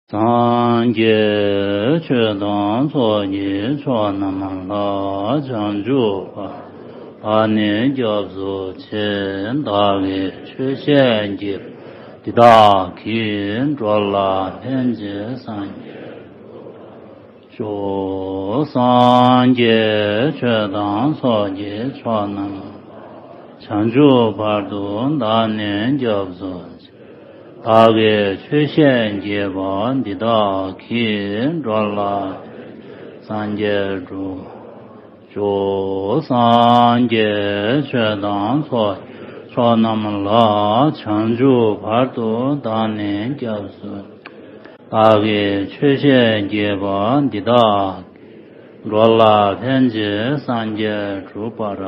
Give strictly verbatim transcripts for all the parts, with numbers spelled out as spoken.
སངས་རྒྱས་ཆོས་དང་ཚོགས་ཀྱི་མཆོག་རྣམས་ལ། བྱང་ཆུབ་བར་དུ་བདག་ནི་སྐྱབས་སུ་མཆི། བདག་གིས་ཆོས་བཤད་བགྱིས་པ་འདི་དག་གིས། འགྲོ་ལ་ཕན་ཕྱིར་སངས་རྒྱས་འགྲུབ་པར་ཤོག། སངས་རྒྱས་ཆོས་དང་ཚོགས་ཀྱི་མཆོག་རྣམས་ལ། བྱང་ཆུབ་བར་དུ་བདག་ནི་སྐྱབས་སུ་མཆི། བདག་གིས་ཆོས་བཤད་བགྱིས་པ་འདི་དག་གིས། འགྲོ་ལ་སངས་རྒྱས་འགྲུབ་ཤོག། སངས་རྒྱས་ཆོས་དང་ཚོགས་མཆོག་རྣམས་ལ། བྱང་ཆུབ་བར་དུ་བདག་ནི་སྐྱབས་སུ། བདག་གིས་ཆོས་བཤད་བགྱིས་པ་འདི་དག། འགྲོ་ལ་ཕན་ཕྱིར་སངས་རྒྱས་འགྲུབ་པར་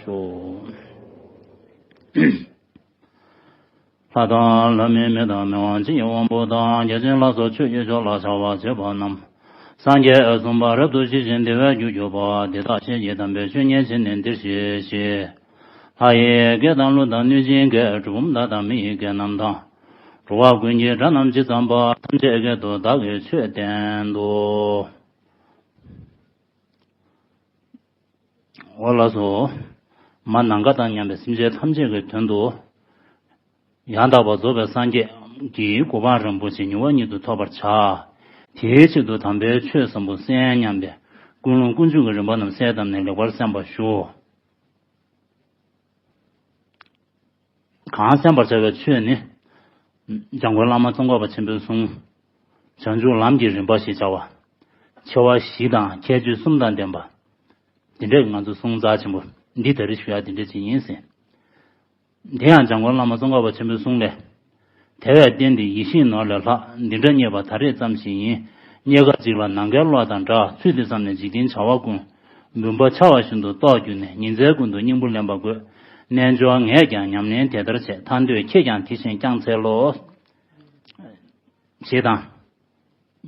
ཤོག། ལྷ་དང་ལྷ་མིན་མི་དང་མི་དབང་ཕྱི་ཡི་དབང་པོ་དང་། བརྒྱ་བྱིན་ལ་སོགས་ཆོས་ཀྱི་མཆོག་ལ་བྱ་བ་བྱེད་པ་རྣམས། སངས་རྒྱས་གསུམ་པ་རབ་ཏུ་ཞི་ཞིང་བདེ་བའི་རྒྱུར་གྱུར་པ། འདི་དག་ཤེས་བགྱིད་དམ་པའི་ཆོས་ཉན་བྱས་ནས་འདིར་གཤེགས་ཤིག། ལྷ་ཡི་སྐད་དང་ཀླུ་དང་གནོད་སྦྱིན་སྐད། གྲུལ་བུམ་དག་དང་མི་ཡི་སྐད་རྣམས་དང་། འགྲོ་བ་ཀུན་གྱི་སྒྲ་རྣམས་ཇི་ཙམ་པ། ཐམས་ཅད་སྐད་དུ་བདག་གིས་ཆོས་བསྟན་ཏོ། འོ་ལགས་སོ། མ་ནམ་མཁའ་དང་མཉམ་པའི་སེམས་ཅན་ཐམས་ཅད་ཀྱི་དོན་དུ། ཡང་དག་པར་རྫོགས་པའི་སངས་རྒྱས་ཀྱི་གོ་འཕང་རིན་པོ་ཆེ་མྱུར་བ་ཉིད་དུ་ཐོབ་པར་བྱ། དེའི་ཆེད་དུ་དམ་པའི་ཆོས་ཟབ་མོ་གསན་སྙམ་པའི་ཀུན་སློང་ཀུན་འབྱུང་གི་རིམ་པ་རྣམས་གསལ་བཏབ་ནས་ལེགས་པར་གསན་པར་ཞུ། གང་གསན་པར་བྱ་བའི་ཆོས་ནི། འཇམ་མགོན་བླ་མ་ཙོང་ཁ་པ་ཆེན་པོས་གསུངས། བྱང་ཆུབ་ལམ་གྱི་རིམ་པ་ཞེས་བྱ་བ། ཆེ་བ་བཞི་དང་ཁྱད་ཆོས་གསུམ་དང་ལྡན་པ། འདི་འདྲས་ང་ཚོ་གསུང་རྩ་ཆེན་པོ་འདི་ད་རེས་ཞུ་ཡ་འདི་འདྲས་ཅིག་ཡིན་ཟེར། དེ་ཡང་འཇམ་མགོན་བླ་མ་ཙོང་ཁ་པ་ཆེན་པོའི་གསུང་ལས། དེ་བས་བརྟེན་ཏེ་ཡིད་བཞིན་ནོར་ལས་ལྷག་འདི་འདྲ་རྙེད་པ་ད་རེས་ཙམ་ཞིག་ཡིན། རྙེད་དཀའ་འཇིག་ལ་ནམ་མཁའི་གློག་དང་འདྲ། ཚུལ་དེ་བསམས་ནས་འཇིག་རྟེན་བྱ་བ་ཀུན། མུན་པ་འཆར་བ་བཞིན་དུ་རྟོགས་གྱུར་ནས། ཉིན་མཚན་ཀུན་ཏུ་སྙིང་པོ་ལེན་པ་དགོས། རྣལ་འབྱོར་ངས་ཀྱང་ཉམས་ལེན་དེ་ལྟར་བྱས། ཐར་འདོད་ཁྱེད་ཀྱང་དེ་བཞིན་བསྐྱང་འཚལ་ལོ། ཞེས་དང་།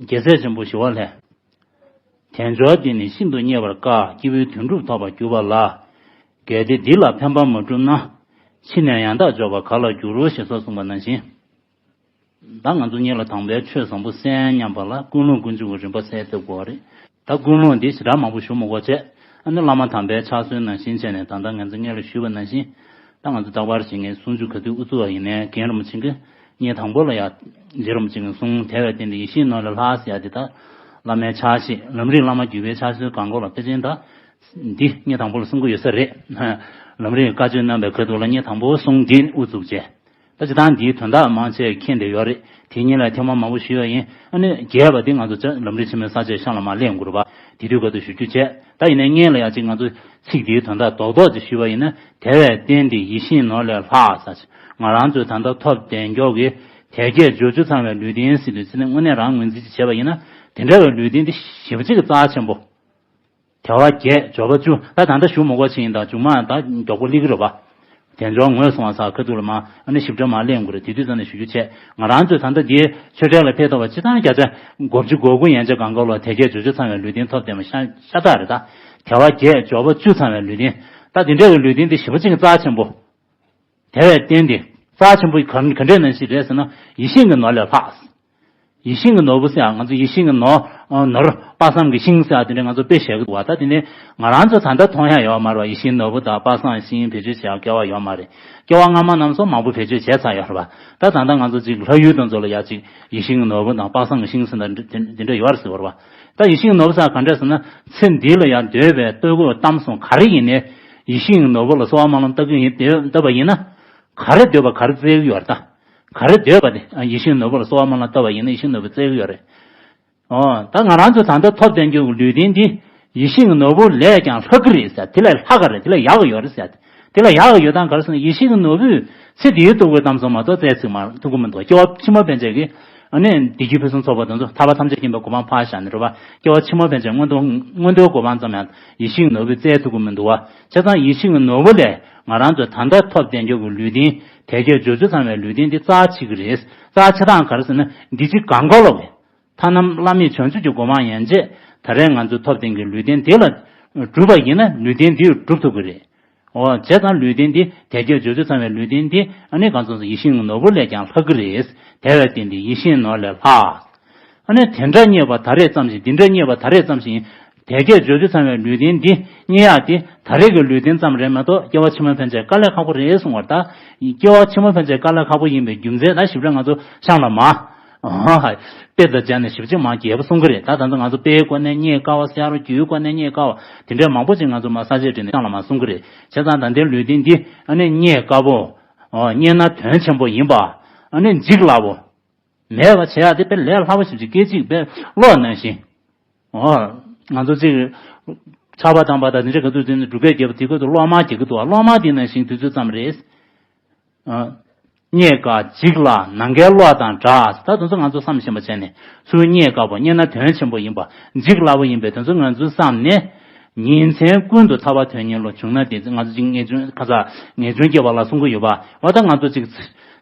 རྒྱལ་སྲས་ཆེན་པོ་ཞི་བ་ལྷས། དལ་འབྱོར་འདི་ནི་ཤིན་ཏུ་རྙེད་པར་དཀའ། སྐྱེས་བུའི་དོན་སྒྲུབ་ཐོབ་པར་གྱུར་པ་ལ། གལ་ཏེ་འདི་ལ་ཕན་པ་མ་བསྒྲུབས་ན། ཕྱི་ནས་ཡང་དག་འབྱོར་པ་ག་ལ་འགྱུར་རོ། ཞེས་སོགས་གསུངས་པ་ནང་བཞིན། ད་ང་ཚོ་སྔོན་ལ་དམ་པའི་ཆོས་བཟང་པོ་གསན་སྙམ་པ་ལ་ཀུན་སློང་ཀུན་འབྱུང་གི་རིམ་པ་གསལ་ཐུབ་དགོས་རེད། ད་ཀུན་སློང་འདི་ཞེ་དྲག་མང་པོ་ཞུ་མི་དགོས་བྱས། ཨ་ནི་བླ་མ་དམ་པའི་ཕྱག་སྲོལ་ནང་བཞིན་བྱས་ནས། ད་ལྟ་ང་ཚོ་སྔོན་ལ་ཞུས་པ་ནང་བཞིན། ད་ང་ཚོ་རྟག་པར་བྱེད་མཁན་སུམ་ཅུ་ག་དུས་དབུ་ཚུགས་པ་ཡིན་ནའི། རྒན་རིན་པོ་ཆེ་གིས་ངས་དང་པོ་ལ་ཡ། རྗེ་རིན་པོ་ཆེ་གིས་གསུངས། དེ་བས་བརྟེན་ཏེ་ཡིད་བཞིན་ནོར་ལས་ལྷག་ཟེར་ཡ་དེ། ད་བླ་མའི་ཕྱག་བཞེས། ལམ་རིམ་བླ་མ་བརྒྱུད་པའི་ཕྱག་སྲོལ་གང་གོ་ལ། ཕལ་ཆེར་ད་འདི་ངས་དང་པོ་ལ་གསུང་གི་ཡོད་ས་རེད། ལམ་རིམ་བཀའ་ཆོས་གནང་བའི་ཁ་ཐུག་ལ་ངས་དང་པོ་གསུང་འདི་དབུ་བཙུགས་བྱས། ད་སྤྱིར་བཏང་འདིའི་དོན་དག་མང་ཆེ་མཁྱེན་བསྡད་ཡོད་རེད། དེ་ཉིད་ལ་ཐེངས་མ་མང་པོ་ཞུས་པ་ཡིན། ཨ་ནི་རྒྱས་པ་འདི་ང་ཚོ་ལམ་རིམ་ཆེན་མོའི་ས་བཅད་ཤམ་ལ་མར་གླེང་དགོས་རེད་པ། དེ་དུས་སྐབས་དུ་ཞུ་རྒྱུ་བྱས། ད་ཡིན་ནའི་སྔོན་ལ་ཡ་གཅིག་ང་ཚོ་ཚིག་འདིའི་དོན་དག་རྡོག་རྡོག་ཅིག་ཞུས་པ་ཡིན་ན། དེ་བས་བརྟེན་ཏེ་ཡིད་བཞིན་ནོར་ལས་ལྷག་ཟེར། ང་རང་ཚོས་ད་ལྟ་ཐོབ་བསྡད་མགྱོགས་ཀྱི་དལ་བརྒྱད་འབྱོར་བཅུ་ཚང་བའི་ལུས་རྟེན་ཟེར་དུས་ཙམ་ནས། དངོས་གནས་རང་ངོས་འཛིན་ཅིག་བྱས་པ་ཡིན་ན། དེ་འདྲ་བའི་ལུས་རྟེན་འདི་ཞེ་པོ་ཅིག་རྩ་ཆེན་པོ། དལ་བ་བརྒྱད་འབྱོར་པ་བཅུ། ད་ད་ལྟ་ཞུ་མི་དགོས་ཕྱིན། ད་མཇུག་མ་ད་མགྱོགས་པོ་སླེབས་ཀྱི་རེད་པ། དལ་འབྱོར་ངོས་བཟུང་བ་ཟེར་ཁ་ཐུག་ལ་མར་ཨ་ནི་ཞིབ་ཕྲ་མར་གླེང་དགོས་རེད། དེ་དུས་ཙམ་ནས་ཞུ་རྒྱུ་བྱས། ང་རང་ཚོས་ད་ལྟ་འདིའི་ཆོས་འབྲེལ་ལ་ཕེབས་ཐུབ་པ་སྤྱིར་བཏང་བརྒྱ་ཆ་དགུ་བཅུ་གོ་དགུ་ཡན་ཆད་གང་ག་ལ་དལ་བརྒྱད་འབྱོར་བཅུ་ཚང་བའི་ལུས་རྟེན་ཐོབ་བསྡད་པ་ཤ་ཤ་སྟག་རེད། ད་དལ་བ་བརྒྱད་འབྱོར་པ་བཅུ་ཚང་བའི་ལུས་རྟེན། ད་དེ་འདྲ་བའི་ལུས་རྟེན་འདི་ཞེ་པོ་ཅིག་རྩ་ཆེན་པོ། དེ་བས་བརྟེན་ཏེ། རྩ་ཆེན་པོ་ག་ག་འདྲས་ནང་བཞིན་རེད་ཟེར་ན། ཡིད་བཞིན་གྱི་ནོར་ལས་ལྷག། ཡིད་བཞིན་གྱི་ནོར་བུ་ཟེར་ཡ། ང་ཚོ་ཡིད་བཞིན་གྱི་ནོར། ནོར། དཔག་བསམ་གྱི་ཤིང་ཟེར་ཡ་དེ་འདྲ་ང་ཚོ་དཔེ་བཞག་གི་འདུག་བ། ད་དེ་ནས་ང་རང་ཚོ་ད་ལྟ་མཐོང་ཡ་ཡོད་མ་རེད་བ། ཡིད་བཞིན་ནོར་བུ་དང་དཔག་བསམ་ཤིང་བེད་སྤྱོད་བྱེད་ཡ་སྐལ་བ་ཡོད་མ་རེད། སྐྱེ་བ་སྔ་མ་རྣམས་སུ་མང་པོ་བེད་སྤྱོད་བྱས་ཚར་ཡོད་རེད་བ། ད་ད་ལྟ་ང་ཚོ་ཅིག་ལྷ་ཡུལ་དང་ཚོ་ལ་ཡ་ཅིག་ཡིད་བཞིན་གྱི་ནོར་བུ་དང་དཔག་བསམ་གྱི་ཤིང་ཟེར་ན་དེ་འདྲ་ཡོད་རེད་ཟེར་བ་རེད་བ། ད་ཡིད་བཞིན་གྱི་ནོར་བུ་ཟེར་ག་འདྲ་ཟེར་ན། ཚེ་འདི་ལ་ཡ་འདོད་པའི་ལྟོ་གོས་གཏམ་གསུམ་ག་རེ་ཡིན་ནའི། ཡིད་བཞིན་གྱི་ནོར་བུ་ལ་གསོལ་བ་སྨོན་ལམ་བཏབ་ཀྱི་ཡིན། བཏབ་པ་ཡིན་ན། ག་རེ་འདོད་པ་ག་རེ་སྩལ་གྱི་ཡོད་རེད་ད། ག་རེ་འདོད་པ་དེ་ཡིད་བཞིན་ནོར་བུ་ལ་གསོལ་བ་སྨོན་ལམ་བཏབ་པ་ཡིན་ན་ཡིད་བཞིན་ནོར་བུ་སྩལ་གྱི་ཡོད་རེད། ཨོ། ད་ང་རང་ཚོ་ད་ལྟ་ཐོབ་བསྡད་རྒྱུ་གི་ལུས་རྟེན་འདི་ཡིད་བཞིན་གྱི་ནོར་བུ་ལས་ཀྱང་ལྷག་གི་རེད་ཟེར། དེ་ལས་ལྷག་ག་རེད། དེ་ལས་ཡག་གི་ཡོད་རེད་ཟེར། དེ་ལས་ཡག་གི་ཡོད་སྟངས་ག་རེ་ཟེར་ན། ཡིད་བཞིན་གྱི་ནོར་བུས་ཚེ་འདིའི་ལྟོ་གོས་གཏམ་གསུམ་མ་གཏོགས་སྩལ་ཚིག་མ་ཐུབ་ཀྱི་མི་འདུག། སྐྱེ་བ་ཕྱི་མ་ཕན་ཆད་ཀྱི་ཨ་ནི་བདེ་སྐྱིད་ཕུན་སུམ་ཚོགས་པ་དེ་ཚོ་ཐར་པ་ཐམས་ཅད་མཁྱེན་པའི་གོ་འཕང་འཕགས་བཞག་ནས་རེད་བ། སྐྱེ་བ་ཕྱི་མ་ཕན་ཆད་མངོན་མཐོ་མངོན་མཐོའི་གོ་འཕང་ཙམ་ཡང་ཡིད་བཞིན་གྱི་ནོར་བུས་སྩལ་ཐུབ་ཀྱི་མི་འདུག་བ། བྱས་ཙང་ཡིད་བཞིན་གྱི་ནོར་བུ་ལས་ང་རང་ཚོས་ད་ལྟ་ཐོབ་བསྡད་རྒྱུ་གི་ལུས་རྟེན། དལ་བརྒྱད་འབྱོར་བཅུ་ཚང་བའི་ལུས་རྟེན་འདི་རྩ་ཆེ་གི་རེད། རྩ་ཆེ་སྟངས་ག་རེ་ཟེར་ན། འདི་ཕྱི་གང་ག་ལོག་གི། ཐར་རྣམས་བླ་མེད་བྱང་ཆུབ་ཀྱི་གོ་འཕང་ཡན་ཆད་ད་རེས་ང་ཚོས་ཐོབ་བསྡད་ཀྱི་ལུས་རྟེན་འདི་ལ་སྒྲུབ་པ་ཡིན་ན་ལུས་རྟེན་འདི་སྒྲུབ་ཐུབ་ཀྱི་རེད། འོ། བྱས་ཙང་ལུས་རྟེན་འདི་དལ་བརྒྱད་འབྱོར་བཅུ་ཚང་བའི་ལུས་རྟེན་འདི་ཨ་ནི་གང་སོང་སོང་ཡིད་བཞིན་གྱི་ནོར་བུ་ལས་ཀྱང་ལྷག་གི་རེད། དེ་བས་བརྟེན་ཏེ་ཡིད་བཞིན་ནོར་ལས་ལྷག། ཨ་ནི་དེ་འདྲ་རྙེད་པ་ད་རེས་ཙམ་ཞིག་འདི་འདྲ་རྙེད་པ་ད་རེས་ཙམ་ཞིག་ཡིན། དལ་བརྒྱད་འབྱོར་བཅུ་ཚང་བའི་ལུས་རྟེན་འདི་རྙེད་ཡག་དེ་ད་རེས་ཀྱི་ལུས་རྟེན་ཙམ་རེད་མ་གཏོགས་སྐྱེ་བ་ཕྱི་མ་ཕན་ཆད་དཀའ་ལས་ཁག་པོ་རེད་གསུང་བར་ད། སྐྱེ་བ་ཕྱི་མ་ཕན་ཆད་དཀའ་ལས་ཁག་པོ་ཡིན་པའི་རྒྱུ་མཚན་ད་ཞིབ་ཕྲ་ང་ཚོ་ཤང་ལ་མ། ཨ་ཧ། དཔེ་དང་སྦྱར་ནས་ཞིབ་ཅིག་མ་རྒྱས་པ་གསུང་གི་རེད། ད་ད་ལྟ་ང་ཚོ་དཔེའི་སྐོར་ནས་རྙེད་དཀའ་བ། ཤ་རུ་རྒྱུའི་སྐོར་ནས་རྙེད་དཀའ་བ། དེ་འདྲའི་མང་པོ་ཅིག་ང་ཚོ་མ་ས་བཅད་བྲིས་ནས་ཤང་ལ་མ་གསུང་གི་རེད། བྱས་ཙང་ད་ལྟའི་ལུས་རྟེན་འདི་ཨ་ནི་རྙེད་དཀའ་པོ། ཨོ་རྙེད་ན་དོན་ཆེན་པོ་ཡིན་པ། ཨ་ནི་འཇིག་སླ་པོ། མེད་པ་བྱེད་ཡག་དེ་དཔེ་ལས་སླ་པོ་ཞིག་ཅིག་སྐད་ཅིག་དཔེ་གློག་ནང་བཞིན། ཨོ། ང་ཚོ་ཅིག་ཆར་པ་དང་པ་དང་དེ་འདྲ་ག་དུས་དེ་ནས་འབྲུག་སྐད་རྒྱབ་པ་དེ་ཁོ་ཚོ་གློག་དམར་རྒྱག་གི་འདུག་བ། གློག་དམར་དེ་ནང་བཞིན་དུས་ཚོད་ཙམ་རེད། ཨ། རྙེད་དཀའ་འཇིག་སླ་ནམ་མཁའི་གློག་དང་འདྲ། ད་དེ་ཚོ་ང་ཚོ་བསམ་ཤེས་པ་བྱས་ནས་ཚུར་རྙེད་དཀའ་པོ། རྙེད་ན་དོན་ཆེན་པོ་ཡིན་པ། འཇིག་སླ་པོ་ཡིན་པས་དེ་ཚོ་ང་ཚོའི་བསམ་ནས། ཉིན་མཚན་ཀུན་ཏུ་ཐར་པ་དོན་གཉེར་བློ་བྱུང་ན་དེ་ང་ཚོ་ཅིག་ངེས་འབྱུང་ཁ་ཚ་ངེས་འབྱུང་སྐྱེ་བ་ལ་གསུང་གི་ཡོད་པ། འོ་ད་ང་ཚོ་ཅིག་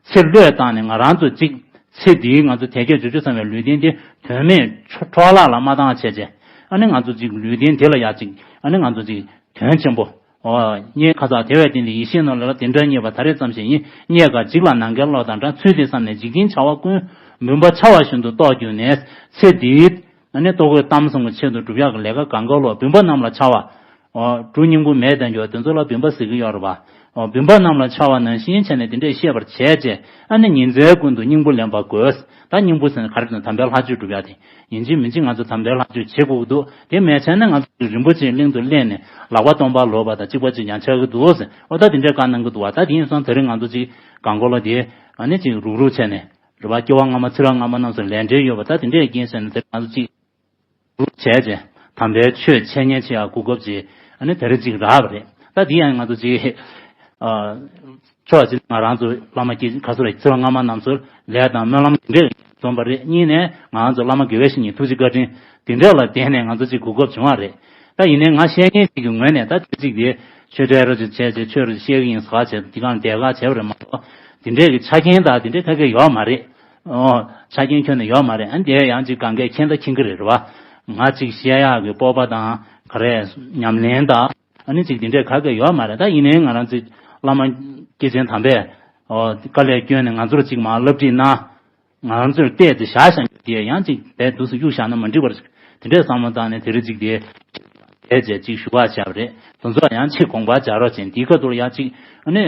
ཚེ་བློས་བཏང་ནས་ང་རང་ཚོ་ཅིག་ཚེ་འདིའི་ང་ཚོ་དལ་བརྒྱད་འབྱོར་བཅུ་ཚང་བའི་ལུས་རྟེན་དེ་དོན་མེད་འཕྲོ་བརླག་ལ་མ་བཏང་བྱས་བྱས། ཨ་ནི་ང་ཚོ་ཅིག་ལུས་རྟེན་དེ་ལ་ཡ་ཅིག་ཨ་ནི་ང་ཚོ་ཅིག་དོན་ཆེན་པོ། ཨོ། རྙེད་ཁ་ཚ་དེ་བས་བརྟེན་ཏེ་ཡེ་ཤེས་རྣམས་ལ་དེ་འདྲ་རྙེད་པ་ད་རེས་ཙམ་ཞིག་ཡིན། རྙེད་དཀའ་འཇིག་སླ་ནམ་མཁའི་གློག་དང་འདྲ། ཚུལ་དེ་བསམས་ནས་འཇིག་རྟེན་བྱ་བ་ཀུན། མུན་པ་འཆར་བ་བཞིན་དུ་རྟོགས་གྱུར་ནས། ཚེ་འདིའི་ཨ་ནི་ལྟོ་གོས་གཏམ་གསུམ་གྱི་ཆེད་དུ་སྒྲུབ་ཡག་གི་ལས་ཀ་གང་ག་ལོ་བུམ་པ་རྣམས་ལ་འཆར་བ། ཨོ། གྲུ་སྙིང་པོ་མེད་དང་འགྱོ་དེ་ཚོ་ལ་བུམ་པ་ཟེར་གྱི་ཡོད་རེད་པ། ཨོ། བུམ་པ་རྣམས་ལ་འཆར་བ་ནང་བཞིན་བྱས་ནས་དེ་འདྲས་ཤེས་པར་བྱས་རྗེས། ཨ་ནི་ཉིན་མཚན་ཀུན་ཏུ་སྙིང་པོ་ལེན་པ་དགོས། ད་སྙིང་པོ་ཟེར་ན་ག་རེ་ཟེར་ན་དམ་པའི་ལྷ་ཆོས་སྒྲུབ་ཡག་དེ། ཡིན་གཅིག་མིན་གཅིག་ང་ཚོ་དམ་པའི་ལྷ་ཆོས་བྱེད་དགོས་ཀྱི་འདུག་དེ་མེད་བྱས་ན་ང་ཚོ་རིན་པོ་ཆེའི་གླིང་དུ་སླེབས་ནས་ལག་པ་སྟོང་པ་ལོག་པ་དང་གཅིག་པ་གཅིག་རྐྱང་ཆགས་ཀྱི་འདུག་ཟེར། ཨོ་ད་དེ་འདྲས་བཀའ་གནང་གི་འདུག་བ། ད་དེ་ཡིན་སོང་དེ་རིང་ང་ཚོ་ཅིག་གང་གོ་ལོ་དེ་ཨ་ནི་ཅིག་རུག་རུག་བྱས་ནས། རེད་པ། སྐྱེ་བ་སྔ་མ་ཚེ་རབས་སྔ་མ་རྣམས་སུ་ལས་འབྲེལ་ཡོད་པ། ད་དེ་འདྲས་རྐྱེན་བྱས་ནས་དེ་རིང་ང་ཚོ་ཅིག་རུག་བྱས་རྗེས་དམ་པའི་ཆོས་འཆད་ཉན་བྱེད་ཡག་གོ་སྐབས་ཅིག་ཨ་ནི་དེ་རིང་ཅིག་རག་པ་རེད། ད་དེ་ཡང་ང་ཚོ་ཅིག་ཨ། ཕྱོགས་གཅིག་ང་རང་ཚོ་བླ་མ་སྐྱེས་ཁ་སོ་རེ་ཚེ་རབས་སྔ་མ་རྣམས་སུ་ལས་དང་སྨོན་ལམ་དེ་འདྲས་འཛོམས་པ་རེད། གཉིས་ནས་ང་རང་ཚོ་བླ་མ་དགེ་བའི་བཤེས་གཉེན་ཐུགས་རྗེ་བཀའ་དྲིན་དེ་འདྲས་ལ་བརྟེན་ནས་ང་ཚོ་ཅིག་གོ་སྐབས་བྱུང་བ་རེད། ད་ཡིན་ནའི་ང་བཤད་མཁན་ཅིག་གི་ངོས་ནས་ད་དུས་ཚིགས་དེ་ཆོས་འབྲེལ་རོ་ཅིག་བྱས་རྗེས་ཆོས་རོ་བཤད་གི་ཡིན་ཟེར་བ་བྱས་དེ་གང་དེ་ག་བྱས་པ་རེད་མ་གཏོགས། དེ་འདྲས་ཀྱི་ཆ་རྐྱེན་དང་དེ་འདྲས་ག་གེ་ཡོད་མ་རེད། ཨོ། ཆ་རྐྱེན་ཁྱོན་ནས་ཡོད་མ་རེད། ཨ་འདི་ཡང་ཅིག་གང་གས་མཁྱེན་ད་མཁྱེན་གི་རེད། རེད་པ། ང་ཅིག་བཤད་ཡག་གི་སྤོབས་པ་དང་ག་རེ་ཉམས་ལེན་དང་། ཨ་ནི་ཅིག་འདི་འདྲས་ག་གེ་ཡོད་མ་རེད། ད་ཡིན་ནའི་ང་རང་ཚོའི་བླ་མ་སྐྱེས་ཆེན་དམ་པས། ཨོ། དཀའ་ལས་བསྐྱོན་ནས་ང་ཚོར་ཅིག་མར་བསླབ་ཁྲིད་གནང་། ང་རང་ཚོར་བལྟས་ཏེ་བཞག་བཞག་རྒྱུ་དེ་ཡང་ཅིག་དེ་དུས་སུ་གཡུག་བཞག་ན་མ་འགྲིག་པར་དེ་འདྲས་བསམ་བློ་བཏང་ནས་དེ་རིང་ཅིག་དེ་བྱས་རྗེས་ཅིག་ཞུ་བ་བྱས་པ་རེད། དེ་ཚོ་ཡང་ཅིག་དགོངས་པ་འཇགས་རོགས་བྱས། འདིའི་ཁ་ཐུག་ལ་ཡང་ཅིག་ཨ་ནི་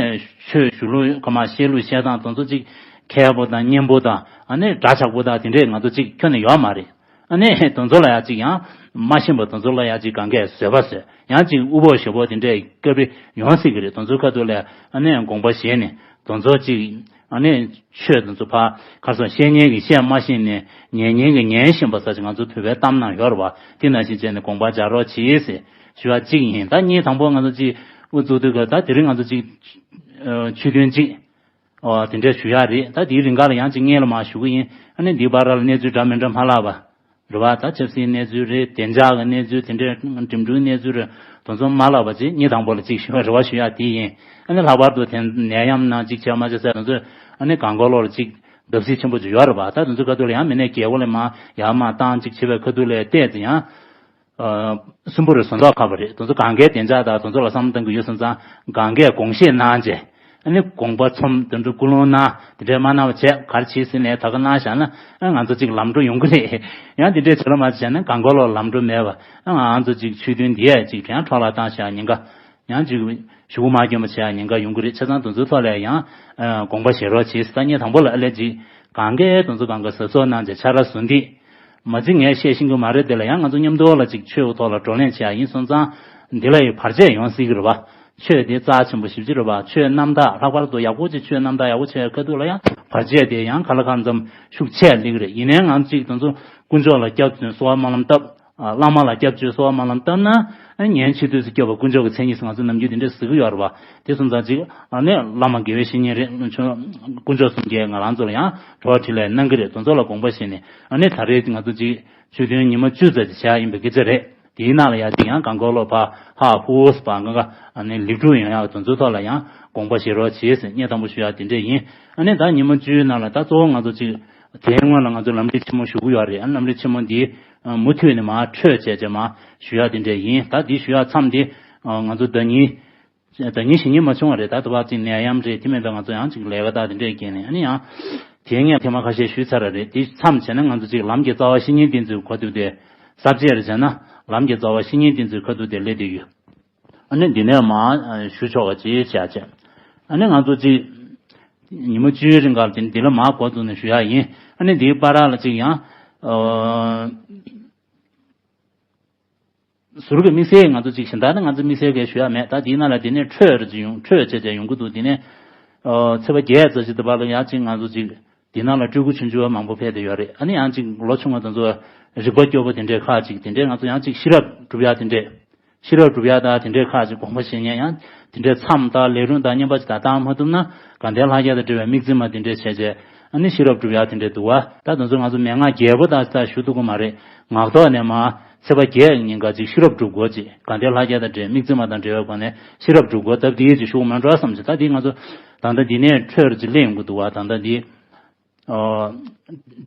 ཆོས་ཞུ་ལུགས་ཁ་མ་བཤད་ལུགས་བཤད་སྟངས་དེ་ཚོ་ཅིག་མཁས་པོ་དང་སྙན་པོ་དང་ཨ་ནི་འདྲ་ཆགས་པོ་དང་དེ་འདྲས་ང་ཚོ་ཅིག་ཁྱོན་ནས་ཡོད་མ་རེད། ཨ་ནི་དེ་ཚོ་ལ་ཡང་ཅིག་ཡང་མ་ཤེས་པ་དེ་ཚོ་ལ་ཡང་ཅིག་གང་གས་བཟོད་པ་བཟོས། ཡང་ཅིག་དབུ་འབོག་ཞེ་པོ་དེ་འདྲས་སྐབས་རེ་ཡོང་སྲིད་ཀྱི་རེད། དེ་ཚོའི་ཁ་ཐུག་ལ་ཨ་ནི་དགོངས་པ་བཞེས་ནས་དེ་ཚོ་ཅིག་ཨ་ནི་ཆོས་དེ་ཚོ་ཕར་ཁ་སང་བཤད་མཁན་གྱིས་བཤད་མ་ཤེས་ནས་ཉན་མཁན་གྱིས་ཉན་བཞིན་པ་ས་ཅིག་ང་ཚོ་བོད་པའི་གཏམ་ནང་ཡོད་རེད་པ། དེ་ནང་བཞིན་བྱས་ནས་དགོངས་པ་འཇགས་རོགས་གྱིས་ཟེར་ཞུ་བ་གཅིག་ཡིན། ད་གཉིས་དང་པོ་ང་ཚོ་ཅིག་དབུ་བཙུགས་དུས་སྐབས་ད་དེ་རིང་ང་ཚོ་ཅིག་ཆོས་ཐུན་གཅིག་ཨོ། དེ་འདྲས་ཞུ་ཡག་རེད། ད་དེའི་རིང་ག་ལ་ཡང་ཅིག་སྔོན་ལ་མར་ཞུ་གི་ཡིན། ཨ་ནི་འདིའི་བར་ལ་གནས་ཚུལ་འདྲ་མི་འདྲ་མ་ལྷག་པ། རེད་པ། ད་ཆབ་སྲིད་གནས་ཚུལ་རེད། བདེ་འཇགས་ཀྱི་གནས་ཚུལ་དེ་འདྲས་འགྲིམ་འགྲུལ་གནས་ཚུལ་རེད། དེ་ཚོ་མ་ལྷག་པ་ཅིག་གཉིས་དང་པོ་ལ་ཅིག་ཞུ་བ་རེ་བ་ཞུ་ཡག་དེ་ཡིན། ཨ་ནི་ལྷག་པར་དུ་དེ་ནད་ཡམས་ནང་ཅིག་བྱས་མ་བྱས་ཟེར་དེ་ཚོ་ཨ་ནི་གང་གོ་ལོག་ལ་ཅིག་བརྡབ་གསིག་ཆེན་པོ་ཅིག་ཡོད་རེད་པ། ད་དེ་ཚོ་ག་དུས་ལ་ཡང་མི་སྣའི་རྒྱལ་སྒོ་ལས་མར་ཡར་མར་བཏང་ཅིག་བྱེད་པའི་ཁ་ཐུག་ལ་བལྟས་ཙང་ཡང་། ཨ། སུན་པོ་རེ་བཟོ་མདོག་ཁ་པོ་རེད། དེ་ཚོ་གང་གའི་བདེ་འཇགས་དང་དེ་ཚོ་ལ་བསམ་བློ་གཏང་གི་ཡོད་སོང་ཙང་གང་གས་དགོངས་བཞེས་གནང་རྗེས། ཨ་ནི་དགོངས་པ་ཚོམས་དེ་འདྲ་ཀུན་སློང་གནང་དེ་འདྲས་མ་གནང་བ་བྱས་ག་རེ་བྱེད་ཟེར་ནས་ད་ག་གནང་བཞག་ན་ཨ་ང་ཚོ་ཅིག་ལམ་འགྲོ་ཡོང་གི་རེད། ཡང་དེ་འདྲས་བྱེད་ལ་མ་བྱས་ན་གང་གོ་ལོག་ལམ་འགྲོ་མེད་པ། ཨ་ང་ཚོ་ཅིག་ཆོས་ཐུན་འདི་ཡས་ཅིག་དྲན་འཕྲོ་བརླག་བཏང་བཞག་ཉེན་ཁ། ཡང་ཅིག་གཞུག་གུ་མ་སྐྱོན་པ་བྱེད་ཡག་ཉེན་ཁ་ཡོང་གི་རེད། བྱས་ཙང་དེ་ཚོའི་ཐོག་ལ་ཡང་དགོངས་པ་བཞེས་རོགས་བྱེད། ད་ངས་དང་པོ་ལ་ཨ་ལས་ཅིག་གང་གས་དེ་ཚོ་གང་ག་གཟབ་གཟབ་གནང་བྱས་ཕྱག་ར་བཟོ་འདི། མ་གཞི་ངས་བཤད་ཤེས་ཀྱི་མ་རེད། དེ་ལ་ཡང་ང་ཚོ་མཉམ་དུ་ལ་ཅིག་ཆོས་ཀྱི་ཐོག་ལ་བགྲོ་གླེང་བྱེད་ཡག་ཡིན་སོང་ཙང་འདི་ལ་ཡི་བར་ཆད་ཡོང་སྲིད་ཀྱི་རེད་པ། ཆོས་དེ་རྩ་ཆེན་པོ་ཞེ་པོ་ཅིག་རེད་པ། ཆོས་རྣམ་དག་ལྷག་པར་དུ་ཡག་པོ་ཅིག་ཆོས་རྣམ་དག་ཡག་པོ་བྱེད་ཡག་ཁ་ཐུག་ལ་ཡང་བར་ཆད་དེ་ཡང་ག་ལ་གང་འཚམ་ཤུགས་ཆེ་སླེབས་ཀྱི་རེད། ཡིན་ནའི་ང་ཚོ་ཅིག་དེ་ཚོ་དཀོན་མཆོག་ལ་སྐྱབས་བཅོལ་གསོལ་བ་སྨོན་ལམ་བཏབ། ཨ། བླ་མ་ལ་སྐྱབས་བཅོལ་གསོལ་བ་སྨོན་ལམ་བཏབ་ན། ཨ། ཉིན་ཕྱི་དུས་སུ་སྐྱོབ་པ་དཀོན་མཆོག་གི་མཚན་ཉིད་སུ་ང་ཚོ་ནམ་རྒྱུན་དེ་འདྲ་ཟེར་གྱི་ཡོད་རེད་པ། དེ་སོང་ཙང་ཅིག་ཨ་ནི་བླ་མ་དགེ་བའི་བཤེས་གཉེན་རེད། དཀོན་མཆོག་གསུམ་གྱིས་ང་རང་ཚོ་ལ་ཡང་གྲོགས་འཕྲིན་ལས་གནང་གི་རེད། དེ་ཚོ་ལ་དགོངས་པ་བཞེས་ནས་ཨ་ནི་ད་རེས་ང་ཚོ་ཅིག་ཆོས་ཐུན་ཉི་མ་བཅུ་ཙམ་ཅིག་བྱ་ཡག་ཡིན་པའི་སྐད་ཆ་རེད། དེའི་ནང་ལ་ཡང་ཅིག་ཡང་གང་གོ་ལོ་ཕ་ཧ་ཧུ་སི་པ་ང་ག་ཨ་ནི་ལེགས་གྲུབ་ཡོང་ཡག་དེ་ཚོའི་ཐོག་ལ་ཡང་དགོངས་པ་བཞེས་རོགས་བྱེད་ཟེར་སྙད་དམ་པོ་ཞུ་ཡག་དེ་འདྲས་ཡིན། ཨ་ནི་ད་ཉི་མ་བཅུའི་ནང་ལ་ད་གཙོ་བོ་ང་ཚོ་ཅིག་དེའི་སྔོན་ལ་ང་ཚོ་ལམ་རིམ་ཆེན་མོ་ཞུ་གི་ཡོད་རེད། ཨ་ནི་ལམ་རིམ་ཆེན་མོ་འདི་མུ་མཐུད་ནས་མར་འཕྲོས་བྱས་བྱས་མར་ཞུ་ཡག་དེ་འདྲས་ཡིན། ད་འདི་ཞུ་ཡག་མཚམས་འདི་ང་ཚོ་ཟླ་ཉིན་ཟླ་ཉིན་གཞེས་ནིང་མ་བྱུང་བ་རེད། ད་དུ་བ་ཅིག་ནད་ཡམས་རེད། དེ་མིན་པའི་ང་ཚོ་ཡང་ཅིག་ལས་ཀ་དང་དེ་འདྲས་བརྒྱབ་ནས་ཨ་ནི་ཡང་ དེ་ངས་ཐེངས་མ་ཁ་ཤས་ཞུས་ཚར་བ་རེད། དེ་མཚམས་བྱས་ན་ང་ཚོ་ཅིག་ལམ་གྱི་རྩ་བ་བཤེས་གཉེན་བསྟེན་ཚུལ་ཁ་ཐུག་དེ་ས་བཅད་རེ་བྱས་ན་ལམ་གྱི་རྩ་བ་བཤེས་གཉེན་བསྟེན་ཚུལ་ཁ་ཐུག་དེ་སླེབས་བསྡད་ཡོད། ཨ་ནི་འདི་ནས་མར་ཞུ་ཆོག་པ་ཅིག་བྱས་བྱས། ཨ་ནི་ང་ཚོ་ཅིག་ཉིན་མོ་བཅུའི་རིང་ག་ལ་དེ་འདི་ལ་མར་འགོ་བཙུགས་ནས་ཞུ་ཡག་ཡིན། ཨ་ནི་འདིའི་བར་ལ་ཅིག་ཡང་ཨ། ཟུར་གྱི་དམིགས་བསལ་ང་ཚོ་ཅིག་གཞན་དག་ནི་ང་ཚོ་དམིགས་བསལ་གྱི་ཞུ་ཡག་མེད། ད་དེའི་ནང་ལ་དེ་ནས་འཕྲོས་རེ་ཅིག་ཡོང་། འཕྲོས་བྱས་བྱས་ཡོང་གི་འདུག་དེ་ནས་ཨ། ཚེས་པ་བརྒྱད་ཙམ་ཅིག་དེ་བར་ལ་ཡང་ཅིག་ང་ཚོ་ཅིག་དེ་ནང་ལ་སྤྲུལ་སྐུ་ཆུང་ཆུང་མང་པོ་ཕེབས་བསྡད་ཡོད་རེད། ཨ་ནི་ཡང་ཅིག་ལོ་ཆུང་བ་དེ་ཚོ་རིག་པ་སྐྱོ་པོ་དེ་འདྲས་ཁག་ཅིག་དེ་འདྲས་ང་ཚོ་ཡང་ཅིག་ཤེས་རབ་སྒྲུབ་ཡག་དེ་འདྲས། ཤེས་རབ་སྒྲུབ་ཡག་དང་དེ་འདྲས་ཁག་ཅིག་དགོངས་པ་བཞེས་མཁན་ཡང་དེ་འདྲས་མཚམས་དང་ལས་རིམ་དང་མཉམ་པ་ཅིག་དང་བཏང་མ་ཐུབ་ན་དགའ་ལྡན་ལྷ་བརྒྱ་དང་འབྲེལ་བའི་དམིགས་བརྩེ་མ་དེ་འདྲས་བྱས་བྱས། ཨ་ནི་ཤེས་རབ་སྒྲུབ་ཡག་དེ་འདྲས་འདུག་བ། ད་དེ་ཚོ་ང་ཚོ་མན་ངག་རྒྱས་པོ་དང་ད་ཞུ་ཐུབ་ཀྱི་མ་རེད། ངག་ཐོག་ནས་མར་ཚེས་པ་བརྒྱད་ཉིན་ག་ཅིག་ཤེས་རབ་སྒྲུབ་དགོས་ཅིག་དགའ་ལྡན་ལྷ་བརྒྱ་དང་འབྲེལ་དམིགས་བརྩེ་མ་དང་འབྲེལ་བའི་སྒོ་ནས་ཤེས་རབ་སྒྲུབ་དགོས་སྟབས་བདེ་ཅིག་ཞུ་དགོས་མེད་འགྲོ་བསམ་བྱས། ད་འདི་ང་ཚོ་ད་ལྟ་འདི་ནས་འཕྲོས་རེ་ཅིག་སླེབས་ཡོང་གི་འདུག་བ། ད་ལྟ་འདི། ཨོ།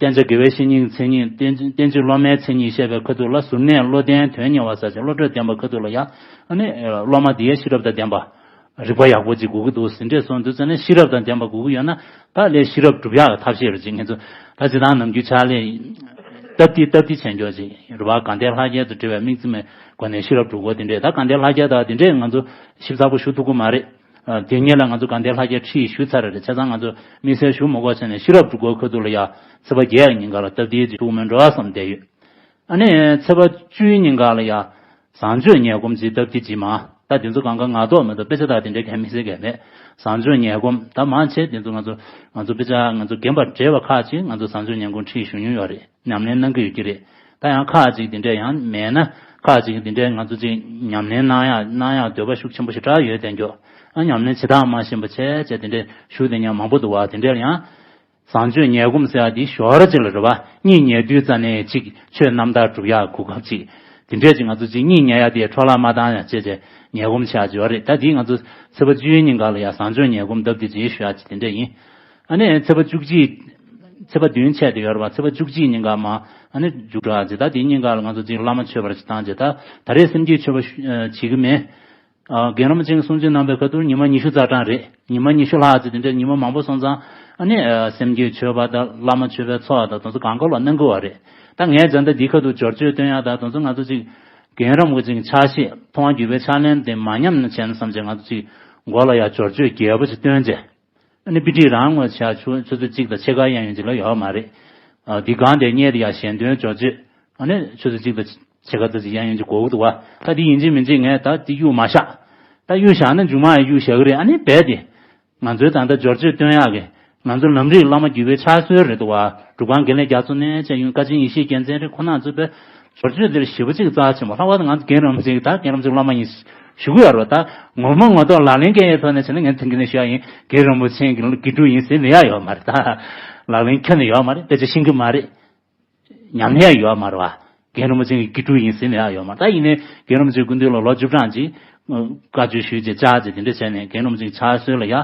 བསྟན་བྱ་དགེ་བའི་བཤེས་གཉེན་གྱི་མཚན་ཉིད། བསྟན་བསྟན་བཅོས་སློབ་མའི་མཚན་ཉིད་བཤད་པའི་ཁ་ཐུག་ལ། གཟུར་གནས་བློ་ལྡན་དོན་གཉེར་བ་ཟེར་བྱས་བློ་གྲོས་ལྡན་པ་ཁ་ཐུག་ལ་ཡ། ཨ་ནི་སློབ་མ་དེའི་ཤེས་རབ་དང་ལྡན་པ། རིག་པ་ཡག་པོ་ཅིག་དགོས་ཀྱི་འདུག་ཟེར་འདྲས་གསུངས་འདུག་ཟེར་ནས། ཤེས་རབ་དང་ལྡན་པ་དགོས་ཀྱི་ཡོད་ན་ད་ལས་ཤེས་རབ་སྒྲུབ་ཡག་གི་ཐབས་ཤེས་རེ་ཅིག་ང་ཚོ་ད་སྤྱིར་བཏང་ནམ་རྒྱུན་ཕྱག་ལས་སྟབས་བདེ་སྟབས་བདེ་བྱས་འགྱོ་ཅིག་རེད་བ། དགའ་ལྡན་ལྷ་བརྒྱ་དང་འབྲེལ་བའི་དམིགས་བརྩེ་མའི་སྒོ་ནས་ཤེས་རབ་སྒྲུབ་དགོས་དེ་འདྲས། ད་དགའ་ལྡན་ལྷ་བརྒྱ་དང་དེ་འདྲས་ང་ཚོ་ཞིབ་ཚགས་པོ་ཞུ་ཐུབ་ཀྱི་མ་རེད། ཨ། དེ་སྔོན་ལ་ང་ཚོ་དགའ་ལྡན་ལྷ་བརྒྱ་ཁྲིད་ཞུས་ཚར་རེད། བྱས་ཙང་ང་ཚོ་དམིགས་བསལ་ཞུ་མི་དགོས་བྱས་ནས། ཤེས་རབ་སྒྲུབ་དགོས་ཁ་ཐུག་ལ་ཡ་ཚེས་པ་བརྒྱད་ཉིན་ག་ལ་སྟབས་བདེ་ཅིག་ཞུ་མི་འགྲོ་བསམ་བསྡད་ཡོད། ཨ་ནི་ཚེས་པ་བཅུའི་ཉིན་ག་ལ་ཡ་བཟང་སྤྱོད་ཉལ་སྒོམ་ཅིག་སྟབས་བདེ་ཅིག་མ། ད་དེ་ཚོ་གང་ག་ངག་ཐོག་མ་གཏོགས་དཔེ་ཆ་དག་དེ་འདྲའི་གང་དམིགས་བསལ་གང་མེད། བཟང་སྤྱོད་ཉལ་སྒོམ་ད་མང་ཆེ་དེ་ཚོ་ང་ཚོ་ང་ཚོ་དཔེ་ཆ་ང་ཚོ་རྒན་པ་བགྲེས་པ་ཁག་ཅིག་ང་ཚོ་བཟང་སྤྱོད་ཉལ་སྒོམ་ཁྲིད་ཞུ་མྱོང་ཡོད་རེད། ཉམས་ལེན་གནང་གི་ཡོད་ཀྱི་རེད། ད་ཡང་ཁག་ཅིག་དེ་འདྲས་ཡང་མེད་ན། ཁག་ཅིག་དེ་འདྲས་ང་ཚོ་ཅིག་ཉམས་ལེན་གནང་ཡག་གནང་ཡག་འདོད་པ་ཤུགས་ཆེན་པོ་ཞེ་དྲག་ཡོད་དེ་འགྱོ། ཨ། ཉམས་ལེན་བྱེད་སྟངས་མ་ཤེས་པ་བྱས་བྱས་དེ་འདྲས་ཞུ་དེ་མཉམ་མང་པོ་འདུག་བ། དེ་འདྲས་ཡང་བཟང་སྤྱོད་ཉལ་སྒོམ་ཟེར་ཡག་དེ་ཞོར་ཅིག་ལ་རེད་བ། གཉིད་ཉལ་དུས་ཙ་ནས་ཅིག་ཆོས་རྣམ་དག་སྒྲུབ་ཡག་གོ་སྐབས་ཅིག་དེ་འདྲས་ཅིག་ང་ཚོ་ཅིག་གཉིད་ཉལ་ཡག་དེ་འཕྲོ་བརླག་མ་བཏང་ཡག་བྱས་བྱས་ཉལ་སྒོམ་བྱེད་ཡག་ཅིག་ཡོད་རེད། ད་དེ་ང་ཚོ་ཚེས་པ་བཅུའི་ཉིན་ག་ལ་ཡ་བཟང་སྤྱོད་ཉལ་སྒོམ་སྟབས་བདེ་ཅིག་ཞུ་ཡག་ཅིག་དེ་འདྲས་ཡིན། ཨ་ནི་ཚེས་པ་བཅུ་གཅིག་ཚེས་པ་བདུན་ཆད་དེ་ཡོད་རེད་བ། ཚེས་པ་བཅུ་གཅིག་ཉིན་ག་མ་ཨ་ནི་མཇུག་སྒྲིལ་ཡག་ཅིག་ད་དེའི་ཉིན་ག་ལ་ང་ཚོ་ཅིག་བླ་མ་མཆོད་པ་ཅིག་བཏང་བྱས། ད་ད་རེས་སེམས་བསྐྱེད་མཆོད་པ་ཞུ་ཨ་བྱེད་ཀྱི་མེད། ཨ། རྒན་རིན་པོ་ཆེ་གིས་གསུང་ཆོས་གནང་པའི་ཁ་ཐུག་ཉི་མ་ཉི་ཤུ་རྩ་གྲངས་རེད། ཉི་མ་ཉི་ཤུ་ལྷག་ཙམ་དེ་འདྲས་ཉི་མ་མང་པོ་སོང་ཙང་། ཨ་ནི་ཨ་སེམས་བསྐྱེད་མཆོད་པ་དང་བླ་མ་མཆོད་པའི་ཚོགས་དང་དེ་ཚོ་གང་ག་ལ་གནང་དགོས་པ་རེད། ད་ངས་ད་ལྟ་འདིའི་ཁ་ཐུག་སྦྱོར་བཅོས་སྟོན་ཡག་དང་དེ་ཚོ་ང་ཚོ་ཅིག་རྒན་རིན་པོ་ཆེའི་ཕྱག་བཞེས་མཐོང་བ་བརྒྱུད་པའི་ཕྱག་ལེན་དེ་མ་ཉམས་ན་བྱས་ན་བསམ་བྱས་ང་ཚོ་ཅིག་མགོ་ལ་ཡ་སྦྱོར་བཅོས་རྒྱས་པོ་ཅིག་སྟོན་བྱས། ཨ་ནི་དཔེ་ཁྲིད་རང་ངོས་ཆ་ཆུ་ཆུ་ཚོད་གཅིག་དང་ཕྱེད་ཀ་གཡས་གཡོན་ཅིག་ལ་ཡོད་མ་རེད། ཨ། འདི་སྒང་དེ་གཉེར་ཡ་ཞལ་འདོན་སྦྱོར་བཅོས། ཨ་ནི་ཆུ་ཚོད་གཅིག་དང་ཕྱེད་ཀ་ཙམ་ཅིག་གཡས་གཡོན་ཅིག་འགོར་གྱི་འདུག་བ། ད་འདི་ཡིན་གཅིག་མིན་གཅིག་ངས་ད་འདི་གཡུག་མ་བཞག་ད་གཡུག་བཞག་ན་མཇུག་མ་ཡང་གཡུག་བཞག་གི་རེད། ཨ་ནི་རྦད་དེ་ང་ཚོའི་ད་ལྟ་སྦྱོར་བཅོས་སྟོན་ཡག་གི་ང་ཚོའི་ལམ་རིམ་བླ་མ་བརྒྱུད་པའི་ཕྱག་སྲོལ་རེད་འདུག་བ། སྒྲུབ་ཁང་དགེ་ལེགས་རྒྱ་མཚོ་ནས་བྱས་ཡོང་། བཀའ་ཆེན་ཡེ་ཤེས་རྒྱལ་མཚན་རེད། ཁོང་རྣམ་ཚོ་དཔེ་སྦྱོར་བཅོས་འདིར་ཞེ་པོ་ཅིག་རྩ་ཆེན་པོ། ལྷག་པར་དུ་ང་ཚོ་རྒན་རིན་པོ་ཆེ་ད་རྒན་རིན་པོ་ཆེ་བླ་མ་ཡིན་ཞུ་གི་ཡོད་རེད་བ། ད་ངོ་མ་ངོ་ཐོག་ལག་ལེན་བཀལ་ཡའི་ཐོག་ནས་བྱས་ན་ངས་ཐེངས་འདི་ནས་ཞུ་ཡག་ཡིན། རྒན་རིན་པོ་ཆེ་གི་དགེ་ཕྲུག་ཡིན་ཟེར་ལབ་ཡག་ཡོད་མ་རེད། ད་ལག་ལེན་ཁྱོན་ནས་ཡོད་མ་རེད། དཔེ་ཆ་ཤེས་ཀྱི་མ་རེད། ཉམས་ལེན་ཡོད་མ་རེད་བ། རྒན་རིན་པོ་ཆེ་གི་དགེ་ཕྲུག་ཡིན་ཟེར་ལབ་ཡག་ཡོད་མ་རེད། ད་ཡིན་ནའི་རྒན་རིན་པོ་ཆེའི་སྐུ་མདུན་ལ་ལོ་བཅུ་གྲངས་ཅིག་བཀའ་ཆོས་ཞུས་བྱས་བཅར་བྱས་དེ་འདྲ་བྱས་ནས་རྒན་རིན་པོ་ཆེའི་ཕྱག་སྲོལ་ལ་ཡ།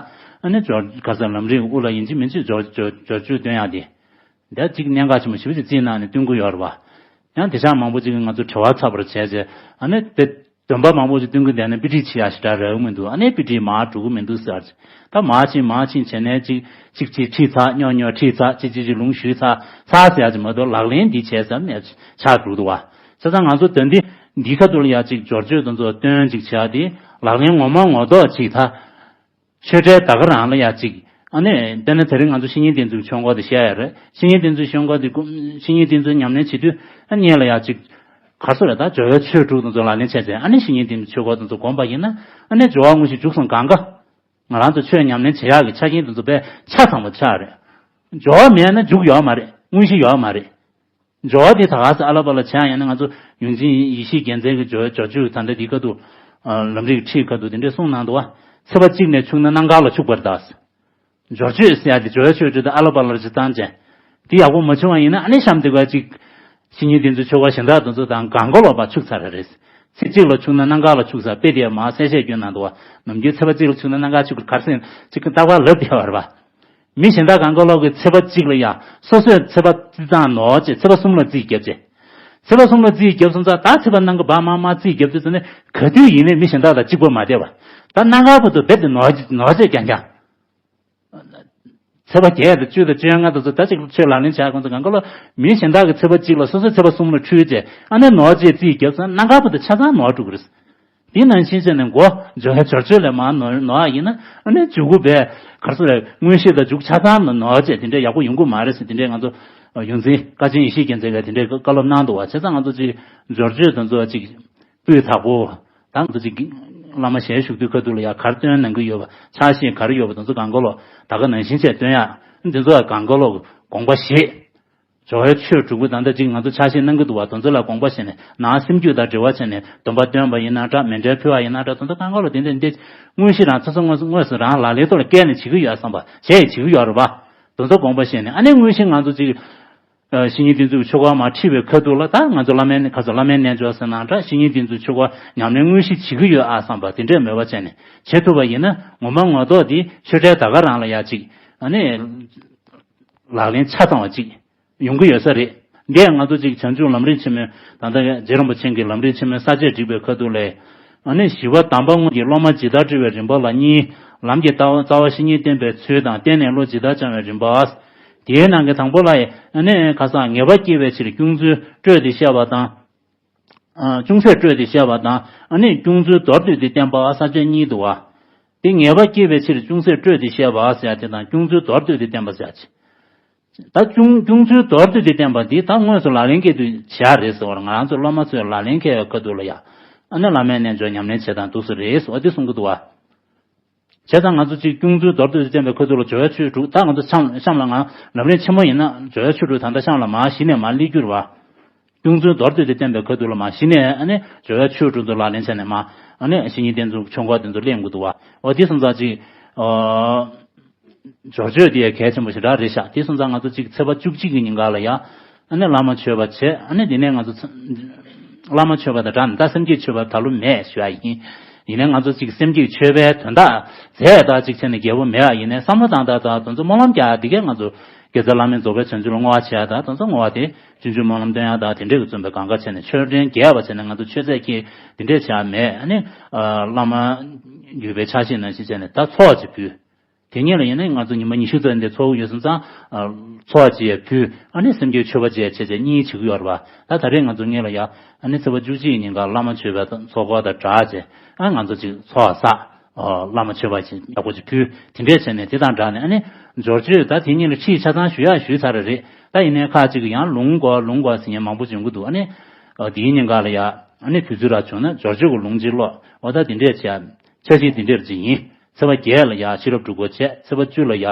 ཨ་ནི་སྦྱོར་ག་ས་ལམ་རིམ་དབུ་ལ་ཡིན་གཅིག་མིན་གཅིག་སྦྱོར་སྦྱོར་སྦྱོར་བཅོས་སྟོན་ཡག་དེ། འདིར་གཅིག་གནད་འགག་ཆེན་པོ་ཞེ་པོ་ཅིག་བརྩིས་གནང་ནས་སྟོན་གྱི་ཡོད་རེད་བ། ཡང་དེང་སང་མང་པོ་ཅིག་གིས་ང་ཚོ་བྲེལ་བ་ཚ་པོ་བྱས་བྱས། ཨ་ནི་དེ་འདོན་པ་མང་པོ་ཅིག་སྟོན་གྱི་བསྡད་ན་དཔེ་ཁྲིད་བྱེད་ཡག་ཞེ་དྲག་རག་གི་མི་འདུག་ཨ་ནི་དཔེ་ཁྲིད་མར་འགྲོ་གི་མི་འདུག་ཟེར། ད་མར་ཕྱིན་མར་ཕྱིན་བྱས་ནས་ཅིག་ཅིག་ཅིག་ཁྲིད་ཚར། སྨྱོ་སྨྱོ་ཁྲིད་ཚར། ཅིག་ཅིག་ཅིག་ལུང་ཞུས་ཚར་ཚར་ཟེར་ཡག་ཅིག་མ་གཏོགས་ལག་ལེན་འདི་བྱས་ཟེར་མེད་ཆགས་འགྲོ་འདུག་བ། བྱས་ཙང་ང་ཚོ་དོན་འདི་འདིའི་ཁ་ཐུག་ལ་ཡ་ཅིག་སྦྱོར་བཅོས་དེ་ཚོ་སྟོན་ཅིག་བྱེད་ཡག་དེ་ལག་ལེན་ངོ་མ་ངོ་ཐོག་ཅིག་ད། ཆོས་འབྲེལ་ད་ག་རང་ལ་ཡ་ཅིག་ཨ་ནི་དཔེར་ན་དེ་རིང་ང་ཚོ་བཤེས་གཉེན་བསྟེན་ཚུལ་ཆོས་འཁོར་དེ་བཤད་ཡ་རེད། བཤེས་གཉེན་བསྟེན་ཚུལ་ཆོས་འཁོར་དེ་བསྐུ་བཤེས་གཉེན་བསྟེན་ཚུལ་ཉམས་ལེན་བྱེད་དུས་ཨ་སྔོན་ལ་ཡ་ཅིག་ག་སོ་རེད། ད་སྦྱོར་བའི་ཆོས་དྲུག་དེ་ཚོ་ལག་ལེན་བྱས་ཚེ་ཨ་ནི་བཤེས་གཉེན་བསྟེན་ཚུལ་ཆོས་འཁོར་དེ་ཚོ་བསྒོམ་པ་ཡིན་ན་ཨ་ནི་སྦྱོར་བ་དངོས་གཞི་འཇུག་སོང་གང་ག་ང་རང་ཚོ་ཆོས་ཉམས་ལེན་བྱེད་ཡག་གི་ཆ་རྐྱེན་དེ་ཚོ་དཔེ་ཆ་ཚང་བ་ཆགས་རེད། སྦྱོར་བ་མེད་ན་འཇུག་ཡོད་མ་རེད། དངོས་གཞི་ཡོད་མ་རེད། སྦྱོར་བ་དེ་ད་ག་ས་ཨ་ལ་པ་ལ་བྱས་ཡིན་ན་ང་ཚོ་ཡོངས་འཛིན་ཡེ་ཤེས་རྒྱལ་མཚན་གྱི་སྦྱོར་སྦྱོར་བཅོས་ད་ལྟ་འདི་ཁ་ཐུག་ལམ་རིམ་ཁྲིད་ཁ་ཐུག་དེ་འདྲས་གསུངས་གནང་འདུག་བ། ཚེས་པ་གཅིག་ནས་འཆུགས་ན་གནམ་གང་ལ་འཆུགས་པར་གདའ། སྦྱོར་བཅོས་ཟེར་ཡ་དེ་སྦྱོར་བ་ཆོས་སྒྲོས་དེ་ཨ་ལ་པ་ལར་ཅིག་བཏང་བྱས། དེ་ཡག་པོ་མ་བྱུང་བ་ཡིན་ན་ཨ་ནི་གཤམ་དེ་ག་ཅིག་བཤེས་གཉེན་བསྟེན་ཚུལ་ཆོས་འཁོར་གཞན་དག་དེ་ཚོ་དང་གང་ག་ལོག་པ་འཆུགས་ཚར་རེད། ཚེས་གཅིག་ལ་འཆུགས་ན་གནམ་གང་ལ་འཆུགས་ཚར་དཔེ་དེ་མར་གསལ་བཤད་བསྐྱོན་གནང་འདུག་བ། ནམ་རྒྱུན་ཚེས་པ་གཅིག་ལ་འཆུགས་ན་གནམ་གང་འཆུགས་གར་སེང་ཅིག་རྟག་པར་ལབ་བསྡད་པ་རེད་པ། མི་གཞན་དག་གང་ག་ལོག་གིས་ཚེས་པ་གཅིག་ལ་ཡ་སོ་སོས་ཚེས་པ་རྩིས་སྟངས་ནོར་བྱས་ཚེས་པ་གསུམ་ལ་རྩིས་བརྒྱབ་བྱས། ཚེས་པ་གསུམ་ལ་རྩིས་བརྒྱབ་སོང་ཙང་ད་ཚེས་པ་གནམ་གང་བར་མར་མར་རྩིས་བརྒྱབ་དུས་ཙམ་ནས་ག་དུས་ཡིན་ནའི་མི་གཞན་དག་དང་གཅིག་པ་མ་བསྡད་པ། ད་གནམ་གང་བར་དུ་རྦད་དེ་ནོར་ནོར་བྱས་རྐྱང་རྐྱང་། ཚེས་པ་བརྒྱད་དང་བཅུ་དང་བཅོ་ལྔ་དང་ཚོ་ད་ཅིག་ཆོས་ལག་ལེན་བྱ་དགོས་ཚོ་གང་ག་ལོ། མི་གཞན་དག་གི་ཚེས་པ་གཅིག་ལ་སོ་སོའི་ཚེས་པ་གསུམ་ལ་འཁྲུལ་བྱས་ཨ་ནི་ནོར་བྱས་རྩིས་བརྒྱབ་ཚོ་གནམ་ཁ་བུ་དང་ཆ་ཚང་ནོར་འགྲོ་གི་རེད། དེ་ནང་བཞིན་བྱས་ནས་མགོ་འཇོག་ཡ་འབྱོར་བཅོས་ལས་མར་ནོར་ནོར་ཡིན་ན་ཨ་ནི་མཇུག་གུ་བས་གར་སོ་རེད་དངོས་གཞི་དང་མཇུག་ཆ་ཚང་ནོར་བྱས་དེ་འདྲས་ཡག་པོ་ཡོང་གི་མ་རེད་ཟེར་དེ་འདྲས་ང་ཚོ་ཡོངས་འཛིན་བཀའ་ཆེན་ཡེ་ཤེས་རྒྱལ་མཚན་གྱིས་དེ་འདྲས་བཀའ་སློབ་གནང་འདུག་བ་བྱས་ཙང་ང་ཚོ་ཅིག་འབྱོར་བཅོས་དང་ཚོ་ཅིག་སྤུས་དག་པོ། ད་ང་ཚོ་ཅིག་བླ་མ་ཞལ་བཞུགས་དུས་ཁ་ཐུག་ལ་ཡ་གར་སྟོན་གནང་གི་ཡོད་པ་ཕྱག་བཞེས་ག་རེ་ཡོད་པ་དང་ཚོ་གང་ག་ལོ་ད་ག་ནང་བཞིན་བྱས་སྟོན་ཡ་འདི་ཚོ་ཡ་གང་ག་ལོ་དགོངས་པ་བཞེས། སྦྱོར་བའི་ཆོས་དྲུག་པོ་ད་ལྟ་ཅིག་ང་ཚོ་ཕྱག་བཞེས་གནང་གི་འདུག་བ་དེ་ཚོ་ལ་དགོངས་པ་བཞེས་ནས་ནང་སེམས་རྒྱུད་དང་འབྲེལ་བ་བྱས་ནས་སྡོམ་པ་སྟོན་པ་ཡིན་ན་འདྲ་མཎྜལ་ཕུལ་བ་ཡིན་ན་འདྲ་དེ་ཚོ་གང་ག་ལོ་དེ་འདྲ་འདི་དངོས་གཞི་རང་ཚོ་ཚོ་དངོས་སུ་དངོས་སུ་རང་ལག་ལེན་ཐོག་ལ་བཀལ་ནས་བྱེད་ཀྱི་ཡོད་བསམ་པ་བྱས་བྱེད་ཀྱི་ཡོད་རེད་བ། དེ་ཚོ་དགོངས་པ་བཞེས་ནས་ཨ་ནི་དངོས་གཞི་ང་ཚོ་ཅིག་བཤེས་གཉེན་བསྟེན་ཚུལ་ཆོས་འཁོར་མར་ཁྲིད་པའི་ཁ་ཐུག་ལ་ད་ང་ཚོ་བླ་མའི་ཁ་ཚོ་བླ་མའི་རྣལ་འབྱོར་ཟེར་ན་འདྲ་བཤེས་གཉེན་བསྟེན་ཚུལ་ཆོས་འཁོར་ཉམས་ལེན་དངོས་གཞི་བྱེད་ཀྱི་ཡོད་ཨ་བསམ་པ་དེ་འདྲས་མོས་པ་བྱས་ནས་བྱེད་ཐུབ་པ་ཡིན་ན་ངོ་མ་ངོ་ཐོག་དེ་ཆོས་འབྲེལ་ད་ག་རང་ལ་ཡ་ཅིག་ཨ་ནི། ལག་ལེན་ཆ་ཚང་བ་ཅིག་ཡོང་གི་ཡོད་ས་རེད། འདིས་ང་ཚོ་ཅིག་བྱང་ཆུབ་ལམ་རིམ་ཆེན་མོའི་ད་ལྟ་རྗེ་རིན་པོ་ཆེ་གི་ལམ་རིམ་ཆེན་མོའི་ས་བཅད་བསྒྲིགས་པའི་ཁ་ཐུག་ལས། ཨ་ནི་ཞི་བ་དམ་པ་དངོས་ཀྱི་སློབ་མ་ཇི་ལྟར་བཀྲི་བའི་རིམ་པ་ལ་གཉིས། ལམ་གྱི་ལྟ་བ་རྩ་བ་བཤེས་གཉེན་བསྟེན་པའི་ཚུལ་དང་བསྟེན་ནས་བློ་ཇི་ལྟར་སྦྱང་བའི་རིམ་པ། དེའི་ནང་གི་དང་པོ་ལ་ཡང་ཨ་ནི་ཁ་སང་ངེས་པ་སྐྱེ་བའི་ཕྱིར་སྐྱོང་ཚུལ་སྤྲོས་ཏེ་བཤད་པ་དང་། ཅུང་ཟད་སྤྲོས་ཏེ་བཤད་པ་དང་ཨ་ནི་སྐྱོང་ཚུལ་མདོར་བསྡུས་ཏེ་བསྟན་པ་ས་བཅད་གཉིས་འདུག་བ། དེ་ངེས་པ་སྐྱེ་བའི་ཕྱིར་ཅུང་ཟད་སྤྲོས་ཏེ་བཤད་པ་ཟེར་ཡ་དེ་དང་སྐྱོང་ཚུལ་མདོར་བསྡུས་ཏེ་བསྟན་པ་ཟེར་ཡ་ཅིག་ད་སྐྱོང་སྐྱོང་ཚུལ་མདོར་བསྡུས་ཏེ་བསྟན་པ་འདི་ད་དངོས་སུ་ལག་ལེན་འཁེལ་དུས་བྱེད་ཡ་རེད་ཟེར་བར་ང་རང་ཚོ་སློབ་མ་ཚོས་ལག་ལེན་འཁེལ་བའི་ཁ་ཐུག་ལ་ཡ་ཨ་ནི་བླ་མའི་རྣལ་འབྱོར་ཉམས་ལེན་བྱེད་སྟངས་འདུག་སེ་རེད་ཟེར་བ་འདི་གསུང་གི་འདུག་བ། བྱས་ཙང་ང་ཚོ་གཅིག་སྐྱོང་ཚུལ་མདོར་བསྡུས་ཏེ་བསྟན་པའི་ཁ་ཐུག་ལ་སྦྱོར་བའི་ཆོས་དྲུག་ད་ང་ཚོ་གཤམ་གཤམ་ལ་ང་ལམ་རིམ་ཆེན་མོ་ཡིན་ན་སྦྱོར་བའི་ཆོས་དྲུག་ད་ལྟ་གཤམ་ལ་མར་གཞི་ནས་མར་སླེབས་རྒྱུ་རེད་བ། སྐྱོང་ཚུལ་མདོར་བསྡུས་ཏེ་བསྟན་པའི་ཁ་ཐུག་ལ་མར་གཞི་ནས་ཨ་ནི་སྦྱོར་བའི་ཆོས་དྲུག་ཏུ་ལག་ལེན་བྱས་ནས་མར་ཨ་ནི་བཤེས་གཉེན་བསྟེན་ཚུལ་ཆོས་འཁོར་དེ་ཚོ་གླེང་དགོས་འདུག་བ། འོ་དེ་སོང་ཙང་གཅིག་ཨ། སྦྱོར་བཅོས་དེ་ཡང་གལ་ཆེན་པོ་ཞེ་དྲག་རེད་ཤག་དེ་སོང་ཙང་ང་ཚོ་གཅིག་ཚེས་པ་བཅུ་གཅིག་གི་ཉིན་ག་ལ་ཡ། ཨ་ནི་བླ་མ་མཆོད་པ་བྱས་ཨ་ནི་དེ་ནས་ང་ཚོ་ཚ་བླ་མ་མཆོད་པ་དང་སྦྲགས་ནས་ད་སེམས་བསྐྱེད་མཆོད་པ་ད་ལོ་མེད་ཞུ་ཡ་ཡིན། ཡིན་ནའི་ང་ཚོ་གཅིག་སེམས་བསྐྱེད་མཆོད་པའི་དོན་དག་མཛད་ད་གཅིག་བྱས་ནས་རྒྱལ་པོ་མེད་ཡ་ཡིན་ནའི་བསམ་བློ་བཏང་ད་ད་དེ་ཚོ་སྨོན་ལམ་རྒྱག་ཡ་དེ་གས་ང་ཚོ་དགེ་རྩ་བླ་མའི་རྫོགས་པའི་བྱང་ཆུབ་ལ་བསྔོ་བ་བྱེད་ཡ་ད་དེ་ཚོ་བསྔོ་བ་དེ་སྤྱོད་འཇུག་སྨོན་ལམ་འདོན་ཡ་ད་དེ་འདྲས་ཀྱི་བརྩོན་པའི་གང་ག་བྱས་ནས་མཆོད་སྤྲིན་རྒྱས་པ་བྱས་ནས་ང་ཚོ་མཆོད་རྫས་ཀྱི་དེ་འདྲས་བྱེད་ཡ་མེད་ཨ་ནི་བླ་མ་བརྒྱུད་པའི་ཕྱག་བཞེས་ནང་བཞིན་བྱས་ནས་ད་ཚོགས་ཀྱི་ཕུལ། དེ་ཉིན་ལ་ཡིན་ན་ང་ཚོ་ཉི་མ་ཉི་ཤུ་ཙམ་འདི་ཚོགས་ཡོད་སོང་ཙང་། ཚོགས་བཅས་ཕུལ་ཨ་ནི་སེམས་བསྐྱེད་མཆོད་པ་བཅས་བྱས་བྱས་གཉིས་བྱེད་ཀྱི་ཡོད་རེད་བ། ད་ད་རེས་ང་ཚོ་ངེད་ལ་ཡ་ཨ་ནི་ཚེས་པ་བཅུ་གཅིག་ཉིན་ག་བླ་མ་མཆོད་པའི་ཚོགས་འཁོར་དང་སྦྲགས་བྱས་ཨ་ང་ཚོ་ཅིག་ཚོགས་བསགས། བླ་མ་མཆོད་པ་ཅིག་ཡག་པོ་ཅིག་ཕུལ་དེ་འདྲས་བྱས་ནས་དེ་དང་སྦྲགས་ནས་ཨ་ནི་སྦྱོར་བཅོས་ད་དེ་ཉིན་ལ་ཁྲིད་ཆ་ཚང་ཞུ་ཡ་ཞུས་ཚར་རེད། ད་ཡིན་ནའི་ཁག་ཅིག་གིས་ཡང་ལུང་དགོས་ལུང་དགོས་ཟེར་མཁན་མང་པོ་བྱུང་གི་འདུག་ཨ་ནི། དེའི་ཉིན་ག་ལ་ཡ་ཨ་ནི་དུས་ཚོད་རག་བྱུང་ན་སྦྱོར་བཅོས་ཀྱི་ལུང་ཅིག་ཀློག་འོ་ད་དེ་འདྲས་བྱས། འཆར་གཞི་འདི་འདྲར་ཅིག་ཡིན། ཚེས་པ་བརྒྱད་ལ་ཡ་ཤེས་རབ་སྒྲུབ་སྐོར་བྱས། ཚེས་པ་བཅུ་ལ་ཡ་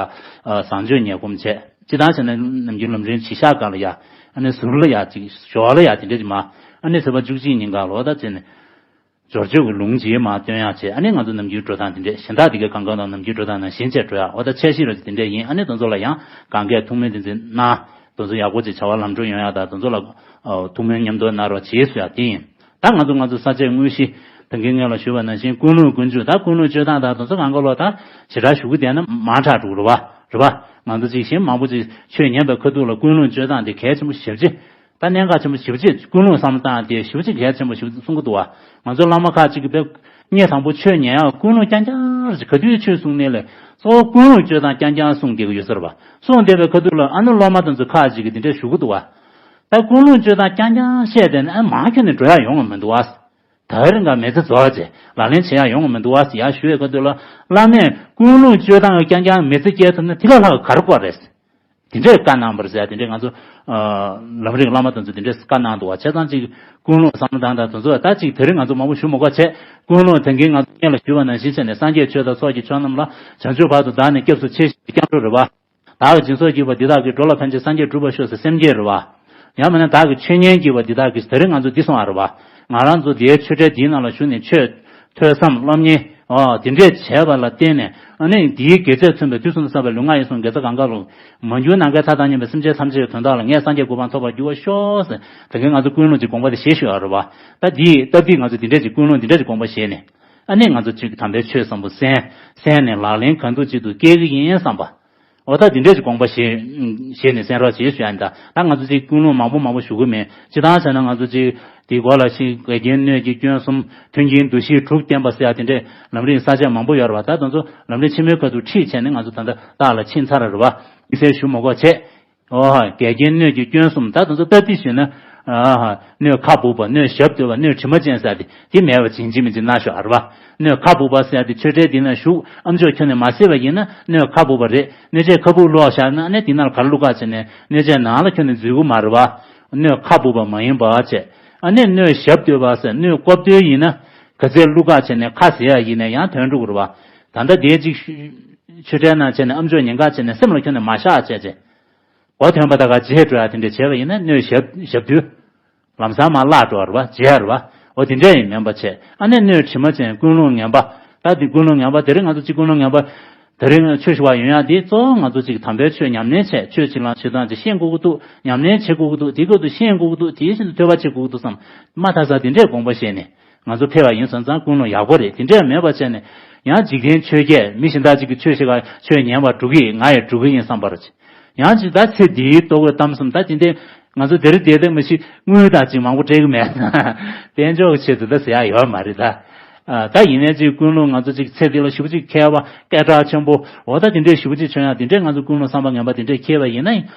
བཟང་སྤྱོད་ཉལ་སྒོམ་བྱས། སྤྱི་བཏང་བྱས་ན་ནམ་རྒྱུན་ལམ་རིམ་བྱེད་ཤག་ག་ལ་ཡ་ཨ་ནི་ཟུར་ལ་ཡ་ཅིག་ཞོར་ལ་ཡ་དེ་འདྲ་ཅིག་མ་ཨ་ནི་ཚེས་པ་བཅུ་གཅིག་ཉིན་ག་ལ་འོ་ད་བྱས་ནས་སྦྱོར་བཅོས་ཀྱི་ལུང་ཅིག་མ་སྟོན་ཡ་བྱས། ཨ་ནི་ང་ཚོ་ནམ་རྒྱུན་འགྲོ་སྟངས་དེ་འདྲས་གཞན་དག་དེ་གའི་གང་གང་དང་ནམ་རྒྱུན་འགྲོ་སྟངས་ནང་བཞིན་བྱས་འགྲོ་ཡ་འོ་ད་འཆར་གཞི་ར་ཅིག་དེ་འདྲས་ཡིན། ཨ་ནི་དེ་ཚོ་ལ་ཡང་གང་གས་ཐུགས་སྨོན་དེ་ཚོ་གནང་། དེ་ཚོ་ཡག་པོ་ཅིག་བྱ་བ་ལམ་འགྲོ་ཡོང་ཡ་དང་དེ་ཚོ་ལ་ཐུགས་སྨོན་མཉམ་དུ་གནང་རོགས་བྱེད་ཟེར་ཡ་དེ་ཡིན། ད་ང་ཚོ་ང་ཚོ་ས་བཅད་དངོས་གཞི་ད་གིན་སྔོན་ལ་ཞུས་པ་ནང་བཞིན་ཀུན་སློང་ཀུན་སྤྱོད་ད་ཀུན་སློང་སྤྱོད་སྟངས་དང་དེ་ཚོ་གང་ག་ལོ་ད་ཞེ་དྲག་ཞུ་གི་བསྡད་ན་མང་དྲགས་འགྲོ་གི་རེད་བ། རེད་བ། ང་ཚོ་ཅིག་གཞན་མང་པོ་ཅིག་ཆོས་ཉན་པའི་ཁ་ཐུག་ལ་ཀུན་སློང་སྤྱོད་སྟངས་དེ་གལ་ཆེན་པོ་ཞེ་པོ་ཅིག་ད་གནད་འགག་ཆེན་པོ་ཞེ་པོ་ཅིག་ཀུན་སློང་བསམ་བློ་བཏང་དེ་ཞེ་པོ་ཅིག་གལ་ཆེན་པོ་ཞེ་པོ་ཅིག་གསུང་གི་འདུག་བ། ང་ཚོ་བླ་མ་ཁག་ཅིག་གིས་དཔེ་སྔོན་དང་པོ་ཆོས་ཉན་ཡག་ཀུན་སློང་རྐྱང་རྐྱང་རེད། ག་དུས་ཆོས་གསུང་ནས་ལས་གཙོ་བོ་ཀུན་སློང་སྤྱོད་སྟངས་རྐྱང་རྐྱང་གསུང་བསྡད་ཀྱི་ཡོད་ས་རེད་བ། གསུང་བསྡད་པའི་ཁ་ཐུག་ལ་ཨ་ནི་སློབ་མ་དེ་ཚོ་ཁག་ཅིག་གིས་དེ་འདྲས་ཞུ་གི་འདུག་བ། ད་ཀུན་སློང་སྤྱོད་སྟངས་རྐྱང་རྐྱང་བཤད་བསྡད་ན་ཨ་མར་ཁྱོན་ནས་འགྲོ་ཡག་ཡོང་གི་མི་འདུག་བ། ད་རིང་ག་མི་ཚེ་རྫོགས་རྗེས་ལག་ལེན་བྱེད་ཡག་ཡོང་གི་མི་འདུག་བ་ཟེར་ཡག་ཞུ་བའི་སྐབས་དུས་ལ་བླ་མས་ཀུན་སློང་སྤྱོད་སྟངས་རྐྱང་རྐྱང་མི་ཚེ་སྐྱེལ་ཐུབ་ན་དེ་ལས་ལྷག་ག་རེ་དགོས་རེད། དེ་འདྲས་བཀའ་གནང་བ་རེད་ཟེར་ཡ་དེ་འདྲས་ང་ཚོ་ལམ་རིམ་བླ་མ་དེ་ཚོ་དེ་འདྲས་བཀའ་གནང་འདུག་བ། བྱས་ཙང་ཅིག་ཀུན་སློང་བསམ་བློ་བཏང་དང་དེ་ཚོ་ད་ཅིག་དེ་རིང་ང་ཚོ་མང་པོ་ཞུ་མི་དགོས་བྱས་ཀུན་སློང་དེ་གིན་ང་ཚོ་སྔོན་ལ་ཞུས་པ་ནང་བཞིན་བྱས་ནས་སངས་རྒྱས་ཆོས་དང་ཚོགས་ཀྱི་མཆོག་རྣམས་ལ་བྱང་ཆུབ་བར་དུ་བདག་ནི་སྐྱབས་སུ་མཆི་ཞེས་སྐྱབས་འགྲོ་རེད་བ། བདག་གི་སྦྱིན་སོགས་བགྱིས་པ་འདི་དག་གིས། འགྲོ་ལ་ཕན་ཕྱིར་སངས་རྒྱས་འགྲུབ་པར་ཤོག་ཟེར་སེམས་བསྐྱེད་རེད་བ། ཡང་མིན་ན་བདག་གི་ཆོས་ཉན་བགྱིས་པ་འདི་དག་གིས། དེ་རིང་ང་ཚོ་འདི་སོང་བ་རེད་བ། ང་རང་ཚོ་འདིའི་ཆོས་འབྲེལ་འདིའི་ནང་ལ་ཞུགས་ནས་ཆོས་ཐོས་བསམ་སློབ་གཉེར་འོ་དེ་འདྲས་བྱས་པ་ལ་བརྟེན་ནས་ཨ་ནི་འདིའི་དགེ་རྩས་མཚོན་པའི་དུས་གསུམ་དུ་བསགས་པའི་ལུས་ངག་ཡིད་གསུམ་དགེ་རྩ་གང་ག་ལ་མ་གྱུར་ནམ་མཁའི་མཐའ་དང་མཉམ་པའི་སེམས་ཅན་ཐམས་ཅད་ཀྱི་དོན་དག་ལ་ངས་སངས་རྒྱས་གོ་འཕང་ཐོབ་པར་འགྱུར་བར་ཤོག་ཟེར་དེ་གའི་ང་ཚོ་ཀུན་སློང་གི་དགོངས་པ་དེ་བཞེས་ཞུ་ཡ་རེད་བ། ད་འདིའི་སྟབས་བདེ་ང་ཚོ་འདི་འདྲས་ཀྱི་ཀུན་སློང་འདི་འདྲས་ཀྱི་དགོངས་པ་བཞེས་ནས་ཨ་ནི་ང་ཚོ་ཅིག་དམ་པའི་ཆོས་བཟང་པོ་གསན་གསན་ནས་ལག་ལེན་གང་ཐུབ་ཅིག་ཏུ་སྐྱེལ་གི་ཡིན་བསམ་པ། འོ་ད་འདི་འདྲས་ཀྱི་དགོངས་པ་བཞེས་བཞེས་ནས་གསན་རོགས་བྱེད་ཞུ་ཡ་ཡིན། ད་ད་ང་ཚོ་ཅིག་ཀུན་སློང་མང་པོ་མང་པོ་ཞུ་གི་མེད། སྤྱིར་བཏང་བྱས་ན་ང་ཚོ་ཅིག་དེའི་སྐོར་ལ་ཞིག་འགལ་རྐྱེན་སྣོད་ཀྱི་སྐྱོན་གསུམ། མཐུན་རྐྱེན་འདུ་ཤེས་དྲུག་བསྟན་པ་ཟེར་ཡ་དེ་འདྲས་ལམ་རིམ་ས་བཅད་མང་པོ་ཡོད་རེད་བ། ད་དེ་ཚོ་ལམ་རིམ་ཆེན་མོའི་ཁ་ཐུག་ཁྲིད་བྱས་ནས་ང་ཚོ་ད་ལྟ་རྟགས་ལ་ཕྱིན་ཚར་རེད་བ། དམིགས་བསལ་ཞུ་མ་དགོས་བྱས། ཨོ་ཧ། འགལ་རྐྱེན་སྣོད་ཀྱི་སྐྱོན་གསུམ། ད་དེ་ཚོ་སྟབས་བདེ་ཞུས་ན། ཨ་ཧ། སྣོད་ཁ་སྦུབ་པ། སྣོད་ཞབས་རྡོལ་བ། སྣོད་དྲི་མ་ཅན་ཟེར་ཡ་དེ་དེ་མེད་པ་བྱིན་གཅིག་མིན་གཅིག་ན་ཤོག་ཨ་རེད་བ། སྣོད་ཁ་སྦུབ་པ་ཟེར་ཡ་དེ་ཆོས་འབྲེལ་འདི་ན་ཞུགས། ཨ་མཆོག་ཁྱོན་ནས་མ་བསད་པ་ཡིན་ན་སྣོད་ཁ་སྦུབ་པ་རེད། སྣོད་ཆས་ཁ་སྦུབ་བླུགས་བཞག་ན་ཨ་ནི་དེ་ནང་ལ་ག་རེ་བླུགས་ག་བྱས་ནས་སྣོད་ཆས་ནང་ལ་ཁྱོན་ནས་འཛུལ་གི་མ་རེད་བ། སྣོད་ཁ་སྦུབ་པ་མ་ཡིན་པ་བྱས། ཨ་ནི་སྣོད་ཞབས་རྡོལ་བ་ཟེར་སྣོད་ཀོ་བརྡོལ་ཡིན་ན་ག་ཚད་བླུགས་ག་བྱས་ནས་ཁ་ཟེར་ཡ་ཡིན་ན་ཡང་དོན་འགྲུབ་གི་རེད་བ། ད་ལྟ་དེའི་ཅིག་ཆོས་འབྲེལ་ནང་བྱས་ནས་ཨ་མཆོག་ཉེན་ཁ་བྱས་ནས་སེམས་ལ་ཁྱོན་ནས་མ་བཞག་བྱས་བྱས། གོ་ཐོན་པ་དག་ག་རྗེས་འགྲོ་ཡ་དེ་འདྲ་བྱས་པ་ཡིན་ན་སྣོད་ཞབས་ཞབས་རྡོལ། ལམ་སང་མར་བརླག་འགྲོ་བ་རེད་བ། བརྗེད་ཡ་རེད་བ། འོ་དེ་འདྲ་ཡིན་མིན་པ་བྱས། ཨ་ནི་སྣོད་དྲི་མ་ཅན་ཀུན་སློང་ངན་པ། ད་དེ་ཀུན་སློང་ངན་པ་དེ་རིང་ང་ཚོ་གཅིག་ཀུན་སློང་ངན་པ། དེ་རིང་ཆོས་ཞུ་བ་ཡོང་ཡ་དེ་གཙོ་བོ་ང་ཚོ་གཅིག་དམ་པའི་ཆོས་ཉམས་ལེན་བྱས། ཆོས་གཅིག་ལ་ཆོས་སྟངས་གཅིག་ཤེས་དགོས་ཀྱི་འདུག་ཉམས་ལེན་བྱེད་དགོས་ཀྱི་འདུག་དེའི་སྐབས་སུ་ཤེས་དགོས་ཀྱི་འདུག་དེའི་ཆེད་དུ་ཐོས་པ་བྱེད་དགོས་ཀྱི་འདུག་བསམ། མ་མཐའ་ས་དེ་འདྲས་དགོངས་པ་བཞེས་ནས། ང་ཚོ་ཕེབས་པ་ཡིན་སོང་ཙང་ཀུན་སློང་ཡག་པོ་རེད། དེ་འདྲས་མེད་པ་བྱས་ནས་ཡང་འཇིག་རྟེན་ཆོས་བརྒྱད་མི་གཞན་དག་ཅིག་གིས་ཆོས་བཤད་ག་ཆོས་ཉན་པར་འགྲོ་གི་ཡིན། ང་ཡང་འགྲོ་གི་ཡིན་བསམ་པར་བྱེད། ཡང་ཅིག་ད་ཚེ་འདིའི་ལྟོ་གོས་གཏམ་གསུམ། ད་དེ་འདྲས་ང་ཚོ་དེ་རིང་དེ་ལྟ་མི་ཤེས། དངུལ་དང་ཅིག་མང་པོ་སྤྲད་གི་མེད། དཔལ་འབྱོར་གྱི་ཆེད་དུ་ད་ཟེར་ཡ་ཡོད་མ་རེད་ད། ཨ་ད་ཡིན་ནའི་ཅིག་ཀུན་སློང་ང་ཚོ་ཅིག་ཚེ་འདི་ལ་ཞེ་པོ་ཅིག་མཁས་པ་སྐད་གྲགས་ཆེན་པོ་འོ་ད་དེ་འདྲས་ཞེ་པོ་ཅིག་བྱུང་ཡ་དེ་འདྲས་ང་ཚོ་ཀུན་སློང་བསམ་པ་ངན་པ་དེ་འདྲས་མཁས་པ་ཡིན་ན་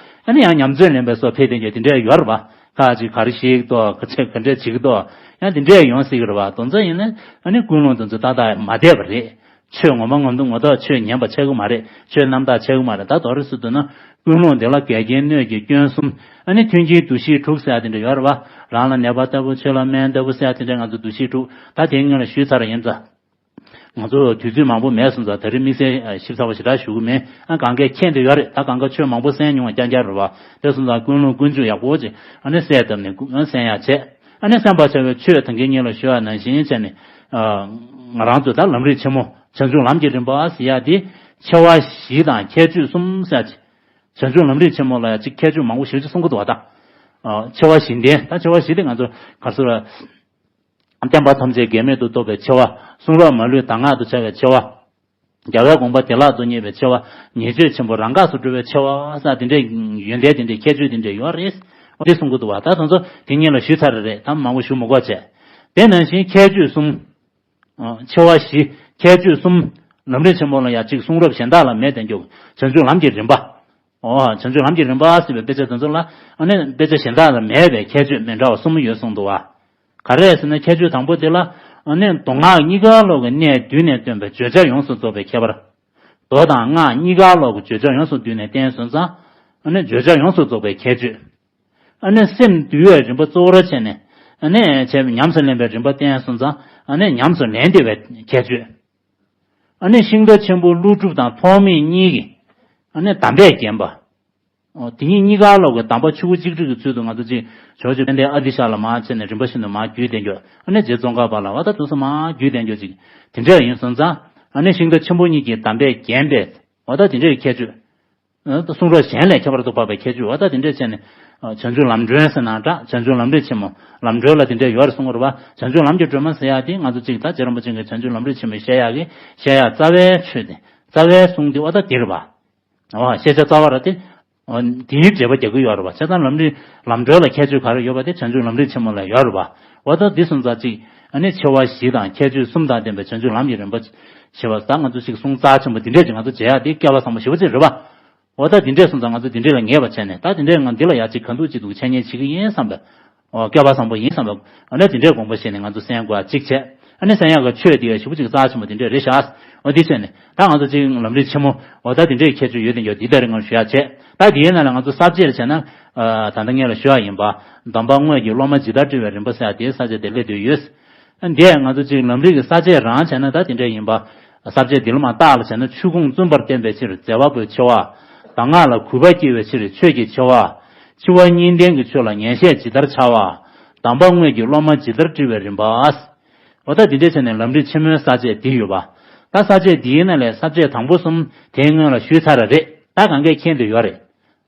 ཨ་ནི་ཡང་ཉམས་ཚོད་ལེན་པའི་སོ་ཕེབས་དེ་འདྲས་དེ་འདྲས་ཡོད་རེད་པ། ཁ་ཅིག་ག་རེ་ཞིག་ཏོ་ག་ཚད་ག་འདྲས་བྱེད་ཀྱི་ཏོ། ཡང་དེ་འདྲས་ཡོང་སྲིད་ཀྱི་རེད་བ། དོན་ཚན་ཡིན་ན་ཨ་ནི་ཀུན་སློང་དེ་ཚོ་ཏག་ཏག་མ་བསྡད་པ་རེད། ཆོས་ངོ་མ་ངོ་མ་ངོ་ཐོག་ཆོས་ཉན་པ་ཆགས་ཀྱི་མ་རེད། ཆོས་རྣམ་དག་ཆགས་ཀྱི་མ་རེད། ད་དོ་རེ་སུ་འདུག་ན་ཀུན་སློང་དེ་ལ་འགལ་རྐྱེན་སྣོད་ཀྱི་སྐྱོན་གསུམ། ཨ་ནི་མཐུན་རྐྱེན་འདུ་ཤེས་དྲུག་ཟེར་ཡ་དེ་འདྲ་ཡོད་རེད་བ། རང་ལ་ནད་པ་ལྟ་བུ་ཆོས་ལ་སྨན་ལྟ་བུ་ཟེར་ཡ་དེ་འདྲ་ང་ཚོ་འདུ་ཤེས་དྲུག་ད་དེ་སྔོན་ལ་ཞུས་ཚར་ཡིན་ཙང་། ང་ཚོ་དུས་ཚོད་མང་པོ་མེད་སོང་ཙང་ད་རེས་དམིགས་བསལ་ཞིབ་ཚགས་པོ་ཞེ་དྲག་ཞུ་གི་མེད། ཨ་གང་གས་མཁྱེན་བསྡད་ཡོད་རེད། ད་གང་ག་ཆོས་མང་པོ་གསན་མྱོང་བ་རྐྱང་རྐྱང་རེད་བ། དེ་སོང་ཙང་ཀུན་སློང་ཀུན་སྤྱོད་ཡག་པོ་ཅིག་ཨ་ནི་གསལ་བཏབ་ནས་ཀུན་གསན་ཡག་བྱས། ཨ་ནི་གསན་པ་བྱ་བའི་ཆོས་ད་གིན་སྔོན་ལ་ཞུས་པ་ནང་བཞིན་བྱས་ནས། ང་རང་ཚོས་ད་ལམ་རིམ་ཆེན་མོ་བྱང་ཆུབ་ལམ་གྱི་རིམ་པ་ཟེར་ཡ་དེ་ཆེ་བ་བཞི་དང་ཁྱད་ཆོས་གསུམ་ཟེར་ཡ་ཅིག་བྱང་ཆུབ་ལམ་རིམ་ཆེན་མོ་ལ་ཡ་ཅིག་ཁྱད་ཆོས་མང་པོ་ཞེ་པོ་ཅིག་གསུང་གི་འདུག་བ་ད། ཆེ་བ་བཞི་ལྡན། ད་ཆེ་བ་བཞི་དེ་ང་ཚོ་ག་རེ་ཟེར་བ། བསྟན་པ་ཐམས་ཅད་འགལ་མེད་དུ་རྟོགས་པའི་ཆེ་བ། གསུང་རབ་མ་ལུས་གདམས་ངག་ཏུ་འཆར་བའི་ཆེ་བ། རྒྱལ་བའི་དགོངས་པ་བདེ་བླག་ཏུ་རྙེད་པའི་ཆེ་བ། ཉེས་སྤྱོད་ཆེན་པོ་རང་འགགས་སུ་འགྲོ་བའི་ཆེ་བ་ཟེར་དེ་འདྲའི་ཡོན་ཏན་དེ་འདྲའི་ཁྱད་ཆོས་དེ་འདྲའི་ཡོད་རེད། འོ་དེ་གསུང་གི་འདུག་བ། ད་དེ་ཚོ་དེ་སྔོན་ལ་ཞུས་ཚར་རེད། ད་མང་པོ་ཞུ་མི་དགོས་བྱས། དེ་ནང་བཞིན་ཁྱད་ཆོས་གསུམ། ཆེ་བ་བཞི། ཁྱད་ཆོས་གསུམ། ལམ་རིམ་ཆེན་མོ་ལ་ཡང་གཅིག་གསུང་རབ་གཞན་དག་ལ་མེད་དེ་འགྱུར་བྱང་ཆུབ་ལམ་གྱི་རིམ་པ། འོ་བྱང་ཆུབ་ལམ་གྱི་རིམ་པ་ཟེར་བའི་དཔེ་ཆ་དེ་ཚོ་ལ་ཨ་ནི་དཔེ་ཆ་གཞན་དག་ལ་མེད་པའི་ཁྱད་ཆོས་མི་འདྲ་བ་གསུམ་ཡོད་གསུངས་འདུག་བ། ག་རེ་ཟེར་ན་ཁྱད་ཆོས་དང་པོ་དེ་ལ་ཨ་ནི་མདོ་སྔགས་གཉིས་ཀ་ལོག་གི་གནད་བསྡུས་ནས་སྟོན་པའི་བརྗོད་བྱ་ཡོངས་སུ་རྫོགས་པའི་ཁྱད་པར། མདོ་དང་སྔགས་གཉིས་ཀ་ལོག་གི་བརྗོད་བྱ་ཡོངས་སུ་བསྡུས་ནས་བསྟན་སོང་ཙང་ཨ་ནི་བརྗོད་བྱ་ཡོངས་སུ་རྫོགས་པའི་ཁྱད་ཆོས། ཨ་ནི་སེམས་འདུལ་བའི་རིམ་པ་གཙོ་བོར་བྱས་ནས་ཨ་ནི་བྱས་ཉམས་སུ་ལེན་པའི་རིམ་པ་བསྟན་སོང་ཙང་ཨ་ནི་ཉམས་སུ་ལེན་བདེ་བའི་ཁྱད་ཆོས། ཨ་ནི་ཤིང་རྟ་ཆེན་པོ་ཀླུ་སྒྲུབ་དང་ཐོགས་མེད་གཉིས་ཀྱིས་ཨ་ནི་གདམས་པས་བརྒྱན་པ། འོ་དེ་གཉིས་གཉིས་ཀ་ལོག་གི་གདམས་པ་ཆུ་བོ་གཅིག་སྒྲིལ་གྱི་ཚུལ་དུ་ང་ཚོ་ཅིག་ཇོ་བོ་རྗེ་དཔལ་ལྡན་ཨ་ཏི་ཤ་ལ་མར་བྱས་ནས་རིམ་པ་བཞིན་དུ་མར་བརྒྱུད་དེ་འགྱོ། ཨ་ནི་རྗེ་ཙོང་ཁ་པ་ལ་འོ་ད་དུས་སུ་མར་བརྒྱུད་དེ་འགྱོ་ཅིག་དེ་འདྲ་ཡིན་སོང་ཙང་ཨ་ནི་ཤིང་རྟ་ཆེན་པོ་གཉིས་ཀྱིས་གདམས་པས་བརྒྱན་པས་འོ་ད་དེ་འདྲའི་ཁྱད་ཆོས། གསུང་རབ་གཞན་ལས་ཁྱད་པར་དུ་འཕགས་པའི་ཁྱད་ཆོས་འོ་ད་དེ་འདྲས་བྱས་ནས། བྱང་ཆུབ་ལམ་སྒྲོན་ཟེར་ན་འདྲ། བྱང་ཆུབ་ལམ་རིམ་ཆེན་མོ་ལམ་སྒྲོན་ལ་དེ་འདྲས་ཡོད་རེད་གསུང་གི་རེད་བ། བྱང་ཆུབ་ལམ་གྱི་སྒྲོན་མ་ཟེར་ཡ་དེ་ང་ཚོ་གཅིག་ད་རྗེ་རིན་པོ་ཆེ་གིས་བྱང་ཆུབ་ལམ་རིམ་ཆེན་མོ་བཤད་ཡག་གི་བཤད་ཡག་རྩ་བའི་ཆོས་དེ་རྩ་བའི་གསུང་དེ་འོ་ད་དེ་རེད་བ། འོ་ཤེས་བྱ་རྩ་བ་ར་དེ། འོ་དེའི་འགྲེལ་པ་རྒྱག་གི་ཡོད་རེད་བ། བྱས་ཙང་ལམ་རིམ་ལམ་སྒྲོན་ལ་ཁྱད་ཆོས་ག་རེ་ཡོད་པ་དེ་བྱང་ཆུབ་ལམ་རིམ་ཆེན་མོ་ལ་ཡོད་རེད་བ། འོ་ད་འདི་སོང་ཙང་གཅིག་ཨ་ནི་ཆེ་བ་བཞི་དང་ཁྱད་ཆོས་གསུམ་དང་ལྡན་པའི་བྱང་ཆུབ་ལམ་གྱི་རིམ་པ་ཞེས་པ་ད་ང་ཚོ་གཅིག་གསུང་རྩ་ཆེན་པོ་འདི་འདྲས་ཀྱི་ང་ཚོ་མཇལ་ཡག་དེ་སྐལ་བ་བཟང་པོ་ཞེ་པོ་ཅིག་རེད་བ། འོ་ད་འདི་འདྲས་སོང་ཙང་ང་ཚོ་འདི་འདྲས་ལ་ངེས་པ་བྱས་ནས་ད་འདི་འདྲས་ང་འདི་ལ་ཡག་ཅིག་གང་ཐུབ་ཅིག་འདུག་འཆད་ཉན་བྱེད་ཀྱི་ཡིན་བསམ་པའི། འོ་སྐལ་བ་བཟང་པོ་ཡིན་བསམ་པའི། ཨ་ནི་འདི་འདྲས་དགོངས་པ་བཞེས་ནས་ང་ཚོ་གསན་དགོས་ཡག་གཅིག་བྱས། ཨ་ནི་གསན་ཡག་གི་ཆོས་དེ་ཞེ་པོ་ཅིག་རྩ་ཆེན་པོ་འདི་འདྲས་རེད་ཤག་འོ་འདི་བྱས་ནས་ད་ང་ཚོ་གཅིག་ལམ་རིམ་ཆེན་མོ་འོ་ད་འདི་འདྲས་ཁྱད་ཆོས་ཡོད་དེ་ཡོད་འདི་ལྟར་ངོ་ཞུ་ཡག་བྱས། ད་འདིའི་ནང་ལ་ང་ཚོ་ས་བཅད་བྱས་ན། ད་ལྟ་སྔོན་ལ་ཞུ་ཡག་ཡིན་པ། གདམས་པ་དངོས་ཀྱི་སློབ་མ་ཇི་ལྟར་བཀྲི་བའི་རིམ་པ་ཟེར་ཡག་དེའི་ས་བཅད་དེ་སླེབས་བསྡད་ཡོད། འདིས་ང་ཚོ་གཅིག་ལམ་རིམ་གྱི་ས་བཅད་རང་བྱས་ན་ད་དེ་འདྲ་ཡིན་པ། ས་བཅད་འདི་ལ་མ་བརྟག་ལ་བྱས་ན་ཆོས་ཕུང་བཙུན་པར་བསྟན་པའི་ཕྱིར་མཛད་པ་པོའི་ཆེ་བ། གདམས་ངག་ལ་གུས་པ་སྐྱེ་བའི་ཕྱིར་ཆོས་ཀྱི་ཆེ་བ། འཆི་བ་གཉིས་ལྡན་གྱི་ཆོས་ལ་ངེས་ཤེས་ཇི་ལྟར་འཆར་བ། གདམས་པ་དངོས་ཀྱི་སློབ་མ་ཇི་ལྟར་བཀྲི་བའི་རིམ་པ། འོ་ད་འདི་འདྲས་བྱས་ནས་ལམ་རིམ་ཆེན་མོའི་ས་བཅད་འདི་ཡོད་པ། ད་ས་བཅད་འདིའི་ནང་ལས་ས་བཅད་དང་པོ་གསུམ་དེའི་སྔོན་ལ་ཞུས་ཚར་བ་རེད། ད་གང་གས་མཁྱེན་བསྡད་ཡོད་རེད།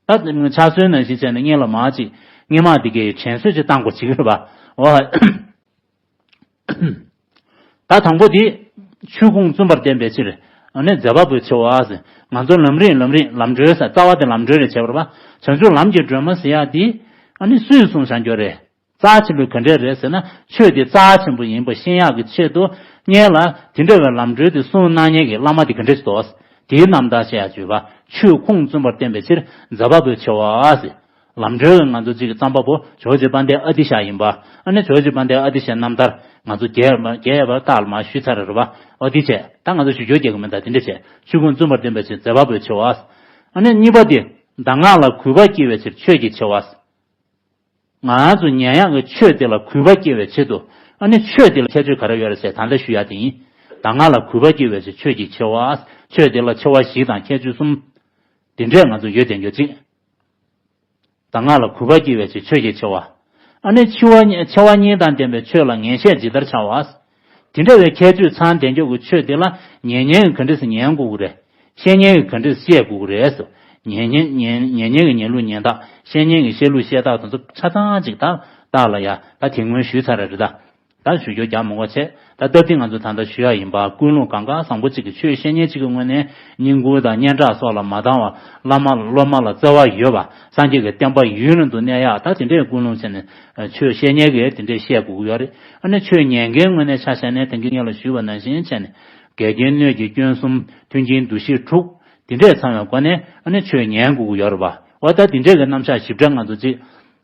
ད་ཕྱག་སྲོལ་ནང་བཞིན་བྱས་ནས་སྔོན་ལ་མར་ཅིག་སྔོན་མ་འདི་གའི་དྲན་གསོ་ཅིག་བཏང་དགོས་བྱེད་ཀྱི་རེད་པ། འོ། ད་དང་པོ་འདི་ཆོས་ཕུང་བཙུན་པར་བསྟན་པའི་ཕྱིར། ཨ་ནི་མཛད་པ་པོའི་ཆེ་བ་ཟེར། ང་ཚོ་ལམ་རིམ་ལམ་རིམ་ལམ་གྲོལ་ཟེར། རྩ་བ་དེ་ལམ་གྲོལ་རེད་བྱས་པ་རེད་པ། བྱང་ཆུབ་ལམ་གྱི་སྒྲོན་མ་ཟེར་ཡག་དེ་ཨ་ནི་སུས་གསུངས་བཞག་རྒྱུ་རེད། རྩ་ཆེན་པོས་ག་འདྲས་རེད་ཟེར་ན། ཆོས་དེ་རྩ་ཆེན་པོ་ཡིན་པ་ཤེས་ཡག་གི་ཆེད་དུ་སྔོན་ལ་དེ་འདྲ་བའི་ལམ་གྲོལ་དེ་གསུངས་གནང་མཁན་གྱི་བླ་མ་དེ་ག་འདྲས་ཞིག་འདུག། དེའི་རྣམ་ཐར་བཤད་ཡག་བརྗོད་པ། ཆོས་ཁུངས་བཙུན་པར་བསྟན་པའི་ཕྱིར་མཛད་པ་པོའི་ཆེ་བ་ཟེར། ལམ་གྲོལ་གྱི་ང་ཚོ་གཅིག་གི་རྩོམ་པ་པོ་ཇོ་བོ་རྗེ་དཔལ་ལྡན་ཨ་ཏི་ཤ་ཡིན་པ། ཨ་ནི་ཇོ་བོ་རྗེ་དཔལ་ལྡན་ཨ་ཏི་ཤའི་རྣམ་ཐར་ང་ཚོ་རྒྱས་རྒྱས་པར་རྟགས་ལ་མར་ཞུས་ཚར་རེད་པ། ཨོ་དེ་བྱས་ད་ང་ཚོ་ཞུ་རྒྱུ་རྒྱག་གི་མིན། ད་དེ་འདྲ་བྱས་ཆོས་ཁུངས་བཙུན་པར་བསྟན་པའི་ཕྱིར་མཛད་པ་པོའི་ཆེ་བ། ཨ་ནི་གཉིས་པ་དེ། གདམས་ངག་ལ་གུས་པ་སྐྱེ་བའི་ཕྱིར་ཆོས་ཀྱི་ཆེ་བ། ང་ཚོ་ཉན་ཡག་གི་ཆོས་དེ་ལ་གུས་པ་སྐྱེ་བའི་ཆེད་དུ། ཨ་ནི་ཆོས་དེ་ལ་ཁྱད་ཆོས་ག་རེ་ཡོད་རེད་ཟེར་ད་ལྟ་ཞུ་ཡག་དེ་ཡིན། གདམས་ངག་ལ་གུས་པ་སྐྱེ་བའི་ཕྱིར་ཆོས་ཀྱི་ཆེ་བ། ཆོས་དེ་ལ་ཆེ་བ་བཞི་དང་ཁྱད་ཆོས་གསུམ། དེ་འདྲས་ང་ཚོ་ཡོད་དེ་ཡོད་ཅིག། གདམས་ངག་ལ་གུས་པ་སྐྱེ་བའི་ཕྱིར་ཆོས་ཀྱི་ཆེ་བ། ཨ་ནི་འཆི་བ་ཉེ་འཆི་བ་གཉིས་དང་ལྡན་པའི་ཆོས་ལ་ངེས་ཤེས་ཇི་ལྟར་འཆང་བ། དེ་འདྲ་བའི་ཁྱད་ཆོས་ཚང་ལྡན་རྒྱུ་གི་ཆོས་དེ་ལ་ཉན་མཁན་གྱིས་ག་འདྲ་སེ་ཉན་དགོས་ཀྱི་རེད། བཤད་མཁན་གྱིས་ག་འདྲ་སེ་བཤད་དགོས་ཀྱི་རེད་ཟེར། ཉན་མཁན་ཉན་ཉན་མཁན་གྱིས་ཉན་ལུགས་ཉན་སྟངས། བཤད་མཁན་གྱིས་བཤད་ལུགས་བཤད་སྟངས་དེ་ཚོ་ཆ་ཚང་ཅིག་ད་བརྟག་ལ་ཡ་ད་དེ་སྔོན་ཞུས་ཚར་རེད་ད། ད་ཞུ་རྒྱུ་རྒྱག་མི་དགོས་བྱས། ད་སྟབས་བདེ་ང་ཚོ་ད་ལྟ་ཞུ་ཡག་ཡིན་པ། ཀུན་སློང་གང་ག་བཟང་པོ་གཅིག་གི་ཆོས་བཤད་མཁན་གཅིག་གི་ངོས་ནས་བསྙེན་བཀུར་དང་སྙན་གྲགས་སོགས་ལ་མ་བཏང་བར་བླ་མ་སློབ་མ་ལ་བརྩེ་བ་ཡོད་པ། སངས་རྒྱས་ཀྱི་བསྟན་པ་ཡུན་རིང་དུ་གནས་ཡག་ད་དེ་འདྲའི་ཀུན་སློང་བྱས་ནས་ཆོས་བཤད་མཁན་གྱིས་དེ་འདྲས་བཤད་དགོས་ཀྱི་ཡོད་རེད། ཨ་ནི་ཆོས་ཉན་མཁན་ངོས་ནས་ཆ་བཞག་ནས་དེང་གི་སྔོན་ལ་ཞུས་པ་ནང་བཞིན་བྱས་ནས་འགལ་རྐྱེན་སྣོད་ཀྱི་སྐྱོན་གསུམ། མཐུན་རྐྱེན་འདུ་ཤེས་དྲུག། དེ་འདྲས་ཚང་བའི་སྒོ་ནས་ཨ་ནི་ཆོས་ཉན་དགོས་ཀྱི་ཡོད་རེད་པ། འོ་ད་དེ་འདྲས་ཀྱི་རྣམ་གཞག་ཞིབ་ཕྲ་ང་ཚོ་གཅིག།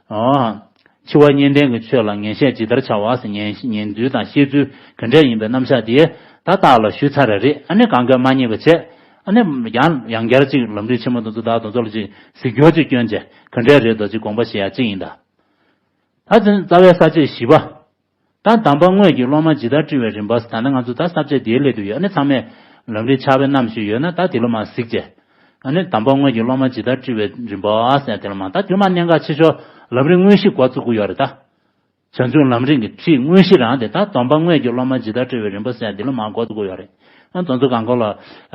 ཨོ། འཆི་བ་གཉིས་ལྡན་གྱི་ཆོས་ལ་ངེས་ཤེས་ཇི་ལྟར་འཆང་བ་ཟེར། ཉན་ཉན་ཚུལ་དང་བཤད་ཚུལ་ག་འདྲ་ཡིན་པའི་རྣམ་གཞག་དེ་ད་བརྟག་ལ་ཞུས་ཚར་རེད། ཨ་ནི་གང་ག་མ་རྙེད་པ་བྱས། ཨ་ནི་ཡང་ཡང་བསྐྱར་ཅིག་ལམ་རིམ་ཆེན་མོ་དེ་ཚོ་དག་དེ་ཚོ་ལ་ཅིག་གཟིགས་སྐོར་ཅིག་བསྐྱོན་བྱས་ག་འདྲ་རེད་འདུག་ཅིག་དགོངས་པ་བཞེས་ཡག་ཅིག་ཡིན་ད། ད་དེ་རྩ་བའི་ས་བཅད་བཞི་པ། ད་གདམས་པ་དངོས་ཀྱི་སློབ་མ་ཇི་ལྟར་བཀྲི་བའི་རིམ་པ། ད་ནི་ང་ཚོ་ད་ས་བཅད་འདིའི་སླད་དུ་ཡོད། ཨ་ནི་ཚང་མས་ལམ་རིམ་ཕྱག་དཔེ་བསྣམས་བཞིན་ཡོད་ན་ད་དེ་ལ་མར་གཟིགས་བྱས། ཨ་ནི་གདམས་པ་དངོས་ཀྱི་སློབ་མ་ཇི་ལྟར་བཀྲི་བའི་རིམ་པ་ཟེར་དེ་ལ་མར་ད་དེ་ལ་མར་གནད་འགག་ཆེ་ཤོས་ལམ་རིམ་དངོས་གཞི་འགོ་བཙུགས་ཀྱི་ཡོད་རེད་ད། བྱང་ཆུབ་ལམ་རིམ་གྱི་ཁྲིད་དངོས་གཞི་རང་དེ་ད་གདམས་པ་དངོས་ཀྱི་སློབ་མ་ཇི་ལྟར་བཀྲི་བའི་རིམ་པ་ཟེར་འདི་ལ་མར་འགོ་བཙུགས་ཀྱི་ཡོད་རེད། ཨ་དེ་ཚོ་གང་ག་ལ་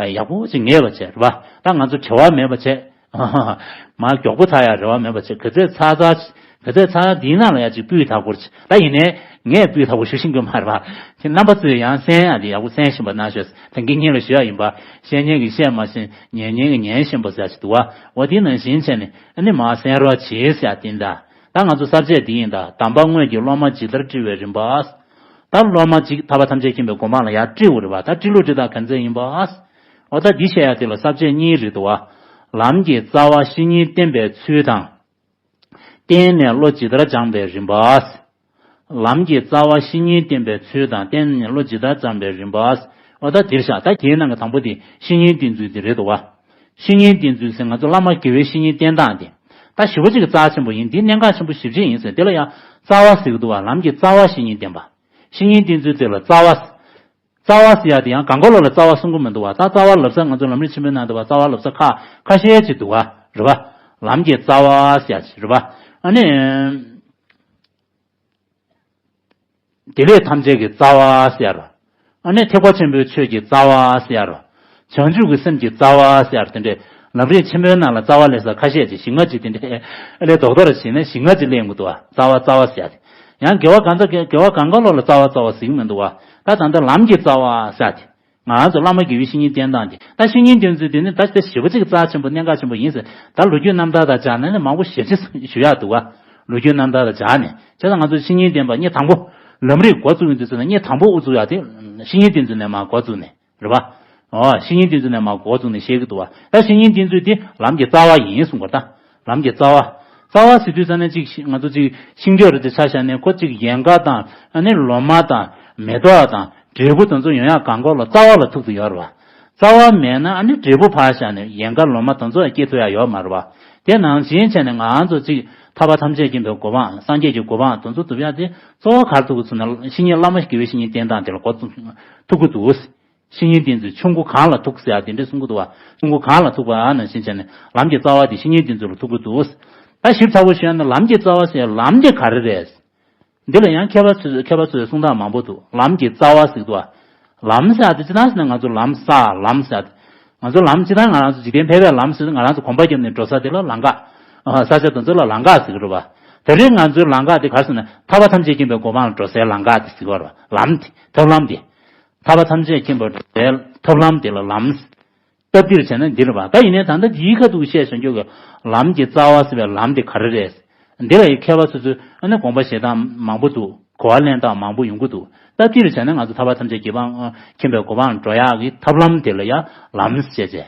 ཡག་པོ་ཅིག་ངེས་པ་བྱས་རེད་པ། ད་ང་ཚོ་བྲེལ་བ་མེད་པ་བྱས། མར་མགྱོགས་པོ་ཚར་ཡག་རེ་བ་མེད་པ་བྱས། ག་ཚོད་ཚར་ཚར། ག་ཚོད་ཚར་འདིའི་ནང་ལ་ཡ་ཅིག་སྤུས་དག་པོ་ཅིག་ད་ཡིན་ནའི་ངས་སྤུས་དག་པོ་ཞུ་ཤེས་ཀྱི་མ་རེད་པ། དེ་རྣམ་པ་ཚོས་ཡང་གསན་ཡག་དེ་ཡག་པོ་གསན་བཞིན་པ་གནང་ཤོག་ད་གིན་སྔོན་ལ་ཞུ་ཡག་ཡིན་པ། བཤད་མཁན་གྱིས་བཤད་མ་ཤེས། ཉན་མཁན་གྱིས་ཉན་ཤེས་པ་ཟེར་ཡག་ཅིག་འདུག་པ། འོ་དེ་ནང་བཞིན་བྱས་ནས་ཨ་ནི་མར་གསན་རོགས་བྱེད་ཟེར་ཡག་དེ་ཡིན་ད། ད་ང་ཚོ་ས་བཅད་འདི་ཡིན་ད། གདམས་པ་དངོས་ཀྱི་སློབ་མ་ཇི་ལྟར་བཀྲི་བའི་རིམ་པ། ད་སློབ་མ་གཅིག་ཐར་པ་ཐམས་ཅད་མཁྱེན་པའི་གོ་འཕང་ལ་ཡར་བཀྲི་དགོས་རེད་པ། ད་བཀྲི་ལུགས་འགྲོ་སྟངས་ག་འདྲ་ཡིན་པ། འོ་ད་འདི་བཤད་ཡག་དེ་ལ་ས་བཅད་གཉིས་རེད་འདུག་པ། ལམ་གྱི་རྩ་བ་བཤེས་གཉེན་བསྟེན་པའི་ཚུལ་དང་། བསྟེན་ནས་བློ་ཇི་ལྟར་སྦྱང་བའི་རིམ་པ། ལམ་གྱི་རྩ་བ་བཤེས་གཉེན་བསྟེན་པའི་ཚུལ་དང་བསྟེན་ནས་བློ་ཇི་ལྟར་སྦྱང་བའི་རིམ་པ། འོ་ད་འདིར་བཞག་ད་དེའི་ནང་གི་དང་པོ་དེ་བཤེས་གཉེན་བསྟེན་ཚུལ་དེ་རེད་འདུག་པ། བཤེས་གཉེན་བསྟེན་ཚུལ་ཟེར་ང་ཚོ་བླ་མ་དགེ་བའི་བཤེས་གཉེན་བསྟེན་སྟངས་དེ། ད་ཞེ་པོ་ཅིག་རྩ་ཆེན་པོ་ཡིན། འདི་གནད་འགག་ཆེན་པོ་ཞེ་པོ་ཅིག་ཡིན་ཟེར། འདི་ལ་ཡང་རྩ་བ་ཟེར་གྱི་འདུག་པ། ལམ་གྱི་རྩ་བ་བཤེས་གཉེན་བསྟེན་པ། བཤེས་གཉེན་བསྟེན་ཚུལ་དེ་ལ་རྩ་བ། རྩ་བ་ཟེར་ཡག་དེ་ཡང་གང་ག་ལོག་ལ་རྩ་བ་གསུང་གི་མི་འདུག་པ། ད་རྩ་བ་ལབ་ས་ང་ཚོ་ལམ་རིམ་ཆེན་མོའི་ནང་དུ་བ་རྩ་བ་ལབ་ས་ཁ་ཁ་ཤས་ཅིག་འདུག་པ་རེད་པ། ལམ་གྱི་རྩ་བ་ཟེར་ཡག་ཅིག་རེད་པ། ཨ་ནི། བདེ་ལེགས་ཐམས་ཅད་ཀྱི་རྩ་བ་ཟེར་ཡག་རེད། ཨ་ནི་ཐེག་པ་ཆེན་པོའི་ཆོས་ཀྱི་རྩ་བ་ཟེར་ཡག་རེད། བྱང་ཆུབ་ཀྱི་སེམས་ཀྱི་རྩ་བ་ཟེར་ཡག་དེ་འདྲས་ལམ་རིམ་ཆེན་མོའི་ནང་ལ་རྩ་བ་ལབ་ས་ཁ་ཤས་ཅིག་བཞི་ལྔ་ཅིག་དེ་འདྲས་ཨ་ལས་རྡོག་རྡོག་རེ་བྱས་ནས་བཞི་ལྔ་ཅིག་སླེབས་ཡོང་གི་འདུག་པ། རྩ་བ་རྩ་བ་ཟེར་ཡག་དེ། ཡང་དགེ་བ་གང་ཚ་དགེ་བ་གང་ག་ལོག་ལ་རྩ་བ་རྩ་བ་ཟེར་གྱི་མི་འདུག་པ། ད་ད་ལྟ་ལམ་གྱི་རྩ་བ་ཟེར་ཡག་དེ། ང་རང་ཚོ་བླ་མ་དགེ་བའི་བཤེས་གཉེན་བསྟེན་སྟངས་དེ། ད་བཤེས་གཉེན་བསྟེན་ཚུལ་དེ་ནི་ད་དེ་ཞེ་པོ་ཅིག་རྩ་ཆེན་པོ་གནད་འགག་ཆེན་པོ་ཡིན་ཟེར། ད་ལོ་རྒྱུས་རྣམ་ཐར་དང་སྦྱར་ན་ནི་མང་པོ་ཞེ་ཅིག་ཞུ་ཡག་འདུག་པ། ལོ་རྒྱུས་རྣམ་ཐར་དང་སྦྱར་ནས། བྱས་ཙང་ང་ཚོ་བཤེས་གཉེན་བསྟེན་པ་སྔོན་དང་པོ། ལམ་རིམ་འགོ་བཙུགས་ཡོང་དུས་ཚོད་ན་སྔོན་དང་པོ་དབུ་བཙུགས་ཡག་དེ་བཤེས་གཉེན་བསྟེན་ཚུལ་ནས་མར་འགོ་བཙུགས་ནས་རེད་པ། ཨོ། བཤེས་གཉེན་བསྟེན་ཚུལ་ནས་མར་འགོ་བཙུགས་ནས་བཤད་ཀྱི་འདུག་པ། ད་བཤེས་གཉེན་བསྟེན་ཚུལ་དེ་ལམ་གྱི་རྩ་བ་ཡིན་གསུངས་པ་རེད་ད། ལམ་གྱི་རྩ་བ། རྩ་བ་ཟེར་དུས་ཙ་ན་ཅིག་ཤི- ང་ཚོ་ཅིག་ཤིང་ཏོག་རེ་དེ་ཆ་བཞག་ནས་ཁོ་ཅིག་ཡལ་ག་དང་ཨ་ནི་ལོ་མ་དང་མེ་ཏོག་དང་འབྲས་བུ་དེ་ཚོ་ཡོང་ཡག་གང་གོ་ལ་རྩ་བ་ལ་ཐུག་ཏུ་ཡོད་རེད་པ། རྩ་བ་མེད་ན་ཨ་ནི་འབྲས་བུ་ཕར་བཞག་ནས་ཡལ་ག་ལོ་མ་དེ་ཚོ་ཡང་སྐྱེ་ཐུབ་ཡག་ཡོད་མ་རེད་པ། དེ་ནང་བཞིན་བྱས་ནས་ང་ཚོ་ཅིག་ཐར་པ་ཐམས་ཅད་མཁྱེན་པའི་གོ་འཕང་སངས་རྒྱས་ཀྱི་གོ་འཕང་དེ་ཚོ་ཐོབ་ཡག་དེ་གཙོ་བོ་ག་རེ་ཐུག་གི་ཚུལ་ན་བཤེས་གཉེན་བླ་མ་དགེ་བའི་བཤེས་གཉེན་བསྟེན་སྟངས་དེ་ལ་གོ་ཐུག་གི་འདུག། བཤེས་གཉེན་བསྟེན་ཚུལ་ཆུང་ཀུ་གང་ལ་ཐུག་ཟེར་ཡག་དེ་འདྲས་གསུང་གི་འདུག་པ། ཆུང་ཀུ་གང་ལ་ཐུག་པ་ནང་བཞིན་བྱས་ནས་ལམ་གྱི་རྩ་བ་དེ་བཤེས་གཉེན་བསྟེན་ཚུལ་ལ་ཐུག་གི་འདུག། ད་ཞིབ་ཚགས་པོ་ཤོད་ན་ལམ་གྱི་རྩ་བ་ཟེར་ཡག་ལམ་དེ་ག་རེ་རེད། འདི་ལ་ཡང་མཁས་པ་ཚོས་མཁས་པ་ཚོས་གསུང་སྟངས་མང་པོ་འདུག། ལམ་གྱི་རྩ་བ་ཟེར་གི་འདུག་པ། ལམ་ཟེར་ཡག་དེ་ཅི་ལྟར་ཟེར་ན་ང་ཚོ་ལམ་ས་ལམ་ཟེར་ཡག་དེ། ང་ཚོ་ལམ་ཅི་ལྟར་ང་རང་ཚོ་འཇིག་རྟེན་ཕལ་པའི་ལམ་ཟེར་ང་རང་ཚོ་གོམ་པ་བརྒྱབ་ནས་འགྲོ་ས་དེ་ལ་ལམ་ཀ། ཨ་ས་ཆ་དེ་ཚོ་ལ་ལམ་ཀ་ཟེར་གི་རེད་པ། དེ་རིང་ང་ཚོའི་ལམ་ཀ་དེ་ག་རེ་ཟེར་ན་ཐར་པ་ཐམས་ཅད་མཁྱེན་པའི་གོ་འཕང་ལ་འགྲོ་སའི་ལམ་ཀ་དེ་ཟེར་གི་རེད་པ། ལམ་དེ་ཐབས་ལམ་དེ། ཐར་པ་ཐམས་ཅད་མཁྱེན་པར་འགྲོ་སའི་ ཐབས་ལམ་དེ་ལ་ལམ། སྟབས་བདེར་བྱས་ན་འདི་རེད་པ། ད་ཡིན་ནའི་ད་ལྟ་འདིའི་ཁ་ཐུག་བཤད་བཞག་རྒྱུ་གི་ལམ་གྱི་རྩ་བ་ཟེར་བའི་ལམ་དེ་ག་རེ་རེད། འདི་ལ་ཡི་མཁས་པ་སོ་སོའི་ཨ་ནི་དགོངས་པ་བཞེས་སྟངས་མང་པོ་འདུག་གོ་བ་ལེན་སྟངས་མང་པོ་ཡོང་གི་འདུག་སྟབས་བདེར་བྱས་ན་ང་ཚོ་ཐར་པ་ཐམས་ཅད་གྱིས་མཁྱེན་པའི་གོ་འཕང་འགྲོ་ཡག་གི་ཐབས་ལམ་དེ་ལ་ཡང་ལམ་ཞེས་བྱ།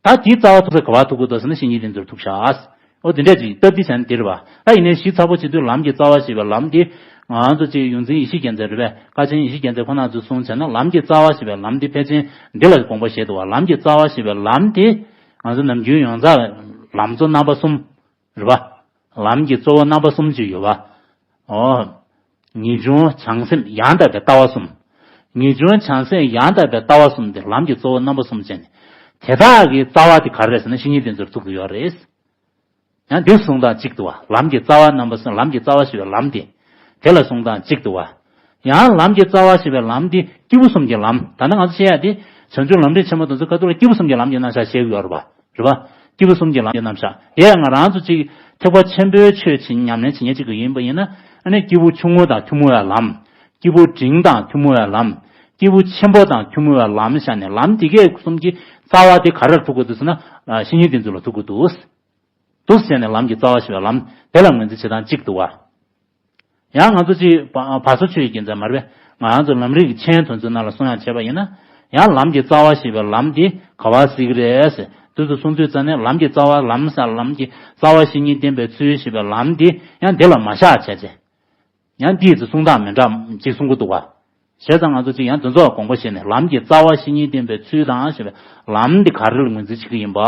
ད་དེའི་རྩ་བ་ཐུག་ས་ག་བ་ཐུག་གི་འདུག་ཟེར་ན་བཤེས་གཉེན་དེ་ཚོར་ཐུག་ཤག་འོ་དེ་འདྲས་ཅིག་སྟབས་བདེ་བྱས་ན་དེ་རེད་པ། ད་ཡིན་ནའི་ཞིབ་ཚགས་པོ་བྱེད་དུས་ལམ་གྱི་རྩ་བ་ཞེས་པའི་ལམ་དེ་ང་ཚོ་ཅིག་ཡོངས་འཛིན་ཡེ་ཤེས་རྒྱལ་མཚན་རེད་པས། དཀའ་ཆེན་ཡེ་ཤེས་རྒྱལ་མཚན་ཁོ་ན་ཚོས་གསུངས་བྱས་ན་ལམ་གྱི་རྩ་བ་ཞེས་པའི་ལམ་དེ་ཕལ་ཆེར་འདི་ལ་དགོངས་པ་བཞེས་འདུག་བ། ལམ་གྱི་རྩ་བ་ཞེས་པའི་ལམ་དེ་ང་ཚོ་ནམ་རྒྱུན་ཡོངས་གྲགས་ལམ་གཙོ་རྣམ་པ་གསུམ་རེད་པ། ལམ་གྱི་གཙོ་བོ་རྣམ་པ་གསུམ་ཅིག་ཡོད་པ། འོ། ངེས་འབྱུང་བྱང་སེམས་ཡང་དག་པའི་ལྟ་བ་གསུམ། ངེས་འབྱུང་བྱང་སེམས་ཡང་དག་པའི་ལྟ་བ་གསུམ་དེ་ལམ་གྱི་གཙོ་བོ་རྣམ་པ་གསུམ་ཅན། དེ་དག་གི་རྩ་བ་དེ་ག་རེ་རེད་ཟེར་ན་བཤེས་གཉེན་དེ་ཚོར་ཐུག་གི་ཡོད་རེད། ཡང་འདི་གསུང་སྟངས་གཅིག་འདུག་བ། ལམ་གྱི་རྩ་བ་རྣམ་པ་གསུམ། ལམ་གྱི་རྩ་བ་ཞེས་པའི་ལམ་དེ། དེ་ལ་གསུང་སྟངས་གཅིག་འདུག་བ། ཡང་ལམ་གྱི་རྩ་བ་ཞེས་པའི་ལམ་དེ་སྐྱེས་བུ་གསུམ་གྱི་ལམ། ད་ནི་ང་ཚོ་བཤད་ཡ་དེ་བྱང་ཆུབ་ལམ་རིམ་ཆེན་མོ་དེ་ཚོ་ཁ་ཐུག་ལ་སྐྱེས་བུ་གསུམ་གྱི་ལམ་གྱི་རྣམ་གཞག་བཤད་ཀྱི་ཡོད་རེད་པ། རེད་པ། སྐྱེས་བུ་གསུམ་གྱི་ལམ་གྱི་རྣམ་གཞག་དེ་ཡང་ང་རང་ཚོ་གཅིག་ཐེག་པ་ཆེན་པོའི་ཆོས་ཉམས་ལེན་བྱེད་མཁན་གཅིག་གི་ཡིན་པ་ཡིན་ན། ཨ་ནི་སྐྱེས་བུ་ཆུང་ངུ་དང་ཐུན་མོང་བའི་ལམ། སྐྱེས་བུ་འབྲིང་དང་ཐུན་མོང་བའི་ལམ། སྐྱེས་བུ་ཆེན་པོ་དང་ཐུན་མོང་བའི་ལམ་བཞག་ནས་ལམ་དེ་གས་གསུམ་གྱི་རྩ་བ་དེ་ག་རེར་ཐུག་གི་འདུག་ཟེར་ན་བཤེས་གཉེན་དེ་ཚོ་ལ་ཐུག་གི་འདུག་འདུག་ཟེར་ནས་ལམ་གྱི་རྩ་བ་ཞེས་པའི་ལམ་དེ་ལ་ངོས་འཛིན་བྱེད་སྟངས་གཅིག་འདུག་བ། ཡང་ང་ཚོ་གཅིག་བ་བ་སོ་ཆོས་ཀྱི་མཛད་མར་བས་ང་རང་ཚོ་ལམ་རིམ་གྱི་མཆན་དོན་ཚོའི་ནང་ལ་གསུང་ཡང་བྱས་པ་ཡིན་ན། ཡང་ལམ་གྱི་རྩ་བ་ཞེས་པའི་ལམ་འདི་ག་བ་ཟེར་གི་རེད་ཟེར་དུས་སུ་གསུང་དུས་ཙ་ནས་ལམ་གྱི་རྩ་བ་ལམ་ས་ལམ་གྱི་རྩ་བ་བཤེས་གཉེན་བསྟེན་པའི་ཚུལ་ཞེས་པའི་ལམ་འདི་ཡང་འདི་ལ་མ་བཞག་བྱས་བྱས། ཡང་འདིའི་ཚེ་གསུང་སྟངས་མི་འདྲ་ཅིག་གསུང་གི་འདུག་བ། བྱས་ཙང་ང་ཚོ་གཅིག་ཡང་དོན་ཚོགས་དགོངས་པ་བཞེས་ནས་ལམ་གྱི་རྩ་བ་བཤེས་གཉེན་བསྟེན་པའི་ཚུལ་དང་ཞེས་པའི་ལམ་འདི་ག་རེ་ལ་ངོས་འཛིན་བྱེད་ཀྱི་ཡིན་པ།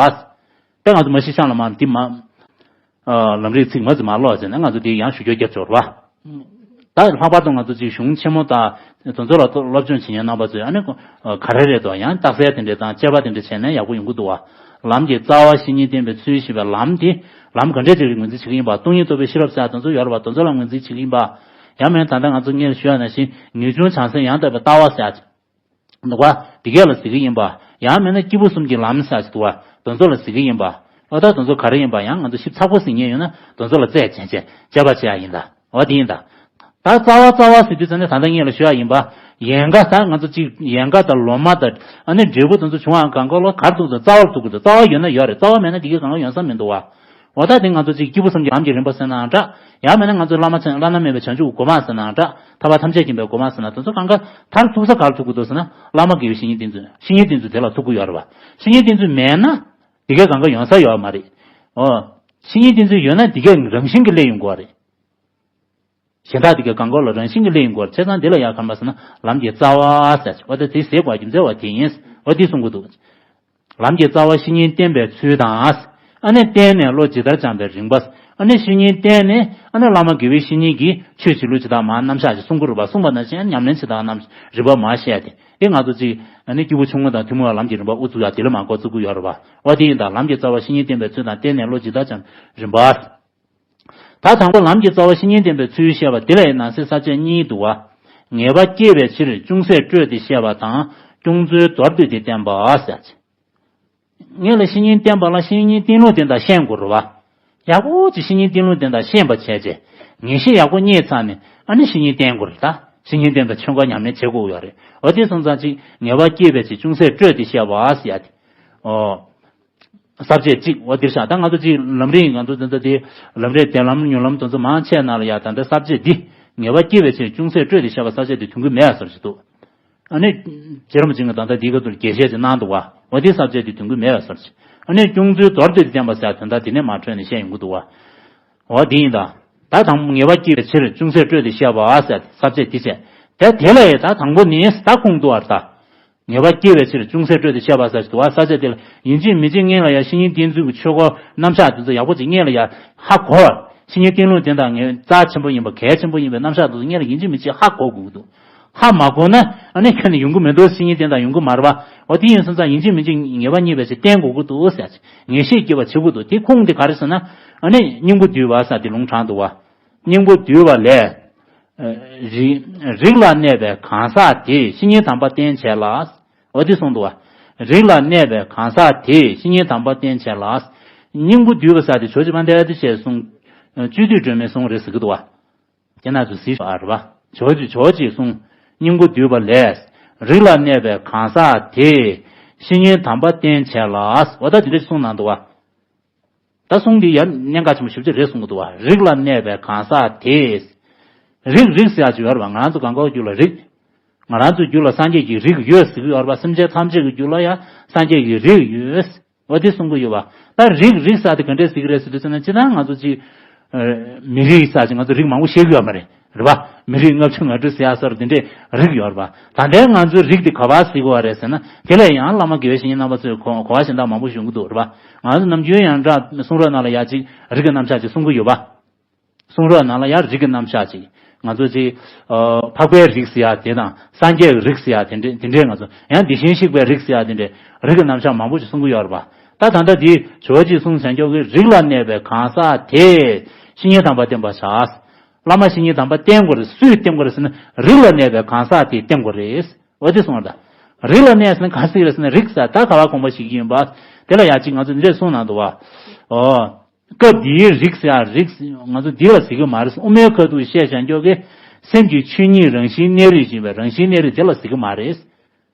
དེ་ང་ཚོ་མ་གཞི་ཤང་ལ་མ་འདི་མ། ལམ་རིམ་ཚིག་མ་ཚིག་མ་ཀློག་བྱས་ནས་ང་ཚོ་འདི་ཡང་ཞུ་རྒྱུ་རྒྱབ་ཆོག་རེད་བ། ད་ལྷག་པར་དུ་ང་ཚོ་གཅིག་གཞུང་ཆེན་མོ་དང་དོན་ཚོགས་ལ་སློབ་སྦྱོང་བྱེད་མཁན་རྣམ་པ་ཚོས་ཨ་ནི་ག་རེ་རེད་དོ། ཡང་རྟགས་གསལ་དེ་འདྲས་དང་དཔྱད་པ་དེ་འདྲས་བྱས་ན་ཡག་པོ་ཡོང་གི་འདུག་བ། ལམ་གྱི་རྩ་བ་བཤེས་གཉེན་བསྟེན་པའི་ཚུལ་ཞེས་པའི་ལམ་དེ་ལམ་ག་འདྲས་ཅིག་ལ་ངོས་འཛིན་བྱེད་ཀྱི་ཡིན་པ། སྟོང་ཉིད་རྟོགས་པའི་ཤེས་རབ་ཟེར་དེ་ཚོ་ཡོད་རེད་བ། དེ་ཚོ་ལ་ངོས་འཛིན་བྱེད་ཀྱི་ཡིན་པ། ཡང་མིན་ད་ལྟ་ང་ཚོ་སྔོན་ཞུས་པ་ནང་བཞིན་ངེས་འབྱུང་བྱང་སེམས་ཡང་དག་པའི་ལྟ་བ་ཟེར་ཡ་འདུག་བ། དེ་གས་ལ་ཟེར་གྱི་ཡིན་པ། ཡང་མིན་ན་སྐྱེས་བུ་གསུམ་གྱི་ལམ་ཟེར་ཡ་འདུག་བ། དེ་ཚོ་ལ་ཟེར་གྱི་ཡིན་པ། ཨོ་ད་དེ་ཚོ་ག་རེ་ཡིན་པ་ཡང་ང་ཚོ་ཞིབ་ཚགས་པོ་ཟེར་མཁན་ཡོད་ན་དེ་ཚོ་ལ་རྩད་བཅད་བཅད་དཔྱད་པ་བྱེད་ཡ་ཡིན་ད། འོ་དེ་ཡིན་ད། ད་རྩ་བ་རྩ་བ་ཟེར་དུས་ཙམ་ནས་ད་ལྟ་ངས་ལ་ཞུ་ཡ་ཡིན་པ། ཡན་ག་ད་ང་ཚོ་གཅིག་ཡན་ག་དང་ལོ་མ་དང་ཨ་ནི་འབྲས་བུ་དེ་ཚོ་བྱུང་བའང་གང་ག་ལོ་གར་ཐུག་དང་རྩ་བར་ཐུག་གི་འདུག་རྩ་བ་ཡོད་ན་ཡོད་རེད། རྩ་བ་མེད་ན་དེ་གའི་གང་ག་ཡོང་ས་མི་འདུག་བ། འོ་ད་དེ་ང་ཚོ་གཅིག་སྐྱེས་བུ་གསུམ་གྱི་ལམ་གྱི་རིམ་པ་ཟེར་ནའང་འདྲ། ཡང་མིན་ན་ང་ཚོ་བླ་མ་ཆེན་བླ་ན་མེད་པའི་བྱང་ཆུབ་སྒོམ་ཟེར་ནའང་འདྲ། ཐར་པ་ཐམས་ཅད་མཁྱེན་པའི་སྒོམ་ཟེར་ན་དེ་ཚོ་གང་ག་མཐར་ཐུག་ས་གར་ཐུག་གི་འདུག་ཟེར་ན་བླ་མ་དགེ་བའི་བཤེས་གཉེན་བསྟེན་ཚུལ་བཤེས་གཉེན་བསྟེན་ཚུལ་དེ་ལ་ཐུག་གི་ཡོད་རེད་བ། བཤེས་གཉེན་བསྟེན་ཚུལ་མེད་ན། དེ་གའི་གང་ག་ཡོང་ས་ཡོད་མ་རེད། ཨོ། བཤེས་གཉེན་བསྟེན་ཚུལ་ཡོད་ན་དེ་གའི་རང་བཞིན་གྱིས་སླེབས་ཡོང་གི་རེད། གཞན་དག་དེ་གའི་གང་ག་ལ་རང་བཞིན་གྱིས་སླེབས་ཡོང་གི་རེད། བྱས་ཙང་དེ་ལ་ཡང་ག་རེ་ཟེར་ན་ལམ་གྱི་རྩ་བ་ཟེར་ཅིག་འོ་ད་དེ་ཟེར་དགོས་རྒྱུ་མཚན་བ་དེ་ཡིན། འོ་དེ་གསུང་གི་འདུག་ལམ་གྱི་རྩ་བ་བཤེས་གཉེན་བསྟེན་པའི་ཚུལ་དང་། ཨ་ནི་བསྟེན་ནས་བློ་ཇི་ལྟར་བྱམས་པའི་རིམ་པ། ཨ་ནི་བཤེས་གཉེན་བསྟེན་ནས་ཨ་ནི་བླ་མ་དགེ་བའི་བཤེས་གཉེན་གྱིས་ཆོས་བྱེད་ལུགས་ཇི་ལྟར་མར་རྣམ་གཞག་ཅིག་གསུང་གི་རེད་པ། གསུངས་པ་ནང་བཞིན་ཉམས་ལེན་བྱེད་སྟངས་རྣམས་རིམ་པ་མར་བཤད་དེ། དེ་ང་ཚོ་གཅིག་ཨ་ནི་སྐྱེས་བུ་ཆུང་ངུ་དང་ཐུན་མོང་བའི་ལམ་གྱི་རིམ་པ་དབུ་ཚུགས་ཡ་དེ་ལ་མར་འགོ་བཙུགས་ཀྱི་ཡོད་རེད་པ། འོ་དེ་ཡིན་ད། ལམ་གྱི་རྩ་བ་བཤེས་གཉེན་བསྟེན་པའི་ཚུལ་དང་བསྟེན་ནས་བློ་ཇི་ལྟར་བྱམས་རིམ་པ། ད་དང་པོ་ལམ་གྱི་རྩ་བ་བཤེས་གཉེན་བསྟེན་པའི་ཚུལ་བཤད་པ་དེ་ལ་ཡང་ནང་གསེས་ས་བཅད་གཉིས་འདུག་བ། ངེས་པ་སྐྱེས་པའི་ཕྱིར་ཅུང་ཟད་སྤྲོས་ཏེ་བཤད་པ་དང་། སྐྱོང་ཚུལ་མདོར་བསྡུས་ཏེ་བསྟན་པ་ཟེར། ངེད་ལ་བཤེས་གཉེན་བསྟེན་པ་ལ་བཤེས་གཉེན་བསྟེན་ལུགས་དེ་འདྲ་ཤེས་དགོས་རེད་བ། ཡག་པོ་ཅིག་བཤེས་གཉེན་བསྟེན་ལུགས་དེ་འདྲ་ཤེས་པ་བྱས་རྗེས་ངེས་ཤེས་ཡག་པོ་རྙེད་ཚར་ནས་ཨ་ནི་བཤེས་གཉེན་བསྟེན་དགོས་རེད་ད། བཤེས་གཉེན་བསྟེན་པའི་ཆོས་འཁོར་ཉམས་ལེན་བྱེད་དགོས་ཡོད་རེད། འོ་དེ་སོང་ཙང་ཅིག་ངེས་པ་སྐྱེས་པའི་ཕྱིར་ཅུང་ཟད་སྤྲོས་ཏེ་བཤད་པ་ཟེར་ཡ་དེ། ཨོ། ས་བཅད་གཅིག་འོ་འདིར་བཞག་ད་ང་ཚོ་གཅིག་ལམ་རིམ་ང་ཚོ་འདི་ཚོ་དེ་ལམ་རིམ་བདེ་ལམ་མྱུར་ལམ་དེ་ཚོ་མང་ཆེ་ནང་ལ་ཡ་ད་ལྟ་ས་བཅད་འདི་ངེས་པ་སྐྱེས་པའི་ཕྱིར་ཅུང་ཟད་སྤྲོས་ཏེ་བཤད་པ་ས་བཅད་འདི་དོན་གུ་མེད་ཡ་བཟོ་ཞིག་འདུག་ཨ་ནི་རྗེ་རིན་པོ་ཆེ་གིས་ད་ལྟ་འདིའི་སྐབས་སུ་རྒྱས་བཤད་ཅིག་གནང་འདུག་བ། འོ་དེ་ས་བཅད་འདི་དོན་གུ་མེད་པ་བཟོ་ཞིག་ཨ་ནི་སྐྱོང་ཚུལ་མདོར་བསྡུས་ཏེ་བསྟན་པ་ཟེར་དོན་དག་འདི་ནས་མར་འཕྲོས་ནས་བཤད་ཡོང་གི་འདུག་བ། འོ་དེ་ཡིན་ད། ད་དང་པོ་ངེས་པ་སྐྱེས་པའི་ཕྱིར་ཅུང་ཟད་སྤྲོས་ཏེ་བཤད་པ་ཟེར་ས་བཅད་འདི་བྱས། དེ་དེ་ལ་ཡི་ད་དང་པོ་ནི་ད་ཁུངས་འདུག་བར་ད། ངེས་པ་སྐྱེས་པའི་ཕྱིར་ཅུང་ཟད་སྤྲོས་ཏེ་བཤད་པ་ཟེར་ཞིག་འདུག་བ། ས་བཅད་དེ་ལ་ཡིན་གཅིག་མིན་གཅིག་སྔོན་ལ་ཡང་བཤེས་གཉེན་བསྟེན་ཚུལ་གྱི་ཆོས་སྐོར་རྣམ་གཞག་དེ་ཚོ་ཡག་པོ་ཅིག་སྔོན་ལ་ཡང་ཧ་གོ་བ། བཤེས་གཉེན་བསྟེན་ལུགས་དེ་དག་ངས་རྩ་ཆེན་པོ་ཡིན་པ་གལ་ཆེན་པོ་ཡིན་པའི་རྣམ་གཞག་དེ་ཚོ་སྔོན་ལ་ཡིན་གཅིག་མིན་གཅིག་ཧ་གོ་དགོས་ཀྱི་འདུག་ཧ་མ་གོ་ན་ཨ་ནི་ཁྱོན་ནས་ཡོང་གི་མི་འདུག་བཤེས་གཉེན་བསྟེན་སྟངས་ཡོང་གི་མ་རེད་པ། འོ་དེ་ཡིན་སོང་ཙང་ཡིན་གཅིག་མིན་གཅིག་ངེས་པ་རྙེད་པའི་ཕྱིར་བསྟེན་དགོས་ཀྱི་འདུག་ཟེར། ངེས་ཤེས་སྐྱེ་བ་བྱེད་དགོས་འདུག་དེ་ཁུངས་དེ་ག་རེ་ཟེར་ན། ཨ་ནི་སྙིང་པོ་བསྡུས་པ་ཟེར་དེ་ལུང་དྲངས་འདུག་བ། སྙིང་པོ་བསྡུས་པ་ལས། རིགས་རིགས་ལ་གནས་པའི་གང་ཟག་དེས་བཤེས་གཉེན་དམ་པ་བསྟེན་བྱས་ལ། འོ་དེ་གསུངས་འདུག་བ། རིགས་ལ་གནས་པའི་གང་ཟག་དེས་བཤེས་གཉེན་དམ་པ་བསྟེན་བྱས་ལ། སྙིང་པོ་བསྡུས་པ་ཟེར་དེ་ཇོ་བོ་རྗེ་དཔལ་ལྡན་ཨ་ཏི་ཤས་གསུངས། སྤྱོད་བསྡུས་སྒྲོན་མེའི་གསུང་རེད་ཟེར་གྱི་འདུག་བ། དེ་ན་ཚོས་གཟིགས་ཤོག་ཨ་རེད་བ། ཇོ་བོ་རྗེ་ཇོ་བོ་རྗེས་གསུངས། སྙིང་པོ་བསྡུས་པ་ལས། རིགས་ལ་གནས་པའི་གང་ཟག་དེས་བཤེས་གཉེན་དམ་པ་བསྟེན་བྱས་ལ། འོ་ད་དེ་འདྲ་གསུངས་གནང་འདུག་བ། ད་གསུང་འདི་ཡང་གནད་འགག་ཆེན་པོ་ཞེ་པོ་ཅིག་རེད་གསུང་གི་འདུག་བ། རིགས་ལ་གནས་པའི་གང་ཟག་དེས། རིགས་རིགས་ཟེར་ཡག་ཅིག་ཡོད་རེད་བ། ང་རང་ཚོ་གང་ག་རྒྱུད་ལ་རིགས། ང་རང་ཚོའི་རྒྱུད་ལ་སངས་རྒྱས་ཀྱི་རིགས་ཡོད་ཟེར་གྱི་ཡོད་རེད་བ། སེམས་ཅན་ཐམས་ཅད་ཀྱི་རྒྱུད་ལ་ཡང་སངས་རྒྱས་ཀྱི་རིགས་ཡོད། འོ་དེ་གསུང་གི་ཡོད་བ། ད་རིགས་རིགས་ཟེར་དེ་ག་འདྲས་ཟེར་གྱི་རེད་ཟེར་དུས་ཙམ་ན། སྤྱིར་བཏང་ང་ཚོ་ཅིག་མི་རིགས་ཟེར་ཅིག་ང་ཚོ་རིགས་མང་པོ་ཤེས་ཀྱི་ཡོད་མ་རེད། རེད་བ། མི་རིགས་ལྔ་བཅུ་ང་དྲུག་ཟེར་ཡག་སོགས་དེ་འདྲས་རིགས་ཡོད་རེད་བ། ད་ལྟའི་ང་ཚོའི་རིགས་དེ་ག་པར་ཟེར་གྱི་ཡོད་རེད་ཟེར་ན། དེ་ལ་ཡང་བླ་མ་དགེ་བའི་བཤེས་གཉེན་རྣམ་པ་ཚོས་གོ་གོ་བ་གཞན་དག་མང་པོ་ཞིག་ཡོང་གི་འདུག་རེད་བ། ང་ཚོ་ནམ་རྒྱུན་ཡང་འདྲ་གསུང་རབ་ནང་ལ་ཡ་ཅིག་རིགས་ཀྱི་རྣམ་གཞག་ཅིག་གསུང་གི་ཡོད་པ། གསུང་རབ་ནང་ལ་ཡང་རིགས་ཀྱི་རྣམ་གཞག་ཅིག་ང་ཚོ་ཅིག་ཨ། འཕགས་པའི་རིགས་ཟེར་ཡག་དེ་དང་། སངས་རྒྱས་ཀྱི་རིགས་ཟེར་ཡག་དེ་འདྲ་དེ་འདྲའི། ང་ཚོ་ཡང་དེ་བཞིན་གཤེགས་པའི་རིགས་ཟེར་ཡག་དེ་འདྲའི་རིགས་ཀྱི་རྣམ་གཞག་མང་པོ་ཞིག་གསུང་གི་ཡོད་རེད་པ། ད་ད་ལྟ་འདི་ཇོ་བོ་རྗེས་གསུངས་བྱང་ཆུབ་ཀྱི་རིགས་ལ་གནས་པའི་གང་ཟག་དེས་བཤེས་གཉེན་དམ་པ་བསྟེན་པར་བྱ། བླ་མ་བཤེས་གཉེན་དམ་པ་བསྟེན་དགོས་རེད། སུས་བསྟེན་དགོས་རེད་ཟེར་ན། རིགས་ལ་གནས་པའི་གང་ཟག་དེས་བསྟེན་དགོས་རེད། འོ་དེ་གསུངས་པ་རེད། ད་རིགས་ལ་གནས་ཟེར་ན་ག་ཟེར་རེད་ཟེར་ན། རིགས་ཟེར་ད་ག་བ་གོང་མ་ཞིག་ཡིན་པ་དེ་ལ་ཡ་ཅིག་ང་ཚོ་འདི་འདྲས་གསུངས་གནང་འདུག་བ། ཨོ། སྐབས་འདིའི་རིགས་ཟེར་ཡག་རིགས་ང་ཚོ་འདི་ལ་ཟེར་གྱི་མ་རེད། དབུ་མའི་ཁ་ཐུག་བཤད་བྱང་ཆུབ་ཀྱི་སེམས་ཀྱི་ཆོས་ཉིད་རང་བཞིན་གནས་རིགས་ཞེས་པའི་རང་བཞིན་གནས་རིགས་དེ་ལ་ཟེར་གྱི་མ་རེད།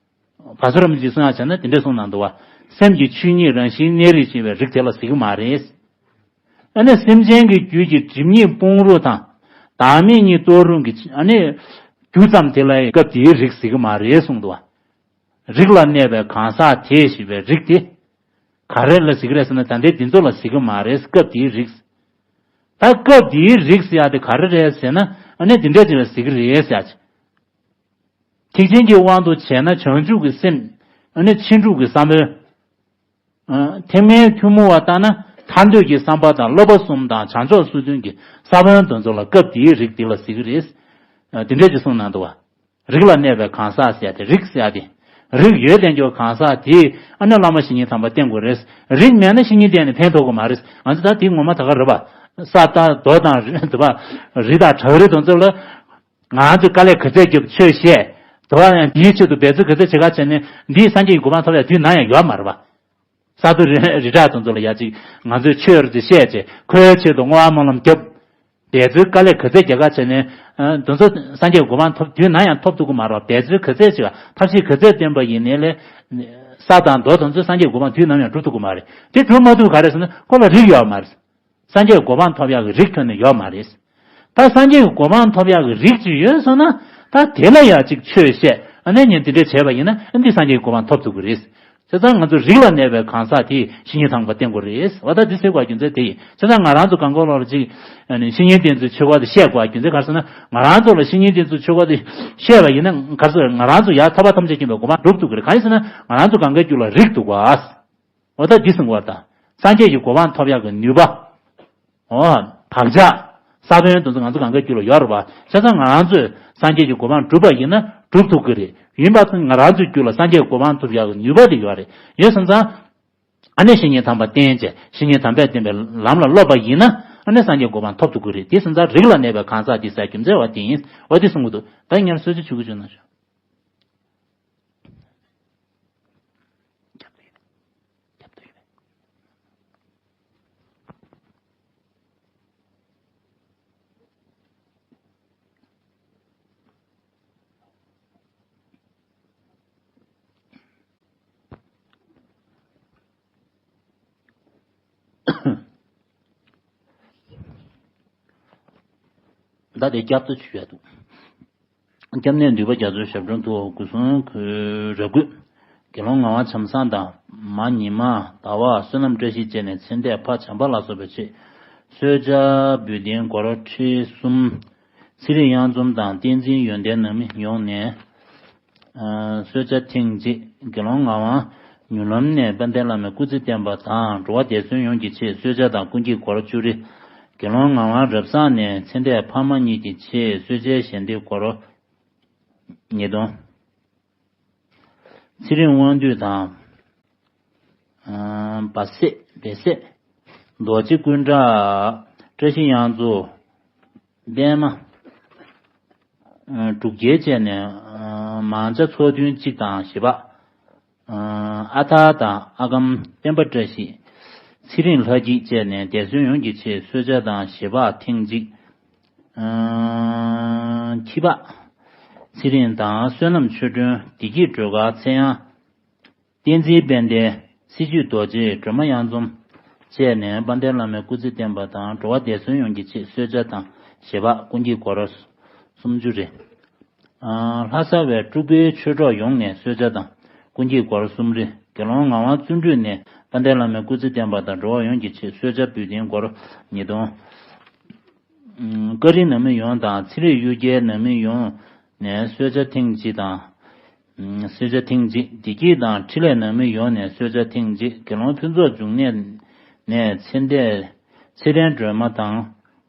བ་སོ་ར་མི་ཅིག་གསུང་ཡག་བྱས་ན་དེ་འདྲས་གསུངས་གནང་འདུག་བ། སེམས་ཀྱི་ཆོས་ཉིད་རང་བཞིན་གནས་རིགས་ཞེས་པའི་རིགས་དེ་ལ་ཟེར་གྱི་མ་རེད། ཨ་ནི་སེམས་ཅན་གྱི་རྒྱུད་ཀྱི་སྒྲིབ་གཉིས་སྤོང་རུང་དང་། བདག་མེད་གཉིས་རྟོགས་རུང་གི་ཨ་ནི་རྒྱུ་ཙམ་དེ་ལ་ཡང་སྐབས་དེའི་རིགས་ཟེར་གྱི་མ་རེད་གསུངས་འདུག་བ། རིགས་ལ་གནས་པའི་གང་ཟག་དེ་ཞེས་པའི་རིགས་དེ། ག་རེ་ལ་ཟེར་གྱི་རེད་ཟེར་ན། ད་ལྟའི་འདི་ཚོ་ལ་ཟེར་གྱི་མ་རེད། སྐབས་དེའི་རིགས། ད་སྐབས་དེའི་རིགས་ཟེར་ཡག་དེ་ག་རེ་རེད་ཟེར་ན། ཨ་ནི་འདི་འདྲ་ཅིག་ལ་ཟེར་གྱི་རེད་ཟེར་ཡག་ཅིག་ཐེག་ཆེན་གྱི་དབང་དུ་བྱས་ན་བྱང་ཆུབ་ཀྱི་སེམས། ཨ་ནི་ཕྱིན་དྲུག་གི་ས་བོན། ཨ། ཐེག་དམན་ཐུན་མོང་བ་ལྟར་ན་ཐར་འདོད་ཀྱི་བསམ་པ་དང་། སློབ་པ་གསུམ་དང་། བྱང་ཕྱོགས་སོ་བདུན་གྱི་ས་བོན་དེ་ཚོ་ལ་སྐབས་དེའི་རིགས་དེ་ལ་ཟེར་གྱི་རེད། ཨ། དེ་འདྲས་ཅིག་གསུངས་གནང་འདུག་བ། རིགས་ལ་གནས་པའི་གང་ཟག་ཟེར་ཡག་དེ། རིགས་ཟེར་ཡག་དེ། རིགས་ཡོད་ལྡན་གྱི་གང་ཟག་དེས་ཨ་ནི་བླ་མ་བཤེས་གཉེན་དམ་པ་བསྟེན་དགོས་རེད། རིགས་མེད་ན་བཤེས་གཉེན་བསྟེན་ནས་ཕན་ཐོགས་ཀྱི་མ་རེད། ང་ཚོ་ད་དེ་ངོ་མ་ད་ག་རེད་པ། ས་དང་རྡོ་དང་རི་དེ་པ། རི་དང་བྲག་རི་དེ་ཚོ་ལ། ང་ཚོས་དཀའ་ལས་ག་ཚད་རྒྱབ་ཆོས་བཤད། དེ་པ་ཡང་དེའི་ཆེད་དུ་འབད་རྩོལ་ག་ཚད་བྱེད་ག་བྱས་ནས་འདིས་སངས་རྒྱས་ཀྱི་གོ་འཕང་ཐོབ་ཡག་དུས་ནམ་ཡང་ཡོད་མ་རེད་པ། ས་རྡོ་རི་རི་བྲག་དེ་ཚོ་ལ་ཡ་ཅིག་ང་ཚོས་ཆོས་རེ་ཅིག་བཤད་བྱས། ཁོའི་ཆེད་དུ་བསྔོ་བ་སྨོན་ལམ་རྒྱབ། འབད་རྩོལ་དཀའ་ལས་ག་ཚད་རྒྱག་ག་བྱས་ནས། ཨ། དེ་ཚོ་སངས་རྒྱས་གོ་འཕང་ཐོབ་དུས་ནམ་ཡང་ཐོབ་ཐུབ་ཀྱི་མ་རེད་པ། འབད་རྩོལ་ག་ཚད་བྱེད་ག་ཐབས་ཤེས་ག་ཚད་བཏོན་པ་ཡིན་ནའི་ལས། ས་དང་རྡོ་དེ་ཚོས་སངས་རྒྱས་གོ་འཕང་དུས་ནམ་ཡང་སྒྲུབ་ཐུབ་ཀྱི་མ་རེད། དེ་སྒྲུབ་མ་ཐུབ་ག་རེ་ཟེར་ན། ཁོ་ལ་རིགས་ཡོད་མ་རེད། སངས་རྒྱས་གོ་འཕང་ཐོབ་ཡག་གི་རིགས་ཁྱོན་ནས་ཡོད་མ་རེད། ད་སངས་རྒྱས་ཀྱི་གོ་འཕང་ཐོབ་ཡག་གི་རིགས་ཅིག་ཡོད་སོང་ན། ད་དེ་ལ་ཡ་ཅིག་ཆོས་བཤད། ཨ་ནི་ངས་འདི་འདྲས་བྱས་པ་ཡིན་ན། ཨ། འདི་སངས་རྒྱས་ཀྱི་གོ་འཕང་ཐོབ་ཐུབ་ཀྱི་རེད། བྱས་ཙང་ང་ཚོ་རིགས་ལ་གནས་པའི་གང་ཟག་དེས་བཤེས་གཉེན་དམ་པ་བསྟེན་དགོས་རེད། འོ་ད་འདི་ཟེར་དགོས་རྒྱུ་མཚན་དེ་ཡིན། བྱས་ཙང་ང་རང་ཚོ་གང་ག་ལོར་ཅིག་ཨ་ནི་བཤེས་གཉེན་བསྟེན་ཚུལ་ཆོས་སྐོར་དེ་བཤད་དགོས་རྒྱུ་མཚན་ག་རེ་ཟེར་ན། ང་རང་ཚོ་ལ་བཤེས་གཉེན་བསྟེན་ཚུལ་ཆོས་སྐོར་དེ་བཤད་པ་ཡིན་ན། ག་རེ་ཟེར། ང་རང་ཚོ་ཡར་ཐར་པ་ཐམས་ཅད་མཁྱེན་པའི་གོ་འཕང་སྒྲུབ་ཐུབ་ཀྱི་རེད། གང་ཡིན་ཟེར་ན། ང་རང་ཚོ་གང་གའི་རྒྱུད་ལ་རིགས་འདུག་ག་འོ་ད་འདི་གསུང་བར་དང་། སངས་རྒྱས་ཀྱི་གོ་འཕང་ཐོབ་ཡག་གི་ནུས་པ། འོ། བག་ཆགས། ས་བོན་དེ་ཚོ་ང་ཚོ་གང་གའི་རྒྱུད་ལ་ཡོད་རེད་པ། བྱས་ཙང་ང་རང་ཚོས་སངས་རྒྱས་ཀྱི་གོ་འཕང་སྒྲུབ་པ་ཡིན་ན་སྒྲུབ་ཐུབ་ཀྱི་རེད། ཡིན་པ་ཙང་ང་རང་ཚོའི་རྒྱུད་ལ་སངས་རྒྱས་ཀྱི་གོ་འཕང་ཐོབ་ཡག་གི་ནུས་པ་དེ་ཡོད་རེད། ཡོད་སོང་ཙང་། ཨ་ནི་བཤེས་གཉེན་དམ་པ་བསྟེན་བྱས། བཤེས་གཉེན་དམ་པས་བསྟན་པའི་ལམ་ལ་སློབ་པ་ཡིན་ན། ཨ་ནི་སངས་རྒྱས་གོ་འཕང་ཐོབ་ཐུབ་ཀྱི་རེད། དེ་སོང་ཙང་རིགས་ལ་གནས་པའི་གང་ཟག་དེ་ཟེར་རྒྱུ་མཚན་བ་དེ་ཡིན། འོ་དེ་གསུང་གི་འདུག་ད་ངས་སྲོལ་ཆ་ཆུ་གི་བྱུང་ན་ཤོག་རྒྱབ་ཏུ་ཡོད། རྒྱབ་ཏུ་ཡོད། ད་དེ་རྒྱབ་ཏུ་ཆུ་ཡོད་འདུག་སྐྱབས་གནས་འདུས་པ་རྒྱ་མཚོའི་ཞབས་དྲུང་དུ། སྐུ་གསུང་གོས་ར་གུས། དགེ་སློང་ངག་དབང་བྱམས་བཟང་དང་། མ་ཉི་མ། ཟླ་བ། བསོད་ནམས་བཀྲ་ཤིས་བཅས་ནས་ཚེ་འདས་ཕ་བྱམས་པ་ལ་སོགས་པའི་ཆེད། གསོལ་ཇ་འབུལ་ལྡན་སྒོར་ཁྲི་གསུམ། ཚེ་རིང་གཡང་འཛོམས་དང་བསྟན་འཛིན་ཡོན་ཏན་ནང་མི་ཡོངས་ནས། ཨ། གསོལ་ཇ་ཐེངས་གཅིག་དགེ་སློང་ངག་དབང་མྱུར་ལམ་ནས་དཔལ་ལྡན་བླ་མའི་སྐུ་ཚེ་བརྟན་པ་དང་། འགྲོ་བ་བདེ་གསུམ་ཡོངས་ཀྱི་ཆེད་གསོལ་ཇ་དང་ཀུན་ཁྱིམ་སྒོར་བཅུ་རེ། དགེ་སློང་ངག་དབང་རབ་བཟང་ནས་ཚེ་འདས་ཕ་མ་གཉིས་ཀྱི་ཆེད་གསོལ་ཇའི་ཞལ་འདེབས་སྒོར་ཉིས་སྟོང་། ཚེ་རིང་དབང་འདུས་དང་། ཨ། སྦ་སེ། སྦེ་སེ། རྡོ་རྗེ་ཀུན་གྲགས། བཀྲ་ཤིས་གཡང་འཛོམས། པད་མ། ཨ། འབྲུག་རྒྱལ་བཅས་ནས། ཨ། མང་ཇ་ཚོགས་ཐུན་གཅིག་དང་བཞི་པ། ཨ། ཨ་ཐར་དང་ཨ་ཁམ། སྤེན་པ་བཀྲ་ཤིས། ཚེ་རིང་ལྷ་སྐྱིད་བཅས་ནས་འདས་གསོན་ཡོངས་ཀྱི་ཆེད་གསོལ་ཇ་དང་བཞེས་ཕག་ཐེངས་གཅིག་ཨ། ཁྱི་ཕག། ཚེ་རིང་དང་བསོད་ནམས་ཆོས་སྒྲོན། བདེ་སྐྱིད་སྒྲོལ་དཀར། ཚེ་དབྱངས། བསྟན་འཛིན་དཔལ་ལྡན། སྲིད་བྱུས་རྡོ་རྗེ། སྒྲོལ་མ་གཡང་འཛོམས་བཅས་ནས་དཔལ་ལྡན་བླ་མའི་སྐུ་ཚེ་བརྟན་པ་དང་འགྲོ་བ་བདེ་སོན་ཡོང་གི་ཆེད་གསོལ་ཇ་དང་བཞེས་ཕག་ཀུན་གྱི་སྒོར་སུམ་ཅུ་རེ། ལྷ་ས་བའི་སྤྲུལ་སྐུའི་ཆོས་གྲོགས་ཡོངས་ནས་གསོལ་ཇ་དང་ཀུན་གྱི་སྒོར་གསུམ་རེ། དགེ་སློང་ངག་དབང་བརྩོན་འགྲུས་ནས་དཔལ་ལྡན་བླ་མའི་སྐུ་ཚེ་བརྟན་པ་དང་འགྲོ་བ་ཡོངས་ཀྱི་ཆེད་གསོལ་ཇ་འབུལ་ཏིང་སྒོར་ཉིས་སྟོང་། ཀ་རི་ནང་མི་ཡོངས་དང་ཚན་རིག་གཡུལ་རྒྱལ་ནང་མི་ཡོངས་ནས་གསོལ་ཇ་ཐེངས་གཅིག་དང་། གསོལ་ཇ་ཐེངས་གཅིག་བདེ་སྐྱིད་དང་འཕྲིན་ལས་ནང་མི་ཡོངས་ནས་གསོལ་ཇ་ཐེངས་གཅིག་དགེ་སློང་ཕུན་ཚོགས་འབྱུང་གནས་ནས་ཚེ་འདས་ཚེ་བརྟན་སྒྲོལ་མ་དང་།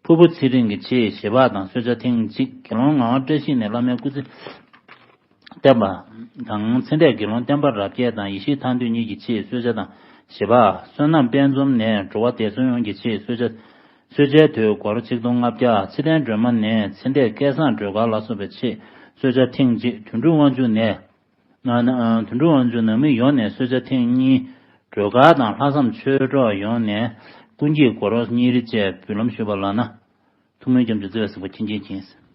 ཕུར་བུ་ཚེ་རིང་གི་ཆེད་བཞེས་ཕག་དང་གསོལ་ཇ་ཐེངས་གཅིག་དགེ་སློང་ངག་དབང་བཀྲ་ཤིས་ནས་བླ་མའི་སྐུ་ཚེ་བརྟན་པ་དང་། ཚེ་འདས་དགེ་སློང་བསྟན་པ་རབ་རྒྱས་དང་ཡེ་ཤེས་མཐའ་འདུས་གཉིས་ཀྱི་ཆེད་གསོལ་ཇ་དང་བཞེས་ཕག་བསོད་ནམས་དཔལ་འཛོམས་ནས་འགྲོ་བ་བདེ་སོན་ཡོངས་ཀྱི་ཆེད་གསོལ་ཇ། གསོལ་ཇའི་དོད་སྒོར་ཆིག་སྟོང་ལྔ་བརྒྱ། ཚེ་བརྟན་སྒྲོལ་མ་ནས་ཚེ་འདས་སྐལ་བཟང་སྒྲོལ་དཀར་ལ་སོགས་པའི་ཆེད་གསོལ་ཇ་ཐེངས་གཅིག་དོན་གྲུབ་དབང་ཕྱུག་ནས། དོན་གྲུབ་དབང་ཕྱུག་ནང་མི་ཡོངས་ནས་གསོལ་ཇ་ཐེངས་གཉིས། སྒྲོལ་དཀར་དང་ལྷག་བསམ་ཆོས་གྲོགས་ཡོངས་ནས་ཀུན་གྱིས་སྒོར་གཉིས་རེ་བཅས་འབུལ་ལམ་ཞུས་པ་ལགས་ན། ཐུགས་སྨོན་སྐྱབས་འཇུག་བརྩེ་བའི་གཟིགས་པ་མཁྱེན་མཁྱེན་མཁྱེན།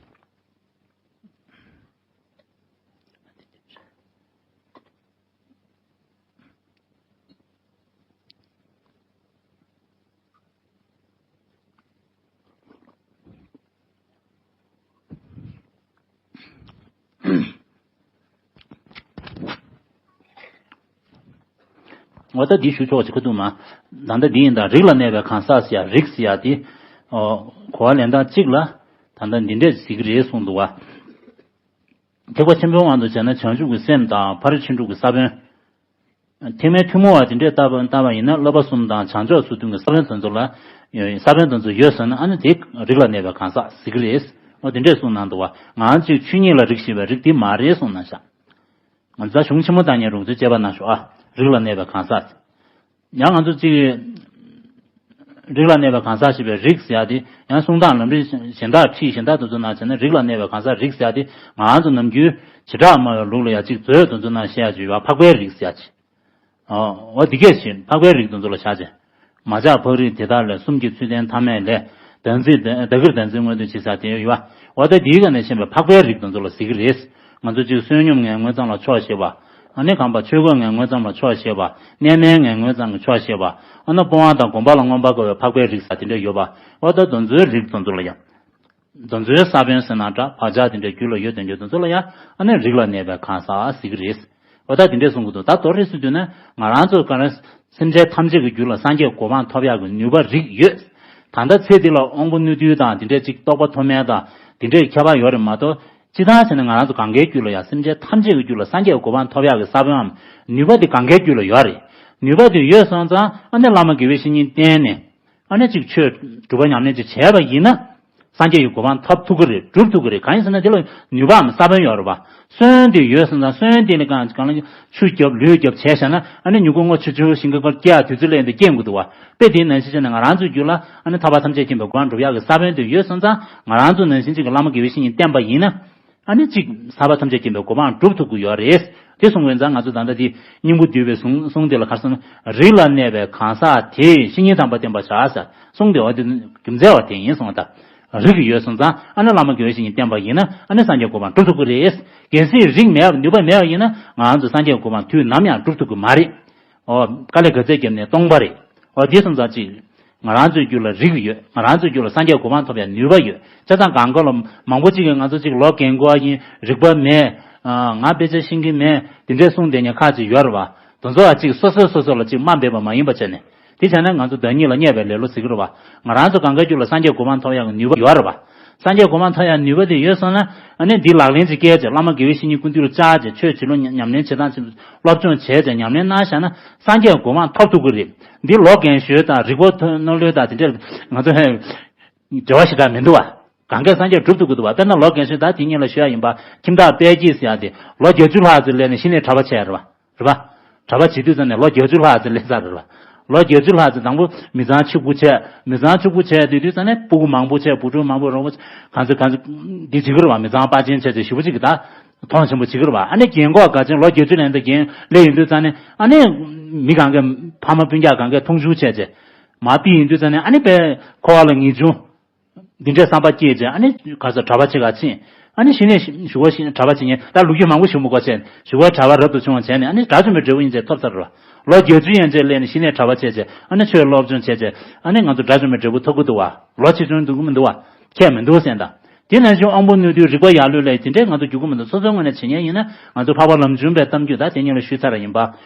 འོ་ད་འདི་ཞུ་ཆོག་ཅིག་ཁུ་ཐུག་མ། ད་ལྟ་འདི་ཡིན་ད། རིགས་ལ་གནས་པའི་གང་ཟག་ཟེར་ཡ། རིགས་ཟེར་ཡ་དེ། གོ་བ་ལེན་སྟངས་གཅིག་ལ། ད་ལྟ་འདི་འདྲས་ཟེར་གི་རེད་གསུངས་འདུག་བ། ཐེག་པ་ཆེན་པོའི་དབང་དུ་བྱས་ན་བྱང་ཆུབ་ཀྱི་སེམས་དང་ཕ་རོལ་ཕྱིན་དྲུག་གི་ས་བོན། ཐེག་དམན་ཐུན་མོང་བ་དེ་འདྲས་བལྟ་བ་བལྟ་བ་ཡིན་ན་བསླབ་པ་གསུམ་དང་བྱང་ཕྱོགས་སོ་བདུན་གྱི་ས་བོན་དེ་ཚོ་ལ། ས་བོན་དེ་ཚོ་ཡོད་ཟེར་ན་ཨ་ནི་དེ་རིགས་ལ་གནས་པའི་གང་ཟག་ཟེར་གི་རེད། འོ་དེ་འདྲས་གསུངས་གནང་འདུག་བ། ང་ཚོས་ཆོས་ཉིད་ལ་རིགས་ཞེས་པའི་རིགས་དེ་མ་རེད་གསུངས་གནང་ཤག་ང་ཚོ་གཞུང་ཆེན་མོ་དང་ཉན་རུང་ཚོས་དཔྱད་པ་གནང་ཤོག་ཨ། རིགས་ལ་གནས་པའི་གང་ཟག་ཡང་ང་ཚོ་གཅིག་རིགས་ལ་གནས་པའི་གང་ཟག་ཞེས་པའི་རིགས་ཟེར་ཡ་དེ་ཡང་གསུང་སྟངས་ལམ་རིམ་གཞན་དག་ཁྲིད་གཞན་དག་དེ་ཚོ་ནང་བྱས་ན་རིགས་ལ་གནས་པའི་གང་ཟག་རིགས་ཟེར་ཡ་དེ་ང་ཚོ་ནམ་རྒྱུན་བྱེ་བྲག་སྨྲ་བའི་ལུགས་ལ་ཡ་གཅིག་མཛོད་དེ་ཚོ་ནང་བཤད་ཡ་ཅིག་ཡོད་པ། འཕགས་པའི་རིགས་ཟེར་ཡ་ཅིག་འོ་འདི་སྐད་བཞིན་འཕགས་པའི་རིགས་དེ་ཚོ་ལ་བྱ་བྱེད། མ་ཆགས་འཕགས་རིགས་དེ་དག་ལས། གསུམ་གྱི་ཚུལ་བསྟན་ཐ་མལ་ལས། བདག་འཛིན་བདག་གིར་བདག་འཛིན་མངོན་དུ་བྱེད་ས་དེ་ཡོད་པ། འོ་ད་འདིའི་སྒང་ནས་བཤད་པའི་འཕགས་པའི་རིགས་དེ་ཚོ་ལ་ཟེར་གི་རེད། ང་ཚོ་གཅིག་བསོད་སྙོམས་ངན་ངོན་ཙམ་ལ་ཆོག་ཤེས་པ། ཨ་ནི་གང་པ་ཆོས་གོས་ངན་ངོན་ཙམ་ལ་ཆོག་ཤེས་པ། གནས་མལ་ངན་ངོན་ཙམ་གྱི་ཆོག་ཤེས་པ། ཨ་ན་སྤོང་བ་དང་སྒོམ་པ་ལ་མངོན་པར་དགའ་བའི་འཕགས་པའི་རིགས་ས་དེ་འདྲ་ཡོད་པ། འོ་ད་དེ་ཚོའི་རིགས་དེ་ཚོ་ལ་ཡང་། དེ་ཚོའི་ས་བོན་ཟེར་ན་འདྲ་བག་ཆགས་དེ་འདྲ་རྒྱུད་ལ་ཡོད་དེ་འདྲ་དེ་ཚོ་ལ་ཡང་ཨ་ནི་རིགས་ལ་གནས་པའི་གང་ཟག་ཟེར་གི་རེད། འོ་ད་དེ་འདྲས་གསུང་གི་འདུག་ད་མདོར་རིས་སུ་བསྡུས་ན་ང་རང་ཚོ་ག་རེ་སེམས་ཅན་ཐམས་ཅད་ཀྱི་རྒྱུད་ལ་སངས་རྒྱས་གོ་འཕང་ཐོབ་ཡག་གི་ནུས་པ་རིགས་ཡོད། ད་ལྟ་ཚེ་འདི་ལ་དབང་པོ་རྣོ་རྟུལ་དང་དེ་འདྲས་ཅིག་རྟོགས་པ་མཐོ་དམན་དང་དེ་འདྲས་ཁྱད་པར་ཡོད་རེད་མ་གཏོགས་སྤྱིར་བཏང་བྱས་ན་ང་རང་ཚོ་གང་གའི་རྒྱུད་ལ་ཡང་སེམས་ཅན་ཐམས་ཅད་ཀྱི་རྒྱུད་ལ་སངས་རྒྱས་གོ་འཕང་ཐོབ་ཡག་གི་ས་བོན་འམ་ནུས་པ་དེ་གང་གའི་རྒྱུད་ལ་ཡོད་རེད། ནུས་པ་དེ་ཡོད་སོང་ཙང་ཨ་ནི་བླ་མ་དགེ་བའི་བཤེས་གཉེན་བསྟེན་ནས། ཨ་ནི་གཅིག་ཆོས་སྒྲུབ་པ་ཉམས་ལེན་ཅིག་བྱས་པ་ཡིན་ན། སངས་རྒྱས་ཀྱི་གོ་འཕང་ཐོབ་ཐུབ་ཀྱི་རེད། སྒྲུབ་ཐུབ་ཀྱི་རེད། གང་ཡིན་ཟེར་ན་དེ་ལ་ནུས་པའམ་ས་བོན་ཡོད་རེད་པ། སོན་དེ་ཡོད་སོང་ཙང་སོན་དེ་ལ་གང་གང་ལ་ཆུ་རྒྱབ་ལུད་རྒྱབ་བྱས་བཞག་ན་ཨ་ནི་མྱུ་གུ་སྔོ་ཆུ་ཆུ་ཤིང་ཀ་ཀར་སྐྱེ་ཡག་དུས་ཚོད་སླེབས་ཡོང་དུས་སྐྱེ་དགོས་འདུག་བ། དཔེ་དེའི་ནང་བཞིན་བྱས་ན་ང་རང་ཚོའི་རྒྱུད་ལ་ཨ་ནི་ཐར་པ་ཐམས་ཅད་མཁྱེན་པའི་གོ་འཕང་སྒྲུབ་ཡག་གི་ས་བོན་དེ་ཡོད་སོང་ཙང་ང་རང་ཚོ་ནང་བཞིན་གཅིག་གི་བླ་མ་དགེ་བའི་བཤེས་གཉེན་བསྟེན་པ་ཡིན་ན། ཨ་ནི་གཅིག་ཐར་པ་ཐམས་ཅད་མཁྱེན་པའི་གོ་འཕང་སྒྲུབ་ཐུབ་ཀྱི་ཡོད་རེད། དེ་གསུང་བའི་ཙང་ང་ཚོ་ད་ལྟ་དེ་སྙིང་པོ་བསྡུས་པའི་གསུང་གསུང་དེ་ལ་ག་རེ་ཟེར་ན། རིགས་ལ་གནས་པའི་གང་ཟག་དེས་བཤེས་གཉེན་དམ་པ་བསྟེན་པར་བྱ་ཟེར་གསུང་དེ་འོ་དེ་རྒྱུ་མཚན་བ་དེ་ཡིན་གསུངས་པ་དང་། རིགས་ཡོད་སོང་ཙང་ཨ་ནི་བླ་མ་དགེ་བའི་བཤེས་གཉེན་བསྟེན་པ་ཡིན་ན་ཨ་ནི་སངས་རྒྱས་གོ་འཕང་སྒྲུབ་ཐུབ་ཀྱི་རེད། གལ་སྲིད་རིགས་མེད་པ་ནུས་པ་མེད་པ་ཡིན་ན་ང་ཚོ་སངས་རྒྱས་གོ་འཕང་དུས་ནམ་ཡང་སྒྲུབ་ཐུབ་ཀྱི་མ་རེད། ཨོ། དཀའ་ལས་ག་ཚད་བརྒྱབ་ནས་སྟོང་པ་རེད། ཨོ་དེ་སོང་ཙང་ཅིག་ང་རང་ཚོའི་རྒྱུད་ལ་རིགས་ཡོད། ང་རང་ཚོའི་རྒྱུད་ལ་སངས་རྒྱས་གོ་འཕང་ཐོབ་ཡ་ནུས་པ་ཡོད། བྱས་ཙང་གང་ག་ལ་མང་པོ་ཅིག་གིས་ང་ཚོ་ཅིག་ལོ་རྒན་གོ་ཡིན། རིག་པ་མེད། ང་དཔེ་ཆ་ཤེས་ཀྱི་མེད། དེ་འདྲས་གསུངས་བསྡད་མཁན་ཁག་ཅིག་ཡོད་རེད་བ། དེ་ཚོ་ཨ་ཅིག་སོ་སོས་སོ་སོ་ལ་ཅིག་དམའ་འབེབས་པ་མ་ཡིན་པ་བྱས་ནས། དེ་བྱས་ན་ང་ཚོ་བདག་ཉིད་ལ་བརྙས་པའི་ལེ་ལོ་ཟེར་གི་རེད་བ། ང་རང་ཚོ་གང་གའི་རྒྱུད་ལ་སངས་རྒྱས་གོ་འཕང་ཐོབ་ཡག་གི་ནུས་པ་ཡོད་རེད་བ། སངས་རྒྱས་གོ་འཕང་ཐོབ་ཡག་ནུས་པ་དེ་ཡོད་སོང་ན་ཨ་ནི་འདི་ལག་ལེན་ཅིག་བཀལ་བྱས་བླ་མ་དགེ་བའི་བཤེས་གཉེན་ཀུན་འདུས་ལ་བཅར་བྱས་ཆོས་བྱེད་ལུགས་ཉམས་ལེན་བྱེད་སྟངས་ཅིག་སློབ་སྦྱོང་བྱས་བྱས་ཉམས་ལེན་གནང་བཞག་ན་སངས་རྒྱས་གོ་འཕང་ཐོབ་ཐུབ་ཀྱི་རེད། འདི་ལོ་རྒན་གཞོན་དང་རིག་པ་མཐོ་རྣོ་ལོས་དང་དེ་འདྲས་ང་ཚོ་འབྲེལ་བ་ཞེ་དྲག་མི་འདུག་བ། གང་གས་སངས་རྒྱས་སྒྲུབ་ཐུབ་ཀྱི་འདུག་བ། དཔེར་ན་ལོ་རྒན་གཞོན་ད་དེ་གཉིས་ལ་ཞུ་ཡ་ཡིན་པ། ཁྱིམ་བདག་དཔལ་སྐྱིད་ཟེར་ཡ་དེ་ལོ་བརྒྱད་ཅུ་ལྷག་ཙམ་སླེབས་ནས་གཞི་ནས་གྲྭ་པ་ཆགས་རེད་བ། རེད་པ། གྲྭ་པ་བྱེད་དུས་ཙམ་ནས་ལོ་བརྒྱད་ཅུ་ལྷག་ཙམ་སླེབས་ཚར་རེད་པ། ལོ་བརྒྱད་ཅུ་ལྷག་ཙམ་དང་པོ་མི་ཚང་ཕྱུག་པོ་བྱས། མི་ཚང་ཕྱུག་པོ་བྱས་དུས་དུས་ཙམ་ནས་སྤུ་གུ་མང་པོ་བྱས། བུ་ཕྲུག་མང་པོ་རོགས་པ་གང་ཚེ་གང་ཚེ་འདི་བྱེད་ཀྱི་རེད་པ། མི་ཚང་དཔའ་ཆེན་བྱས་ཚེ་ཞེ་པོ་ཅིག་གི་ད་མཐོང་ཆེན་པོ་བྱེད་ཀྱི་རེད་པ། ཨ་ནི་རྒན་གོག་དགའ་ཆེན་ལོ་བརྒྱད་ཅུ་ལོན་དུས་རྒན་སླེབས་ཡོང་དུས་ཙམ་ནས་ཨ་ནི་མི་གང་གས་ཕ་མ་སྤུན་ཀྱག་གང་གས་མཐོང་ཆུང་བྱས་ཚེ་མར་ཕུད་ཡོང་དུས་ཙམ་ནས་ཨ་ནི་དཔེ་འཁོར་བ་ལ་ངེས་འབྱུང་། འདི་འདྲའི་བསམ་པ་སྐྱེས་བྱས། ཨ་ནི་ག་ས་གྲྭ་པ་ཅིག་ག་ཕྱིན། ཨ་ནི་གཞི་ནས་ཞུ་བ་ཞིག་གྲྭ་པ་བྱེད་མཁན་ད་ལོ་རྒྱུས་མང་པོ་ཞུ་མི་དགོས་བྱས། ཞུ་བ་གྲྭ་པ་རབ་ཏུ་བྱུང་བ་བྱས་ནས། ཨ་ནི་དགྲ་བཅོམ་པའི་འབྲས་བུ་ཡན་ཆད་ཐོབ་ཚར་བ། ལོ་བརྒྱད་ཅུ་ཡན་ཆད་སླེབས་ནས་གཞི་ནས་གྲྭ་པ་བྱས་བྱས། ཨ་ནི་ཆོས་སློབ་སྦྱོང་བྱས་བྱས། ཨ་ནི་ང་ཚོ་དགྲ་བཅོམ་པའི་འབྲས་བུ་ཐོབ་ཀྱི་འདུག་བ། ལོ་ཆེ་ཆུང་འདུག་གི་མི་འདུག་བ། ཁྱད་མི་འདུག་ཟེར་ད། དེ་ནང་བཞིན་དབང་པོ་རྣོ་རྟུལ་རིག་པ་ཡར་ལུས་ལ་དེ་འདྲས་ང་ཚོ་འགྱུར་གྱི་མི་འདུག་སོ་སོའི་ངོས་ནས་བྱེད་མཁན་ཡིན་ན། ང་ཚོ་འཕགས་པ་ལམ་འཇུག་པའི་གཏམ་རྒྱུད་ད་དེ་སྔོན་ལ་ཞུས་ཚར་བ་ཡིན་པ།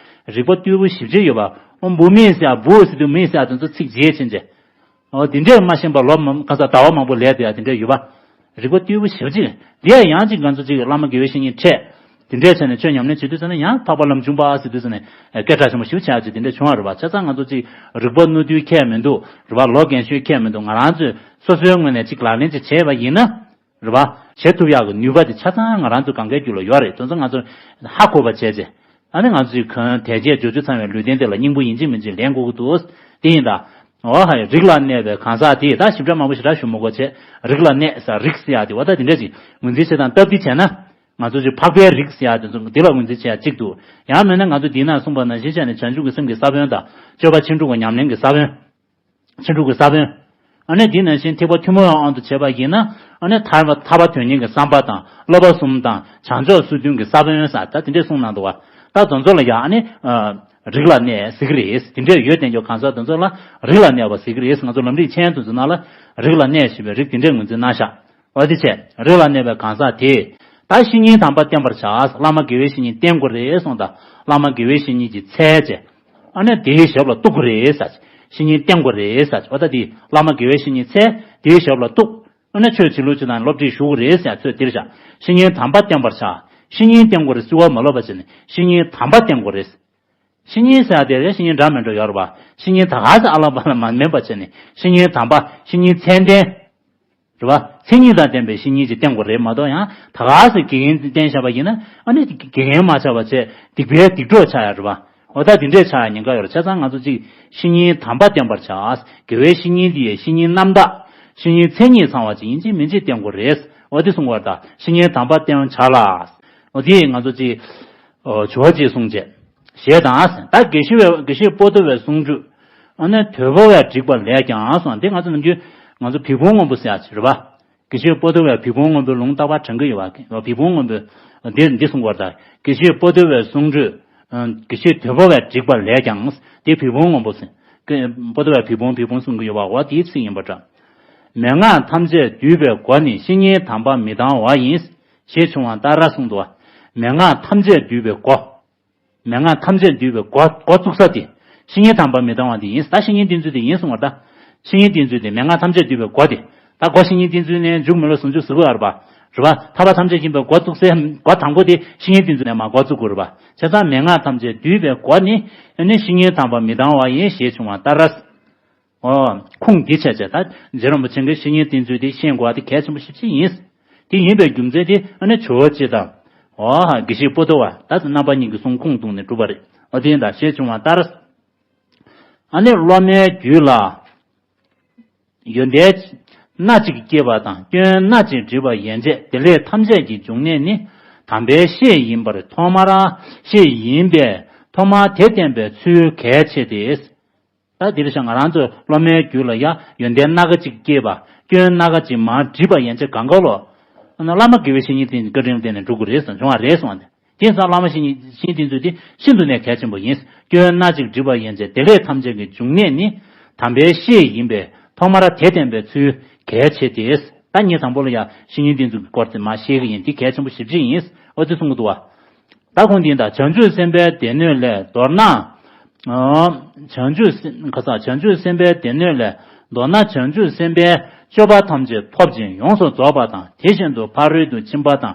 རིག་པ་རྟུལ་པོ་ཞེ་པོ་ཅིག་ཡོད་པ། འོ་འབུ་མེད་ཟེར་ཡ། འབུ་ཟེར་དུས་མེད་ཟེར་ཡ་དེ་ཚོ་ཚིག་བརྗེད་ཕྱིན་བྱས། འོ་དེ་འདྲས་མ་ཤེས་པ་ལོ་མང་ག་ས་ཟླ་བ་མང་པོ་ལས་དེ་ཡ་དེ་འདྲས་ཡོད་པ། རིག་པ་རྟུལ་པོ་ཞེ་པོ་ཅིག་དེ་ཡ་ཡང་ཅིག་ང་ཚོ་ཅིག་བླ་མ་དགེ་བའི་བཤེས་གཉེན་འཕྲད། དེ་འདྲས་བྱས་ནས་ཆོས་ཉམས་ལེན་བྱེད་དུས་ཙམ་ནས་ཡང་འཕགས་པ་ལམ་འཇུག་པ་ཟེར་དུས་ཙམ་ནས་སྐད་གྲགས་ཆེན་པོ་ཞེ་པོ་ཆགས་ཅིག་དེ་འདྲས་བྱུང་བ་རེད་པ། བྱས་ཙང་ང་ཚོ་ཅིག་རིག་པ་རྣོ་རྟུལ་ཁྱད་མི་འདུག་རེད་པ། ལོ་རྒན་ཤོས་ཁྱད་མི་འདུག་ང་རང་ཚོས་སོ་སོའི་ངོས་ནས་ཅིག་ལག་ལེན་ཅིག་བྱས་པ་ཡིན་ན། རེད་པ། བྱེད་ཐུབ་ཡག་གི་ནུས་པ་དེ་ཆ་ཚང་ང་རང་ཚོ་གང་གའི་རྒྱུད་ལ་ཡོད་རེད། དེ་ཚོ་ང་ཚོ་ཧ་གོ་བ་བྱས་རྗེས། ཨ་ནི་ང་ཚོའི་གོན་དལ་བརྒྱད་འབྱོར་བཅུ་ཚང་བའི་ལུས་རྟེན་དེ་ལ་སྙིང་པོ་ཡིན་གཅིག་མིན་གཅིག་ལེན་དགོས་ཀྱི་འདུག་དེ་ཡིན་ད། འོ་ཧ་ཡ། རིགས་ལ་གནས་པའི་གང་ཟག་དེ། ད་ཞིབ་ཕྲ་མང་པོ་ཞེ་དྲག་ཞུ་མི་དགོས་བྱས། རིགས་ལ་གནས་ཟེར་རིགས་ཟེར་ཡག་དེ་འོ་ད་དེ་འདྲ་ཞིག་ངོས་འཛིན་བྱེད་སྟངས་སྟབས་བདེ་བྱས་ན། ང་ཚོ་ཅིག་འཕགས་པའི་རིགས་ཟེར་ཡག་དེ་ཚོ་འདི་ལ་ངོས་འཛིན་བྱེད་ཡག་གཅིག་འདུག་ཡང་མིན་ན་ང་ཚོ་འདི་ན་གསུངས་པ་ནང་བཞིན་བྱས་ནས་བྱང་ཆུབ་ཀྱི་སེམས་ཀྱི་ས་བོན་དང་། སྤྱོད་པ་ཕྱིན་དྲུག་གི་ཉམས་ལེན་གྱི་ས་བོན། ཕྱིན་དྲུག་གི་ས་བོན། ཨ་ནི་དེ་ནང་བཞིན་ཐེག་པ་ཐུན་མོང་བའི་དབང་དུ་བྱས་པ་ཡིན་ན། ཨ་ནི་ཐར་པ་ཐར་པ་དོན་གཉེར་གྱི་བསམ་པ་དང་། བསླབ་པ་གསུམ་དང་། བྱང་ཕྱོགས་སོ་བདུན་གྱི་ས་བོན་ཟེར་ད་དེ་འདྲས་གསུངས་གནང་འདུག་བ། ད་དེ་ཚོ་ལ་ཡང་ཨ་ནི། རིགས་ལ་གནས་ཟེར་གྱི་རེད། དེ་འདྲས་ཡོད་བསྡད་རྒྱུ་གང་ཟག་དེ་ཚོ་ལ་རིགས་ལ་གནས་པ་ཟེར་གྱི་རེད། ང་ཚོ་ལམ་རིམ་མཆན་དེ་ཚོ་ནང་ལ་རིགས་ལ་གནས་ཞེས་པའི་རིགས་དེ་འདྲས་ངོས་འཛིན་གནང་ཤག་འོ་དེ་བྱས། རིགས་ལ་གནས་པའི་གང་ཟག་དེས། ད་བཤེས་གཉེན་དམ་པ་བསྟེན་པར་བྱ། བླ་མ་དགེ་བའི་བཤེས་གཉེན་བསྟེན་དགོས་རེད་གསུངས་ད། བླ་མ་དགེ་བའི་བཤེས་གཉེན་གྱི་མཚན་བྱས། ཨ་ནི་དེའི་ཞབས་ལ་གཏུག་དགོས་རེད་ཟེར། བཤེས་གཉེན་བསྟེན་དགོས་རེད་ཟེར། འོ་ད་དེ་བླ་མ་དགེ་བའི་བཤེས་གཉེན་མཚན་དེའི་ཞབས་ལ་གཏུག་ཨ་ནི་ཆོས་བྱེད་ལུགས་ཅི་དང་སློབ་ཁྲིད་ཞུ་དགོས་རེད་ཟེར་ཚོད་དེར་བཞག་བཤེས་གཉེན་དམ་པ་བསྟེན་པར་བྱ། བཤེས་གཉེན་བསྟེན་དགོས་རེད་ཟེར་བ་མ་ལབ་པ་བྱས་ནས་བཤེས་གཉེན་དམ་པ་བསྟེན་དགོས་རེད། བཤེས་གཉེན་ཟེར་ཡ་དེ་རེད། བཤེས་གཉེན་འདྲ་མི་འདྲ་ཡོད་རེད་པ། བཤེས་གཉེན་ད་ག་ཟེ་ཨ་ལ་པ་ལ་མ་མིན་པ་བྱས་ནས་བཤེས་གཉེན་དམ་པ། བཤེས་གཉེན་ཚད་ལྡན། རེད་པ། མཚན་ཉིད་དང་ལྡན་པའི་བཤེས་གཉེན་ཅིག་བསྟེན་དགོས་རེད་མ་གཏོགས། ཡང་ད་ག་ཟེ་དགེ་རྒན་བསྟེན་བཞག་པ་ཡིན་ན། ཨ་ནི་དགེ་རྒན་མ་ཆགས་པ་བྱས་སྡིག་པའི་སྡིག་གྲོགས་ཆགས་ཡ་རེད་པ། འོ་ད་དེ་འདྲས་ཆགས་ཡ་ཉེན་ཁ་ཡོད་རེད། བྱས་ཙང་ང་ཚོ་ཅིག་བཤེས་གཉེན་དམ་པ་བསྟེན་པར་བྱ། དགེ་བའི་བཤེས་གཉེན་འདི་ཡི་བཤེས་གཉེན་རྣམ་དག་བཤེས་གཉེན་མཚན་ཉིད་ཚང་བ་ཅིག་ཡིན་གཅིག་མིན་གཅིག་བསྟེན་དགོས་རེད། འོ་དེ་གསུང་བར་ད་བཤེས་གཉེན་དམ་པ་བསྟེན་བྱ་ལ། འོ་དེ་ང་ཚོ་ཅིག་ཨོ་ཇོ་བོ་རྗེས་གསུངས་བྱས། ཞེས་དང་། ད་དགེ་བཤེས་པོ་དགེ་བཤེས་པོ་ཏོ་བའི་གསུང་སྒྲོས། ཨ་ནི་དོལ་པོ་བས་བསྒྲིགས་པ་ལས་ཀྱང་གསུངས། འདི་ང་ཚོ་ནམ་རྒྱུན་ང་ཚོ་བི་བུང་སྔོན་པོ་ཟེར་ཡ་ཅིག་རེད་པ། དགེ་བཤེས་པོ་ཏོ་བས་བི་བུང་སྔོན་པོའི་ལུང་བསྟན་པ་དྲན་གྱི་ཡོད་པ། བི་བུང་སྔོན་པོས་འདི་འདི་གསུང་བར་ད། དགེ་བཤེས་པོ་ཏོ་བའི་གསུང་སྒྲོས། དགེ་བཤེས་དོལ་པོ་བས་བསྒྲིགས་པ་ལས་ཀྱང་། འདི་བི་བུང་སྔོན་པོ་ཟེར། པོ་ཏོ་བས་བི་བུང་བི་བུང་གསུང་གི་ཡོད་པ། འོ་དེའི་ཚིག་ཡིན་པ་འདྲ། མན་ངག་ཐམས་ཅད་བསྡུས་པའི་སྒོ་ནི། བཤེས་གཉེན་དམ་པ་མི་ལྡང་བ་ཡིན། ཞེས་བྱུང་བ་ལྟར་གསུངས་འདུག་མན་ངག་ཐམས་ཅད་བསྡུས་པའི་སྒོ། མན་ངག་ཐམས་ཅད་བསྡུས་པའི་སྒོ་འགོ་བཙུགས་ས་དེ། བཤེས་གཉེན་དམ་པ་མི་ལྡང་བ་དེ་ཡིན། ད་བཤེས་གཉེན་བསྟེན་ཚུལ་དེ་ཡིན་གསུང་བ་ད། བཤེས་གཉེན་བསྟེན་ཚུལ་དེ་མན་ངག་ཐམས་ཅད་བསྡུས་པའི་སྒོ་དེ། ད་སྒོ་བཤེས་གཉེན་བསྟེན་ཚུལ་ནས་མཇུག་མི་ལ་ཟུང་འཇུག་ཟེར་གྱི་ཡོད་རེད་པ། རེད་པ། ཐར་པ་ཐམས་ཅད་མཁྱེན་པའི་སྒོ་བཙུགས་སའི་སྒོ་དང་པོ་དེ་བཤེས་གཉེན་བསྟེན་ཚུལ་ནས་མར་འགོ་བཙུགས་དགོས་རེད་པ། བྱས་ཙང་མན་ངག་ཐམས་ཅད་བསྡུས་པའི་སྒོ་ནི། ཨ་ནི་བཤེས་གཉེན་དམ་པ་མི་ལྡང་བ་ཡིན། ཞེས་བྱུང་བ་ལྟར། ཨོ། ཁུངས་འདི་བྱས་བྱས་ད་རྗེ་རིན་པོ་ཆེ་གིས་བཤེས་གཉེན་བསྟེན་ཚུལ་དེ་ཤེས་དགོས་པ་དེ་གལ་ཆེན་པོ་ཞེ་པོ་ཅིག་ཡིན། དེ་ཡིན་པའི་རྒྱུ་མཚན་དེ་ཨ་ནི་ཇོ་བོ་རྗེ་དང་། ཨོ། དགེ་བཤེས་པོ་ཏོ་བ་ད་རྣམ་པ་གཉིས་ཀྱི་གསུང་ཁུངས་བསྡུངས་ནས་གྲུབ་པ་རེད། ཨོ་དེ་ཡིན་ད་ཞེས་བྱུང་བ་ལྟར། ཨ་ནི་སློབ་མའི་རྒྱུད་ལ། ཡོན་ཏན་སྣ་གཅིག་སྐྱེས་པ་དང་། སྐྱོན་སྣ་གཅིག་འགྲིབ་པ་ཡན་ཆད། དེ་ལས་ཐམས་ཅད་ཀྱི་འབྱུང་གནས་ནི། དམ་པའི་བཤེས་ཡིན་པར་ཐོག་མར། བཤེས་ཡིན་པས་ཐོག་མར་དེ་བསྟེན་པའི་ཚུལ་གལ་ཆེ་སྟེ། ད་འདིར་བཞག་ང་རང་ཚོའི་སློབ་མའི་རྒྱུད་ལ་ཡང་ཡོན་ཏན་སྣ་ཁ་གཅིག་སྐྱེས་པ། སྐྱོན་སྣ་ཁ་གཅིག་མར་འགྲིབ་པ་ཡན་ཆད་གང་ག་ལོ། ཨ་ནི་བླ་མ་དགེ་བའི་བཤེས་གཉེན་དེ་བཀའ་དྲིན་ལ་བརྟེན་ནས་འགྲུབ་དགོས་རེད་ཟེར་བྱུང་བ་རེད་གསུངས་པ་དེ། དེང་སང་བླ་མ་བཤེས་གཉེན་བཤེས་གཉེན་དེ་ཚོ་དེ་ཤིན་ཏུ་ནས་གལ་ཆེན་པོ་ཡིན། སྐྱོན་སྣ་གཅིག་འགྲིབ་པ་ཡན་ཆད། དེ་ལས་ཐམས་ཅད་ཀྱི་འབྱུང་གནས་ནི། དམ་པའི་བཤེས་ཡིན་པས་ཐོག་མར་དེ་བསྟེན་པའི་ཚུལ་གལ་ཆེ་སྟེ། ད་ངས་དང་པོ་ལ་ཡང་བཤེས་གཉེན་དེ་ཚོ་གི་སྐོར་དེ་མར་བཤད་ཀྱི་ཡིན། དེ་གལ་ཆེན་པོ་ཞེ་པོ་ཅིག་ཡིན། འོ་དེ་གསུང་གི་འདུག་བ། ད་ཁོང་འདི་དང་། བྱང་ཆུབ་སེམས་དཔའི་སྡེ་སྣོད་ལས། མདོར་ན། ཨོ། བྱང་ཆུབ་སེམས་ཁ་ས་བྱང་ཆུབ་སེམས་དཔའི་སྡེ་སྣོད་ལས། མདོར་ན་བྱང་ཆུབ་སེམས་དཔའི་སྤྱོད་པ་ཐམས་ཅད་ཐོབ་ཅིང་ཡོངས་སུ་རྫོགས་པ་དང་། དེ་བཞིན་དུ་ཕ་རོལ་ཏུ་ཕྱིན་པ་དང་།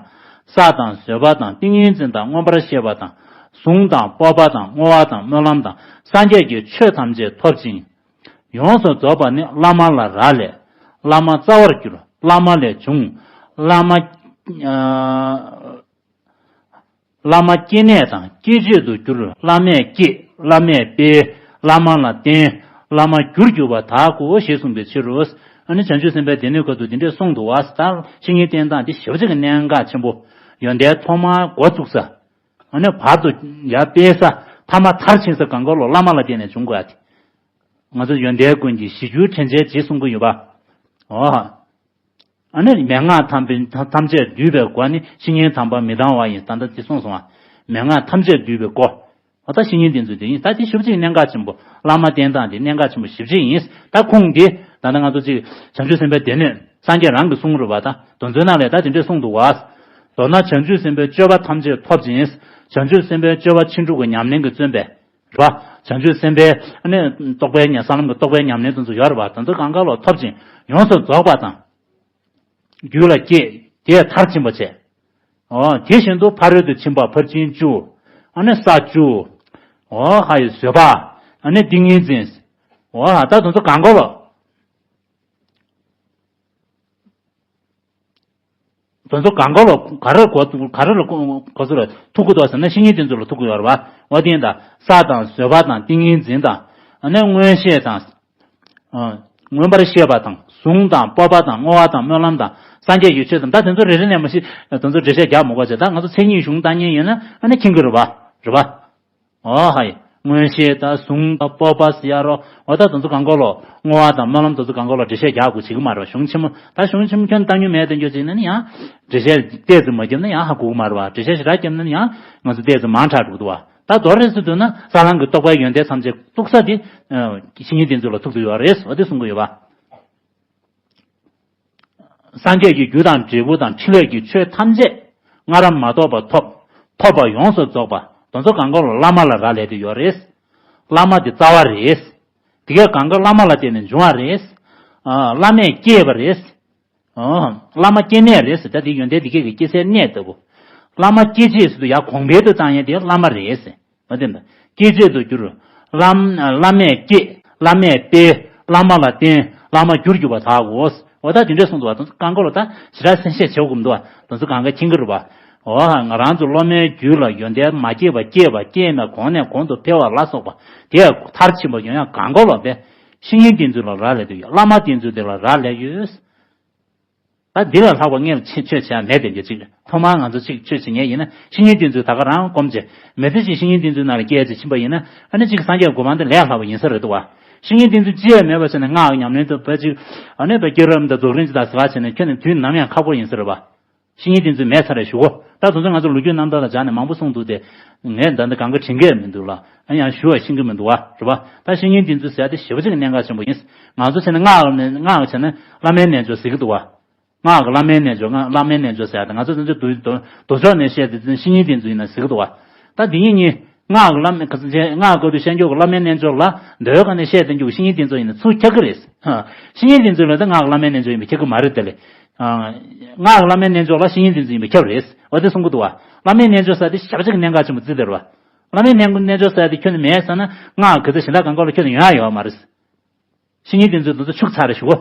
བསགས་དང་བཟོད་པ་དང་། ཏིང་ངེ་འཛིན་དང་། མངོན་པར་ཤེས་པ་དང་། གཟུངས་དང་། སྤོབས་པ་དང་། བསྔོ་བ་དང་། སྨོན་ལམ་དང་། སངས་རྒྱས་ཀྱི་ཆོས་ཐམས་ཅད་ཐོབ་ཅིང་ཡོངས་སུ་རྫོགས་པ་ནི། བླ་མ་ལ་རག་ལས། བླ་མ་རྩ་བར་གྱུར། བླ་མ་ལས་བྱུང་། བླ་མ། ཨ། བླ་མ་སྐྱེ་གནས་དང་སྐྱེ་མཆེད་དུ་གྱུར། བླ་མས་བསྐྱེད། བླ་མས་སྤེལ། བླ་མ་ལ་བརྟེན། བླ་མ་རྒྱུར་གྱུར་པ་དག་གོ། ཞེས་གསུངས་པའི་ཕྱིར་རོ། ཨ་ནི་བྱང་ཆུབ་སེམས་དཔའི་སྡེ་སྣོད་ཁ་ཐུག་འདི་འདྲས་གསུངས་འདུག་བ། ད་བཤེས་གཉེན་བསྟེན་སྟངས་འདི་ཞེ་པོ་ཅིག་གི་གནད་འགག་ཆེན་པོ། ཡོན་ཏན་ཐོག་མར་འགོ་བཙུགས་ས། ཨ་ནི་བར་དུ་ཡར་སྤེལ་ས། ཐ་མ་མཐར་ཕྱིན་ས་གང་ག་ལོ་བླ་མ་ལ་བརྟེན་ནས་འབྱུང་དགོས་ཡ་དེ། ང་ཚོ་ཡོན་ཏན་ཀུན་གྱི་གཞི་རྒྱུའི་དྲན་བྱེད་ཅེས་གསུང་གི་ཡོད་པ། འོ། ཨ་ནི་མན་ངག་ཐམས་པའི་ཐམས་ཅད་བསྡུས་པའི་སྒོ་ནི་བཤེས་གཉེན་དམ་པ་མི་ལྡང་བ་ཡིན། ད་ལྟ་འདི་གསུངས་སོང་བ། མན་ངག་ཐམས་ཅད་བསྡུས་པའི་སྒོ། འོ་ད་བཤེས་གཉེན་དེ་ཚོ་དེ་ཡིན། ད་དེ་ཞེ་པོ་ཅིག་གནད་འགག་ཆེན་པོ། བླ་མ་བསྟེན་སྟངས་དེ་གནད་འགག་ཆེན་པོ་ཞེ་པོ་ཅིག་ཡིན། ད་ཁུངས་དེ་ད་ལྟ་ང་ཚོ་ཅིག་བྱང་ཆུབ་སེམས་དཔའི་སྡེ་སྣོད་སངས་རྒྱས་རང་གི་གསུང་རེད་བ། ད་དོན་ཚན་ནང་ལས་ད་དེ་འདྲས་གསུངས་འདུག་བ། མདོར་ན་བྱང་ཆུབ་སེམས་དཔའི་སྤྱོད་པ་ཐམས་ཅད་ཐོབ་ཅིང་། བྱང་ཆུབ་སེམས་དཔའི་སྤྱོད་པ་ཕྱིན་དྲུག་གི་ཉམས་ལེན་གྱིས་བརྩོན་པས། རེད་བ། བྱང་ཆུབ་སེམས་དཔའི་ཨ་ནི་རྟོགས་པའི་ཉམས། ས་ལམ་གྱི་རྟོགས་པའི་ཉམས་ལེན་དེ་ཚོ་ཡོད་རེད་བ། དེ་ཚོ་གང་ག་ལ་ཐོབ་ཅིང་ཡོངས་སུ་རྫོགས་པ་དང་། རྒྱུད་ལ་སྐྱེས། དེས་མཐར་ཕྱིན་པ་བྱས། འོ་དེ་བཞིན་དུ་ཕ་རོལ་ཏུ་ཕྱིན་པ་ཕར་ཕྱིན་བཅུ། ཨ་ནི་ས་བཅུ། འོ་ཧ་ཡི་བཟོད་པ། ཨ་ནི་ཏིང་ངེ་འཛིན། འོ་ད་དེ་ཚོ་གང་ག་ལ། དེ་ཚོ་གང་ག་ལ་ག་རེ་གོ་ག་རེ་ལ་གོ་ཚུལ་ལ་ཐུག་གི་འདུག་ཟེར་ན་བཤེས་གཉེན་དེ་ཚོ་ལ་ཐུག་གི་ཡོད་རེད་བ། འོ་དེ་ཡིན་ད། ས་དང་བཟོད་པ་དང་ཏིང་ངེ་འཛིན་དང་། ཨ་ནི་མངོན་ཤེས་དང་། ཨ། མངོན་པར་ཤེས་པ་དང་གཟུངས་དང་སྤོབས་པ་དང་བསྔོ་བ་དང་སྨོན་ལམ་དང་སངས་རྒྱས་ཀྱི་ཆོས་དང་། ད་དེ་ཚོ་རེ་རེ་ནས་མ་གཞི་དེ་ཚོ་འགྲེལ་བཤད་རྒྱག་མི་དགོས་བྱས། ད་ང་ཚོ་མཚན་ཉིད་གཞུང་བཏང་མཁན་ཡིན་ན་ཨ་ནི་མཁྱེན་གྱི་རེད་བ། རེད་བ། འོ་ཧ་ཡི། མངོན་ཤེས་དང་གཟུངས་དང་སྤོབས་པ་ཟེར་ཡ་རོ། འོ་ད་དེ་ཚོ་གང་ག་ལོ། བསྔོ་བ་དང་སྨོན་ལམ་དེ་ཚོ་གང་ག་ལོ་འགྲེལ་བཤད་རྒྱག་དགོས་བྱེད་ཀྱི་མ་རེད་བ། གཞུང་ཆེན་མོ། ད་གཞུང་ཆེན་མོ་ཁྱོན་བཏང་མྱོང་མེད་དེ་འགྱོ་བྱས་ན་ནི་ཡང་འགྲེལ་བཤད་ཏོག་ཙམ་མ་བརྒྱབ་ན་ཡང་ཧ་གོ་གི་མ་རེད་བ། འགྲེལ་བཤད་ཞེ་དྲག་བརྒྱབ་ན་ནི་ཡང་ང་ཚོ་ཏོག་ཙམ་མང་དྲགས་འགྲོ་གི་འདུག་བ། ད་མདོར་ན་ཟེར་འདུག་ན་ས་ལམ་གྱི་རྟོགས་པའི་ཡོན་ཏན་ཐམས་ཅད་ཐུག་ས་དེ། ཨ། བཤེས་གཉེན་དེ་ཚོ་ལ་ཐུག་ཏུ་ཡོད་རེད། འོ་དེ་གསུང་གི་ཡོད་པ། སངས་རྒྱས་ཀྱི་རྒྱུ་དང་འབྲས་བུ་དང་ཕྲིན་ལས་ཀྱི་ཆོས་ཐམས་ཅད་སྔ་རབས་མ་ཐོབ་པ་ཐོབ། ཐོབ་པ་ཡོངས་སུ་རྫོགས་པ་དེ་ཚོ་གང་ག་ལ་བླ་མ་ལ་རག་ལས་ཏེ་ཡོད་རེད། བླ་མ་དེ་རྩ་བ་རེད། དེ་གས་གང་ག་བླ་མ་ལ་བརྟེན་ནས་འབྱུང་བ་རེད། ཨ། བླ་མས་བསྐྱེད་པ་རེད། ཨོ། བླ་མ་སྐྱེ་གནས་རེད་ཟེར། ད་དེ་ཡོན་ཏན་དེ་སྐད་ཀྱི་སྐྱེ་སའི་གནས་ལྟ་བུ། བླ་མ་སྐྱེ་བྱེད་ཟེར་དུས་ཡང་གོང་འཕེལ་དུ་བཏང་ཡས་དེ་བླ་མ་རེད་ཟེར། འོ་དེ་འདྲ། སྐྱེ་བྱེད་དུ་གྱུར། བླ། བླ་མས་བསྐྱེད། བླ་མས་སྤེལ། བླ་མ་ལ་བརྟེན། བླ་མ་གྱུར་གྱུར་པ་དག་གོ། འོ་ད་དེ་འདྲས་གསུངས་འདུག་བ། དེ་ཚོ་གང་ག་ལ་ད་ཞེ་དྲག་གསལ་བཤད་བྱེད་དགོས་མི་འདུག་བ། དེ་ཚོ་གང་ག་མཁྱེན་གྱི་རེད་བ། འོ་ང་རང་ཚོ་སློབ་མའི་རྒྱུད་ལ་ཡོན་ཏན་མ་སྐྱེས་པ་སྐྱེས་པ། སྐྱེས་ནས་གོང་ནས་གོང་དུ་འཕེལ་བ་ལ་སོགས་པ་དེ་མཐར་ཕྱིན་པ་ཡོང་ཡ་གང་ག་ལ་བས། བཤེས་གཉེན་དེ་ཚོ་ལ་རག་ལས་ཏེ་ཡོད། བླ་མ་དེ་ཚོ་དེ་ལ་རག་ལས་ཡོད། ད་འདི་ལས་ལྷག་པ་སྔོན་ལ་ཆོས་བྱས་མེད་དེ་འདྲ་ཅིག་རེད། ཐོག་མར་ང་ཚོ་ཅིག་ཆོས་བྱེད་མཁན་ཡིན་ན་བཤེས་གཉེན་དེ་ཚོ་ད་ག་རང་སྒོམ་བྱས། མི་ཚེ་གཅིག་བཤེས་གཉེན་དེ་ཚོའི་ནང་ལ་སྐྱེལ་བྱས་ཕྱིན་པ་ཡིན་ན་ཨ་ནི་ཅིག་སངས་རྒྱས་གོ་འཕང་དེ་ལས་ལྷག་པ་ཡིན་ས་རེད་འདུག་བ། བཤེས་གཉེན་དེ་ཚོ་ཅི་ཡང་མེད་པ་བྱས་ནས་སྔགས་ཀྱི་ཉམས་ལེན་དུ་བ་ཅིག་ཨ་ནི་བ་བསྐྱེད་རིམ་དང་རྫོགས་རིམ་ཅིག་དང་ཟེར་བ་བྱས་ནས་ཁྱོན་ནས་དུས་ནམ་ཡང་ཁག་པོ་ཡིན་ས་རེད་བ། བཤེས་གཉེན་དེ་ཚོ་མེད་ས་རེད་ཞུ་གོ། ད་དེ་ཚོ་ང་ཚོ་ལོ་རྒྱུས་རྣམ་ཐར་ལ་སྦྱར་ནས་མང་པོ་གསུངས་འདུག་སྟེ། ངས་ད་འདི་གང་ག་དྲན་གྱི་མི་འདུག་ལ། ཨ་ཡང་ཞུ་བ་ཤེས་ཀྱི་མི་འདུག་བ། རེད་བ། ད་བཤེས་གཉེན་དེ་ཚོ་ཟེར་ཡ་དེ་ཞེ་པོ་ཅིག་གནད་འགག་ཆེན་པོ་ཡིན། ང་ཚོ་བྱས་ན་སྔགས་ནས་སྔགས་བྱས་ན་བླ་མའི་རྣལ་འབྱོར་ཟེར་གྱི་འདུག་བ། སྔགས་ཀྱི་བླ་མའི་རྣལ་འབྱོར། སྔགས་བླ་མའི་རྣལ་འབྱོར་ཟེར་ཡ་དེ་ང་ཚོ་དེ་ཚོ་མདོ་མདོ་ཕྱོགས་ནས་བཤད་དེ་བཤེས་གཉེན་དེ་ཚོ་ཡིན་ན་ཟེར་གྱི་འདུག་བ། ད་དེ་གཉིས་གཉིས། སྔགས་ཀྱི་བླ་མའི་སྔགས་བཀའ་བསྡུ་ཤེས་འཇུག་གི་བླ་མའི་རྣལ་འབྱོར་ལ་མདོའི་སྒང་ནས་བཤད་དེ་འཇུག་བཤེས་གཉེན་དེ་ཚོ་ཡིན་ན་ཚུར་ཁྱབ་ཀྱི་རེད། བཤེས་གཉེན་དེ་ཚོ་ལ་ད་སྔགས་ཀྱི་བླ་མའི་རྣལ་འབྱོར་ཡིན་པས་ཁྱབ་ཀྱི་མ་རེད་དེ་ལས། སྔགས་ཀྱི་བླ་མའི་རྣལ་འབྱོར་ལ་བཤེས་གཉེན་དེ་ཚོ་ཡིན་པས་ཁྱབ་རེད། འོ་དེ་གསུང་གི་འདུག་བ། བླ་མའི་རྣལ་འབྱོར་ཟེར་དེ་ཞེ་པོ་ཅིག་གནད་འགག་ཆེན་པོ་བརྩི་དེ་རེད་བ། བླ་མའི་རྣལ་རྣལ་འབྱོར་ཟེར་དེ་ཁྱོན་ནས་མེད་ཟེར་ན་སྔགས་ག་ཚོད་གཞན་དག་གང་ག་ལ་ཁྱོན་ནས་ཡོང་ཡ་ཡོད་མ་རེད། བཤེས་གཉེན་དེ་ཚོ་དེ་ཚོ་ཕྱུག་ཚར་རེད་ཞུ་གོ།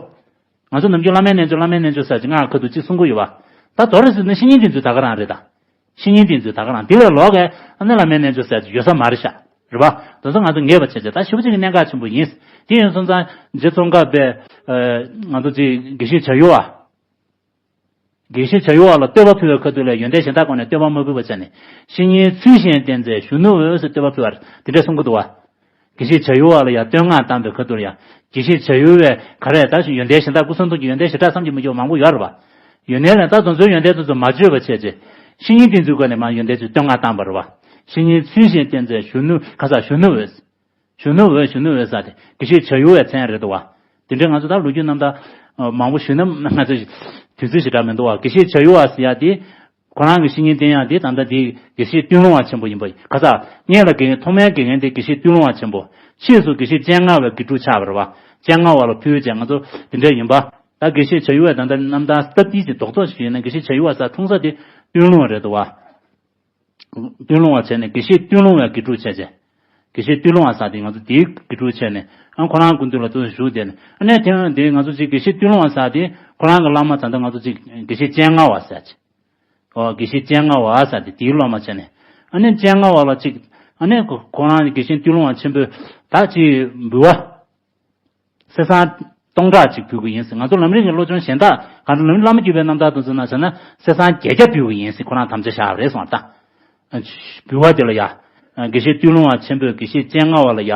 ང་ཚོ་ནམ་རྒྱུན་བླ་མའི་རྣལ་འབྱོར་བླ་མའི་རྣལ་འབྱོར་ཟེར་གྱི་སྔགས་ཁ་ཐུག་ཅིག་གསུང་གི་ཡོད་པ། ད་མདོར་ཟེར་ན་བཤེས་གཉེན་དེ་ཚོ་ད་ག་རང་རེད་ད། བཤེས་གཉེན་དེ་ཚོ་ད་ག་རང་དེ་ལས་ལོག་གི་ཨ་ནི་བླ་མའི་རྣལ་འབྱོར་ཟེར་གྱི་ཡོད་ས་མ་རེད་ཤག་རེད་པ། དེ་ཚོ་ང་ཚོ་ངེས་པ་བྱས་བྱས་ད་ཞེ་པོ་ཅིག་གི་གནད་འགག་ཆེན་པོ་ཡིན། དེ་ཡིན་སོང་ཙང་རྗེ་ཙོང་ཁ་པས། ཨ། ང་ཚོ་ཅིག་དགེ་བཤེས་བྱ་ཡུལ་བ། དགེ་བཤེས་བྱ་ཡུལ་བ་ལ་བསྟོད་པ་ཕུལ་བའི་ཁ་ཐུག་ལ་ཡོན་ཏན་གཞན་དག་སྒོ་ནས་བསྟོད་པ་མ་ཕུལ་བ་བྱས་ནས། བཤེས་གཉེན་ཚུལ་བཞིན་བསྟེན་མཛད་གཞོན་ནུ་འོད་ཟེར་བསྟོད་པ་ཕུལ་བ་དེ་འདྲ་གསུང་གི་འདུག་བ། དགེ་བཤེས་བྱ་ཡུལ་བ་ལ་ཡང་བསྟོད་བསྔགས་བཏང་པའི་ཁ་ཐུག་ལ་ཡང་། དགེ་བཤེས་བྱ་ཡུལ་བས་ག་རེ་ད་ཡོན་ཏན་གཞན་དག་སྐུ་གསུང་ཐུགས་ཀྱི་ཡོན་ཏན་ཞེ་དྲག་བསམ་གྱིས་མི་ཁྱབ་པ་མང་པོ་ཡོད་རེད་བ། ཡོད་ནའི་ལས་ད་དེ་ཚོའི་ཡོན་ཏན་དེ་ཚོ་མ་བརྗོད་པ་བྱས་རྗེས། བཤེས་གཉེན་དེ་ཚོའི་སྒོ་ནས་མར་ཡོན་ཏན་ཚོ་བསྟོད་བསྔགས་བཏང་པ་རེད་བ། བཤེས་གཉེན་ཚུལ་བཞིན་བསྟེན་མཛད་གཞོན་ནུ་ག་ས་གཞོན་ནུ་འོད། གཞོན་ནུ་འོད་གཞོན་ནུ་འོད་ཟེར་དེ་དགེ་བཤེས་བྱ་ཡུལ་བའི་མཚན་རེད་འདུག་བ། དེ་འདྲའི་ང་ཚོ་ད་ལོ་རྒྱུས་རྣམ་ཐར་མང་པོ་ཞུས་ན་ང་ཚོ་དུས་ཚོད་ཞེ་དྲག་མི་འདུག་བ། དགེ་བཤེས་བྱ་ཡུལ་བ་ཟེར་ཡ་དེ། ཁོ་རང་གི་བཤེས་གཉེན་བསྟེན་ཡག་དེ་ད་ལྟ་དེ་དགེ་བཤེས་སྟོད་ལུང་བ་ཆེན་པོ་ཡིན་པ་ཡིན། ག་ས་སྔོན་ལ་དགེ་རྒན་ཐོག་མའི་དགེ་རྒན་དེ་དགེ་བཤེས་སྟོད་ལུང་བ་ཆེན་པོ། ཕྱིས་སུ་དགེ་བཤེས་སྤྱན་སྔ་བའི་དགེ་ཕྲུག་ཆགས་པ་རེད་བ། སྤྱན་སྔ་བ་ལ་ཕུལ་བྱས་ང་ཚོ་དེ་འདྲ་ཡིན་པ། ད་དགེ་བཤེས་བྱ་ཡུལ་བས་ད་ལྟ་རྣམ་ཐར་སྟབས་བདེ་ཞིག་རྡོག་རྡོག་ཞིག་ཡིན་ན་དགེ་བཤེས་བྱ་ཡུལ་བ་ས་འཁྲུངས་ས་དེ་སྟོད་ལུང་བ་རེད་འདུག་བ། སྟོད་ལུང་བ་བྱས་ནས་དགེ་བཤེས་སྟོད་ལུང་བའི་དགེ་ཕྲུག་བྱས་བྱས། དགེ་བཤེས་སྟོད་ལུང་བ་ས་དེ་ང་ཚོ་དེའི་དགེ་ཕྲུག་བྱས་ནས་ཨ་ཁོ་རང་སྐུ་མདུན་ལ་ཚུར་བཞུགས་བསྡད་ནས་ཨ་ནས་དེ་ཡང་དེ་ང་ཚོ་ཅིག་དགེ་བཤེས་སྟོད་ལུང་བ་ས་དེ་ཁོ་རང་གི་བླ་མ་ད་ལྟ་ང་ཚོ་ཅིག་དགེ་བཤེས་སྤྱན་སྔ་བ་ཟེར་ཅིག་ཨོ་དགེ་བཤེས་སྤྱན་སྔ་བ་ཟེར་དེ་དེའི་སློབ་མ་བྱས་ནས་ཨ་ནས་སྤྱན་སྔ་བ་ལ་ཅིག་ཨ་ནས་ཁོ་ཁོ་རང་དགེ་བཤེས་སྟོད་ལུང་བ་ཆེན་པོས་ད་ཅིག་འབུལ་བ། གསེར་སྲང་སྟོང་ཕྲག་ཅིག་ཕུལ་གི་ཡིན་ཟེར། ང་ཚོ་ལམ་རིམ་གྱི་བློ་སྦྱོང་གཞན་དག་གང་འདྲ་ལམ་རིམ་བླ་མ་བརྒྱུད་པའི་རྣམ་ཐར་དུ་མཚོན་ན་བྱས་ན་གསེར་སྲང་བརྒྱད་བརྒྱ་ཕུལ་གི་ཡིན་ཟེར་ཁོ་རང་དམ་བཅའ་བཞག་པ་རེད་སོང་ད། འབུལ་བ་དེ་ལ་ཡ། དགེ་བཤེས་སྟོད་ལུང་བ་ཆེན་པོས་དགེ་བཤེས་སྤྱན་སྔ་བ་ལ་ཡ།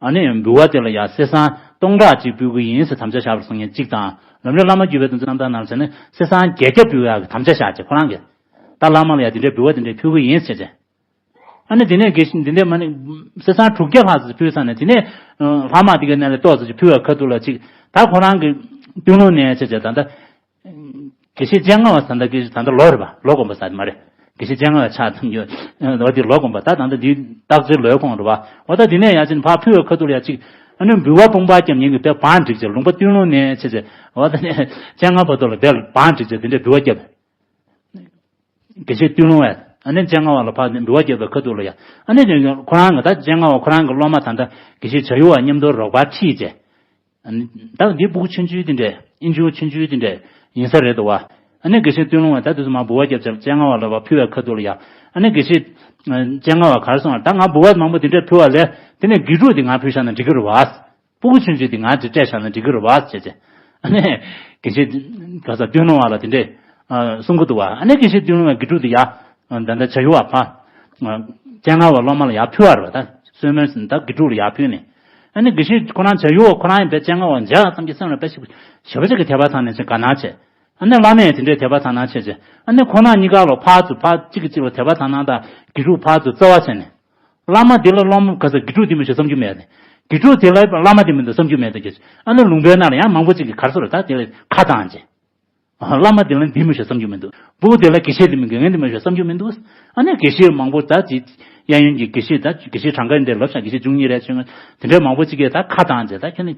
ཨ་ནི་འབུལ་བ་དེ་ལ་ཡ་གསེར་སྲང་སྟོང་ཕྲག་ཅིག་ཕུལ་གི་ཡིན་ཟེར་དམ་བཅའ་བཞག་པ་སོང་ངས་གཅིག་དང་ ལམ་རིམ་བླ་མ་བརྒྱུད་པའི་དོན་ཚན་རྣམ་དག་ནང་ཟེར་ནས་གསེར་སྲང་བརྒྱད་བརྒྱ་འབུལ་ཡག་གི་དམ་བཅའ་བཞག་བྱས་ཁོ་རང་གིས། ད་བླ་མ་ལ་ཡང་དེ་འདྲའི་འབུལ་བ་དེ་འདྲའི་ཕུལ་གི་ཡིན་ཟེར་བྱས། ཨ་ནི་དེ་ནས་དགེ་བཤེས་འདི་འདྲའི་མ་ནི་གསེར་སྲང་དྲུག་བརྒྱ་ལྷག་ཙམ་ཕུལ་ཚར་ནས། དེ་ནས་ལྷག་མ་དེ་གའི་ནང་ལ་ཏོག་ཙམ་ཅིག་ཕུལ་བའི་ཁ་ཐུག་ལ་ཅིག་ད་ཁོ་རང་གི་སྟོད་ལུང་ནས་བྱས་བྱས་ད་ལྟ་དགེ་བཤེས་སྤྱན་སྔ་བ་ད་ལྟ་དགེ་ད་ལྟ་ལོ་རེད་པ། ལོ་དགོན་པ་ཟེར་མ་རེད། དགེ་བཤེས་སྤྱན་སྔ་བ་ཆགས་ཐུབ་རྒྱུ་འོ་དེ་ལོ་དགོན་པ། ད་ད་ལྟ་འདི་སྟག་རྩེ་ལོའི་ཁོངས་རེད་པ། འོ་ད་དེ་ནས་ཡང་ཅིག་ཕར་ཕུལ་བའི་ཁ་ཐུག་ལ་ཡང་ཅིག་ཨ་ནི་འབུལ་བ་སྤུངས་པ་བརྒྱབ་མཁན་གྱི་དཔེ་བང་བསྒྲིགས་བྱས། ལུང་པ་སྟོད་ལུང་ནས་བྱས་བྱས་འོ་ད་ནས་སྤྱན་སྔ་བར་དུ་ལ་དཔེ་བང་བསྒྲིགས་བྱས་དེ་འདྲའི་འབུལ་བ་བརྒྱབ། དགེ་བཤེས་སྟོད་ལུང་བས་ཨ་ནི་སྤྱན་སྔ་བ་ལ་ཕར་འབུལ་བ་བརྒྱབ་པའི་ཁ་ཐུག་ལ་ཡང་། ཨ་ནི་ཁོ་རང་གི་ད་སྤྱན་སྔ་བ་ཁོ་རང་གི་སློབ་མ་ད་ལྟ་དགེ་བཤེས་བྱ་ཡུལ་བ་མཉམ་དུ་རོགས་པ་ཁྲིད་བྱས། ཨ་ནི་ད་འདི་སྤུ་གུ་ཆུང་ཆུང་དེ་འདྲས་ཨིན་ཆུ་ཆུང་ཆུང་དེ་འདྲས་ཡིན་ས་རེད་འདུག་བ། ཨ་ནི་དགེ་བཤེས་སྟོད་ལུང་བས་ད་དུས་སུ་མར་འབུལ་བ་བརྒྱབ་བྱས་སྤྱན་སྔ་བ་ལ་ཕར་ཕུལ་བའི་ཁ་ཐུག་ལ་ཡང་། ཨ་ནི་དགེ་བཤེས་སྤྱན་སྔ་བ་ག་རེ་གསུངས་པ། ད་ང་འབུལ་བ་མང་པོ་དེ་འདྲས་ཕུལ་བ་ལས་དེ་ནས་དགེ་ཕྲུག་དེ་ང་ཕུལ་བཞག་ན་འགྲིག་གི་རེད་བ། སྤུ་གུ་ཆུང་ཆུང་དེ་ང་དེ་སྤྲད་བཞག་ན་འགྲིག་གི་རེད་བ་ཟེར་བྱས། ཨ་ནི་དགེ་བཤེས་ག་ས་སྟོད་ལུང་བ་ལ་དེ་འདྲས་གསུང་གི་འདུག་བ། ཨ་ནི་དགེ་བཤེས་སྟོད་ལུང་བའི་དགེ་ཕྲུག་དེ་ཡ་ད་ལྟ་བྱ་ཡུལ་བ་ཕ་སྤྱན་སྔ་བ་སློབ་མ་ལ་ཡར་ཕུལ་བ་རེད་པ། ད་གསོལ་སྨོན་ཟེར་ནས་ད་དགེ་ཕྲུག་ལ་ཡར་ཕུལ་ནས། ཨ་ནི་དགེ་བཤེས་ཁོ་རང་བྱ་ཡུལ་བ་ཁོ་རང་ཡིན་པས་སྤྱན་སྔ་བ་མཇལ་ཙམ་གྱི་སེམས་ལ་དཔེ་ཞེ་པོ་ཞེ་པོ་ཅིག་གི་དད་པ་བཏང་ནས་ཅིག་དགའ་སྣང་བྱས། ཨ་ནི་བླ་མས་དེ་འདྲའི་དད་པ་དག་སྣང་བྱས་བྱས། ཨ་ནི་ཁོང་རྣམ་གཉིས་ཀ་ལ་ཕར་ཚུར་ཕར་གཅིག་གིས་གཅིག་ལ་དད་པ་དག་སྣང་དང་དགེ་ཕྲུག་ཕར་ཚུར་བརྩེ་བ་བྱས་ནས། བླ་མ་དེ་ལ་སློབ་མ་ག་ས་དགེ་ཕྲུག་དེ་མི་ཤེས་བསམ་རྒྱུ་མེད་དེ། དགེ་ཕྲུག་དེ་ལ་བླ་མ་དེ་མི་འདུག་བསམ་རྒྱུ་མེད་དེ། ཨ་ནི་ལུང་པའི་ནང་ལ་ཡང་མང་པོ་ཅིག་གིས་ག་རེ་ཟེར་ད་དེ་ལ་ཁ་བཏང་བྱས། བླ་མ་དེ་ལ་འདི་མི་ཤེས་བསམ་རྒྱུ་མི་འདུག་སྤུ་གུ་དེ་ལ་དགེ་བཤེས་དེ་མི་དགེ་རྒན་དེ་མི་ཤེས་བསམ་རྒྱུ་མི་འདུག་ཨ་ནི་དགེ་བཤེས་མང་པོ་ད་ཅིག་གཡས་གཡོན་གྱི་དགེ་བཤེས་ད་དགེ་བཤེས་གྲངས་ཀ་འདིར་ལབ་ཤག་དགེ་བཤེས་བཅུ་གཉིས་རེད་ཆོས་ངན་དེ་འདྲའི་མང་པོ་ཅིག་གིས་ད་ཁ་བཏང་བྱས། ད་ཁྱོད་ནི།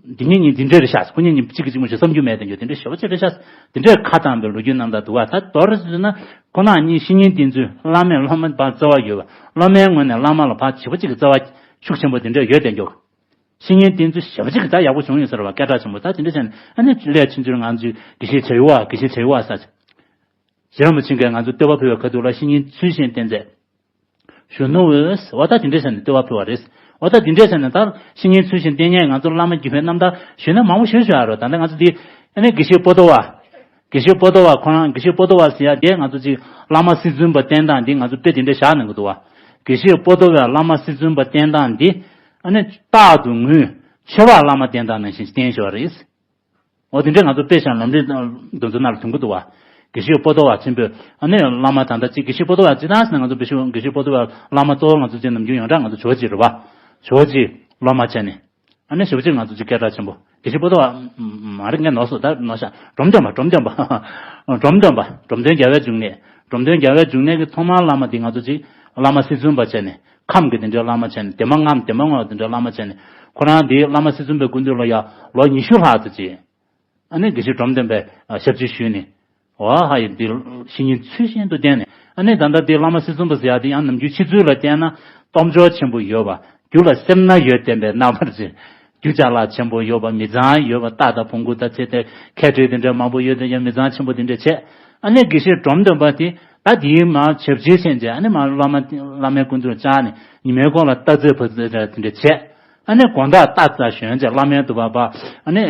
འདི་གཉིས་གཉིས་འདི་འདྲ་རེད་ཤག་ཁོ་གཉིས་གཉིས་གཅིག་གིས་གཅིག་མ་ཤེས་བསམ་རྒྱུ་མེད་དེ་འགྱོ། དེ་འདྲ་ཞེ་པོ་ཅིག་རེད་ཤག་དེ་འདྲའི་ཁ་བཏང་བའི་ལོ་རྒྱུས་རྣམ་དག་འདུག་བ། ད་མདོར་ཟེར་ན་ཁོང་རྣམ་གཉིས་བཤེས་གཉེན་བསྟེན་ཚུལ། བླ་མས་སློབ་མ་ཕར་བརྩེ་བ་ཡོད་པ། སློབ་མའི་ངོས་ནས་བླ་མ་ལ་ཕར་ཞེ་པོ་ཅིག་གི་བརྩེ་བ་ཤུགས་ཆེན་པོ་དེ་འདྲ་ཡོད་དེ་འགྱོ། བཤེས་གཉེན་བསྟེན་ཚུལ་ཞེ་པོ་ཅིག་གི་ད་ཡག་པོ་བྱུང་ཡོད་ས་རེད་བ། སྐད་གྲགས་ཆེན་པོ་ད་དེ་འདྲ་བྱས་ནས། ཨ་ནི་ལས་ཆུང་ཆུང་ང་ཚོས་དགེ་བཤེས་བྱ་ཡུལ་བ་དགེ་བཤེས་བྱ་ཡུལ་བ་ཟེར། རྗེ་རིན་པོ་ཆེ་གིས་ང་ཚོ་བསྟོད་པ་ཕུལ་བའི་ཁ་ཐུག་ལ་བཤེས་གཉེན་ཚུལ་བཞིན་བསྟེན་མཛད། གཞོན་ནུ་འོད་ཟེར་བ་ད་དེ་འདྲ་བྱས་ནས་བསྟོད་པ་ཕུལ་བ་རེད། འོ་ད་དེ་འདྲ་བྱས་ནས་ད་བཤེས་གཉེན་ཚུལ་བཞིན་བསྟེན་མཁན་ང་ཚོ་བླ་མ་བརྒྱུད་པའི་རྣམ་ཐར་གཞོན་ནུ་མང་པོ་ཞེ་པོ་ཅིག་ཡོད་རེད། ད་ལྟ་ང་ཚོ་འདི་ཨ་ནི་དགེ་བཤེས་པོ་ཏོ་བ། དགེ་བཤེས་པོ་ཏོ་བ་ཁོ་རང་དགེ་བཤེས་པོ་ཏོ་བ་ཟེར་ཡ་དེ་ང་ཚོ་ཅིག་བླ་མ་སྲིད་བཙུན་པ་བསྟེན་སྟངས་འདི་ང་ཚོ་དཔེ་དེ་འདྲ་བཞག་གནང་གི་འདུག་བ། དགེ་བཤེས་པོ་ཏོ་བས་བླ་མ་སྲིད་བཙུན་པ་བསྟེན་སྟངས་འདི་ཨ་ནི་རྟག་ཏུ་ངུས་ཆོས་པ་བླ་མ་བསྟེན་སྟངས་ནང་བཞིན་བསྟེན་ཤོག་རེད། འོ་དེ་འདྲས་ང་ཚོ་དཔེ་བཞག་ལམ་རིམ་དེ་ཚོ་ནང་ལ་འདོན་གི་འདུག་བ། དགེ་བཤེས་པོ་ཏོ་བ་ཆེན་པོས་ཨ་ནི་བླ་མ་ད་ལྟ་ཅིག་དགེ་བཤེས་པོ་ཏོ་བ་ཅི་ལྟར་ཟེར་ན་ང་ཚོ་དགེ་བཤེས་དགེ་བཤེས་པོ་ཏོ་བ་བླ་མ་གཙོ་བོ་ང་ཚོ་ཅིག་ནམ་རྒྱུན་ཡོངས་གྲགས་ང་ཚོ་ཇོ་བོ་རྗེ་རེད་བ། ཇོ་བོ་རྗེ་སློབ་མ་བྱས་ནས་ཨ་ནི་ཞེ་པོ་ཅིག་ང་ཚོ་ཅིག་སྐད་གྲགས་ཆེན་པོ་དགེ་བཤེས་པོ་ཏོ་བ་མ་རེད། ངས་ནོར་སོང་ད་ནོར་ཤག་འབྲོམ་སྟོན་པ། འབྲོམ་སྟོན་པ། འབྲོམ་སྟོན་པ། འབྲོམ་སྟོན་རྒྱལ་བའི་འབྱུང་གནས། འབྲོམ་སྟོན་རྒྱལ་བའི་འབྱུང་གནས་ཀྱི་ཐོག་མར་བླ་མ་དེ་ང་ཚོ་ཅིག་བླ་མ་སྲིད་བཙུན་པ་བྱས་ནས། ཁམས་ཀྱི་དེ་འདྲའི་བླ་མ་བྱས་ནས། བདེ་མ་ལྔའམ་བདེ་མ་ལྔ་བ་དེ་འདྲའི་བླ་མ་བྱས་ནས། ཁོ་རང་དེའི་བླ་མ་སྲིད་བཙུན་པའི་སྐུ་མདུན་ལ་ཡ་ལོ་ཉི་ཤུ་ལྷག་ཙམ་ཅིག་ཨ་ནི་དགེ་བཤེས་འབྲོམ་སྟོན་པས་ཞབས་ཕྱི་ཞུས་ནས། འོ་ཧ་ཡི་འདི་བཤེས་གཉེན་ཚུལ་བཞིན་དུ་བསྟེན་ནས། ཨ་ནི་ད་ལྟ་འདི་བླ་མ་སྲིད་བཙུན་པ་ཟེར་ཡ་དེ་ཡང་ནམ་རྒྱུན་ཕྱི་ཚུལ་ལ་བལྟས་ན་སྟོབས་འབྱོར་ཆེན་པོ་ཡོད་པ། རྒྱུ་ལ་སེར་སྣ་ཡོད་བསྟན་པའི་རྣམ་པར་བྱས། རྒྱུ་ཅ་ལག་ཆེན་པོ་ཡོད་པ། མི་ཚང་ཡོད་པ། རྟ་དང་བོང་གུ་དང་ཚེ་དེ་ཁལ་ཁྲི་དེ་འདྲ་མང་པོ་ཡོད་དེ་ཡང་མི་ཚང་ཆེན་པོ་དེ་འདྲ་བྱས། ཨ་ནི་དགེ་བཤེས་འབྲོམ་སྟོན་པ་དེ་ད་དེའི་མ་ཞབས་ཕྱི་བྱས་རྗེས་ཨ་ནི་མ་བླ་མ་བླ་མའི་སྐུ་མདུན་བཅར་ནས་ཉི་མའི་གུང་ལ་རྟ་རྩེད་ཕུ་རྩེད་དེ་འདྲ་བྱས། ཨ་ནི་དགོང་དག་རྟ་རྩ་ཞོན་རྗེས་བླ་མའི་དུ་བ་པ་ཨ་ནི་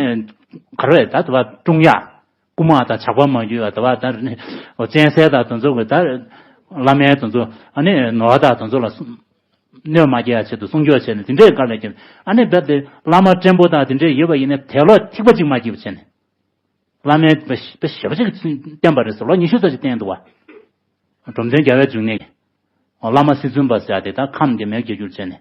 ག་རེ་ད་དུ་བ་དཀྲུང་ཡག་རྐུ་མ་དང་ཇག་པ་མ་རྒྱུ་བ་དུ་བ་ད་ནི་གཅན་གཟན་དང་དེ་ཚོ་གི་ད་བླ་མའི་དེ་ཚོ་ཨ་ནི་ནོར་དང་དེ་ཚོ་ལ་གནོད་མ་སྐྱེལ་ཡ་ཆེད་དུ་སྲུང་སྐྱོབ་བྱས་ནས་དེ་འདྲའི་སྐབས་ལ་ཀྱང་ཨ་ནི་རྦད་དེ་བླ་མ་བཀྲེན་པོ་དང་དེ་འདྲའི་ཡོད་པ་ཡིན་ན་དད་ལོག་ཐིགས་པ་གཅིག་མ་སྐྱེས་པ་བྱས་ནས། བླ་མའི་དཔེ་ཞེ་པོ་ཅིག་བསྟེན་པ་རེད་ཟེར། ལོ་ཉི་ཤུ་ཙམ་ཅིག་བསྟེན་འདུག་བ། འབྲོམ་སྟོན་རྒྱལ་བའི་འབྱུང་གནས་ཀྱི། འོ་བླ་མ་སྲིད་བཙུན་པ་ཟེར་ཡ་དེ་ད་ཁམས་དེ་མེད་སྐྱེ་གྱུར་བྱས་ནས།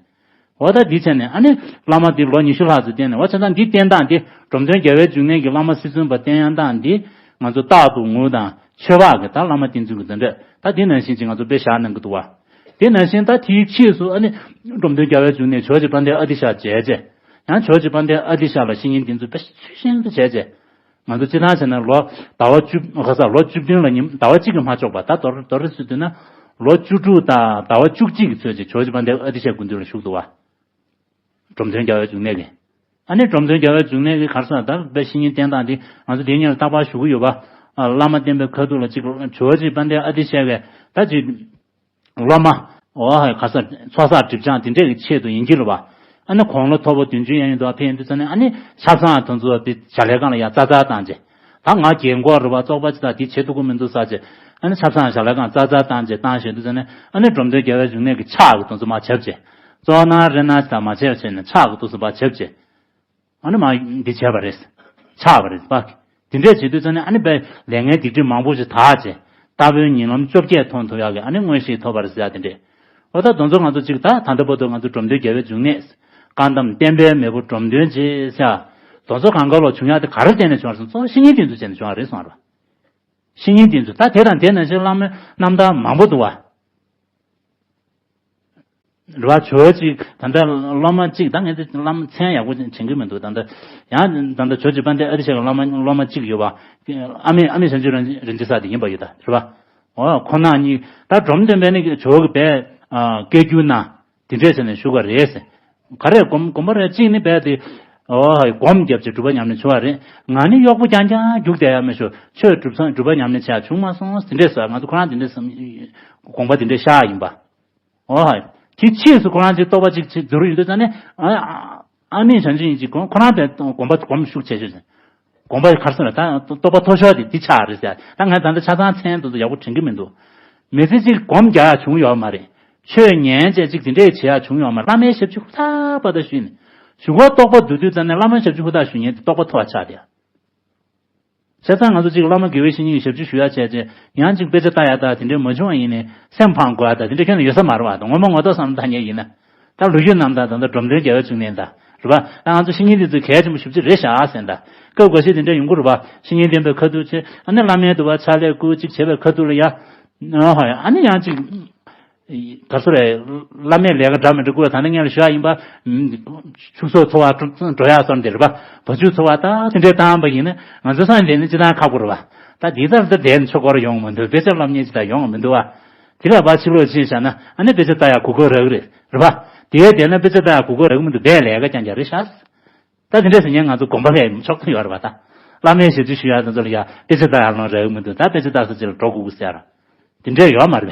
འོ་ད་འདི་བྱས་ནས་ཨ་ནི་བླ་མ་འདི་ལོ་ཉི་ཤུ་ལྷག་ཙམ་བསྟེན་ནས། འོ་བྱས་ཙང་འདི་བསྟེན་སྟངས་འདི་འབྲོམ་སྟོན་རྒྱལ་བའི་འབྱུང་གནས་ཀྱི་བླ་མ་སྲིད་བཙུན་པ་བསྟེན་ཡ་སྟངས་འདི་ང་ཚོ་རྟག་ཏུ་ངུ་དང་ཆོས་པ་གི་ད་བླ་མ་བསྟེན་ཚུལ་གྱི་འདི་འདྲ་ད་འདི་ནང་བཞིན་ཅིག་ང་ཚོ་དཔེ་བཞག་གནང་གི་འདུག་བ། དེ་ནང་བཞིན་ད་དེའི་ཕྱིས་སུ་ཨ་ནི་འབྲོམ་སྟོན་རྒྱལ་བའི་འབྱུང་གནས་ཇོ་བོ་རྗེ་དཔལ་ལྡན་ཨ་ཏི་ཤ་མཇལ་རྗེས། ཡང་ཇོ་བོ་རྗེ་དཔལ་ལྡན་ཨ་ཏི་ཤ་ལ་བཤེས་གཉེན་འདི་ཚོ་དཔེ་ཚུལ་བཞིན་དུ་བྱས་རྗེས། ང་ཚོ་སྤྱིར་བཏང་བྱས་ན་ལོ་ཟླ་བ་བཅུ་ག་ས་ལོ་བཅུ་བདུན་ལ་ཉིན་ཟླ་བ་གཅིག་གིས་མ་ལྕོགས་པ། ད་མདོར་མདོར་ཟེར་དུས་ན། ལོ་བཅུ་དྲུག་དང་ཟླ་བ་བཅུ་གཅིག་གི་ཚོད་ཅིག་ཇོ་བོ་རྗེ་དཔལ་ལྡན་ཨ་ཏི་ཤའི་སྐུ་མདུན་ལ་བཞུགས་འདུག་བ། འབྲོམ་སྟོན་རྒྱལ་བའི་འབྱུང་གནས་ཀྱིས། ཨ་ནི་འབྲོམ་སྟོན་རྒྱལ་བའི་འབྱུང་གནས་ཀྱིས་ག་རེ་ཟེར་ན་ད་དཔེ་བཤེས་གཉེན་བསྟེན་སྟངས་འདི་ང་ཚོ་དེ་སྔོན་ལ་རྟག་པར་ཞུ་གི་ཡོད་པ། བླ་མ་བསྟེན་པའི་ཁ་ཐུག་ལ་ཅིག་ཇོ་བོ་རྗེ་དཔལ་ལྡན་ཨ་ཏི་ཤ་གིས་ད་ཅིག་སློབ་མ། འོ་ཧ་ག་ས་ཚོགས་བསགས་སྒྲིབ་སྦྱང་དེ་འདྲས་ཀྱི་ཆེད་དུ་ཡིན་གྱི་རེད་བ། ཨ་ནི་དགུང་ལོ་མཐོ་པོ་བདུན་ཅུ་ཡན་ཡོད་དུ་བ་ཕེབས་ཡོང་དུས་ཙ་ནས་ཨ་ནི་ཆབ་གསང་དེ་ཚོ་དེ་ཞལ་ལས་ཁང་ལ་ཡར་ཙག་ཙག་བཏང་རྗེས། ད་ང་རྒན་གོག་རེད་བ། བཙོག་པ་ཅིག་ད་དེ་བྱེད་ཐུབ་ཀྱི་མི་འདུག་ཟེར་རྗེས། ཨ་ནི་ཆབ་གསང་ཞལ་ལས་ཁང་ཙག་ཙག་བཏང་རྗེས་བཏང་བཞག་དུས་ཙ་ནས་ཨ་ནི་འབྲོམ་སྟོན་རྒྱལ་བའི་འབྱུང་གནས་ཀྱི་ཕྱག་གི་དེ་ཚོ་མར་བྱབ་རྗེས། བཙོག་ན་རེ་ན་ད་མ་བྱས་བྱས་ནས་ཕྱག་གི་དེ་ཚོ་མར་བྱབ་རྗེས། ཨ་ནི་མ་འདི་བྱས་པ་རེད། ཆགས་པ་རེད་པ། དེ་འདྲས་བྱེད་དུས་ཙང་ནས་ཨ་ནི་བས་ལས་ངན་སྡིག་སྒྲིབ་མང་པོ་ཞིག་དག་བྱས། ལྟ་བུའི་ཉིན་ལམ་བཅོ་བརྒྱད་མཐོང་ཐུབ་ཡག་གི་ཨ་ནི་མངོན་ཤེས་ཐོབ་པ་རེད་ཟེར་ཡག་དེ་འདྲས། འོ་ད་དེ་ཚོ་ང་ཚོ་གཅིག་ད་ད་ལྟ་བར་དུ་ང་ཚོ་འབྲོམ་སྟོན་རྒྱལ་བའི་འབྱུང་གནས། བཀའ་གདམས་བསྟན་པའི་མེས་པོ་འབྲོམ་སྟོན་ཅེས་ཟེར་ཡག་དེ་ཚོ་གང་ག་ལ་བྱུང་ཡག་དེ་ག་རེ་བརྟེན་ནས་བྱུང་བ་རེད་ཟེར་ན། གཙོ་བོ་བཤེས་གཉེན་དེ་ཚོ་བྱས་ནས་བྱུང་བ་རེད་གསུངས་པ་རེད། བཤེས་གཉེན་དེ་ཚོ་ད་དེ་དང་དེ་ནང་བཞིན་བླ་མའི་རྣམ་ཐར་མང་པོ་འདུག་བ། རེད་བ། ཇོ་བོ་གཅིག་ད་ལྟ་སློབ་མ་གཅིག་ད་ངས་དེ་བླ་མ་མཚན་ཡག་པོ་དྲན་གྱི་མི་འདུག་ད་ལྟ་ཡང་ད་ལྟ་ཇོ་བོ་རྗེ་དཔལ་ལྡན་ཨ་ཏི་ཤ་གི་བླ་མ་བླ་མ་གཅིག་ཡོད་པ། ཨ་མེས་ཨ་མེས་བྱང་ཆུབ་རིན་རིན་ཆེན་ས་དེ་ཡིན་པ་ཡོད་ད་རེད་བ། འོ་ཁོ་ན་གཉིས་ད་འབྲོམ་སྟོན་པས་ནི་ཇོ་བོ་གི་བས་སྐད་སྒྱུར་ན་དེ་འདྲས་བྱས་ནས་བཞུགས་པ་རེད་ཟེར། ག་རེ་སྒོམ་སྒོམ་པ་རེད། གཅིག་ནི་བས་དེ། འོ་ཧ་སྒོམ་བརྒྱབ་ཅིག་སྒྲུབ་པ་ཉམས་ལེན་བྱུང་བ་རེད། ང་ནི་གཡོག་པོ་རྐྱང་རྐྱང་རྒྱུགས་བསྡད་ཡ་མི་ཤོག་ཆོས་སྒྲུབ་སོང་སྒྲུབ་པ་ཉམས་ལེན་བྱས་བྱུང་མ་སོང་དེ་འདྲས་ཟེར། ང་ཚོ་ཁོ་རང་དེ་འདྲས་བསམ། དགོངས་པ་དེ་འདྲས་བཞག་ཡིན་པ། འོ་ཧ། དེ་ཕྱིས་སུ་ཁོ་རང་ཅིག་རྟོགས་པ་ཅིག་ཅིག་འཛུལ་ཡོང་དུས་ཙང་ནས་ཨ་ཨ་མེས་བྱང་ཆུབ་ཡིན་ཅིག་ཁོ་ཁོ་རང་བས་དགོངས་པ་སྒོམ་ཤུགས་ཆེ་ཤོས་ཟེར། དགོངས་པ་གར་སོང་ལ་ད་རྟོགས་པ་མཐོ་ཤོས་དེ་འདི་ཆགས་རེད་ཟེར། ད་ང་ད་ལྟ་ཆ་ཚང་མཚན་དེ་ཚོ་ཡག་པོ་དྲན་གྱི་མི་འདུག་མི་ཚེ་གཅིག་སྒོམ་རྒྱག་ཡ་བྱུང་ཡོད་མ་རེད། ཆོས་ཉན་བྱས་གཅིག་དེ་འདྲས་བྱེད་ཡ་བྱུང་ཡོད་མ་རེད། བླ་མའི་ཞབས་ཕྱི་ཧུར་ཐག་པ་ད་ཞུས་ནས་གཞུག་གུ་རྟོགས་པ་བསྡུ་དུས་ཙང་ནས་བླ་མའི་ཞབས་ཕྱི་ཧུར་ཐག་ཞུ་མཁན་དེ་རྟོགས་པ་མཐོ་བ་ཆགས་བསྡད། བྱས་ཙང་ང་ཚོ་གཅིག་བླ་མ་དགེ་བའི་བཤེས་གཉེན་གྱི་ཞབས་ཕྱི་ཞུ་ཡ་བྱས་རྗེས་ཡང་གཅིག་དཔེ་ཆ་ལྟ་ཡ་ད་དེ་འདྲས་མ་བྱུང་བ་ཡིན་ནའི་སེམས་ཕམ་དགོས་ཡ་ད་དེ་འདྲས་ཁྱོན་ནས་ཡོད་ས་མ་རེད་བ། ད་ངོ་མ་ངོ་ཐོག་བསམ་བློ་བཏང་མཁན་ཡིན་ན། ད་ལོ་རྒྱུས་རྣམ་ཐར་དང་ད་འབྲོམ་སྟོན་རྒྱལ་བའི་འབྱུང་གནས་དང་རེད་པ། ད་ང་ཚོ་བཤེས་གཉེན་འདི་ཚོ་གལ་ཆེན་པོ་ཞེ་པོ་ཅིག་རེད་ཤག་ཟེར་ད། སྐབས་འགའ་ཤས་དེ་འདྲ་ཡོང་གི་རེད་པ། བཤེས་གཉེན་ལྡན་པའི་ཁ་ཐུག་བྱས་ཨ་ནི་བླ་མའི་འདུག་པ་ཕྱག་ལས་སྐུལ་ཅིག་བྱས་པའི་ཁ་ཐུག་ལ་ཡ། ཨ་ཧོ་ཡ་ཨ་ནི་ཡང་ཅིག་ག་སོ་རེད། བླ་མའི་ལས་ཀ་འདྲ་མི་འདྲ་སྐུལ་བ་ད་ནི་སྔོན་ལ་ཞུ་ཡ་ཡིན་པ། ཕྱུགས་ཟོག་འཚོ་བ་འགྲོ་ཡ་བསམ་དེ་རེད་པ། བ་ཕྱུགས་འཚོ་བ་ད་དེ་འདྲའི་བཏང་པ་ཡིན་ན་ང་ཚོ་སང་ཉིན་དེ་ནི་ཅི་ཐང་ཁག་པོ་རེད་པ། ད་དེ་ལྟར་ད་བསྡད་ནས་ཆོ་གོ་ར་ཡོང་མི་འདུག་དཔེ་ཆ་བསླབ་མཁན་ཅི་ད་ཡོང་མི་འདུག་བ། དེ་ལ་བ་ཕྱི་ལོགས་ཕྱིན་བཞག་ན་ཨ་ནི་དཔེ་ཆ་ལྟ་ཡག་གོ་སྐབས་རག་གི་རེད་རེད་པ། དེའི་དེ་ན་དཔེ་ཆ་ལྟ་ཡག་གོ་སྐབས་རག་གི་མི་འདུག་དེ་ལས་ཀ་རྐྱང་རྐྱང་རེད་ཤག་ད་དེ་འདྲས་ཟེར་མཁན་ང་ཚོ་དགོན་པ་ལ་ཡང་ཕྱོགས་མཐུན་ཡོད་རེད་པ། ད་བླ་མའི་ཞབས་ཕྱི་ཞུ་ཡག་དེ་ཚོ་ལ་ཡ་དཔེ་ཆ་ལྟ་ཡག་ལོང་རག་གི་མི་འདུག་ད་དཔེ་ཆ་ལྟ་ས་ཅིག་ལ་འགྲོ་དགོས་ཀྱི་ཟེར། དེ་འདྲས་ཡོད་མ་རེད་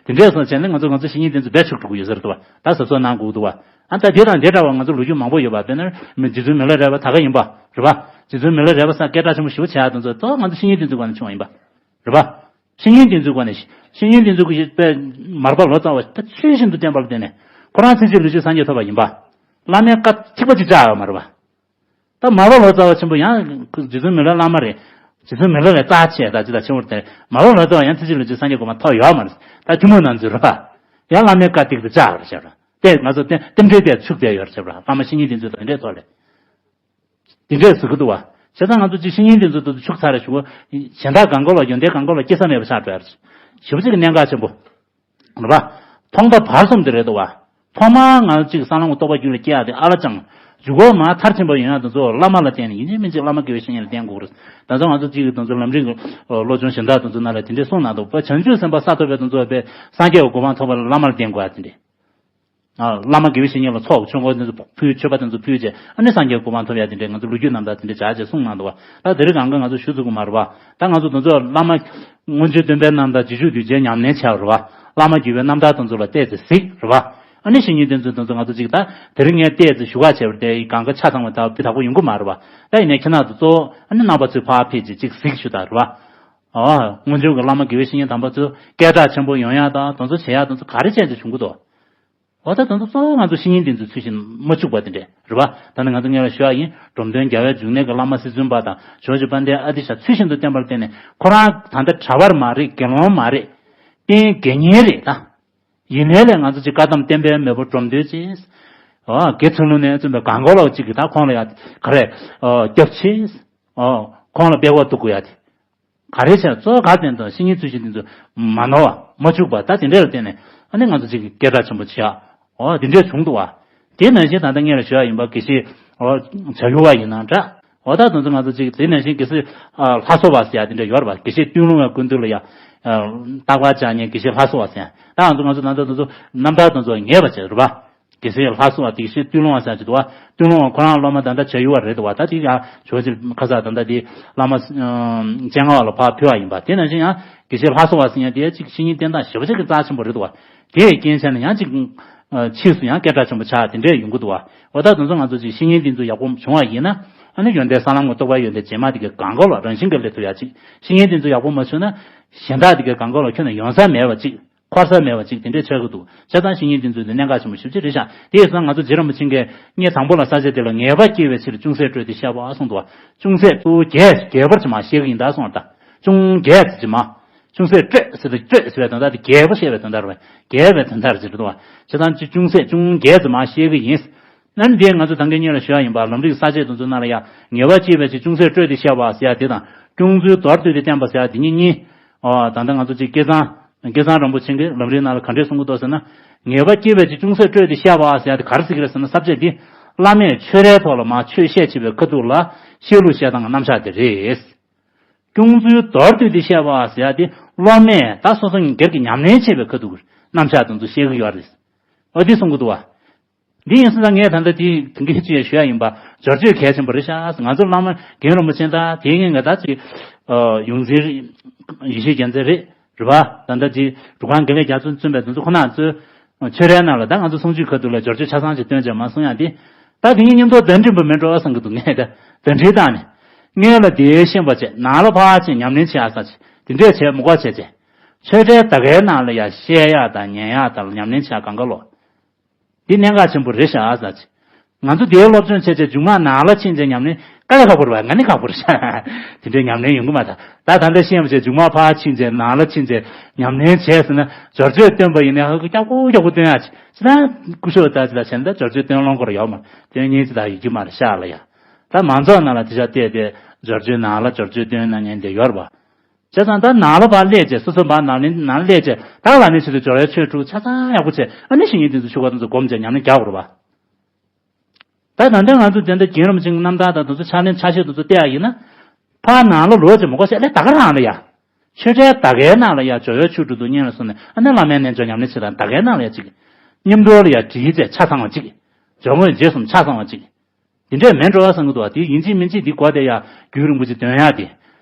པས། དེ་འདྲས་སོང་བྱས་ན་ང་ཚོ་ང་ཚོ་བཤེས་གཉེན་དེ་ཚོ་བས་ཕྱུག་འགྲོ་གི་ཡོད་ས་རེད་འདུག་བ། ད་གཟབ་གཟབ་གནང་དགོས་འདུག་བ། ཨ་ད་དེ་དང་དེ་འདྲ་བ་ང་ཚོ་ལོ་རྒྱུས་མང་པོ་ཡོད་པ། དཔེར་ན་མི་རྗེ་བཙུན་མི་ལ་རས་པ་ད་ག་ཡིན་པ་རེད་པ། རྗེ་བཙུན་མི་ལ་རས་པ་སང་སྐད་གྲགས་ཆེན་པོ་ཞེ་པོ་བྱེད་ཡག་དེ་ཚོ་ཏོ་ང་ཚོ་བཤེས་གཉེན་དེ་ཚོའི་སྒོ་ནས་བྱུང་བ་ཡིན་པ་རེད་པ། བཤེས་གཉེན་དེ་ཚོའི་སྒོ་ནས་བཤེས་གཉེན་དེ་ཚོ་གི་དཔེ་མར་པ་ལོ་ཙཱ་བ་ད་ཚུལ་བཞིན་དུ་བསྟེན་པ་ལ་བརྟེན་ནས་ཁོ་རང་ཚེ་གཅིག་ལུས་གཅིག་སངས་རྒྱས་ཐོབ་པ་ཡིན་པ། བླ་མའི་བཀའ་ཐིགས་པ་གཅིག་བཅག་ཡོད་མ་རེད་པ། ད་མར་པ་ལོ་ཙཱ་བ་ཆེན་པོ་ཡང་རྗེ་བཙུན་མི་ལ་བླ་མ་རེད། རྗེ་བཙུན་མི་ལ་ལས་རྩ་ཆེ་ད་ཅི་ད་ཆེན་པོར་བསྟེན། མར་པ་ལོ་ཙཱ་བ་ཡང་ཚེ་གཅིག་ལུས་གཅིག་སངས་རྒྱས་གོ་འཕང་ཐོབ་ཡོད་མ་རེད། ད་ཐུན་མོང་ནང་ཚུད་རེད་པ། ཡང་བླ་མའི་བཀའ་ཐིག་ཏུ་བཅག་རེད་བྱས་ར། དེ་ང་ཚོ་རྟེན་རྟེན་འབྲེལ་དེ་ཚུགས་བསྡད་ཡོད་རེད་བྱས་ར། བླ་མ་བཤེས་གཉེན་དེ་ཚོ་དེ་འདྲས་ཐོག་ལས། དེ་འདྲས་ཟེར་གི་འདུག་བ། བྱས་ཙང་ང་ཚོ་ཅིག་བཤེས་གཉེན་དེ་ཚོ་དེ་ཚོ་ཕྱུག་ཚར་རེད་ཞུ་གོ། གཞན་དག་གང་གོ་ལ་ཡོན་ཏན་གང་གོ་ལ་སྐྱེ་ས་མེད་པ་ཆགས་འགྲོ་ཡ་རེད། ཞེ་པོ་ཅིག་གི་གནད་འགག་ཆེན་པོ། རེད་པ། ཐོག་མཐའ་བར་གསུམ་དེ་རེད་འདུག་བ། ཐོག་མར་ང་ཚོ་གཅིག་གསང་སྔགས་རྟོགས་པ་རྒྱུད་ལ་སྐྱེ་ཡག་དེ་ཨ་ལ་ཅང་། མཇུག་གོ་མ་མཐར་ཕྱིན་པ་ཡོང་ཡག་དེ་ཚོ་བླ་མ་ལ་བརྟེན་ནས་ཡིན་གཅིག་མིན་གཅིག་བླ་མ་དགེ་བའི་བཤེས་གཉེན་ལ་བརྟེན་དགོས་རེད། ད་ཚོ་ང་ཚོ་གཅིག་གི་དེ་ཚོ་ལམ་རིམ་གྱི་བློ་སྦྱོང་གཞན་དག་དེ་ཚོ་ནང་ལ་དེ་འདྲས་གསུངས་གནང་འདུག་བ། བྱང་ཆུབ་སེམས་དཔའ་ས་ཐོབ་པའི་དེ་ཚོ་བས་སངས་རྒྱས་ཀྱི་གོ་འཕང་ཐོབ་པ་ལ་བླ་མ་ལ་བརྟེན་དགོས་ཡ་དེ་འདྲས། བླ་མ་དགེ་བའི་བཤེས་གཉེན་ལ་ཚོགས་ཆོས་འཁོར་དེ་ཚོ་ཕུལ་མཆོད་པ་དེ་ཚོ་ཕུལ་བྱས་ཨ་ནི་སངས་རྒྱས་གོ་འཕང་ཐོབ་ཡ་དེ་འདྲས་ང་ཚོ་ལོ་རྒྱུས་རྣམ་ཐར་དེ་འདྲས་བྱ་བྱས་གསུངས་གནང་འདུག་བ། ད་དེ་རིང་གང་ག་ང་ཚོ་ཞུ་ཚུགས་ཀྱི་མ་རེད་བ། ད་ང་ཚོ་དེ་ཚོ་བླ་མ་སྔོན་བྱོན་སྟོན་པའི་རྣམ་ཐར་རྗེས་འཇུག་གདུལ་བྱའི་ཉམས་ལེན་བྱས་པ་རེད་བ། བླ་མ་བརྒྱུད་པའི་རྣམ་ཐར་དེ་ཚོ་ལ་བལྟས་ཚེ་གཟིགས་རེད་བ། ཨ་ནི་བཤེས་གཉེན་དེ་ཚོ་དེ་ཚོ་ང་ཚོ་གཅིག་ད་དེ་རིང་ངས་བལྟས་ཚེ་ཞུ་ག་བྱས་པ་དེ་གང་ག་ཆ་ཚང་བ་ད་དེ་དག་པོ་ཡོང་གི་མ་རེད་བ། ད་ཡིན་ནའི་ཁྱེད་རང་ཚོ་གཙོ་བོ་ཨ་ནི་རྣམ་པ་ཚོའི་ཕར་ཕེབས་ཀྱི་གཅིག་གཟིགས་ཞུ་ད་རེད་བ། ཨོ། སྔོན་བྱོན་གྱི་བླ་མ་དགེ་བའི་བཤེས་གཉེན་དམ་པ་ཚོ་སྐད་གྲགས་ཆེན་པོ་ཡོང་ཡ་དང་དེ་ཚོ་བྱེད་ཡ་དེ་ཚོ་ག་རེ་བྱས་ཏེ་བྱུང་གི་འདུག་འོ་ད་དེ་ཚོ་གཙོ་བོ་ང་ཚོ་བཤེས་གཉེན་དེ་ཚོ་ཚུལ་བཞིན་མ་བཅུག་པ་དེ་འདྲས་རེད་བ། ད་ནི་ང་ཚོ་སྔོན་ལ་ཞུ་ཡ་ཡིན། འབྲོམ་སྟོན་རྒྱལ་བའི་འབྱུང་གནས་ཀྱི་བླ་མ་སྲིད་བཙུན་པ་དང་ཇོ་བོ་རྗེ་དཔལ་ལྡན་ཨ་ཏི་ཤ་ཚུལ་བཞིན་དུ་བསྟེན་པར་བརྟེན་ནས་ཁོ་རང་ད་ལྟ་གྲྭ་པ་མ་རེད། དགེ་སློང་མ་རེད། རྟེན་དགེ་བསྙེན་རེད་ད། ཡིན་ནའི་ལས་ང་ཚོ་གཅིག་བཀའ་གདམས་བསྟན་པའི་མེས་པོ་འབྲོམ་སྟོན་ཅེས། ཨོ། དགེ་ཚུལ་སློང་ནས་བཙུན་པའི་གང་གོ་ལོག་གཅིག་གིས་ད་ཁོང་ལ་ཡ་ག་རེ། ཨོ། སྐྱབས་ཆེས། ཨོ། ཁོང་ལ་དཔེ་ཁོག་གཏུག་དགོས་ཡ་དེ། ག་རེ་བྱས་གཙོ་བོ་ག་བསྟན་དང་བཤེས་གཉེན་ཚུལ་བཞིན་དེ་ཚོ་མ་ནོར་བ་མ་བཅུག་པ་ད་དེ་འདྲས་ལ་བརྟེན་ནས་ཨ་ནི་ང་ཚོ་གཅིག་གིས་སྐད་གྲགས་ཆེན་པོ་བྱེད་ཡ། ཨོ། དེ་འདྲས་བྱུང་འདུག་བ། དེ་ནང་བཞིན་ད་ལྟ་སྔོན་ལ་ཞུ་ཡ་ཡིན་པ་དགེ་བཤེས། ཨོ། བྱ་ཡུལ་བ་ཡིན་ན་འདྲ། འོ་ད་དེ་ཚོ་ང་ཚོ་གཅིག་དེ་ནང་བཞིན་དགེ་བཤེས། ཨ། ལྷ་བཟོ་བ་ཟེར་ཡ་དེ་འདྲ་ཡོད་རེད་པ། དགེ་བཤེས་ཏུན་ལུང་བའི་སྐུ་མདུན་ལ་ཡ། ཨ། རྟག་པར་བཅར་མཁན་དགེ་བཤེས་ལྷ་བཟོ་བ་ཟེར་ཡ། ད་ང་ཚོ་ང་ཚོ་ད་ལྟ་དེ་ཚོ་རྣམ་ཐར་དེ་ཚོ་ངེས་པ་བྱས་རེད་པ། དགེ་བཤེས་ལྷ་བཟོ་བ་དགེ་བཤེས་ཏུན་ལུང་བ་ཟེར་ཡ་ཅིག་འདུག་བ། ཏུན་ལུང་བ་ཁོ་རང་སློབ་མ་ད་ལྟ་བྱ་ཡུལ་བ་རེད་འདུག་བ། ད་དེ་ཡ་ཇོ་བོ་རྗེ་ཁ་སང་ད་ལྟ་དེ་བླ་མ། ཨ། སྤྱན་སྔ་བ་ལ་ཕར་ཕུལ་བ་ཡིན་པ། དེ་ནང་བཞིན་ཡང་དགེ་བཤེས་ལྷ་བཟོ་བ་ཟེར་མཁན་དེ་ཡ་གཅིག་བཤེས་གཉེན་བསྟེན་སྟངས་ཞེ་པོ་ཅིག་གི་རྩ་ཆེན་པོ་རེད་འདུག་བ། དེའི་རྐྱེན་བྱས་ནས་ཡང་གཅིག་ཨ། ཕྱིས་སུ་ཡང་སྐད་གྲགས་ཆེན་པོ་ཆགས་དེ་འདྲས་ཡོང་གི་འདུག་བ། འོ་ད་དེ་ཚོ་ང་ཚོ་ཅིག་བཤེས་གཉེན་དེ་ཚོ་ཡག་པོ་བྱུང་བ་ཡིན་ན། ཨ་ནི་ཡོན་ཏན་གསང་ལམ་གྱི་རྟོགས་པ་ཡོན་ཏན་རྗེས་མ་དེ་གའི་གང་གོ་ལ་རང་བཞིན་གྱིས་སླེབས་ཐུབ་ཡ་ཅིག་བཤེས་གཉེན་དེ་ཚོ་ཡག་པོ་མ་བྱུང་ན། གཞན་དག་དེ་གའི་གང་གོ་ལ་ཁྱོན་ནས་ཡོང་ས་མེད་པ་ཅིག་ཕར་ས་མེད་པ་ཅིག་དེ་འདྲས་ཆགས་ཀྱི་འདུག་བྱས་ཙང་བཤེས་གཉེན་དེ་ཚོས་དེ་གནད་འགག་ཆེན་པོ་ཞེ་པོ་ཅིག་རེད་ཤག་དེ་ཡིན་ཙང་ང་ཚོ་རྗེ་རིན་པོ་ཆེ་གིས་ངས་དང་པོ་ལ་ས་བཅད་དེ་ལ་ངེས་པ་སྐྱེ་བའི་ཕྱིར་ཅུང་ཟད་སྤྲོས་ཏེ་བཤད་པ་གསུངས་འདུག་བ། ཅུང་ཟད་གཙོ་བོ་རྒྱས་རྒྱས་པར་ཅིག་མར་བཤད་ཀྱི་ཡིན་ད་གསུངས་པ་ད། ཅུང་རྒྱས་ཙམ་ཅིག་མར། ཅུང་ཟད་སྤྲོས་ཟེར་ཏེ་སྤྲོས་ཟེར་བའི་དོན་དག་དེ་རྒྱས་པ་བཤད་པའི་དོན་དག་རེད་པས། རྒྱས་པའི་དོན་དག་ཅིག་རེད་འདུག་བ། བྱས་ཙང་ཅི་ཅུང་ཟད་ཅུང་རྒྱས་ཙམ་མར་བཤད་ཀྱི་ཡིན། ཨ་ནི་འདིས་ང་ཚོ་ད་གིན་སྔོན་ལ་ཞུ་ཡ་ཡིན་པ། ལམ་རིམ་གྱི་ས་བཅད་དེ་ཚོ་ནང་ལ་ཡ་ངེས་པ་སྐྱེ་བའི་ཕྱིར་ཅུང་ཟད་སྤྲོས་ཏེ་བཤད་པ་ཟེར་ཡ་དེ་དང་། སྐྱོང་ཚུལ་མདོར་བསྡུས་ཏེ་བསྟན་པ་ཟེར་ཡ་དེ་གཉིས་གཉིས། ཨོ་ད་ལྟ་ང་ཚོ་ཅིག་སྐལ་བཟང་། སྐལ་བཟང་རིན་པོ་ཆེ་གིས་ལམ་རིམ་ནང་ལ་ག་འདྲས་གསུང་གི་འདུག་ཟེར་ན། ངེས་པ་སྐྱེ་བའི་ཕྱིར་ཅུང་ཟད་སྤྲོས་ཏེ་བཤད་པ་ཟེར་ཡ་དེ་ག་རེ་ཟེར་གྱི་རེད་ཟེར་ན། ས་བཅད་འདི་བླ་མས་ཆོས་རའི་ཐོག་ལ་མར་ཆོས་བཤད་བྱེད་པའི་ཁ་ཐུག་ལ་བཤད་ལུགས་བཤད་སྟངས་ཀྱི་རྣམ་གཞག་དེ་རེད། སྐྱོང་ཚུལ་མདོར་བསྡུས་ཏེ་བཤད་པ་ཟེར་ཡ་དེ་སློབ་མས་ད་སོ་སོ་སྒེར་གྱི་ཉམས་ལེན་བྱེད་པའི་ཁ་ཐུག་གི་རྣམ་གཞག་དེ་ཚོ་བཤད་ཀྱི་ཡོད་རེད། འོ་དེ་གསུང་གི་འདུག་བ། འདི་ཡིན་ཙང་ངས་ད་ལྟ་དེ་དེང་གི་ཅི་ཡང་ཞུ་ཡ་ཡིན་པ། སྦྱོར་བཅོས་གལ་ཆེན་པོ་རེད་ཤག་ང་ཚོ་བླ་མ་རྒན་རིན་པོ་ཆེ་དང་དེའི་སྔོན་གྱི་ད་ཅིག་ཡོངས་འཛིན་ཡེ་ཤེས་རྒྱལ་མཚན་རེད། རེད་པ། ད་ལྟ་ཅིག་འབྲུག་སྒང་དགེ་ལེགས་རྒྱ་མཚོ་མཚོན་པའི་དེ་ཚོ་ཁོ་ན་ཚོས་ཆོས་རའི་ནང་ལ་ད་ང་ཚོ་གསུང་ཆོས་ཁ་ཐུག་ལ་སྦྱོར་བཅོས་ཆ་ཚང་ཅིག་སྟོན་བྱས་མར་གསུང་ཡ་དེ། ད་དེ་ཉིད་མཉམ་དུ་གདན་འདྲེན་པ་མིན་འགྲོ་བསམ་གྱི་འདུག་ངས་ད་གདན་འདྲེན་བཏང་ནས། སྔོན་ལ་དེའི་ཤེས་པ་བྱས། ནང་ལ་ཕར་ཕྱིན་ཉམས་ལེན་བྱེད་ཡ་ས་ཅིག་དེ་འདྲས་བྱས་མི་དགོས་བྱས་བྱས། ཆོས་རའི་ད་གའི་ནང་ལ་ཡ་བཤད་ཡ་དང་ཉན་ཡ་དང་ཉམས་ལེན་བྱེད་ཡ་གང་ག་ལོ། འདི་གནད་འགག་ཆེན་པོ་རེད་ཤག་ཟེར་ཅིག་ང་ཚོ་དེའི་སློབ་སྦྱོང་བྱས་བྱས་མཇུག་མ་ནང་ལ་ཕྱིན་བྱས་ཉམས་ལེན་དཀའ་ལས་ཁག་པོ་རེད་པ། ང་ནི་ཁག་པོ་རེད་ཤག་དེ་འདྲའི་ཉམས་ལེན་ཡོང་གི་མ་རེད། ད་ད་ལྟ་ཤེས་པ་བྱས་མཇུག་མ་ཕར་ཕྱིན་བྱས་ནང་ལ་ཕྱིན་བྱས་ཉམས་ལེན་བྱས་ཟེར་ན། སྦྱོར་བཅོས་སྟོན་པ་ཡིན་ན་ཧ་གོ་སྐྱག་པོ་སྐྱག་པོ་སྟོན་ཡ་ཅིག་ཅི་ད་སྐུ་ཞབས་ད་ཅི་ད་བྱས་ན་ད་སྦྱོར་བཅོས་སྟོན་ལོང་སྐོར་ཡོད་མ་སྟོན་ཉེན་ཅི་ད་ཡོད་ཀྱི་མ་རེད་ཤག་ལ་ཡ། ད་མང་ཚོགས་ནང་ལ་དེ་ཤ་བལྟས་ཏེ་སྦྱོར་བཅོས་ནང་ལ་སྦྱོར་བཅོས་སྟོན་གནང་མཁན་དེ་ཡོད་རེད་པ། བྱས་ཙང་ད་ནང་ལ་ཕར་སླེབས་བྱས་སོ་སོ་ཕར་ནང་ལ་ནང་སླེབས་བྱས་ད་ལ་ནི་ཆེད་དུ་སྦྱོར་བའི་ཆོས་དྲུག་ཆ་ཚང་ཡག་པོ་བྱས། ཨ་ནི་བཤེས་གཉེན་དེ་ཚོ་ཆོས་སྐོར་དེ་ཚོ་སྒོམ་བྱས་ཉམས་ལེན་རྒྱག་དགོས་རེད་པ། ད་ད་ལྟ་ང་ཚོ་དེ་འདྲ་རྒན་རིན་པོ་ཆེའི་རྣམ་ཐར་དང་དེ་ཚོ་ཕྱག་ལེན་ཕྱག་བཞེས་དེ་ཚོ་བལྟས་ཡ་ཡིན་ན། ཕར་ནང་ལ་ལོག་བྱས་མི་དགོས་ཤག་ལས་ད་ག་རང་ལ་ཡ། ཆོས་རའི་ད་གའི་ནང་ལ་ཡ་སྦྱོར་བའི་ཆོས་དྲུག་ཏུ་གཉེར་ལ་སོང་ནས་ཨ་ནི་བླ་མའི་རྣལ་འབྱོར་ཉམས་ལེན་བྱེད་དང་ད་གའི་ནང་ལ་ཡ་གཅིག་མཉམ་དུ་ལ་ཡ་བྲིས་བྱས་ཆ་ཚང་བ་གཅིག་སྦྱོར་དངོས་རྗེས་གསུམ་ཆ་ཚང་བ་གཅིག་དེ་འདྲས་མེད་འགྲོ་བསམ་གྱི་འདུག་བ། དེ་ཡིན་གཅིག་མིན་གཅིག་འདི་དགོས་དེ་ཡ་རྒྱུན་རིང་པོ་ཅིག་འདོན་ཡ་དེ།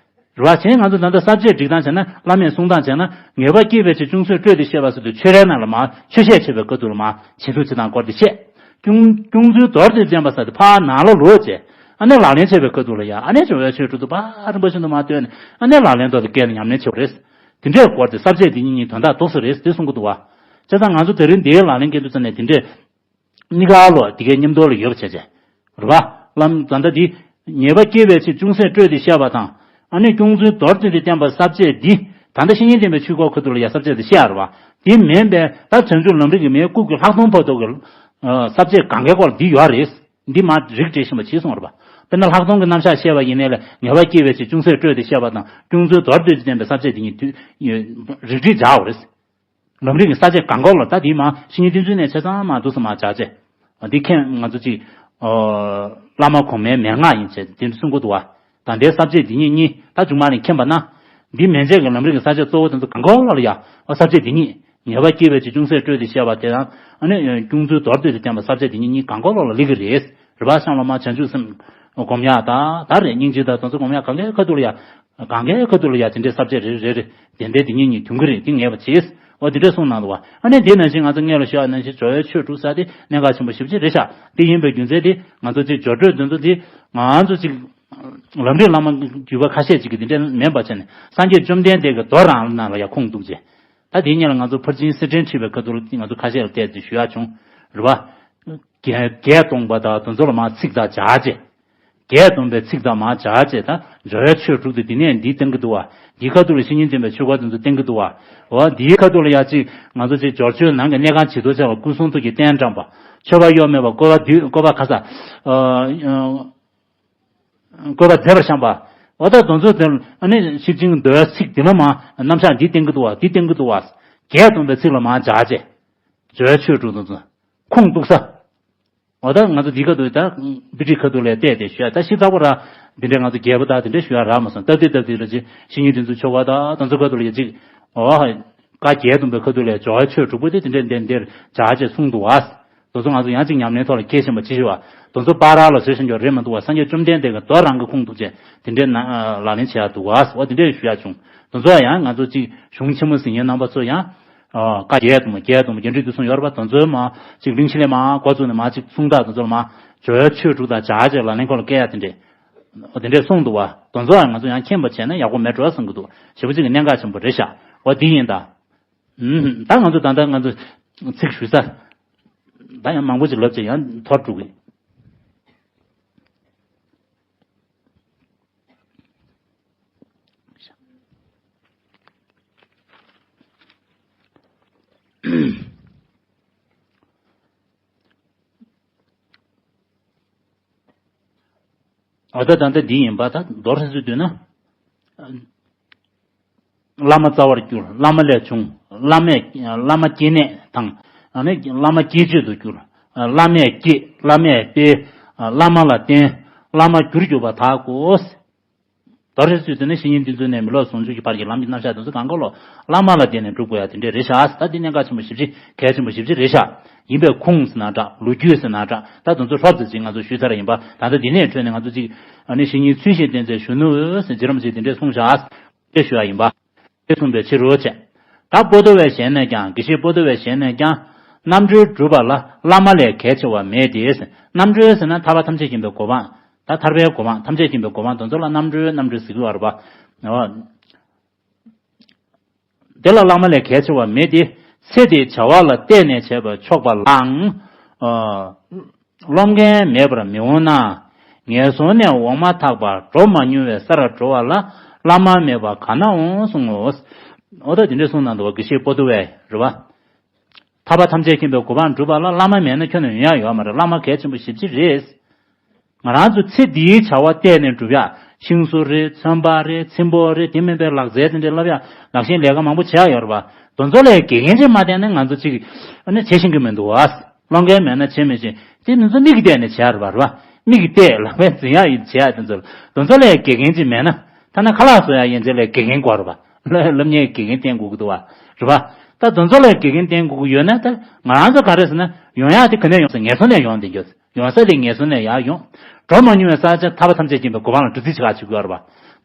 རེད་བ། གཞན་ང་ཚོ་ད་ལྟ་ས་བཅད་སྒྲིག་སྟངས་བྱས་ན་བླ་མས་གསུང་སྟངས་བྱས་ན་ངེས་པ་སྐྱེ་བའི་ཕྱིར་ཅུང་ཟད་སྤྲོས་ཏེ་བཤད་པ་ཟེར་དུས་ཆོས་རའི་ནང་ལ་མར་ཆོས་བཤད་བྱེད་པའི་སྐབས་དུ་ལ་མར་བྱེད་ལུགས་བྱེད་སྟངས་སྐོར་དེ་བཤད། སྐྱོང་སྐྱོང་ཚུལ་མདོར་བསྡུས་བསྟན་པ་ཟེར་དུས་ཕར་ནང་ལ་ལོག་བྱས། ཨ་ནི་ལག་ལེན་བྱེད་པའི་སྐབས་དུ་ལ་ཡ་ཨ་ནི་སྦྱོར་བའི་ཆོས་དྲུག་ཏུ་ཕར་རིམ་པ་བཞིན་དུ་མར་བཏོན་ནས་ཨ་ནི་ལག་ལེན་ཐོག་ཏུ་བཀལ་ནས་ཉམས་ལེན་བྱེད་པ་རེད། དེ་འདྲའི་སྐོར་དེ་ས་བཅད་འདི་གཉིས་གཉིས་དོན་དག་འདུག་ས་རེད་དེ་གསུང་གི་འདུག་བ། བྱས་ཙང་ང་ཚོ་དེ་རིང་འདིའི་ལག་ལེན་འགན་དུ་བཙན་ནས་དེ་འདྲས། གཉིས་ཀ་ལོ་དེ་གའི་མཉམ་དུ་ལ་ཡོད་པ་བྱས་བྱས། རེད་པ། ལམ་ད་ལྟ་འདི། ཉེས་པ་སྐྱེ་བའི་ཕྱིར་ཅུང་ཟད་སྤྲོས་ཏེ་བཤད་པ་དང་། ཨ་ནི་སྐྱོང་ཚུལ་མདོར་བསྡུས་ཏེ་བསྟན་པ་ས་བཅད་འདི། ད་ལྟ་བཤེས་གཉེན་བསྟེན་པའི་ཆོས་སྐོར་ཁ་ཐུག་ལ་ཡ་ས་བཅད་དེ་བཤད་ཡ་རེད་པ། དེ་མིན་པའི་ད་བྱང་ཆུབ་ལམ་རིམ་གྱི་མའི་སྐུ་གི་ལྷག་མཐོང་ཕ་ཐོག་གི་ས་བཅད་གང་གའི་སྐོར་འདི་ཡོད་རེད། འདི་མ་རིགས་བསྒྲེས་ཤིང་པ་ཇི་གསུངས་རེད་པ། དཔེར་ན་ལྷག་མཐོང་གི་རྣམ་གཞག་བཤད་པ་ཡིན་ནའི་ལ་ཉེས་པ་སྐྱེ་བའི་ཕྱིར་ཅུང་ཟད་སྤྲོས་ཏེ་བཤད་པ་དང་སྐྱོང་ཚུལ་མདོར་བསྡུས་ཏེ་བསྟན་པའི་ས་བཅད་འདི་གཉིས་དུས་རིགས་བསྒྲེས་བྱའོ་རེད། ལམ་རིམ་གྱི་ས་བཅད་གང་གོ་ལ་ད་དེའི་མ་བཤེས་གཉེན་བསྟེན་ཚུལ་ནས་ཆ་ཚང་མ་འདུག་སེ་མ་བྱ་བྱས། འདི་མཁན་ང་ཚོ་གཅིག་བླ་མ་གོང་མའི་མན་ངག་ཡིན་བྱས་དེ་འདྲ་གསུང་གི་འདུག་བ། ད་ལྟའི་ས་བཅད་འདི་གཉིས་གཉིས་ད་མཇུག་མ་ནས་མཁྱེན་པ་ན། འདི་མན་ཆད་ཀྱི་ལམ་རིམ་གྱི་ས་བཅད་གཙོ་བོ་དེ་ཚོ་གང་གོ་ལ་ཡ། ས་བཅད་འདི་གཉིས་ཉེས་པ་སྐྱེ་བའི་ཕྱིར་ཅུང་ཟད་སྤྲོས་ཏེ་བཤད་པ་དེ་དང་ཨ་ནི་སྐྱོང་ཚུལ་མདོར་བསྡུས་ཏེ་བསྟན་པ་ས་བཅད་འདི་གཉིས་གཉིས་གང་གོ་ལ་ལ་ལེགས་ཀྱི་རེད། རེད་པ། གཤམ་ལ་མ་བྱང་ཆུབ་སེམས་སྒོམ་ཡག་ད་ད་རེད། སྙིང་རྗེ་དང་དེ་ཚོ་སྒོམ་ཡག་གང་གའི་ཁ་ཐུག་ལ་ཡ། གང་གའི་ཁ་ཐུག་ལ་ཡ་དེ་འདྲའི་ས་བཅད་རེ་རེ་རེ་དེ་འདྲའི་དེ་ཉིད་ཉིད་དུས་འགོ་རེད་དེ་ངེས་པ་བྱེད། འོ་དེ་འདྲའི་གསུངས་གནང་འདུག་བ། ཨ་ནི་དེ་ནང་བཞིན་ང་ཚོ་སྔོན་ལ་ཞུས་པ་ནང་བཞིན་སྦྱོར་བའི་ཆོས་དྲུག་ཟེར་དེ་གནད་འགག་ཆེན་པོ་ཞེ་པོ་ཅིག་རེད་ཤག་དེ་ཡིན་པའི་རྒྱུ་མཚན་དེ་ང་ཚོ་ཅིག་སྦྱོར་སྤྲོས་དེ་ཚོ་དེ་ང་ཚོ་ཅིག་ལམ་རིམ་བླ་མ་བརྒྱུད་པ་ཁ་ཤས་ཅིག་གིས་དེ་འདྲ་མིན་པ་བྱས་ནས་སངས་རྒྱས་བཅོམ་ལྡན་འདས་ཀྱི་མདོ་རང་ནང་ལ་ཡ་ཁུངས་གཏུགས་བྱས། ད་དེ་ཉིད་ལ་ང་ཚོ་ཕར་ཕྱིན་གསེར་ཕྲེང་ཁྲིད་པའི་ཁ་ཐུག་ལ་ང་ཚོ་ཁ་ཤས་ལ་བལྟས་ཏེ་ཞུ་ཡག་བྱུང་། རེད་པ། བརྒྱད་བརྒྱད་སྟོང་པ་དང་དེ་ཚོ་ལ་མར་ཚིག་དང་སྦྱར་བྱས། བརྒྱད་སྟོང་པའི་ཚིག་དང་མར་སྦྱར་བྱས་ད་སྦྱོར་བའི་ཆོས་དྲུག་དེ་འདི་ནས་འདི་བསྟན་གྱི་འདུག་བ། འདིའི་ཁ་ཐུག་ལ་བཤེས་གཉེན་བསྟེན་པའི་ཆོས་སྐོར་དེ་ཚོ་བསྟན་གྱི་འདུག་བ། འོ་འདིའི་ཁ་ཐུག་ལ་ཡ་གཅིག་ང་ཚོ་གཅིག་སྦྱོར་ཆོས་ནང་གི་གནས་ཁང་བྱི་དོར་བྱ་བ་སྐུ་གསུང་ཐུགས་ཀྱི་རྟེན་བཀྲམ་པ། མཆོད་པ་གཡོ་མེད་པ་བཀོད་པ་བསྡུས་བཀོད་པ་ཁ་ས། བཀོད་པ་མཛེས་པར་བཤམས་པ། འོ་ད་དེ་ཚོ་དེ་ཨ་ནི་ཤེར་ཕྱིན་མདོའི་ཚིག་འདི་ལ་མར་རྣམ་གཞག་འདི་བསྟན་གྱི་འདུག་བ་འདི་བསྟན་གྱི་འདུག་བ། བརྒྱད་སྟོང་པའི་ཚིག་ལ་མར་སྦྱར་བྱས། སྦྱོར་བའི་ཆོས་དྲུག་དེ་ཚོ་ཁུངས་གཏུགས་ས། འོ་ད་ང་ཚོ་འདི་ཁ་ཐུག་ད་པི་ཊི་ཁ་ཐུག་ལ་བལྟས་ཏེ་ཞུ་ཡ་ད་ཞིབ་ཚགས་པོ་ར། འདི་འདྲས་ང་ཚོ་རྒྱས་པོ་ད་འདི་འདྲས་ཞུ་ཡ་རག་མ་སོང་སྟབས་བདེ་སྟབས་བདེ་ར་ཅིག་བཤེས་གཉེན་དེ་ཚོ་ཆོ་ག་ད་དེ་ཚོ་ཁ་ཐུག་ལ་ཡ་ཅིག་འོ་ཧ། བཀའ་བརྒྱད་སྟོང་པའི་ཁ་ཐུག་ལ་ཡ་སྦྱོར་བའི་ཆོས་དྲུག་པོ་དེ་དེ་འདྲས་འདི་འདིར་སྦྱར་བྱས་གསུངས་འདུག་བ། དེ་ཚོ་ང་ཚོ་ཡང་ཅིག་ཉམས་ལེན་ཐོག་ལ་འཁྱེར་བཞིན་པ་ཅི་ཞུ་བ། དེ་ཚོ་པར་ར་ལ་བཟོས་བཞིན་ཡོད་རེད་མ་འདུག་བ། སངས་རྒྱས་བཅོམ་ལྡན་འདས་ཀྱི་མདོ་རང་གི་ཁུངས་གཏུགས་བྱས་དེ་འདྲས་ན་ལག་ལེན་བྱེད་ཡ་འདུག་བ། འོ་དེ་འདྲས་ཞུ་ཡ་བྱུང་། དེ་ཚོ་ཡང་ང་ཚོ་ཅིག་གཞུང་ཆེན་མོ་ཟིན་མཁན་རྣམ་པ་ཚོ་ཡང་། བཀའ་བརྒྱད་སྟོང་པ་བརྒྱད་སྟོང་པ་བརྒྱད་ཁྲི་བདུན་གསུམ་ཡོད་རེད་པ། དེ་ཚོའི་མ་ཅིག་གླེང་གཞི་ལས་མ་འགོ་བཙུགས་ནས་མ་ཅིག་གསུང་སྟངས་དེ་ཚོ་ལ་མ་སྦྱོར་བའི་ཆོས་དྲུག་དང་སྦྱར་བྱས་ལག་ལེན་ཁོ་ལ་བཀལ་ཡ་དེ་འདྲས། འོ་དེ་འདྲས་གསུངས་འདུག་བ། དེ་ཚོ་ཡང་ང་ཚོ་ཡང་མཁྱེན་པ་བྱས་ན་ཡག་པོ་མེད་འགྲོ་བསམ་གྱི་འདུག་ཞེ་པོ་ཅིག་གི་གནད་འགག་ཆེན་པོ་རེད་ཤག་འོ་འདི་ཡིན་ད། ཨུམ། ད་ང་ཚོ་ད་ལྟ་ང་ཚོ་ཚིག་ཞུ་ས། ད་ཡང་མང་པོ་ཅིག་ལབ་ཅིག་ཡང་འཐོར་འགྲོ་གི། འོ་ད་ད་ལྟ་འདི་ཡིན་པ། ད་མདོར་ཟེར་ཚུལ་བསྡུས་ན། བླ་མ་རྩ་བར་གྱུར། བླ་མ་ལས་བྱུང་། བླ་མས། བླ་མ་སྐྱེ་གནས་དང་། ཨ་ནི་བླ་མ་སྐྱེ་མཆེད་དུ་གྱུར། བླ་མས་སྐྱེས། བླ་མས་སྤེལ། བླ་མ་ལ་བརྟེན། བླ་མ་རྒྱུར་གྱུར་པ་དག་གོ། མདོར་ཟེར་ཚུལ་དེ་ནི་བཤེས་གཉེན་འདི་ཚོ་ནས་མི་ལོག་ཟུང་འཇུག་གི་བར་གྱི་ལམ་གྱི་རྣམ་གཞག་དེ་ཚོ་གང་ག་ལོ། བླ་མ་ལ་བརྟེན་ནས་སྒྲུབ་དགོས་ཡ་དེ་འདྲས་རེད་ཤག་ད་འདི་གནད་འགག་ཆེན་པོ་ཞེ་པོ་ཅིག་གལ་ཆེན་པོ་ཞེ་པོ་ཅིག་རེད་ཤག་ཡིན་པས་ཁུངས་ཟེར་ན་འདྲ། ལོ་རྒྱུས་ཟེར་ན་འདྲ། ད་དེ་ཚོ་ཧྲོབ་ཙམ་ཅིག་ང་ཚོ་ཞུས་ཚར་ཡིན་པ། ད་ལྟ་འདི་ནས་འཕྲོས་ནས་ང་ཚོ་ཅིག་ཨ་ནི་བཤེས་གཉེན་ཚུལ་བཞིན་བསྟེན་མཛད་གཞོན་ནུ་ཟེར་རྗེ་རིན་པོ་ཆེས་དེ་འདྲས་གསུངས་ཤག་དེ་ཞུ་ཡ་ཡིན་པ། དེ་གསུངས་པའི་ཕྱིར་རོ་བྱས། ད་པོ་ཏོ་བའི་ཞལ་ནས་ཀྱང་། དགེ་བཤེས་པོ་ཏོ་བའི་ཞལ་ནས་ཀྱང་། རྣམ་གྲོལ་སྒྲུབ་པ་ལ་བླ་མ་ལས་གལ་ཆེ་བ་མེད་དེ། རྣམ་གྲོལ་ཟེར་ན་ཐར་པ་ཐམས་ཅད་མཁྱེན་པའི་གོ་འཕང་། ད་ཐར་པའི་གོ་འཕང་། ཐམས་ཅད་མཁྱེན་པའི་གོ་འཕང་དེ་ཚོ་ལ་རྣམ་གྲོལ་རྣམ་གྲོལ་ཟེར་གྱི་ཡོད་རེད་པ། འོ། དེ་ལ་བླ་མ་ལས་གལ་ཆེ་བ་མེད་དེ། ཚེ་འདིའི་བྱ་བ་ལ་བརྟེན་ནས་བྱས་པ་ཆོག་པ་ལའང་། ཨ། སློབ་མཁན་མེད་པར་མི་འོང་ན། ངན་སོང་ནས་འོང་མ་ཐག་པར་འགྲོ་མ་མྱོང་བའི་སར་འགྲོ་བ་ལ་བླ་མ་མེད་པ་ག་ན་འོང་གསུང་ངོ་། འོ་ད་དེ་འདྲས་གསུངས་གནང་འདུག་པ། དགེ་བཤེས་པོ་ཏོ་བས་རེད་པ། ཐར་པ་ཐམས་ཅད་མཁྱེན་པའི་གོ་འཕང་སྒྲུབ་པ་ལ་བླ་མ་མེད་ན་ཁྱོན་ནས་ཡོང་ཡ་ཡོད་མ་རེད། བླ་མ་གལ་ཆེན་པོ་ཞེ་པོ་ཅིག་རེད། ང་རང་ཚོ་ཚེ་འདིའི་བྱ་བ་གཏན་ནས་སྒྲུབ་ཡ། ཤིང་བཟོ་རེད། ཚོན་པ་རེད། ཚེམ་པོ་རེད། དེ་མིན་པའི་ལག་རྩལ་དེ་འདྲས་བསླབ་ཡ། ལག་ཤེས་ལས་ཀ་མང་པོ་བྱེད་ཡ་ཡོད་རེད་པ། དེ་ཚོ་ལས་དགེ་རྒན་ཅིག་མ་བསྟེན་ན་ང་ཚོ་ཅིག་ཨ་ནི་བྱེད་ཤེས་ཀྱི་མི་འདུག་པ། སློབ་མཁན་མེད་ན་བྱེད་མི་ཤེས། དེ་ནི་ཚོ་མིག་གིས་བལྟས་ནས་བྱེད་ཡ་རེད་པ། རེད་པ། མིག་གིས་བལྟས། ལག་པས་འཛིན་ཡ་ཡིན། བྱེད་ཡ་དེ་ཚོ་དེ་ཚོ་ལས་དགེ་རྒན་ཅིག་མེད་ན། ཐ་ན་ཁ་ལག་བཟོ་ཡ་ཡན་ཆད་ལས་དགེ་རྒན་དགོས་རེད་པ། སློབ་གཉེར་དགེ་རྒན་བསྟེན་དགོས་ཀྱི་འདུག་པ། རེད་པ། ད་དེ་ཚོ་ལས་དགེ་རྒན་བསྟེན་དགོས་ཀྱི་ཡོད་ན། ད་ང་རང་ཚོ་ག་རེ་ཟེར་ན། ཡོང་ཡ་དེ་ག་ནས་ཡོང་ཟེར། ངན་སོང་ནས་ཡོང་བསྡད་རྒྱུ། ཡོང་ས་དེ་ངན་སོང་ནས་ཡར་ཡོང་། འགྲོ་མ་མྱོང་བའི་ས་ཆ་ཐར་པ་ཐམས་ཅད་མཁྱེན་པའི་གོ་འཕང་ལ་འགྲོ་རྩིས་བྱེད་ག་བྱེད་ཀྱི་ཡོད་རེད་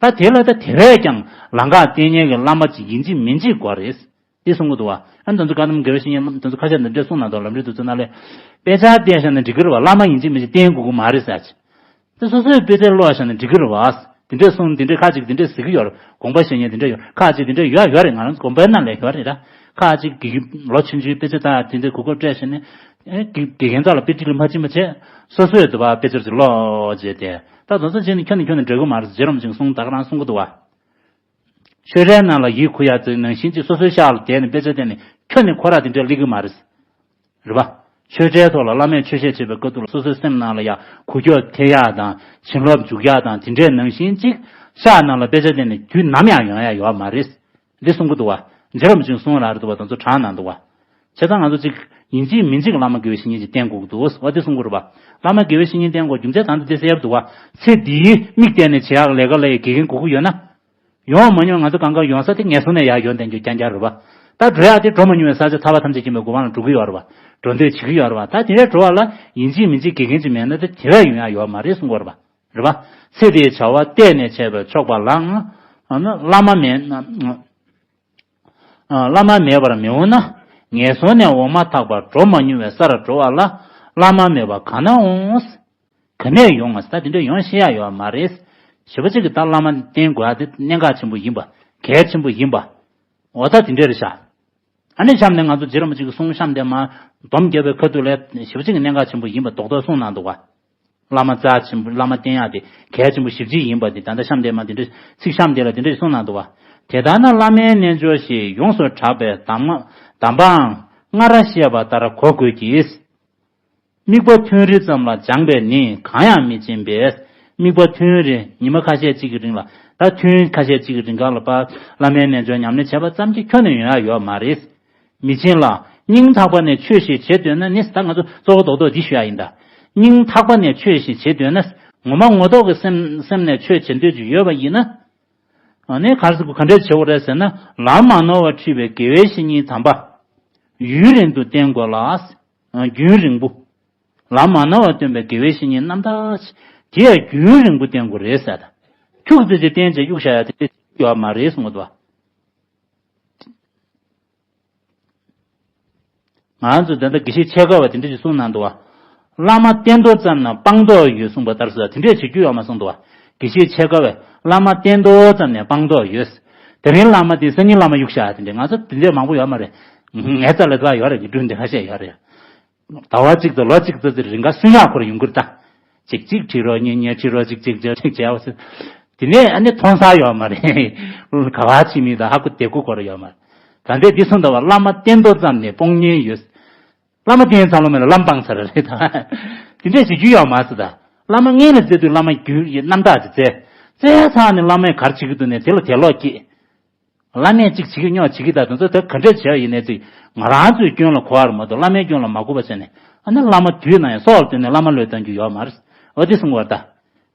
པ། ད་དེ་ལ་ད་དེ་བས་ཀྱང་ལམ་ཁ་བསྟན་མཁན་གྱི་བླ་མ་ཅིག་ཡིན་གཅིག་མིན་གཅིག་དགོས་རེད། དེ་གསུང་གི་འདུག་པ། ཨ་ནི་དེ་ཚོ་བཀའ་གདམས་དགེ་བའི་བཤེས་གཉེན་དེ་ཚོ་ཁ་ཤས་འདི་འདྲས་གསུངས་གནང་འདུག། ལམ་རིམ་དེ་ཚོ་ནང་ལས། དཔེ་ཆ་བལྟས་བཞག་ན་འགྲིག་གི་རེད་པ། བླ་མ་ཡིན་གཅིག་མིན་གཅིག་བསྟེན་དགོས་ཀྱི་མ་རེད་ཟེར་ཅིག། དེ་སོ་སོའི་དཔེ་ཆ་ཀློག་བཞག་ན་འགྲིག་གི་རེད་པ། དེ་འདྲས་གསུངས། དེ་འདྲས་ཁ་ཅིག་དེ་འདྲས་ཟེར་གྱི་ཡོད་རེད། དགོངས་པ་བཞེས་མཁན་དེ་འདྲས་ཡོད། ཁ་ཅིག་དེ་འདྲས་ཡོད་ཡོད་རེད། ང་རང་ཚོ་དགོན་པའི་ནང་ལ་ཡོད་རེད་ར། ཁ་ཅིག་གི་ལོ་ཆུང་ཆུང་དཔེ་ཆ་ད་དེ་འདྲས་གོ་སྐབས་སྤྲད་བཞག་ནས། ཨེ། དགེ་དགེ་རྒན་རྩ་ལ་དཔེ་ཁྲིད་ལ་མ་ཕྱིན་པ་བྱས། སོ་སོས་དུ་བ་དཔེ་ཆ་ཅིག་ཀློག་བྱས་ཏེ། ད་དེ་ཚོ་བྱས་ནས་ཁྱོན་ནས་ཁྱོན་ནས་འགྲིག་གི་མ་རེད། རྗེ་རིན་པོ་ཆེས་གསུངས། ད་ག་རང་གསུང་གི་འདུག་པ། ཆོས་འབྲེལ་ནང་ལ་ཡིད་གུག་ཡ་ཚོ་ནང་བཞིན་ཅིག་སོ་སོའི་ཤག་ལ་བསྡད་ནས་དཔེ་ཆ་བལྟས་ནས་ཁྱོན་ནས་ཁོ་ར་དེ་འདྲས་སླེབས་ཀྱི་མ་རེད། རེད་པ། ཆོས་འབྲེལ་ཐོག་ལ་བླ་མས་ཆོས་བཤད་བྱེད་པའི་སྐབས་དུ་ལ་སོ་སོའི་སེམས་ནང་ལ་ཡ་གུག་ཀྱོག་ཐེབས་ཡ་དང་། བྱིན་རླབས་འཇུག་ཡ་དང་། དེ་འདྲའི་ནང་བཞིན་ཅིག་ཤག་ནང་ལ་དཔེ་ཆ་བལྟས་ནས་དུས་ནམ་ཡང་ཡོང་ཡ་ཡོད་མ་རེད། འདི་གསུང་གི་འདུག་པ། རྗེ་རིན་པོ་ཆེས་གསུངས་པ་རེད་འདུག་པ། དེ་ཚོ་དྲངས་གནང་འདུག་པ། བྱས་ཙང་ང་ཚོ་ཅིག་ཡིན་གཅིག་མིན་གཅིག་བླ་མ་དགེ་བའི་བཤེས་གཉེན་ཅིག་བསྟེན་དགོས་ཀྱི་འདུག་པ། འདི་གསུང་གི་རེད་པ། བླ་མ་དགེ་བའི་བཤེས་གཉེན་བསྟེན་དགོས་རྒྱུ་མཚན་ད་ལྟ་འདི་གསལ་པོ་འདུག་པ། ཚེ་འདིའི་མིག་བསྟན་ནས་བྱེད་ཡག་ལས་ཀ་ལ་ཡ་དགེ་རྒན་དགོས་ཀྱི་ཡོད་ན། ཡོང་མ་མྱོང་། ང་ཚོ་གང་ག་ཡོང་ས་དེ་ངན་སོང་ནས་ཡར་ཡོང་བསྡད་རྒྱུ་རྐྱང་རྐྱང་རེད་པ། ད་འགྲོ་ཡག་དེ་འགྲོ་མ་མྱོང་བའི་ས་ཆ་ཐར་པ་ཐམས་ཅད་མཁྱེན་པའི་གོ་འཕང་ལ་འགྲོ་གི་ཡོད་རེད་པ། འགྲོ་འདོད་བྱེད་ཀྱི་ཡོད་རེད་པ། ད་དེ་འདྲའི་འགྲོ་བ་ལ་ཡིན་གཅིག་མིན་གཅིག་དགེ་རྒན་ཅིག་མེད་ན་དེ་དེ་བས་ཡོང་ཡག་ཡོད་མ་རེད་གསུང་གི་ཡོད་རེད་པ། རེད་པ། ཚེ་འདིའི་བྱ་བ་གཏན་ནས་བྱས་པས་ཆོག་པ་ལའང་། ཨ་ནི་བླ་མ་མེད་ན། ཨ། བླ་མ་མེད་པར་མི་འོང་ན། ངན་སོང་ནས་འོང་མ་ཐག་པར་འགྲོ་མ་མྱོང་བའི་སར་འགྲོ་བ་ལ་བླ་མ་མེད་པ་ག་ན་འོང་། ག་ནས་ཡོང་ང་། ད་དེ་འདྲ་ཡོང་ཤེས་ཡ་ཡོད་མ་རེད། ཞེ་པོ་ཅིག་གིས་ད་བླ་མ་བསྟེན་དགོས་ཡ་དེ་གནད་འགག་ཆེན་པོ་ཡིན་པ། གལ་ཆེན་པོ་ཡིན་པ། འོ་ད་དེ་འདྲ་རེད་ཤག། ཨ་ནི་གཤམ་ནས་ང་ཚོ་རྗེ་རིན་པོ་ཆེ་གི་གསུང་གཤམ་དེ་མར་སྡོམ་བརྒྱབ་པའི་ཁ་ཐུག་ལ་ཞེ་པོ་ཅིག་གི་གནད་འགག་ཆེན་པོ་ཡིན་པ་རྡོག་རྡོག་གསུངས་གནང་འདུག་པ། བླ་མ་རྩ་ཆེན་པོ། བླ་མ་བསྟེན་ཡག་དེ་གལ་ཆེན་པོ་ཞེ་པོ་ཅིག་ཡིན་པ་དེ་ད་ལྟ་གཤམ་དེ་མར་དེ་འདྲ་ཚིག་གཤམ་དེ་ལ་དེ་འདྲ་གསུངས་གནང་འདུག་པ། དེ་ལྟར་ན་བླ་མའི་རྣལ་འབྱོར་ཞེས་ཡོངས་སུ་གྲགས་པའི་གདམས་ངག་གདམས་པའང་སྔར་བཤད་པ་ལྟར་གོ་དགོས་ཀྱི། དམིགས་པ་ཐུན་རེ་ཙམ་ལ་སྦྱངས་པས་ནི་གང་ཡང་མི་འཛིན་པས། དམིགས་པ་ཐུན་རེ། ཉི་མ་ཁ་ཤས་ཅིག་གི་རིང་ལ། ད་ཐུན་ཁ་ཤས་ཅིག་གི་རིང་ག་ལ་ཕར་བླ་མའི་རྣལ་འབྱོར་ཉམས་ལེན་བྱས་པ་ཙམ་གྱིས་ཁྱོན་ནས་ཡོང་ཡ་ཡོད་མ་རེད། མི་འཛིན་ལ། སྙིང་ཐག་པ་ནས་ཆོས་ཤིག་བྱེད་འདོད་ན་ནི། ད་ང་ཚོ་གཙོ་བོ་རྡོག་རྡོག་འདི་ཞུ་ཡ་ཡིན་ད། སྙིང་ཐག་པ་ནས་ཆོས་ཤིག་བྱེད་འདོད་ན། ངོ་མ་ངོ་ཐོག་གི་སེམས་སེམས་ནས་ཆོས་བྱེད་འདོད་ཅིག་ཡོད་པ་ཡིན་ན། ཨ་ནི་ག་རེ་ཟེར་དགོས། ག་འདྲས་བྱེད་དགོས་རེད་ཟེར་ན། ལམ་མ་ནོར་བར་ཁྲིད་པའི་དགེ་བའི་བཤེས་གཉེན་དམ་པ། ཡུན་རིང་དུ་བསྟེན་དགོས་ལ། ཨ། རྒྱུན་རིང་པོ། ལམ་མ་ནོར་བར་སྟོན་པའི་དགེ་བའི་བཤེས་གཉེན་རྣམ་དག་ཅིག་དེ་ཡང་རྒྱུན་རིང་པོ་བསྟེན་དགོས་རེད་ཟེར་ད། ཁྱུག་ཙམ་ཅིག་བསྟེན་བྱས་གཡུག་བཞག་ཡ་དེ་ཡོད་མ་རེད་གསུང་གི་འདུག་པ། ང་ཚོ་ད་ལྟ་དགེ་བཤེས་ཆེ་ཁ་བ་དེ་འདྲ་ཞིག་གསུངས་གནང་འདུག་པ། བླ་མ་བསྟེན་ཏོག་ཙམ་ན་སྤངས་རྟོགས་ཡོད་གསུངས་པ་ལྟར་སོ། དེ་འདྲས་བྱེད་རྒྱུ་ཡོད་མ་གསུངས་འདུག་པ། དགེ་བཤེས་ཆེ་ཁ་བས་བླ་མ་བསྟེན་ཏོག་ཙམ་ནས་སྤངས་རྟོགས་ཡོད། དེ་རིང་བླ་མ་དེ་སང་ཉིན་བླ་མ་གཡུག་བཞག་དེ་འདྲ་ང་ཚོ་དེ་འདྲ་མང་པོ་ཡོད་མ་རེད། ངའི་རྩ་ལ་དེ་བ་ཡོད་རེད། དགེ་འདུན་དེ་ཁ་ཤས་ཡོད་རེད། ཟླ་བ་གཅིག་ཙམ་ལོ་གཅིག་ཙམ་ཙམ་རིང་ག་སུན་ཡག་ཁོ་ར་ཡོང་གི་རེད་ད། གཅིག་གཅིག་ཁྲིད་རོགས་གཉིས་གཉིས་ཁྲིད་རོགས་གཅིག་གཅིག་བྱས་གཅིག་བྱས་པ་ཟེར། དེ་ནས་ཨ་ནི་མཐོང་ས་ཡོད་མ་རེད། ག་བ་ཕྱིན་མིན་ད་ཧ་གོ་བདེ་གོ་ཁོ་ར་ཡོད་མ་རེད། ད་ལྟའི་འདི་སོང་ད་བ་བླ་མ་བསྟེན་དོ་ཙམ་ནས་སྤོང་ཉེན་ཡོད། བླ་མ་བསྟེན་ཚང་ལོ་མེད་ལ་བླ་མ་སྤངས་ཚར་རེད་ད། དེ་འདྲས་ཞིག་རྒྱུ་ཡོད་མ་ཟེར་ད། བླ་མ་ངན་ལ་བཙལ་དུས་བླ་མ་རྒྱུ་ཡི་རྣམ་དག་ཅིག་བཙལ། བཙལ་ཚར་ནས་བླ་མས་ག་རེ་བྱེད་ཀྱི་འདུག་ནས་དེ་ལ་དེ་ལོག་སྐྱེས། བླ་མས་གཅིག་བྱེད་ཀྱི་སྙོག་བྱེད་ཀྱི་ད་དེ་ཚོ་དེ་ག་འདྲས་བྱས་ཡིན་ནའི་ཅིག་ང་རང་ཚོའི་སྐྱོན་ལ་གོ་བ་རེད་མ་གཏོགས་བླ་མའི་སྐྱོན་ལ་མ་གོ་བ་བྱས་ནས་ཨ་ནི་བླ་མ་དུས་ན་ཡང་སྲོག་ལ་བརྟེན་ནས་བླ་མ་བློས་གཏོང་རྒྱུ་ཡོད་མ་རེད། འོ་དེ་གསུང་བར་ད།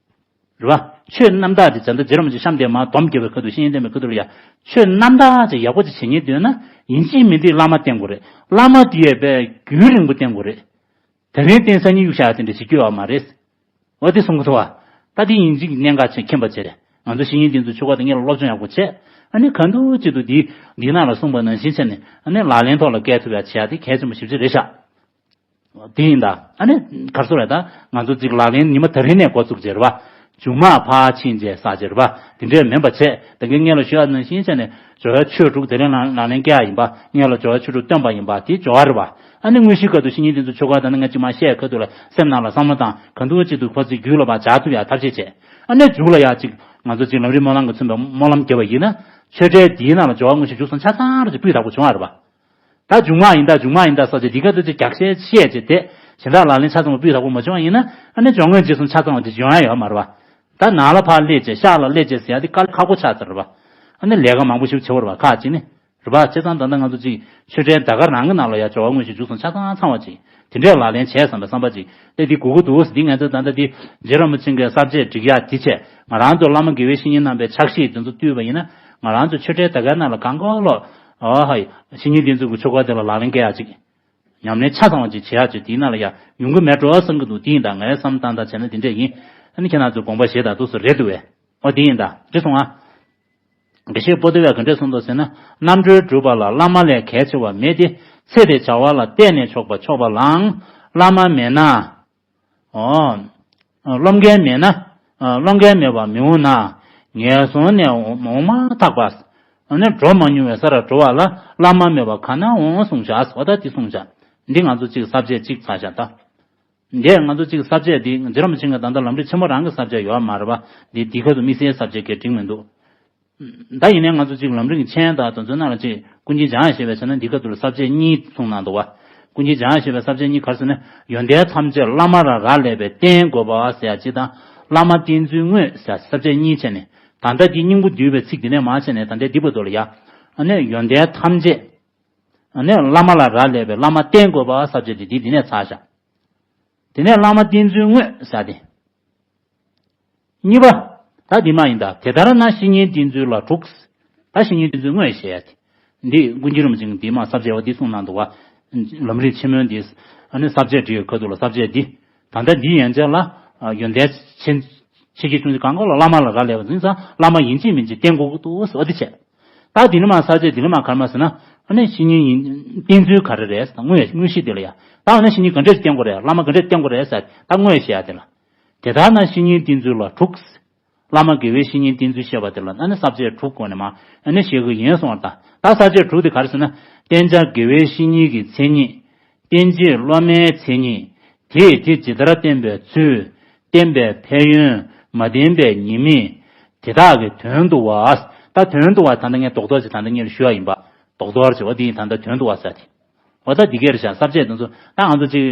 རེད་བ། ཆོས་རྣམ་དག་དེ་བྱ་འདི་རྗེ་རིན་པོ་ཆེ་གཤམ་དེ་མ་སྡོམ་རྒྱབ་པའི་ཁ་ཐུག་བཤེས་གཉེན་བསྟེན་པའི་ཁ་ཐུག་ལ་ཡ། ཆོས་རྣམ་དག་ཅིག་ཡག་པོ་ཅིག་བྱེད་སྙིང་འདོད་ན་ཡིན་གཅིག་མིན་གཅིག་བླ་མ་བསྟེན་དགོས་རེད། བླ་མ་དེ་ཡས་པས་རྒྱུན་རིང་པོ་བསྟེན་དགོས་རེད། དེ་རིང་བསྟེན་སང་ཉིན་གཡུག་བཞག་དེ་འདྲ་བྱེད་རྒྱུ་ཡོད་མ་རེད། འོ་དེ་གསུང་གི་འདུག་བ། ད་དེ་ཡིན་གཅིག་གནད་འགག་ཆེ་མཁྱེན་པ་བྱེད་རེད། ང་ཚོ་བཤེས་གཉེན་འདི་ཚོ་ཆོས་སྒར་དེ་ངེད་ལ་སློབ་སྦྱོང་ཡག་པོ་བྱས། ཨ་ནི་ག་འདུག་ཅི་འདུག་འདི་འདི་ནང་ལ་གསུངས་པ་ནང་བཞིན་བྱས་ནས་ཨ་ནི་ལག་ལེན་ཐོག་ལ་བཀལ་ཐུབ་ཡག་བྱེད་ཡག་དེ་གལ་ཆེན་པོ་ཞེ་པོ་ཅིག་རེད་ཤག་དེ་ཡིན་ད། ཨ་ནི་གར་སོང་རེད་ད། ང་ཚོ་ཅིག་ལག་ལེན་ཉི་མ་དེ་རིང་ནས་འགོ་བཙུགས་བྱས་རེད་པ། མཇུག་མ་ཕར་ཕྱིན་བྱས་ས་བྱས་རེད་པ། དེ་འདྲས་མིན་པ་བྱས་ད་གིན་སྔོན་ལ་ཞུས་པ་ནང་བཞིན་བྱས་ནས་སྦྱོར་བའི་ཆོས་དྲུག་དེ་རིང་ལག་ལག་ལེན་བཀལ་ཡ་ཡིན་པ། སྔོན་ལ་སྦྱོར་བའི་ཆོས་དྲུག་སྟོན་པ་ཡིན་པ་དེ་སྦྱོར་བ་རེད་པ། ཨ་ནི་དངོས་གཞིའི་སྐབས་སུ་བཤེས་གཉེན་དེ་ཚོ་ཆོས་སྒར་དང་ནི་ང་ཅིག་མ་བཤད་ཁ་ཐུག་ལ་སེམས་ནང་ལ་བསམ་བློ་བཏང་ག་འདུག་ཅི་འདུག་ཁོ་ཚོའི་རྒྱུད་ལ་ཕར་འཇགས་ཐུབ་ཡ་ཐབས་ཤེས་བྱས། ཨ་ནི་མཇུག་ལ་ཡ་ཅིག་ང་ཚོ་ཅིག་ལམ་རིམ་སྨོན་ལམ་གྱིས་མཚོན་པའི་སྨོན་ལམ་བརྒྱབ་པ་ཡིན་ན། ཆོས་འབྲེལ་འདིའི་ནང་ལ་སྦྱོར་བ་དངོས་གཞི་མཇུག་སོང་ཆ་ཚང་རུ་ཅིག་སྤུས་དག་པོ་བྱུང་བ་རེད་པ། ད་མཇུག་མ་ཡིན་ད་མཇུག་མ་ཡིན་ད་ས་ཆ་འདི་ག་དུ་ཅིག་རྒྱག་ཤེས་ཤེས་བྱས་ཏེ་གཞན་དག་ལག་ལེན་ཆ་ཚང་བ་སྤུས་དག་པོ་མ་བྱུང་བ་ཡིན་ན་ཨ་ནི་སྦྱོར་དངོས་རྗེས་གསུམ་ཆ་ཚང་བ་དེ་འཇོན་ཡ་ཡོད་མ་རེད་པ། ད་ནང་ལ་ཕར་སླེབས་བྱས་ཤག་ལ་སླེབས་བྱས་ཟེར་ཡ་དེ་དཀའ་ལས་ཁག་པོ་ཆགས་ཚར་རེད་པ། ཨ་ནི་ལས་ཀ་མང་པོ་ཞིག་བྱེད་དགོས་རེད་པ་ཁག་ཅིག་ནི། རེད་པ། བྱས་ཙང་ད་ལྟ་ང་ཚོ་ཅིག་ཆོས་འབྲེལ་ཟླ་སྐར་རང་གི་ནང་ལ་ཡ་སྦྱོར་བ་དངོས་གཞི་མཇུག་སོང་ཆ་ཚང་ཚང་བ་ཅིག་དེ་འདྲའི་ལག་ལེན་བྱས་བསམ་པའི་བསམ་པ་ཅིག་དེ་འདི་དགོས་ཀྱི་འདུག་འདི་ང་ཚོ་ད་ལྟ་འདི་རྗེ་རིན་པོ་ཆེ་གི་ས་བཅད་སྒྲིག་ཡ་འདི་བྱས་ང་རང་ཚོ་བླ་མ་དགེ་བའི་བཤེས་གཉེན་རྣམ་པའི་ཕྱག་བཞེས་འདི་ཚོ་བཏུས་པ་ཡིན་ན་ང་རང་ཚོ་ཆོས་འབྲེལ་ཟླ་སྐར་ནང་ལ་གང་ག་ལོ། ཨོ་ཧའི། བཤེས་གཉེན་འདི་ཚོ་གི་ཆོས་སྐོར་དེ་ལ་ལག་ལེན་བཀལ་ཡ་ཅིག་ཉམས་ལེན་ཆ་ཚང་བ་ཅིག་བྱེད་ཡ་ཅིག་དེའི་ནང་ལ་ཡ་ཡོང་གི་མེད་འགྲོ་བསམ་གི་འདུག་དེ་ཡིན་ད་ངའི་བསམ་བློ་བཏང་ད་བྱས་ན་དེ་འདྲས་ཡིན། ཨ་ནི་ཁྱེད་རང་ཚོ་དགོངས་པ་བཞེས་ད་འདུག་སུ་རེད་འདུག་བས། ཨོ་དེ་ཡིན་ད་འདི་སོང་ཨ། དགེ་བཤེས་པོ་ཏི་བས་ག་འདྲས་གསུངས་འདུག་ཟེར་ན། རྣམ་གྲོལ་སྒྲུབ་པ་ལ་བླ་མ་ལས་གལ་ཆེ་བ་མེད་དེ། ཚེ་འདིར་བྱ་བ་ལ་གཏད་ནས་ཆོག་པ་ཆོག་པ་ལའང་བླ་མ་མེད་ན། ཨོ། སློབ་མཁན་མེད་ན། སློབ་མཁན་མེད་པ་མི་འོང་ན། ངན་སོང་ནས་འོང་མ་ཐག་པ། ཨ་ནི་འགྲོ་མ་མྱོང་བའི་སར་འགྲོ་བ་ལ་བླ་མ་མེད་པ་ག་ན་འོང་གསུངས་བཞག་ཟེར་བ་ད་འདི་གསུངས་བཞག་འདི་ང་ཚོ་གཅིག་ས་བཅད་གཅིག་ཚར་བཞག་ད། འདས་ང་ཚོ་གཅིག་ས་བཅད་འདི་རྗེ་རིན་པོ་ཆེ་གིས་ད་ལྟ་ལམ་རིམ་ཆེན་མོ་རང་གི་ས་བཅད་ཡོད་མ་རེད་པ། འདི་འདི་ག་ཚོད་དམིགས་བསལ་ས་བཅད་གས་འགྲིག་མི་འདུག་ད་ཡིན་ནའི་ང་ཚོ་གཅིག་ལམ་རིམ་གྱི་མཆན་དང་དེ་ཚོའི་ནང་ལ་གཅིག་ཀུན་མཁྱེན་འཇམ་དབྱངས་བཞད་པའི་ཆ་ནས་འདི་ག་ཚོད་ལ་ས་བཅད་གཉིས་གསུངས་གནང་འདུག་བ། ཀུན་མཁྱེན་འཇམ་དབྱངས་བཞད་པའི་ས་བཅད་གཉིས་ག་རེ་ཟེར་ན་ཡོན་ཏན་ཐམས་ཅད་བླ་མ་ལ་རག་ལས་པས་བསྟེན་དགོས་པ་ཟེར་ཡ་གཅིག་དང་བླ་མ་བསྟེན་ཚུལ་དངོས་ཟེར་ཡ་ས་བཅད་གཉིས་བྱས་ནས་ད་ལྟ་འདི་སྙིང་པོ་བསྡུས་པའི་ཚིག་འདི་ནས་མར་བྱས་ནས་ད་ལྟའི་འདི་བར་དུ་ལ་ཡ། ཨ་ནི་ཡོན་ཏན་ཐམས་ཅད། ཨ་ནི་བླ་མ་ལ་རག་ལས་པས་བླ་མ་བསྟེན་དགོས་པ་ས་བཅད་འདི་འདི་འདི་ནས་ཚར་བཞག་དེ་ནས་བླ་མ་བསྟེན་ཚུལ་དངོས་ཟེར་ཏེ། གཉིས་པ། ད་འདི་མ་ཡིན་ད་དེ་ལྟར་ན་བཤེས་གཉེན་བསྟེན་ཚུལ་ལ་དྲུག་ད་བཤེས་གཉེན་བསྟེན་ཚུལ་དངོས་ཞེས་ཡ་དེ། འདི་ཀུན་མཁྱེན་རིན་པོ་ཆེ་གིས་འདི་མ་ས་བཅད་པ་འདི་གསུངས་གནང་འདུག་བ། ལམ་རིམ་ཆེན་མོའི་འདི། ཨ་ནི་ས་བཅད་བྲིས་ཡོད་ཁ་ཐུག་ལ་ས་བཅད་འདི། ད་ལྟ་འདི་ཡན་ཆད་ལ། ཡོན་ཏན་ཆེ། ཆེ་ཆེ་ཆུང་ཆུང་གང་ག་ལ་བླ་མ་ལ་རག་ལས་པ་ཡིན་ཙང་བླ་མ་ཡིན་གཅིག་མིན་གཅིག་བསྟེན་དགོས་ཀྱི་འདུག་ཟེར་བ་འདི་བྱས། ད་འདི་ནི་མ་ས་བཅད་འདི་ནི་མ་གར་མ་ཟེར་ན། ཨ་ནི་བཤེས་གཉེན་ཡིན། བསྟེན་ཚུལ་ག་རེ་རེད་ཟེར་ན་དངོས་དངོས་གཞི་འདི་ལ་ཡ། ད་ཨ་ནི་བཤེས་གཉེན་ག་འདྲས་བསྟེན་དགོས་རེད་བླ་མ་ག་འདྲས་བསྟེན་དགོས་རེད་ཟེར་ད་དངོས་བཤད་ཡ་དེ་ལ། དེ་ལྟར་ན་བཤེས་གཉེན་བསྟེན་ཚུལ་ལ་དྲུག་བླ་མ་དགེ་བའི་བཤེས་གཉེན་བསྟེན་ཚུལ་བཤད་པ་དེ་ལ་ཨ་ནི་ས་བཅད་དྲུག་སྒོ་ནས་མ་ཨ་ནི་བཤད་ཀྱི་ཡིན་གསུངས་པ་དང་ད་ས་བཅད་དྲུག་དེ་ག་རེ་ཟེར་ན། བསྟེན་བྱ་དགེ་བའི་བཤེས་གཉེན་གྱི་མཚན་ཉིད། བསྟེན་བྱེད་སློབ་མའི་མཚན་ཉིད། དེས་དེ་ཇི་ལྟར་བསྟེན་པའི་ཚུལ། བསྟེན་པའི་ཕན་ཡོན། མ་བསྟེན་པའི་ཉེས་དམིགས། དེ་དག་གི་དོན་བསྡུ་བ། ད་དོན་བསྡུ་བ་ད་ལྟ་ངས་རྡོག་རྡོག་ཅིག་ད་ལྟ་ངས་ཞུ་བ་ཡིན་པ། རྡོག་རྡོག་ཅིག་འོ་དེ་ཡིན་ད་ལྟ་དོན་བསྡུ་བ་ཟེར་ཏེ། འོ་ད་འདི་གས་རེད་ཤག་ས་བཅད་དེ་ཚོ་ད་ང་ཚོ་ཅིག་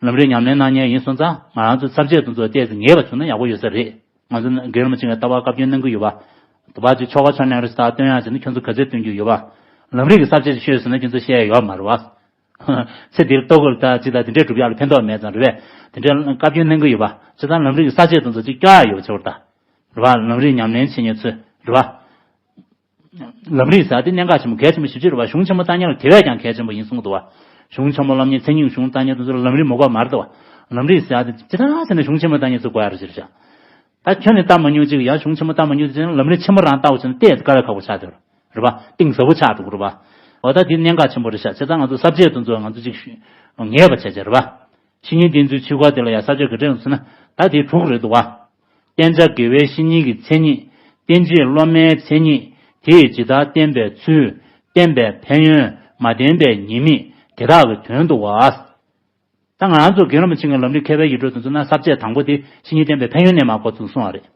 ལམ་རིམ་ཉམས་ལེན་གནང་མཁན་ཡིན་སོང་ཙང་ང་རང་ཚོ་ས་བཅད་དེ་ཚོ་ཏོག་ཙམ་ངེས་པ་བྱུང་ན་ཡག་པོ་ཡོད་ས་རེད། ང་ཚོ་རྒན་རིན་པོ་ཆེ་གིས་ལྟ་བ་བཀའ་བཀྱོན་གནང་གི་ཡོད་པ། དུ་བ་ཅིག་ཆོ་ག་ཆོ་ནང་རེ་ས་སྟོན་ཡག་བྱས་ན་ཁྱོད་ཚོ་ག་ཚོད་སྟོན་རྒྱུ་ཡོད་པ། ལམ་རིམ་གྱི་ས་བཅད་ཅིག་ཤོད་ཟེར་ན་ཁྱོད་ཚོ་བཤད་ཡ་ཡོད་མ་རེད་བ། ཚེ་འདིར་ལྟོ་གོས་ལ་ད་ཅི་ད་དེ་འདྲས་སྒྲུབ་ཡག་ལ་ཕན་ཐོགས་མེད་ཙང་རེད་པས། དེ་འདྲས་བཀའ་བཀྱོན་གནང་གི་ཡོད་པ། བྱས་ཙང་ལམ་རིམ་གྱི་ས་བཅད་དེ་ཚོ་ཅིག་སྐྱོར་ཡག་ཡོད་པ་བྱེད་པར་ད། རེད་པ། ལམ་རིམ་ཉམས་ལེན་བྱེད་མཁན་ཚོས་རེད་པ། ལམ་རིམ་ཟེར་ཡག་དེ་གནད་འགག་ཆེན་པོ་གལ་ཆེན་པོ་ཞེ་པོ་ཅིག་རེད་པ། གཞུང་ཆེན་མོ་བཏང་མཁན་ལ་དེ་བས་ཀྱང་གལ་ཆེན་པོ་ཡིན་གསུངས་འདུག་པ། གཞུང་ཆེན་མོ་སློབ་གཉེར་མཚན་ཉིད་གཞུང་བཏང་མཁན་དེ་ཚོ་ལ་ལམ་རིམ་མ་དགོས་མ་རེད་འདུག་པ། ལམ་རིམ་ཟེར་ཡག་དེ་ཇི་ལྟར་བྱས་ནས་གཞུང་ཆེན་མོ་བཏང་མཁན་ཚོས་དགོས་ཡག་རེད་ཟེར་བཞག་ད་ཁྱོན་ནས་བལྟ་མ་མྱོང་ཅིག་ཡང་གཞུང་ཆེན་མོ་བལྟ་མ་མྱོང་ཅིག་ལམ་རིམ་ཆེན་མོ་རང་བལྟ་བ་བྱས་ན་ཏོག་ཙམ་དཀའ་ལས་ཁག་པོ་ཆགས་འགྲོ་རེད་པ། གཏིང་ཟབ་པོ་ཆགས་འགྲོ་གི་རེད་པ། འོ་ད་འདི་གནད་འགག་ཆེན་པོ་རེད་ཤག་བྱས་ཙང་ང་ཚོ་ས་བཅད་དེ་ཚོ་ང་ཚོ་ཅིག་ངེས་པ་བྱས་བྱས་རེད་པ། བཤེས་གཉེན་བསྟེན་ཚུལ་ཆོས་སྐོར་དེ་ལ་ཡང་ས་བཅད་ག་འདྲས་ཡོད་ཟེར་ན་ད་དེ་དྲུག་རེད་འདུག་པ། བསྟེན་བྱ་དགེ་བའི་བཤེས་གཉེན་གྱི་མཚན་ཉིད། བསྟེན་བྱེད་སློབ་མའི་མཚན་ཉིད། དེ་ཡི་ཇི་ལྟར་བསྟན་པའི་ཚུལ། བསྟན་པའི་ཕན་ཡོན། མ་བསྟན་པའི་ཉེས་དམིགས། དེ་དག་གི་དོན་དུ་བ། ད་ང་རང་ཚོ་རྒན་རིན་པོ་ཆེ་གི་ལམ་རིམ་མཁས་པའི་ཡིག་འབྲུ་དེ་ཚོ་ན་ས་བཅད་དང་པོ་དེ་བཤེས་གཉེན་བསྟེན་པའི་ཕན་ཡོན་ནས་མར་འགོ་བཙུགས་གསུངས་པ་རེད།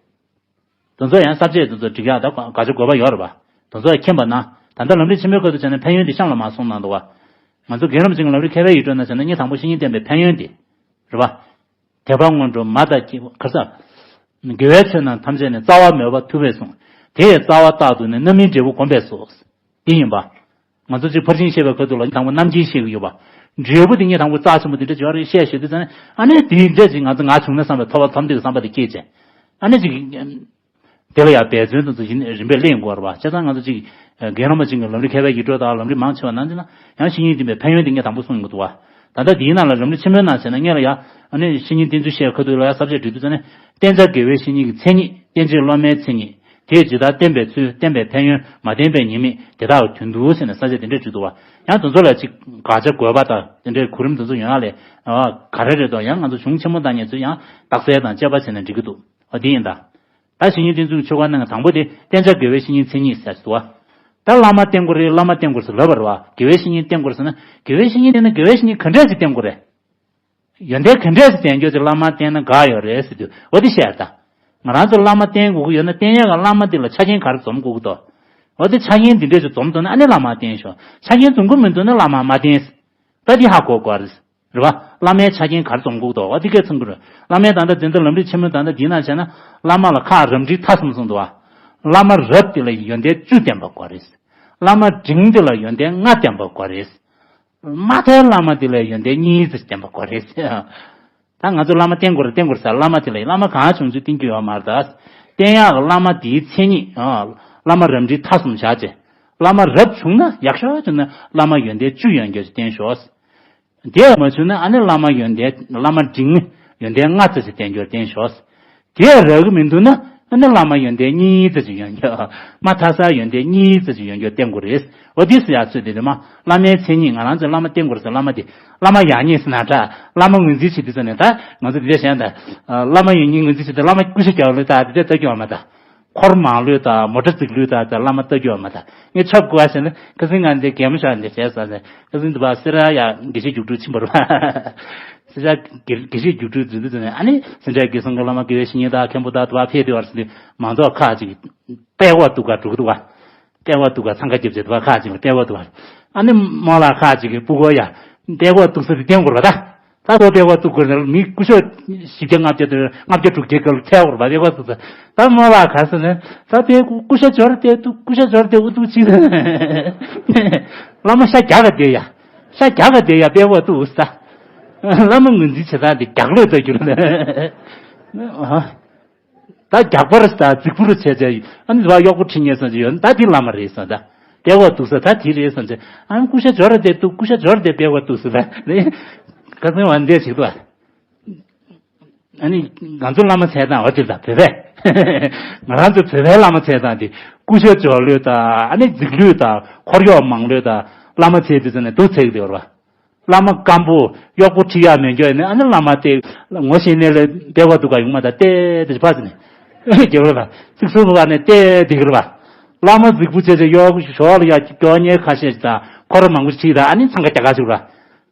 དེ་ཚོ་ཡང་ས་བཅད་དེ་ཚོ་འགྲིག་ཡག་ད་དགག་བྱ་དགོས་པ་ཡོད་རེད་པ། དེ་ཚོ་མཁྱེན་པ་ན་ད་ལྟ་ལམ་རིམ་ཆེན་མོའི་ཁ་ཐུག་བྱས་ན་ཕན་ཡོན་དེ་གཤམ་ལ་མར་གསུངས་གནང་འདུག་བ། ང་ཚོ་རྒན་རིན་པོ་ཆེ་གི་ལམ་རིམ་མཁས་པའི་ཡིག་འབྲུ་ན་བྱས་ན་གཉིས་དང་པོ་བཤེས་གཉེན་བསྟེན་པའི་ཕན་ཡོན་དེ། རེད་པ། དད་པ་སྔོན་འགྲོ་མ་དང་གཅིག་གར་ས། དགེ་བའི་ཆོས་རྣམས་ཐམས་ཅད་ནི། རྩ་བ་མེད་པར་ཐུབ་པས་གསུངས། དེ་ཡི་རྩ་བ་རྟག་ཏུ་ནི། རྣམ་སྨིན་འབྲས་བུ་བསྒོམ་པས་སོ། དེ་ཡིན་པ། ང་ཚོ་གཅིག་ཕར་ཕྱིན་བཤད་པའི་ཁ་ཐུག་ལ་དང་པོ་རྣམ་མཁྱེན་བཤད་ཀྱི་ཡོད་པ། འབྲས་བུ་དེ་གཉིས་དང་པོ་རྩ་ཆེན་པོ་དེ་འདྲ་ཅིག་ཡོད་རེད་བཤད་ཞུ་དུས་ཙང་ནས་ཨ་ནི་དེའི་འབྲས་ཅིག་ང་ཚོ་ང་བྱུང་ན་བསམ་པའི་ཐོབ་པ་ཐོབ་འདོད་ཀྱི་བསམ་པ་དེ་སྐྱེས་བྱས། ཨ་ནི་ཅིག་དེ་ལ་ཡང་འབད་བརྩོན་དང་ཚུལ་བཞིན་རིམ་པས་སླེབས་དགོས་རེད་བ། བྱས་ཙང་ང་ཚོ་གཅིག་རྒན་རིན་པོ་ཆེ་གི་ལམ་རིམ་མཁས་པའི་ཡིག་འབྲུ་དང་ལམ་རིམ་མང་ཆེ་བ་ནང་ཅིག་ན་ཡང་བཤེས་གཉེན་བསྟེན་པའི་ཕན་ཡོན་དེ་ངས་དང་པོ་གསུང་གི་འདུག་བ། ད་ལྟ་འདིའི་ནང་ལ་ལམ་རིམ་ཆེན་མོའི་ནང་བྱས་ན་སྔོན་ལ་ཡང་ཨ་ནི་བཤེས་གཉེན་བསྟེན་ཚུལ་བཤད་ཁ་ཐུག་ལ་ཡང་ས་བཅད་འབྲི་དུས་ཙང་ནས་བསྟེན་བྱ་དགེ་བའི་བཤེས་གཉེན་གྱི་མཚན་ཉིད། བསྟེན་བྱེད་སློབ་མའི་མཚན་ཉིད། དེ་ཇི་ལྟར་བསྟེན་པའི་ཚུལ། བསྟེན་པའི་ཕན་ཡོན། མ་བསྟེན་པའི་ཉེས་དམིགས། དེ་དག་གི་དོན་དུ་ཟེར་ནས་ས་བཅད་དེ་འདྲས་བྲིས་འདུག་བ། ཡང་དེ་ཚོ་ལ་ཅིག་དགག་བྱ་དགོས་པ་དང་དེ་འདྲའི་གོ་རིམ་དེ་ཚོ་ཡོང་ཡག་ལས་ག་རེ་རེད་དོ། ཡང་ང་ཚོ་གཞུང་ཆེན་མོ་དང་ཉེ་ཚོས་ཡང་རྟགས་གསལ་དང་དཔྱད་པ་བྱས་ན་འགྲིག་གི་འདུག་འོ་དེ་ཡིན་ད། ད་བཤེས་གཉེན་བསྟེན་ཚུལ་ཆོ་ག་ནང་གི་དང་པོ་དེ་བསྟེན་བྱ་དགེ་བའི་བཤེས་གཉེན་མཚན་ཉིད་ཟེར་འདུག་བ། ད་བླ་མ་བསྟེན་དགོས་རེད། བླ་མ་བསྟེན་དགོས་ཟེར་ལབ་པ་རེད་བ། དགེ་བའི་བཤེས་གཉེན་བསྟེན་དགོས་རེད་ཟེར་ན་དགེ་བའི་བཤེས་གཉེན་བསྟེན་ན་དགེ་བའི་བཤེས་གཉེན་ག་འདྲས་ཞིག་བསྟེན་དགོས་རེད། ཡོན་ཏན་ག་འདྲས་སུ་ལྡན་རྒྱུ་ཅིག་བླ་མ་བསྟེན་ན་དགའ་ཡོད་རེད་ཟེར་དུས་འོ་དེ་བཤད་ད། ང་རང་ཚོ་བླ་མ་བསྟེན་དགོས་ཀྱི་ཡོད་ན་བསྟེན་ཡག་གི་བླ་མ་དེ་ལ་ཆ་རྐྱེན་ག་རེ་འཛོམས་དགོས་ཀྱི་འདུག་འོ་དེ་ཆ་རྐྱེན་འདི་འདྲས་ཅིག་འཛོམས་འདུག་ན་ཨ་ནི་བླ་མ་བསྟེན་ཤོག་ཆ་རྐྱེན་འཛོམས་ཀྱི་མི་འདུག་ན་བླ་མ་མ་བསྟེན། ད་འདི་ཧ་གོ་དགོས་རེད། རེད་བ། བླ་མའི་ཆ་རྐྱེན་ག་རེ་འཛོམས་དགོས་ཀྱི་འདུག་འོ་དེ་སྐད་མཚོན་གྱི་རེད། བླ་མའི་ད་ལྟ་འཛིན་གྲྭ་ལམ་རིམ་ཆེན་མོའི་ད་ལྟ་འདི་ན་བྱས་ན་བླ་མ་ལ་ཁག་རབ་འབྲིང་ཐ་གསུམ་གསུངས་འདུག་བ། བླ་མ་རབ་དེ་ལ་ཡོན་ཏན་བཅུ་ལྡན་པ་དགོས་རེད། བླ་མ་འབྲིང་དེ་ལ་ཡོན་ཏན་ལྔ་ལྡན་པ་དགོས་རེད། མ་མཐའི་བླ་མ་དེ་ལ་ཡོན་ཏན་གཉིས་ཙམ་ལྡན་པ་དགོས་རེད། ད་ང་ཚོ་བླ་མ་བསྟེན་དགོས་རེད་བསྟེན་དགོས་རེད་ཟེར་བླ་མ་དེ་ལ་བླ་མ་གང་བྱུང་བྱུང་བསྟེན་རྒྱུ་ཡོད་མ་རེད་ད། བསྟེན་ཡག་གི་བླ་མ་དེའི་མཚན་ཉིད། བླ་མ་རབ་འབྲིང་ཐ་གསུམ་བཞག་བྱས། བླ་མ་རབ་བྱུང་ན་ཡག་ཤོས་བྱུང་ན་བླ་མ་ཡོན་ཏན་བཅུ་ཡོད་རྒྱུ་ཞིག་བསྟེན་ཤོག་དེ་མ་བྱུང་ན་ཨ་ནི་བླ་མ་ཡོན་ཏན་བླ་མ་འབྲིང་ཡོན་ཏན་ལྔ་ཙམ་ཞིག་ལྡན་རྒྱུ་བསྟེན་ཤོག་དེ་རག་གི་མི་འདུག་ན་ཨ་ནི་བླ་མ་ཡོན་ཏན་གཉིས་ཙམ་ཞིག་ཡོད་རྒྱུ། མ་མཐའ་ས་ཡོན་ཏན་གཉིས་ཙམ་ཞིག་ཡོད་རྒྱུ་བསྟེན་དགོས་རེད། འོ་དེ་སུ་ཡག་ཚོད་དེ་རེད་མ། བླ་མའི་མཚན་ཉིད་ང་རང་ཚོས་བླ་མ་བསྟེན་དགོས་རེད་ཟེར་བླ་མ་དེ། བླ་མ་ཡག་ཉེས་ཟེར་ན་འདྲ། བླ་མ་ངོས་འཛིན་བྱེད་དུས་ཙམ་ནས་ད་ང་ཚོ་དེ་འདྲ་བཤད་ན་ད། བླ་མ་ཡག་ཉེས་ངོས་འཛིན་བྱེད་དུས་བླ་མ་ཀུ་ཤུ་རྒྱག་ལོས་ད་དེ་འདྲ་ལྟ་རྒྱུ་ཡོད་མ་ད། འཁོར་མང་ལོས་དང་མོ་ཊ་རྫིག་ལོས་དང་དེ་བླ་མ་ལྟ་རྒྱུ་ཡོད་མ་ད། ངས་ཆབ་དགོས་ཟེར་ན་ཁ་སང་ང་འདི་གད་མོ་ཤོར་འདི་བྱས་ཟེར་ནས་ཁ་སང་འདི་བ་སེ་ར་ཡ་དགེ་བཤེས་རྒྱུགས་སྤྲོད་ཕྱིན་པ་རེད་བ། སེ་ར་དགེ་དགེ་བཤེས་རྒྱུགས་སྤྲོད་འཛིན་དུས་ཙམ་ནས་ཨ་ནི་སེ་འབྲས་དགེ་གསུམ་གྱི་བླ་མ་དགེ་བའི་བཤེས་གཉེན་དང་མཁན་པོ་དང་དུ་བ་ཕེབས་དུས་བར་ཟེར་དུས་མང་ཚོགས་ཁག་ཅིག་པད་ཀོག་གཏུག་ག་འགྲོ་གི་འདུག་བ། པད་ཀོག་གཏུག་ག་འཚང་ཁ་རྒྱབ་བྱས་དུ་བ་ཁག་ཅིག་པད་ཀོག་གཏུག་ག་ཨ་ནི་རྨོ་ལགས་ཁག་ཅིག་གིས་སྤུ་གོ་ཡ་པད་ཀོག་གཏུག་ས་དེ་བསྟན་དགོས་རེད་བ་ད། ད་ལྟ་པད་ཀོག་གཏུག་དགོས་ན་མི་སྐུ་ཞབས་བཞི་བརྒྱ་ལྔ་བརྒྱ་དང་ལྔ་བརྒྱ་དྲུག་བརྒྱའི་སྐབས་ལ་ཐལ་དགོས་རེད་པ། པད་ཀོག་གཏུག་ས་ད་རྨོ་ལགས་ག་ཟེར་ན་ད་པད་ཀོག་སྐུ་ཤ་སྦྱོར་ཏེ་འདུག་སྐུ་ཤ་སྦྱོར་ཏེ་འུ་ཐུག་ཅིག་བླ་མ་ཤ་རྒྱག་ག་བསྡད་ཡ། ཤ་རྒྱག་ག་བསྡད་ཡ་པད་ཀོག་གཏུག་ས། བླ་མ་ངོས་འཛིན་བྱེད་སྟངས་དེ་རྒྱག་ལོས་ལྟ་རྒྱུ་རེད། ད་རྒྱག་པར་ད་རྫིག་པོ་རུ་བྱས་བྱས་ཨ་ནི་བ་གཡོག་པོ་ཁྲིད་ཉེས་སོང་ཅིག་ཡོད་ད་འདི་བླ་མ་རེད་སོང་ད། པད་ཀོག་གཏུག་ས་ད་དེ་རེད་སོང་ཅིག་ཨ་ནི་སྐུ་ཤ་སྦྱོར་ཏེ་འདུག་སྐུ་ཤ་སྦྱོར་ཏེ་པད་ཀོག་གཏུག་ས་ད་རེད། ཁ་སང་བ་འདས་ཞིག་ཏུ་བ། ཨ་ནི་ང་ཚོ་བླ་མ་འཚོལ་སྟངས་འོ་དེ་ད་བོད་པས། ང་རང་ཚོ་བོད་པའི་བླ་མ་འཚོལ་སྟངས་དེ་སྐུ་ཤ་སྦྱོར་ལོས་ད་ཨ་ནི་རྫིག་ལོས་ད་འཁོར་གཡོག་མང་ལོས་ད་བླ་མ་འཚོལ་དུས་ཙམ་ནས་སྡུག་ཚེགས་དེ་བར་བ། བླ་མ་སྐམ་པོ་གཡོག་པོ་ཁྲིད་ཡག་མེད་འགྱོ་ཡིན་ན་ཨ་ནི་བླ་མ་དེ་ངོ་ཤེས་ནས་ལས་པད་ཀོག་གཏུག་ག་ཡོང་མ་ད་བལྟས་དེ་ཕ་ཟིན་ནས་རྒྱབ་ར་ལ་ཚིགས་སུ་མ་བ་ནས་བལྟས་དེ་གི་ར་བ། བླ་མ་རྫིག་པོ་བྱས་བྱས་གཡོག་ཞོག་ལ་ཡ་སྐྱོ་ཉེ་ཁ་ཤས་ཤིག་དང་འཁོར་མང་པོ་ཞིག་ཁྲིད་དང་ཨ་ནི་འཚང་ཁ་རྒྱག་ག་ཞུགས་ར།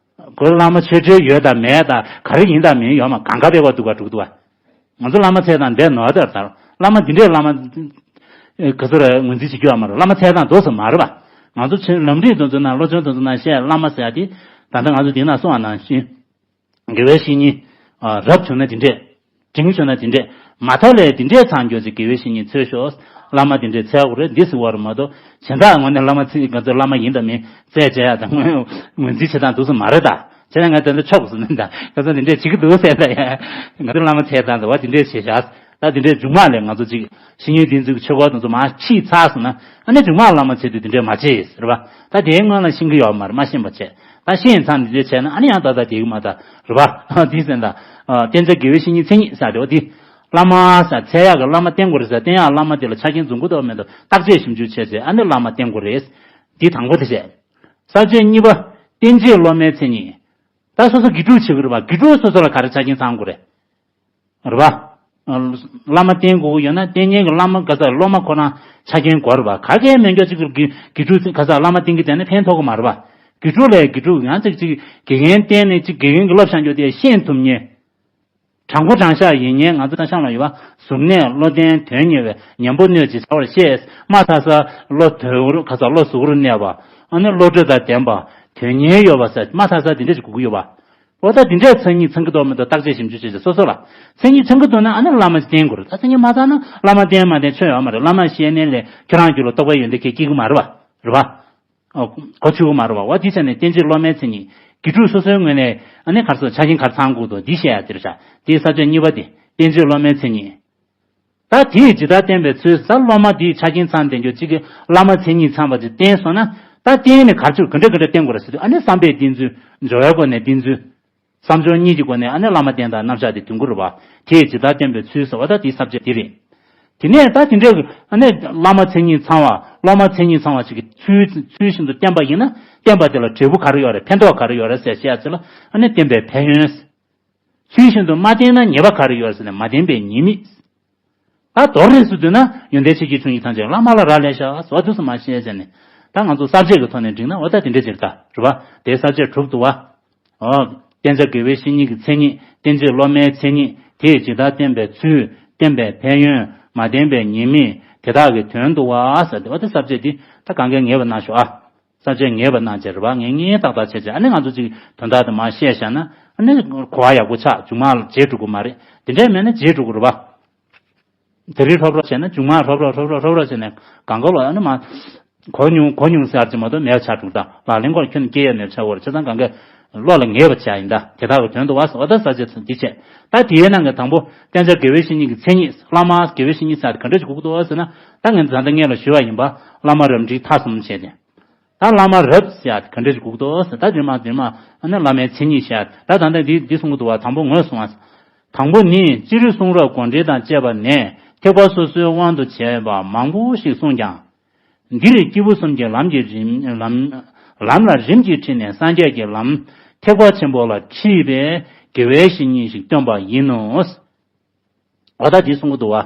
ཁོའི་བླ་མ་ཆོས་འབྲེལ་ཡོད་དང་མེད་དང་ག་རེ་ཡིན་དང་མིན་ཡོད་མ་གང་ག་པད་ཀོག་གཏུག་ག་འགྲོ་གི་འདུག་བ། ང་ཚོ་བླ་མ་འཚོལ་སྟངས་འདི་ནོར་དར་དར་བླ་མ་འདི་འདྲའི་བླ་མ་ག་ཚོད་རེ་ངོས་འཛིན་བྱེད་རྒྱུ་ཡོད་མ་རེད། བླ་མ་འཚོལ་སྟངས་འདུག་སེ་མ་རེད་བ། ང་ཚོ་ཆེན་ལམ་རིམ་དེ་ཚོ་ན་བློ་སྦྱོང་དེ་ཚོ་ན་བཤད་བླ་མ་ཟེར་ཡ་དེ་ད་ལྟ་ང་ཚོ་འདི་ན་གསུངས་པ་ནང་བཞིན་དགེ་བའི་བཤེས་གཉེན་རབ་བྱུང་ན་འདི་འདྲས། འབྲིང་བྱུང་ན་འདི་འདྲས། མ་མཐའ་ལས་འདི་འདྲས་ཚང་རྒྱུ་ཅིག་དགེ་བའི་བཤེས་གཉེན་འཚོལ་ཤོག་བླ་མ་འདི་འདྲས་འཚོལ་དགོས་རེད་འདི་ཟེར་བ་རེད་མ་གཏོགས་གཞན་དག་ངོས་ནས་བླ་མ་ཚིག་ང་ཚོ་བླ་མ་ཡིན་དང་མིན་རྩད་བཅད་ཡ་དང་ངོས་ངོས་འཛིན་བྱེད་སྟངས་འདུག་སེ་མ་རེད་ད། བྱས་ན་ང་དེ་འདྲ་ཆོག་གི་ཟེར་ནས་ད་ཁ་སང་འདི་འདྲས་བྱེད་ཀྱི་འདུག་ཟེར་ད་ཡ་ང་ཚོ་བླ་མ་འཚོལ་སྟངས་འདི་བ་འདི་འདྲས་བྱེད་བཞག་ད་འདི་འདྲས་མཇུག་མ་ལས་ང་ཚོ་ཅིག་བཤེས་གཉེན་འདི་ཚོའི་ཆོས་སྐོར་དེ་ཚོ་མར་ཕྱིས་ཚར་སོང་ན་ཨ་ནི་མཇུག་མ་བླ་མ་འཚོལ་དུས་འདི་འདྲས་མ་བྱེད་ཟེར་བ། ད་དེའི་སྔོན་ལ་ཤེས་ཀྱི་ཡོད་མ་རེད་མ་ཤེས་པ་བྱས་ད་ཤེས་ཡིན་ཚང་འདི་འདྲས་བྱས་ན་ཨ་ནི་ཡང་ད་ད་དེ་གི་མ་ད་རེད་བ། འདི་ཟེར་ད་བསྟེན་བྱ་དགེ་བའི་བཤེས་གཉེན་མཚན་ཉིད་ཟེར་དེ་བ་འདི། བླ་མ་ཟེར་འཚོལ་ཡག་གི་བླ་མ་བསྟེན་དགོས་རེད་ཟེར་བསྟེན་ཡག་བླ་མ་དེ་ལ་ཆ་རྐྱེན་འཛོམས་ཀྱི་འདུག་མེད་འདུག་བརྟག་དཔྱད་ཞིབ་འཇུག་བྱས་རྗེས་ཨ་ནི་བླ་མ་བསྟེན་དགོས་རེད། འདི་དང་པོ་དེ་བྱས། ས་བཅད་གཉིས་པ། བསྟེན་བྱེད་སློབ་མའི་མཚན་ཉིད། ད་སོ་སོ་དགེ་ཕྲུག་བྱེད་དགོས་རེད་པ་དགེ་ཕྲུག་སོ་སོ་ལ་ག་རེ་ཆ་རྐྱེན་ཚང་དགོས་རེད། རེད་པ། བླ་མ་བསྟེན་དགོས་ཀྱི་ཡོད་ན་བསྟེན་མཁན་གྱི་བླ་མ་ག་ས་སློབ་མ་ཁོ་རང་ཆ་རྐྱེན་དགོས་རེད་པ། ག་གེ་མེད་མཁན་ཅིག་གི་དགེ་ཕྲུག་ག་ས་བླ་མ་བསྟེན་གྱི་བསྡད་ན་ཕན་ཐོགས་ཀྱི་མ་རེད་པ། དགེ་ཕྲུག་ལས་དགེ་ཕྲུག་ཡང་ཅིག་ཅིག་དགེ་རྒན་བསྟེན་ནས་ཅིག་དགེ་རྒན་གྱི་བསླབ་བྱ་འཇོག་དེ་ཤེས་ཐུབ་མཁན། དྲང་པོ་དྲང་བཞག་ཡིན་མཁན། ང་ཚོ་ད་ཤང་ལ་ཡོད་པ། གཟུར་གནས་བློ་ལྡན་དོན་གཉེར་བའི་ཉན་པོ་སྣོད་ཅིག་ཚ་བར་ཤེས། མ་ཚ་ས་བློ་དོལ་ག་ས་བློ་གཟུ་བོར་གནས་པ། ཨ་ནི་བློ་གྲོས་དང་ལྡན་པ། དོན་གཉེར་ཡོད་པ་ས་མ་ཚ་ས་དེ་འདྲ་ཞིག་དགོས་ཀྱི་ཡོད་པ། འོ་ད་དེ་འདྲའི་མཚན་ཉིད་ཚང་གི་འདུག་མི་འདུག་བརྟག་དཔྱད་ཞིབ་འཇུག་བྱེད་ཆེད་སོ་སོ་ལ་མཚན་ཉིད་ཚང་གི་འདུག་ན་ཨ་ནི་བླ་མ་བསྟེན་དགོས་རེད། ད་མཚན་ཉིད་མ་ཚང་ན་བླ་མ་བསྟེན་མ་བསྟེན་ཆོ་ཡོད་མ་རེད། བླ་མ་ཤེས་ནས་ལས་ཁྱོད་རང་རྒྱུད་ལ་རྟོགས་པའི་ཡོན་ཏན་ཁྱེད་སྐྱེ་གི་མ་རེད་པ། རེད་པ། གོ་ཆོད་མ་རེད་པ། འོ་དེ་བྱས་ནས་བསྟེན་རྗེས་སློབ་མའི་མཚན་ཉིད། དགེ་ཕྲུག་སོ་སོའི་ངོས་ནས་ཨ་ནི་ག་རེ་ཟེར་ཆ་རྐྱེན་ག་རེ་ཚང་དགོས་འདུག་འདི་བཤད་ཡ་དེ་རེད་ཤག་དེའི་ས་བཅད་གཉིས་པ་དེ་བསྟེན་རྗེས་སློབ་མའི་མཚན་ཉིད། ད་དེས་ཇི་ལྟར་བསྟན་པའི་ཚུལ་ཟེར། སློབ་མ་དེའི་ཆ་རྐྱེན་ཚང་བསྟན་རྒྱུ་གཅིག་གི་བླ་མ་མཚན་ཉིད་ཚང་བ་ཅིག་བསྟེན་སོང་ན། ད་བསྟེན་ནས་ག་ཚོད་ག་འདྲ་ག་འདྲ་བསྟེན་དགོས་རེད་ཟེར་དུས་ཨ་ནི་བསམ་པས་བསྟེན་ཚུལ། སྦྱོར་བའི་སྒོ་ནས་བསྟེན་ཚུལ། བསམ་སྦྱོར་གཉིས་ཀྱི་སྒོ་ནས་ཨ་ནི་བླ་མ་བསྟེན་སྟངས་རྣམ་གཞག་དེ་དུས་འགོ་རེད་པ། དེས་ཇི་ལྟར་བསྟན་པའི་ཚུལ་ཟེར་བ་ད་དེའི་ས་བཅད་དེ་རེད། དེ་ནས་ད་དེ་འདྲའི་ཨ་ནི་བླ་མ་མཚན་ཉིད་ཚང་བ། སློབ་མ་མཚན་ཉིད་ཚང་བ་ཞིག་གི་ཚུལ་ཚུལ་བཞིན་དུ་བསྟེན་པ་ཡིན་ན་བསྟེན་པ་དེ་ལ་འབྲས་བུ་ག་རེ་ཡོད་རེད། ཕན་ཐོགས་ག་རེ་ཡོད་རེད་ཟེར་བཤད་ཡ་ཅིག་ལ་ཨ་ནི་བསྟེན་པའི་ཕན་ཡོན། ཚུལ་བཞིན་དུ་མ་བསྟེན་ན་ཉེས་པ་ག་རེ་ཡོད་ཟེར་ན་མ་བསྟེན་པའི་ཉེས་དམིགས། ད་མདོར་རིས་སུ་བསྡུས་ན་ཡོན་ཏན་ཆེ་རྒྱས་ཆུང་གཉིས་ཐམས་ཅད་བླ་མ་ལ་རག་ལས་ཤག་ཟེར་བ་དུས་སུ་མ་བཤད་བྱས་ནས། ད་ང་ཚོ་ས་བཅད་ཀྱི་ཐོག་ནས་བསྒྲིགས་ན་འོ་ད་དེ་འདྲ་ཅིག་ད་རེད་པ། དེའི་ས་བཅད་དྲུག་འདུག་པ། ཨོ། བསྟེན་བྱ་དགེ་བའི་བཤེས་གཉེན་གྱི་མཚན་ཉིད། བསྟེན་རྗེས་སློབ་མའི་མཚན་ཉིད། དེས་ཇི་ལྟར་བསྟན་པའི་ཚུལ། བསྟེན་པའི་ཕན་ཡོན། མ་བསྟེན་པའི་ཉེས་དམིགས། དེ་དག་གི་དོན་བསྡུ་བ་ཟེར་ཏེ་འོ་དེ་ས་བཅད་འདི་ད་གང་གས་ངེས་པ་གནང་ཤོག་ཨ། ས་བཅད་ངེས་པ་གནང་བྱས་རེད་པ། ངེས་ངེས་ཏག་ཏག་བྱས་བྱས་ཨ་ནི་ང་ཚོ་ཅིག་དོན་དག་དེ་མར་བཤད་བཞག་ན་ཨ་ནི་གོ་བ་ཡག་པོ་ཆགས། མཇུག་མ་བརྗེད་འགྲོ་གི་མ་རེད། དེ་འདྲས་མེད་ན་བརྗེད་འགྲོ་གི་རེད་པ། དེ་རིང་ཧྲོབ་ཧྲོབ་བྱས་ན་མཇུག་མ་ཧྲོབ་ཧྲོབ་ཧྲོབ་ཧྲོབ་ཧྲོབ་ཧྲོབ་བྱས་ནས་གང་ག་ལོག་ཨ་ནི་མ་གོ་མྱོང་གོ་མྱོང་ཟེར་གྱི་མ་གཏོགས་མེད་པ་ཆགས་འགྲོ། ད་ལག་ལེན་སྐོར་ཁྱོན་ནས་སྐྱེལ་ཡ་མེད་པ་ཆགས་ཡོད་རེད། བྱས་ཙང་གང་ག་བློ་ལ་ངེས་པ་བྱས་ཡིན། ད་དེ་དག་གི་དོན་བསྡུ་བ་ཟེར་བ་ད་ས་བཅད་འདི་བྱས། ད་དེའི་ནང་གི་དང་པོ་བསྟེན་བྱ་དགེ་བའི་བཤེས་གཉེན་གྱི་མཚན་ཉིད། བླ་མ་དགེ་བའི་བཤེས་གཉེན་ཟེར་ག་འདྲ་ཞིག་དགོས་ཀྱི་འདུག་ཟེར་ན། ད་ངས་ད་ལྟ་སྔོན་ལ་ཞུས་པ་ཡིན་པ། བླ་མ་རབ་འབྲིང་ཐ་གསུམ་བྱས་ཏེ། ད་བླ་མ་རབ་ཟེར་ཡ་དེ་ག་འདྲ་ཞིག་དགོས་ཀྱི་འདུག་ཟེར། ད་རྗེས་མ་རྗེས་མ་ཨ་ནི་བླ་མའི་མཚན་ཉིད་བཤད། ད་ད་ལྟ་འདི་འདི་གསུང་གི་འདུག་པ། དང་པོ་ངོས་བཟུང་བ། དང་པོ་ནི། སྤྱིར་གསུང་རབ་དགོངས་འགྲེལ་དང་བཅས་པ་ནས་ཐེག་པ་སོ་སོའི་དབང་དུ་བྱས་པ་མང་པོ་ཞིག་གསུངས་ཀྱང་། འདིར་སྐྱེས་བུ་གསུམ་གྱི་ལམ་གྱི་རིམ་ལམ་ལམ་ལ་རིམ་གྱིས་ཁྲིད་ནས་སངས་རྒྱས་ཀྱི་ལམ་ཐེག་པ་ཆེན་པོ་ལ་ཁྲིད་པའི་དགེ་བའི་བཤེས་གཉེན་ཞིག་སྟོན་པ་ཡིན་ནོ། འོ་ད་འདི་གསུང་གི་འདུག་པ།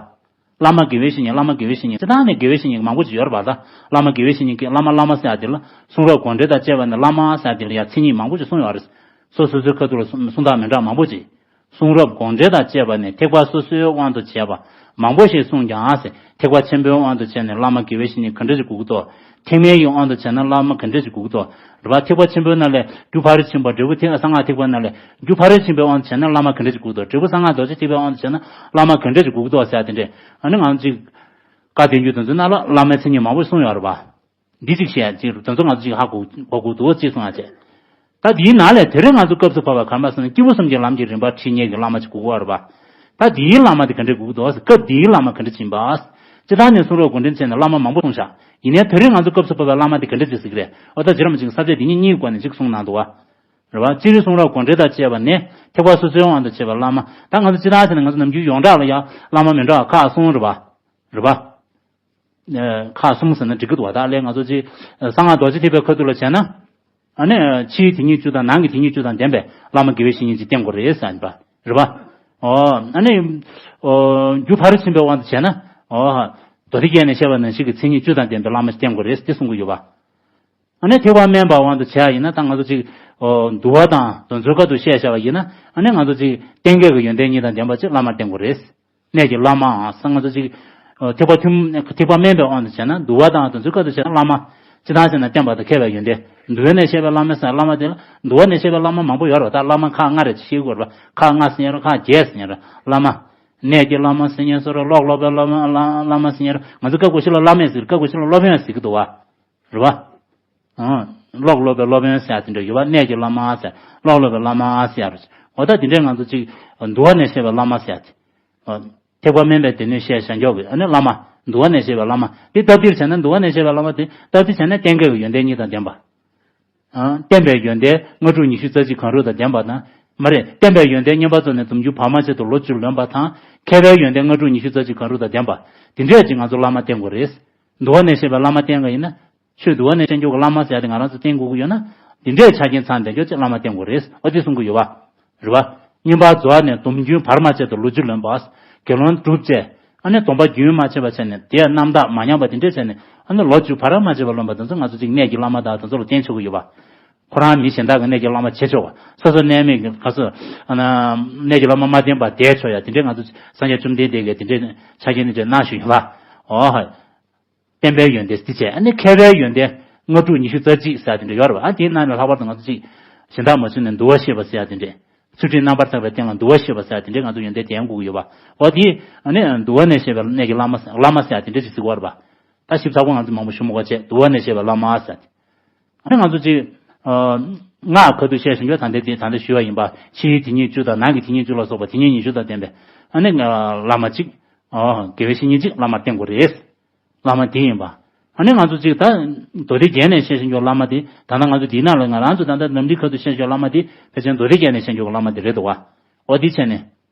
བླ་མ་དགེ་བའི་བཤེས་གཉེན། བླ་མ་དགེ་བའི་བཤེས་གཉེན། སྤྱིར་བཏང་ནས་དགེ་བའི་བཤེས་གཉེན་མང་པོ་ཅིག་ཡོད་རེད་པ། ད་བླ་མ་དགེ་བའི་བཤེས་གཉེན་གྱི་བླ་མ་བླ་མ་ཟེར་ཡ་དེ་ལ་གསུང་རབ་དགོངས་འགྲེལ་དང་བཅས་པ་ནས་བླ་མ་ཟེར་ཡ་དེ་ལ་ཡང་མཚན་ཉིད་མང་པོ་ཅིག་གསུངས་ཡོད་རེད། སོ་སོ་སོའི་ཁ་ཐུག་ལ་གསུང་གསུང་སྟངས་མི་འདྲ་བ་མང་པོ་ཅིག་གསུང་རབ་དགོངས་འགྲེལ་དང་བཅས་པ་ནས་ཐེག་པ་སོ་སོའི་དབང་དུ་བྱས་པ་མང་པོ་ཞིག་གསུངས་ཀྱང་ཟེར། ཐེག་པ་ཆེན་པོའི་དབང་དུ་བྱས་ནས་བླ་མ་དགེ་བའི་བཤེས་གཉེན་ག་འདྲ་ཞིག་དགོས་ཀྱི་འདུག་ཐེག་དམན་གྱི་དབང་དུ་བྱས་ན་བླ་མ་ག་འདྲ་ཞིག་དགོས་ཀྱི་འདུག་རེད་པ། ཐེག་པ་ཆེན་པོའི་ནང་ལས་རྒྱུ་ཕ་རོལ་ཕྱིན་པ། འབྲས་བུ་ཐེག་གསང་སྔགས་ཐེག་པའི་ནང་ལས་རྒྱུ་ཕ་རོལ་ཕྱིན་པའི་དབང་དུ་བྱས་ན་བླ་མ་ག་འདྲ་ཞིག་དགོས་ཀྱི་འདུག་འབྲས་བུ་གསང་སྔགས་རྡོ་རྗེ་ཐེག་པའི་དབང་དུ་བྱས་ན་བླ་མ་ག་འདྲ་ཞིག་དགོས་ཀྱི་འདུག་ཟེར་ཡ་དེ་འདྲས། ཨ་ནི་ང་ཚོ་ཅིག་བཀའ་བསྟན་འགྱུར་དེ་ཚོའི་ནང་ལ་བླ་མའི་མཚན་ཉིད་མང་པོ་གསུངས་ཡོད་རེད་པ། འདི་གཅིག་བཤད་ཅིག་དེ་ཚོ་ང་ཚོ་ཅིག་ཧ་གོ་གོ་དགོས་འདུག་ཅེས་གསུངས་ཡ་བྱས། ད་འདིའི་ནང་ལས་དེ་རིང་ང་ཚོ་སྐབས་སུ་བབ་པ་ག་རེ་ཟེར་ན། སྐྱེས་བུ་གསུམ་གྱི་ལམ་གྱི་རིམ་པ་ཁྲིད་མཁན་གྱི་བླ་མ་ཅིག་དགོས་ཀྱི་ཡོད་རེད་པ། ད་འདིའི་བླ་མ་དེ་ག་འདྲས་དགོས་ཀྱི་འདུག་སྐབས་འདིའི་བླ་མ་ག་འདྲས་ཅིག་ཡིན་པ། སྤྱིར་བཏང་ནས་གསུང་རབ་དགོངས་འགྲེལ་བྱས་ནས་བླ་མ་མང་པོ་གསུངས་ཤག་ཡིན་ནའི་དེ་རིང་ང་ཚོ་སྐབས་སུ་བབ་པའི་བླ་མ་དེ་ག་འདྲས་ཅིག་ཟེར་གྱི་རེད། འོ་ད་རྗེ་རིན་པོ་ཆེ་གིས་ས་བཅད་འདི་གཉིས་གཉིས་ཀྱི་སྒོ་ནས་ཅིག་གསུངས་གནང་འདུག་པ། རེད་པ། སྤྱིར་གསུང་རབ་དགོངས་འགྲེལ་དང་བཅས་པ་ནས་ཐེག་པ་སོ་སོའི་དབང་དུ་བྱས་པའི་བླ་མ། ད་ང་ཚོ་སྤྱིར་བཏང་བྱས་ན་ང་ཚོ་ནམ་རྒྱུན་ཡོངས་གྲགས་ལ་ཡང་བླ་མ་མི་འདྲ་བ་ཁག་གསུམ་རེད་པ། རེད་པ། ཨ། ཁག་གསུམ་ཟེར་ན་འགྲིག་གི་འདུག་པ། ད་ལས་ང་ཚོ་ཅིག་གསང་སྔགས་རྡོ་རྗེ་ཐེག་པའི་ཁ་ཐུག་ལ་བྱས་ན། ཨ་ནི་ཕྱིའི་དེ་ཉིད་བཅུ་དང་ནང་གི་དེ་ཉིད་བཅུ་དང་ལྡན་པའི་བླ་མ་དགེ་བའི་བཤེས་གཉེན་ཅིག་བསྟེན་དགོས་རེད་ཟེར་པ། རེད་པ། ཨོ། ཨ་ནི། ཨོ། རྒྱུ་ཕ་རོལ་ཕྱིན་པའི་དབང་དུ་བྱས་ན། ཨོ། མདོ་སྡེ་རྒྱན་ནས་བཤད་པ་ནང་བཞིན་གྱི་མཚན་ཉིད་བཅུ་དང་ལྡན་པའི་བླ་མ་ཅིག་བསྟེན་དགོས་རེད་དེ་གསུང་གི་ཡོད་པ། ཨ་ནི་ཐེག་པ་དམན་པའི་དབང་དུ་བྱས་པ་ཡིན་ན། ད་ང་ཚོ་ཅིག་ཨོ། འདུལ་བ་དང་དོན་ཚུལ་ཁ་ཐུག་བཤད་བྱ་བ་ཡིན་ན། ཨ་ནི་ང་ཚོ་ཅིག་རྟེན་འབྲེལ་གྱི་ཡོན་ཏན་གཉིས་དང་ལྡན་པ་ཅིག་བླ་མར་བསྟེན་དགོས་རེད། གནས་ཀྱི་བླ་མའང་ང་ཚོ་ཅིག་ཨོ། ཐེག་པ་ཐུན་ཐེག་པ་དམན་པའི་དབང་དུ་བྱས་ན། འདུལ་བ་དང་དོན་ཚུལ་ཁ་ཐུག་བྱས་ན་བླ་མ། སྤྱིར་བཏང་བྱས་ན་བསྟན་པ་དང་མཁས་པའི་ཡོན་ཏན། འདུལ་བ་ནས་བཤད་པའི་བླ་མ་ཟེར་བླ་མ་དེ་ལ། འདུལ་བ་ནས་བཤད་པའི་བླ་མ་མང་པོ་ཡོད་རེད་པ། ད་བླ་མ་ཁག་ལྔ་རེ་ཤེས་དགོས་རེད་པ། ཁག་ལྔ་ཟེར་ཡ་རེད། ཁག་བརྒྱད་ཟེར་ཡ་རེད། བླ་མ། གནས་ཀྱི་བླ་མ་ཟེར་མཁན་སོགས་རེད། ཀློག་སློབ་པའི་བླ་མ་བླ་བླ་མ་ཟེར་མཁན་རེད། ང་ཚོ་སྐབས་འགའ་ཤས་ལ་བླ་མས་ཟེར། སྐབས་འགའ་ཤས་ལ་སློབ་དཔོན་ཟེར་གྱི་འདུག་པ། རེད་པ། ཨང་། ཀློག་སློབ་པའི་སློབ་དཔོན་ཟེར་ཡ་དེ་འདྲ་ཡོད་པ། གནས་ཀྱི་བླ་མ་ཟེར། ཀློག་སློབ་པའི་བླ་མ་ཟེར་ཡ་རེད། འོ་ད་དེ་འདྲའི་ང་ཚོ་ཅིག་འདུལ་བ་ནས་བཤད་པའི་བླ་མ་ཟེར་ཡ་དེ། ཨ། ཐེག་པ་དམན་པའི་སྡེ་སྣོད་བཤད་བྱ་མགྱོགས་པའི་ཨ་ནི་བླ་མ། འདུལ་བ་ནས་བཤད་པའི་བླ་མ་དེ་སྟབས་བདེར་བྱས་ན། འདུལ་བ་ནས་བཤད་པའི་བླ་མ་དེ་སྟབས་བདེ་བྱས་ན་རྟེན་འབྲེལ་གྱི་ཡོན་ཏན་གཉིས་དང་ལྡན་པ། ཨ། བསྟན་པའི་ཡོན་ཏན་ལྔ་དྲུག་ཉི་ཤུ་རྩ་གཅིག་གང་རུང་དང་ལྡན་པ་དང་། མ་རེད། བསྟན་པའི་ཡོན་ཏན་བསྙེན་པར་རྫོགས་ནས་སྡོམ་རྒྱུན་བར་མ་ཆད་དུ་ལོ་བཅུ་ལོན་པ་དང་། མཁས་པའི་ཡོན་ཏན་ལྔ་དྲུག་ཉི་ཤུ་རྩ་གཅིག་གང་རུང་དང་ལྡན་པ། དེ་འདྲས་ཅིག་ང་ཚོ་བླ་མ་བསྟེན་དགོས་རེད། འདུལ་བ་ནས་བཤད་པའི་བླ་མ་བསྟེན་ག་ཡིན་ན། ཆོས་འདུལ་བ་ནས་བསྟེན་རྒྱུ་གི་བླ་མ་ཟེར་ཡ་དེ་ང་རང་ཚོ་བསྟེན་དགོས་ཀྱི་ཡོད་ན། འདི་འདྲའི་ཆ་རྐྱེན་ཚང་བསྟེན་རྒྱུ་ཅིག་བླ་མ་བསྟེན་དགོས་རེད། འོ་དེ་གསུང་གི་ཡོད་པ། རེད་པ། བསྙེན་པར་རྫོགས་ནས་སྡོམ་རྒྱུན་བར་མ་ཆད་དུ་ལོ་བཅུ་ལོན་པ། མཁས་ དགེ་སློང་བསྒྲུབས་བྱས། ཨ་ནི་སྡོམ་པ་རྒྱུན་མ་ཆད་པ་བྱས་ནས་དེ་ཡང་རྣམ་དག་མ་ཉམས་པ་དེ་འདྲས་བྱས་ནས། ཨ་ནི་ལོ་བཅུ་བར་མ་ཆད་པར་ལོན་པ་དེ་ཚོ་ང་ཚོ་གཅིག་གནས་ཀྱི་བླ་མ་དང་དེ་ཚོ་ལ་བསྟེན་ཆོག་གི་ཡོད་པ། ཁོ་རང་མི་གཞན་དག་གི་གནས་ཀྱི་བླ་མ་བྱེད་ཆོག་པ། སོ་སོ་གནས་མེད་ཀྱི་ག་ཚོད་ཨ་ན་གནས་ཀྱི་བླ་མ་མ་བསྟེན་པར་བསྡད་ཆོག་ཡ་དེ་འདྲས་ང་ཚོ་སངས་རྒྱས་བཅོམ་ལྡན་འདས་ཀྱིས་དེ་འདྲས་ཆ་རྐྱེན་དེ་འདྲས་གནང་བཞིན་ཡོད་པ། ཨོ་ཧ། བསྟན་པའི་ཡོན་ཏན་སྡེ་བྱས། ཨ་ནི་མཁས་པའི་ཡོན་ཏན་ལྔ་དྲུག་ཉི་ཤུ་རྩ་གཅིག་ཟེར་ཡ་དེ་འདྲ་ཡོད་རེད་བ། ཨ་དེའི་ནང་ནས་ལྷག་པར་དུ་ང་ཚོ་གཅིག་གཞན་དག་མ་བྱུང་ནས་འདུལ་བ་ཤེས་པ་ཟེར་ཡ་དེ་འདྲས། ཚུལ་ཁྲིམས་རྣམ་པར་དག་པའི་སྟེང་ལ་འདུལ་བ་ཤེས་པ་ཟེར་ཡ་དེ་འདྲས་ང་ཚོ་ཡོན་ཏན་ལྡན་དགོས་ཀྱི་ཡོད་པ། འོ་དེ་ཨ་ནི་འདུལ་བ་ནས་བཤད་པའི་གནས་ཀྱི་བླ་མ་བླ་མ་ཟེར་ཡ་དེ་འདྲས་ཅིག་ཟེར་གྱི་ཡོད་རེད་བ། ད་ཞིབ་ཚགས་པོ་ང་ཚོ་མང་པོ་ཞུ་མི་དགོས་བྱས། འདུལ་བ་ནས་བཤད་པའི་བླ་མ་ཟེར་ཡ་དེ། ཨ་ནི་ང་ཚོ་གཅིག་ཨ། སྔགས་ཁ་ཐུག་བཤད་བཞིན་པའི་ད་ལྟ་དེ་ད་ལྟ་ཞུས་པ་ཡིན་པ། ཕྱིའི་དེ་ཉིད་བཅུ་དང་ནང་གི་དེ་ཉིད་བཅུ་ལ་སོགས་པ་དེ་ཉིད་ཉི་ཤུ་དང་ལྡན་པའི་ཨ་ནི་བླ་མ་གཅིག་ཨོ། དགེ་བའི་བཤེས་གཉེན་གཅིག་བླ་མར་བསྟེན་དགོས་རེད། བླ་མ་དེ་ཡིན་པ། ཨ་ནི་ང་ཚོ་གཅིག་ད་མདོ་སྡེ་རྒྱན་ནས་བཤད་བཞིན་པའི་བླ་མ་དེ། ད་ལྟ་ང་ཚོ་འདིའི་ནང་ལ་ང་རང་ཚོ་ད་ལྟ་ལམ་འབྲས་ཁ་ཐུག་བཤད་བཞིན་པའི་བླ་མ་དེ་ཕལ་ཆེར་མདོ་སྡེ་རྒྱན་ནས་བཤད་བཞིན་པའི་བླ་མ་དེ་རེད་འདུག་བ། འོ་དེ་བྱས་ནས།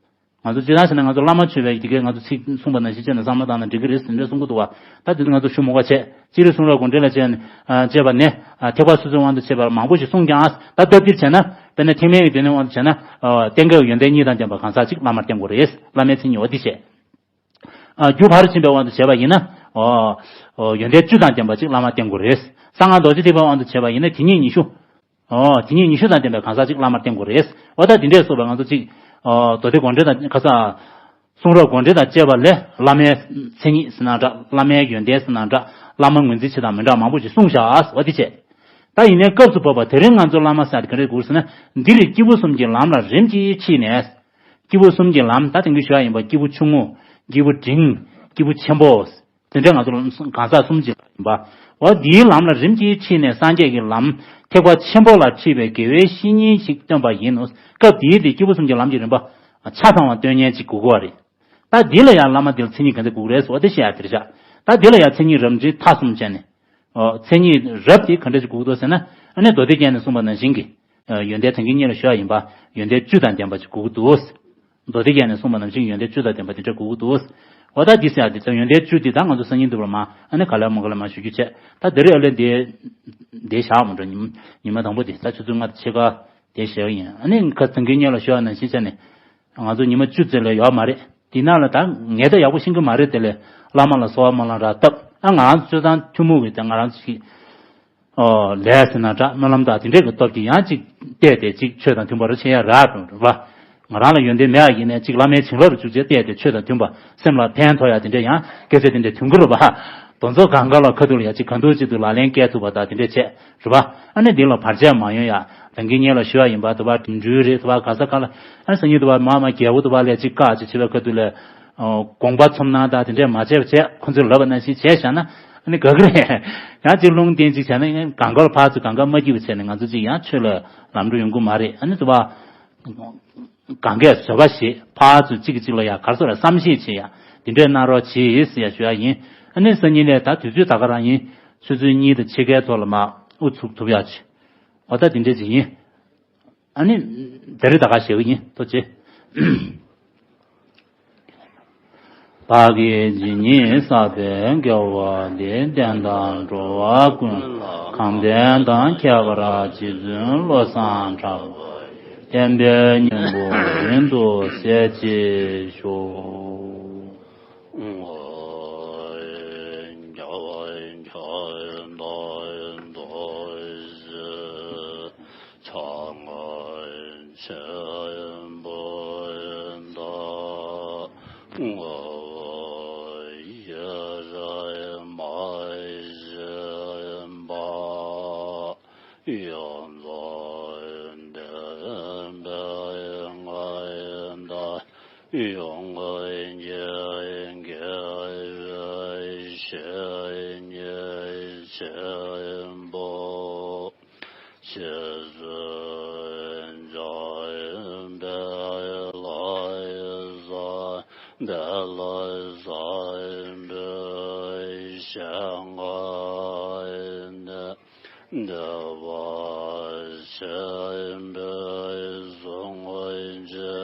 ང་ཚོ་སྤྱིར་བཏང་བྱས་ན་ང་ཚོ་བླ་མ་མཆོད་པའི་དེ་གས་ང་ཚོ་ཚིག་གསུངས་པ་ནང་བཞིན་བྱས་ན་བསམ་བློ་བཏང་ན་འགྲིག་གི་རེད་ཟེར་འདྲ་གསུང་གི་འདུག་བ། ད་དེ་ཚོ་ང་ཚོ་ཞུ་མི་དགོས་བྱས། སྤྱིར་གསུང་རབ་དགོངས་འགྲེལ་ལ་བྱས་ནས་ཨ་བཅས་པ་ནས་ཨ་ཐེག་པ་སོ་སོའི་དབང་དུ་བྱས་པ་མང་པོ་ཞིག་གསུངས་ཀྱང་། ཨ་ད་སྟབས་བདེར་བྱས་ན། དཔེར་ན་ཐེག་དམན་གྱི་སྡེ་སྣོད་དབང་དུ་བྱས་ན། ཨ་གཏན་འཁེལ་བའི་ཡོན་ཏན་གཉིས་དང་ལྡན་པ་གང་ཟག་གཅིག་བླ་མར་བསྟེན་དགོས་རེད། བླ་མའི་མཚན་ཉིད་འོ་དེ་བྱས། ཨ་རྒྱུ་ཕར་ཕྱིན་པའི་དབང་དུ་བྱས་པ་ཡིན་ན། ཨོ། ཨོ་ཡོན་ཏན་བཅུ་དང་ལྡན་པ་གཅིག་བླ་མར་བསྟེན་དགོས་རེད། གསང་སྔགས་རྡོ་རྗེ་ཐེག་པའི་དབང་དུ་བྱས་པ་ཡིན་ན་དེ་ཉིད་ཉི་ཤུ། ཨོ། དེ་ཉིད་ཉི་ཤུ་དང་ལྡན་པའི་གང་ཟག་ཅིག་བླ་མར་བསྟེན་དགོས་རེད། འོ་ད་དེ་འདྲས་སོགས་པའི་ང་ཚོ་ཅིག་ཨོ། མདོ་སྡེ་དགོངས་འགྲེལ་དང་ཁ་སང་། གསུང་རབ་དགོངས་འགྲེལ་དང་བཅས་པ་ལས་བླ་མའི་མཚན་ཉིད་ཟེར་ན་འདྲ། བླ་མའི་ཡོན་ཏན་ཟེར་ན་འདྲ། བླ་མ་ངོས་འཛིན་བྱེད་སྟངས་མི་འདྲ་མང་པོ་ཞིག་གསུངས་བཞག་འོ་དེ་བྱས། ད་ཡིན་ནའི་སྐབས་སུ་བབ་པ་དེ་རིང་ང་ཚོ་བླ་མ་ཟེར་དེ་ག་འདྲས་དགོས་ཟེར་ན། འདིར་སྐྱེས་བུ་གསུམ་གྱི་ལམ་ལ་རིམ་གྱིས་མཆིས་ནས། སྐྱེས་བུ་གསུམ་གྱི་ལམ། ད་དེང་གི་ཞུ་ཡ་ཡིན་པ། སྐྱེས་བུ་ཆུང་ངུ། སྐྱེས་བུ་འབྲིང་། སྐྱེས་བུ་ཆེན་པོ། དེ་འདྲའི་ང་ཚོ་གང་ཟག་གསུམ་གྱི་ལམ་ཡིན་པ། འོ་འདིའི་ལམ་ལ་རིམ་གྱིས་མཆིས་ནས་སངས་རྒྱས་ཀྱི་ལམ་ཐེག་པ་ཆེན་པོ་ལ་ཁྲིད་པའི་དགེ་བའི་བཤེས་གཉེན་ཞིག་བསྟེན་པ་ཡིན་ནོ། སྐབས་དེའི་དེ་སྐྱེས་བུ་གསུམ་གྱི་ལམ་གྱི་རིམ་པ་ཆ་ཚང་བ་སྟོན་མཁན་ཅིག་དགོས་ཀྱི་ཡོད་རེད། ད་འདི་ལ་ཡང་བླ་མ་འདི་ལ་མཚན་ཉིད་ག་ཚོད་དགོས་ཀྱི་རེད་ཟེར་བ་དེ་བཤད་ཡ་དེ་རེད་ཤག་ད་འདི་ལ་ཡང་མཚན་ཉིད་རབ་འབྲིང་ཐ་གསུམ་བྱས་ནས། ཨོ། མཚན་ཉིད་རབ་དེ་ག་འདྲ་ཞིག་དགོས་ཀྱི་འདུག་ཟེར་ན། ཨ་ནི་མདོ་སྡེ་རྒྱན་ནས་གསུངས་པ་ནང་བཞིན་གྱི། ཨ་ཡོན་ཏན་ད་གིན་སྔོན་ལ་ཞུ་ཡ་ཡིན་པ། ཡོན་ཏན་བཅུ་དང་ལྡན་པ་ཅིག་དགོས་ཀྱི་འདུག་མདོ་སྡེ་རྒྱན་ནས་གསུངས་པ་ནང་བཞིན་ཡོན་ཏན་བཅུ་དང་ལྡན་པ་དེ་འདྲ་དགོས་ཀྱི་འདུག་འོ་ད་འདི་ཟེར་ཡ་དེ་ཚོ་ཡོན་ཏན་བཅུ་དེ་ད་ང་ཚོ་སང་ཉིན་དུ་བར་མ་ཨ་ནི་ག་ལེར་མ་ག་ལེར་མ་ཞུ་རྒྱུ་བྱས། ད་འདི་རེས་ཨ་ལེ་འདི་འདི་བཞག་མ་འགྲོ། ཉིན་ཉི་མ་དང་པོ་དེ་ད་ཆུ་ཚོད་ལྔ་དང་ཕྱེད་ཀ་དེ་བཞག་ཡིན། ཨ་ནི་ཁ་སང་གི་སྔོན་ལ་ཞུ་ཡ་ནང་བཞིན་བྱས་ནས། ང་ཚོ་ཉི་མ་བཅུ་ཙམ་ལས་ཡོད་མ་རེད། དེ་ནང་ལ་ད་ངས་ད་ཡག་པོ་ཤེས་ཀྱི་མ་རེད། དེ་ལས་བླ་མ་ལ་གསོལ་བ་སྨོན་ལམ་རག་སྟབས། ཨ་ང་རང་ཚོ་སྤྱིར་བཏང་ཐུན་མོང་གི་ད་ང་རང་ཚོ་ཞིག་ཨོ་ལས་ཟེར་ན་འདྲ། སྨོན་ལམ་དང་དེ་འདྲས་ཀྱི་སྟོབས་ཀྱིས་ཡང་ཅིག་བལྟས་ཏེ་ཅིག་ཆོས་དང་མཐུན་པ་རུ་ཕྱིན་ཡ་རག་འགྲོ་རེད་པ། ང་རང་ལ་ཡོན་ཏན་མེད་པ་ཡིན་ནའི་ཅིག་བླ་མའི་བྱིན་རླབས་རུ་བཅུག་བྱས་བལྟས་ཏེ་ཆོས་དང་མཐུན་པ། སེམས་ལ་ཕན་ཐོགས་ཡ་དེ་འདྲས་ཡང་སྐད་ཆ་དེ་འདྲས་ཐོན་གྱི་རེད་པ། དེ་ཚོ་གང་ག་ལ་ཁ་ཐུག་ལ་ཡ་ཅིག་གང་ཐུབ་ཅི་ཐུབ་ལག་ལེན་བཀལ་ཐུབ་པ་དང་དེ་འདྲས་བྱས། རེད་པ། ཨ་ནི་འདི་ལ་བར་ཆད་མ་ཡོང་ཡ། ད་གིན་སྔོན་ལ་ཞུ་བ་ཡིན་པ། དུ་བ་འགྲིམ་འགྲུལ་རེད། དུ་བ་ག་ས་ག་ལ། ཨ་ནི་སང་ཉིན་དུ་བ་མ་མ་རྒྱལ་པོ་དུ་བ་ལས་ཅིག་བཀག་ཅིག་བྱེད་པའི་ཁ་ཐུག་ལ། ཨོ། དགོངས་པ་ཚོམ་ན་ད་དེ་འདྲས་མ་བྱས་པ་བྱས། ཁོ་ཚོས་ལབ་པ་ནང་བཞིན་བྱས་བཞག་ན་ཨ་ནི་དགའ་གི་རེད། ཡང་ཅིག་ལུང་བསྟན་ཅིག་བྱས་ན་གང་ག་ལ་ཕར་ཚུར་གང་ག་མ་སྐྱིད་པ་བྱས་ནས་ང་ཚོ་ཅིག་ཡང་ཆོས་ལ་ལམ་འགྲོ་ཡོང་གི་མ་རེད། ཨ་ནི་དུ་བ། གང་གས་བཟོད་པ་བཞེས། ཕར་ཚུར་གཅིག་གིས་གཅིག་ལ་ཡ་ག་རེ་ཟེར་བསམ་ཤེས་བྱེད་ཡ། འདི་འདྲས་གནང་རོགས་གྱིས་ཟེར་ཡ་ཞུ་ཡ་ཡིན། ཨ་ནི་སང་ཉིན་ལས་ད་དུས་ཚོད་ད་ག་རང་ཡིན། ཆུ་ཚོད་གཉིས་དང་ཕྱེད་ཀའི་ཐོག་ལ་མར་དབུ་ཚུགས་ཐུབ་ཡ་བྱེད། འོ་ད་འདི་འདྲས་ཅིག་ཡིན། ཨ་ནི། ད་རེས་ད་ག་ཞུ་གི་ཡིན། ཐུགས་རྗེ་ཆེ། བདག་གིས་ཇི་སྙེད་བསགས་པའི་དགེ་བ་འདིས། བསྟན་དང་འགྲོ་བ་ཀུན་ལ་གང་ཕན་དང་། ཁྱད་པར་རྗེ་བཙུན་བློ་བཟང་གྲགས་པ་ཡི། བསྟན་པའི་སྙིང་པོ་རྒྱུན་དུ་གསལ་བྱེད་ཤོག། ཡོངས་འདུན་དགེ་བའི་བཤེས་གཉེན་ཆེན་པོ། རྗེ་བཙུན་འཇམ་དཔལ་ལ་ཕྱག་འཚལ་ལོ། བསམ་པའི་ཞིང་ཁམས་ནས། བདེ་བ་ཆེན་པོའི་གཟུངས་ཀྱི་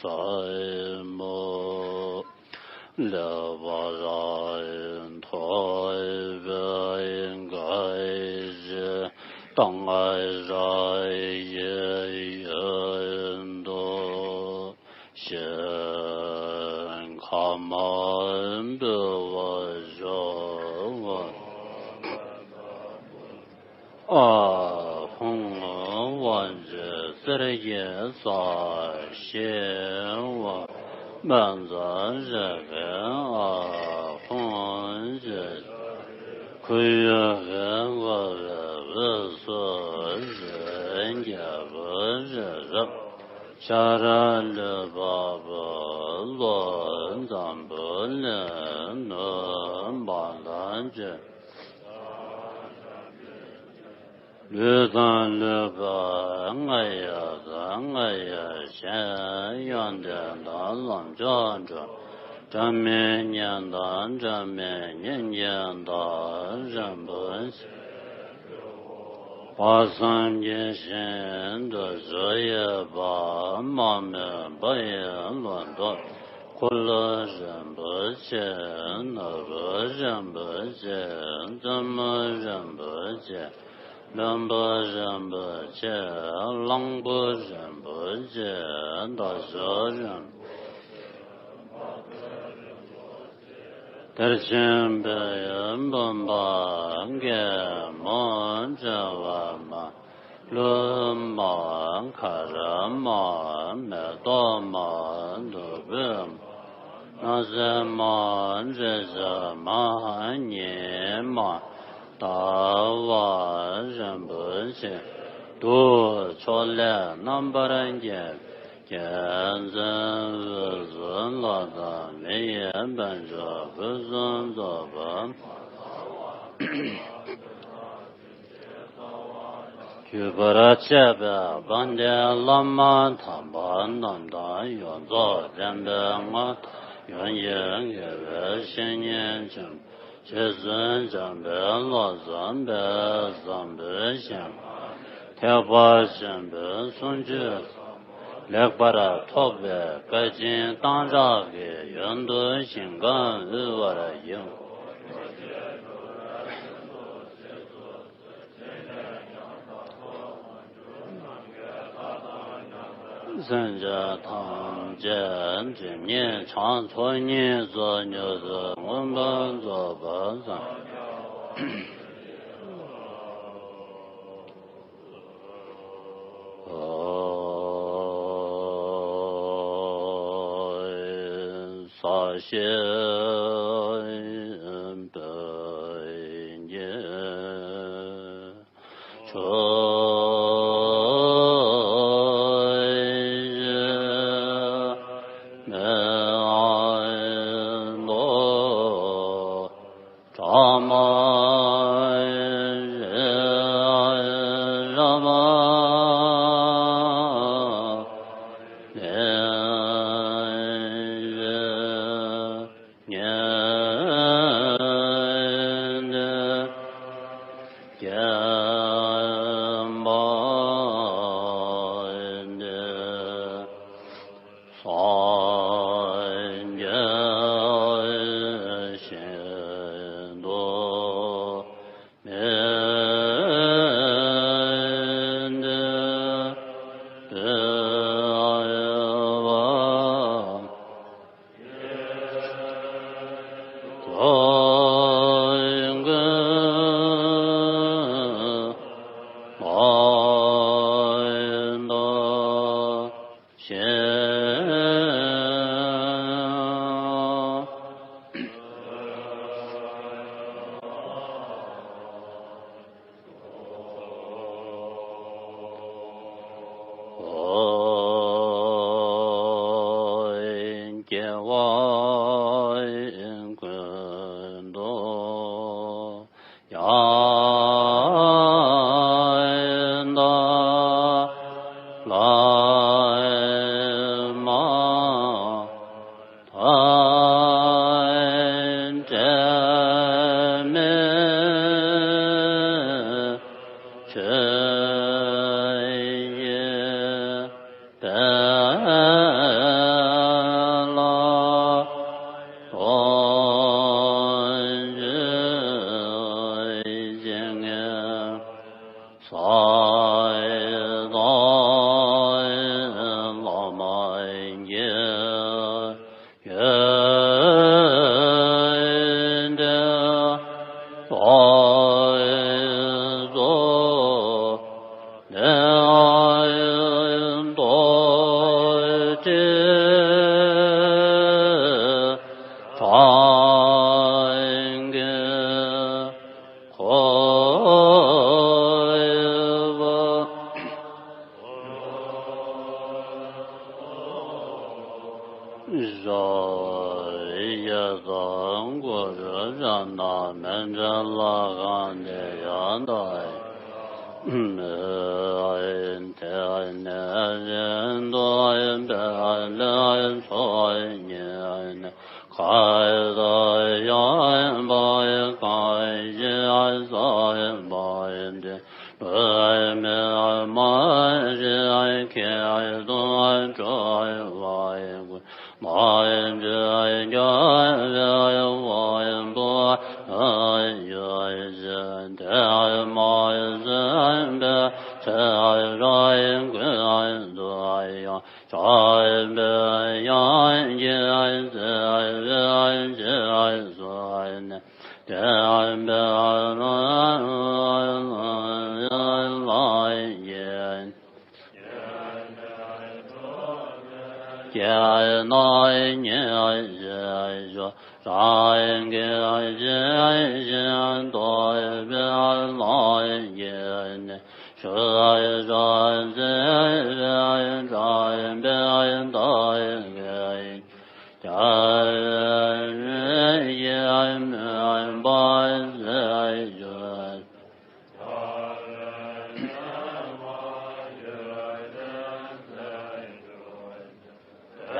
ཟབ་མོ་ལེགས་པར་ཐོས་པའི་དགེ་བསྙེན་དང་བཅས་པའི་ཡོན་དུ་ཞིང་ཁམས་ ཨ་ཧོང་དབང་ཕྱུག་གསེར་གྱི་ས་གཞི་བ། དཔལ་རྩལ་རི་ཁའི་ཨ་ཧོང་ཕྱུག་ཁུ་ཡུ་གི་བ་བའི་བུ་སུ་རི་རྒྱལ་བུ་རི་རབ། ཤ་ར་ལུ་བ་བུ་ལོ་འཛམ་བུ་གླིང་ནུ་བ་ལ་ཅི། ལུས་དང་ལུས་པ་ལྔ་ཡི་དང་ལྔ་ཡི་གཞན་ཡོན་ཏན་དང་ལམ་མཆོག་འགྲོ། སྒྲ་མི་སྙན་དང་སྒྲ་མི་སྙན་གྱི་མདོག་རིན་པོ་ཆེ། དཔག་བསམ་གྱི་ཤིན་ཏུ་རྒྱ་ཆེ་བ། མ་མོས་པ་ཡི་ལོ་ཏོག་འཁོར་ལོ་རིན་པོ་ཆེ། ནོར་བུ་རིན་པོ་ཆེ། བཙུན་མོ་རིན་པོ་ཆེ། བློན་པོ་རིན་པོ་ཆེ། གླང་པོ་རིན་པོ་ཆེ། དར་ལྕོག་རིན་པོ་ཆེ། གཏེར་ཆེན་འབུམ་པ་རྒྱལ་མོ་དྲི་བ་མ། ལྷུན་མ་མཁར་མ། མེ་ཏོག་མ། བདུག་སྤོས་མ། སྣང་སྲིད་མ། འདྲེ་རྩ་མ། ཉི་མ། ཟླ་བ་རིན་པོ་ཆེ། དུག་ཕྱོགས་ལས་རྣམ་པར་རྒྱལ། རྒྱལ་བཙུན་འོད་སྲུང་ལྷ་དང་མི་ཡི་དཔལ་མཆོག་ཕུན་སུམ་ཚོགས་པ། གུས་པར་བཅས་པའི་དཔལ་ལྡན་བླ་མ་དམ་པ་རྣམས་དང་། ཡོངས་རྫོགས་བསྟན་པའི་མངའ་ཐང་ཡོངས་ཀྱི་དགེ་བའི་བཤེས་གཉེན་ཆེན་པོ། རྗེ་བཙུན་འཇམ་དཔལ་བློ་བཟང་པས་བཟང་པོའི་ཞིང་ཁམས་ཐེག་པ་ཆེན་པོའི་གསུང་ཆོས་ལེགས་པར་ཐོབ་པའི་བཀའ་དྲིན་གཏང་རག་གི་ཡོན་དུ་ཞིང་ཁམས་དབུལ་བར་བགྱི། སེམས་ཅན་ཐམས་ཅད་སྒྲིབ་གཉིས་བྱང་། ཚོགས་གཉིས་རྫོགས་མྱུར་དུ་མངོན་པར་རྫོགས་པར་བྱ། ས་གཞི་པོ་ཡི་ཆོས་མེད་པ། ཕྲ་མ་རེ་ར་མ་ནེ་རེ་ཉེ་ནེ་ཀྱེ་མ་ནེ། སངས་རྒྱས་ཤིན་ཏུ་མེད་པ། སྐྱེ་བ་ཀུན་ཏུ་ཡང་དག་བླ་མ་དང་འབྲལ་མེད་ཆོས་ཀྱི་ མ་རིག་ཁྱད་དུ་གྲོལ་བའི་ཀུན། མ་འདྲེས་རྒྱལ་བའི་དབང་པོ་ཡོད་ཅིང་། དེ་མ་ཟིན་པའི་ཚེ་རབས་ཀུན་ཏུ་ཡང་། བྱམས་པའི་དབྱངས་ཀྱིས་བརྩེ་བའི་རྗེས་སུ་བདེན་པའི་ལམ་ཡིན། ཀྱེ་རྣམ་གཉིས་ཀྱི་ཆོས། རང་གི་ཇི་བཞིན་རྟོགས་པའི་ལམ་ཡིན་ནི། ཆོས་ཀྱི་བརྩེ་བས་དྲངས་པའི་བདག་གི་རྒྱལ་བའི་ཡིད་ཀྱིས་མོས་པ་མཛད་བརྗོད།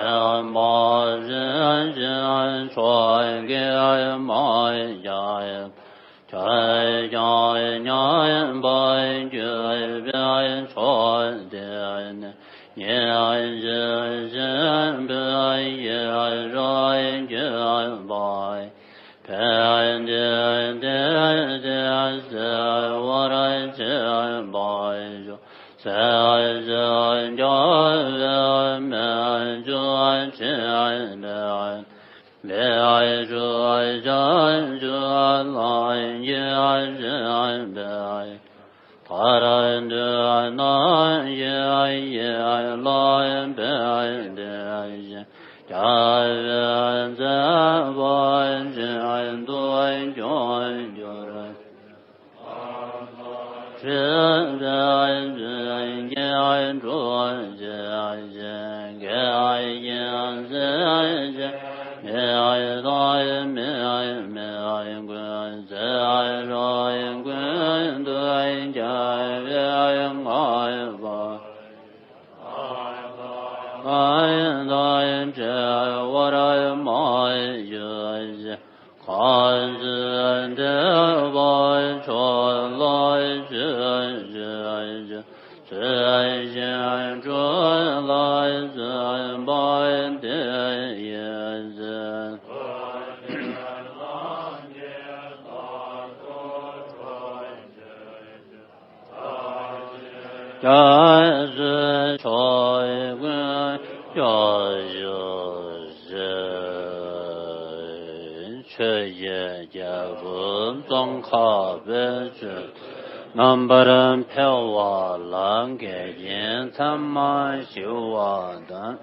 དེ་མ་ཟིན་ཅིང་ཆོས་ཀྱི་མིང་ཀྱང་། ཁྱོད་ཀྱང་མཉམ་པར་གྱུར་པའི་ཕྱོགས་དེར་ནི། ཉིན་བཞིན་གཤིན་པོའི་ཡིད་རབ་བསྐྱོད་པ། ཕན་བདེའི་གཏེར་དེ་གསལ་བར་བྱེད་པར་ཤོག་གསལ་བྱེད་རྒྱལ་བའི་མན་ཇུ་ཆེན་པོས། ལས་རྒྱུ་བྱང་ཆུབ་ལམ་གྱི་ཆེན་པོའི། ཐར་འདོད་རྣམས་ཀྱི་ཡིད་ལ་ཕན་བདེ་ཞིང་། རྒྱལ་བའི་བསྟན་པ་ཤིན་ཏུ་སྐྱོང་གྱུར་ཅིག །སྲིད་པའི་འཇིགས་སྐྱོབ་བྱེད་ཅིང་། དགེ་བའི་སེམས་ཅན་མི་དང་མི་མིན་ཀུན། ཚེ་རབས་ཀུན་ཏུ་རྒྱལ་བའི་བསྔགས་པ། ང་དང་བྲལ་བར་མ་གྱུར་ཅིག །གང་ཚེ་བདེ་བ་མཆོག་ལ་སྤྱོད་བྱེད་ཅིང་། ཚུལ་བཞིན་སྒྲུབ་ལ་བརྩོན་པ་དེ་ཡི་ཚེ། རྒྱལ་སྲས་ཆོས་ཀུན་སྐྱོབ་ཤོག་ཅིག །ཆོས་ཀྱི་རྒྱལ་པོ་ཙོང་ཁ་པས་ཆོས་རྣམ་པར་འཕེལ་བ་ལ། འགལ་རྐྱེན་ཚད་མར་ཞི་བ་དང་།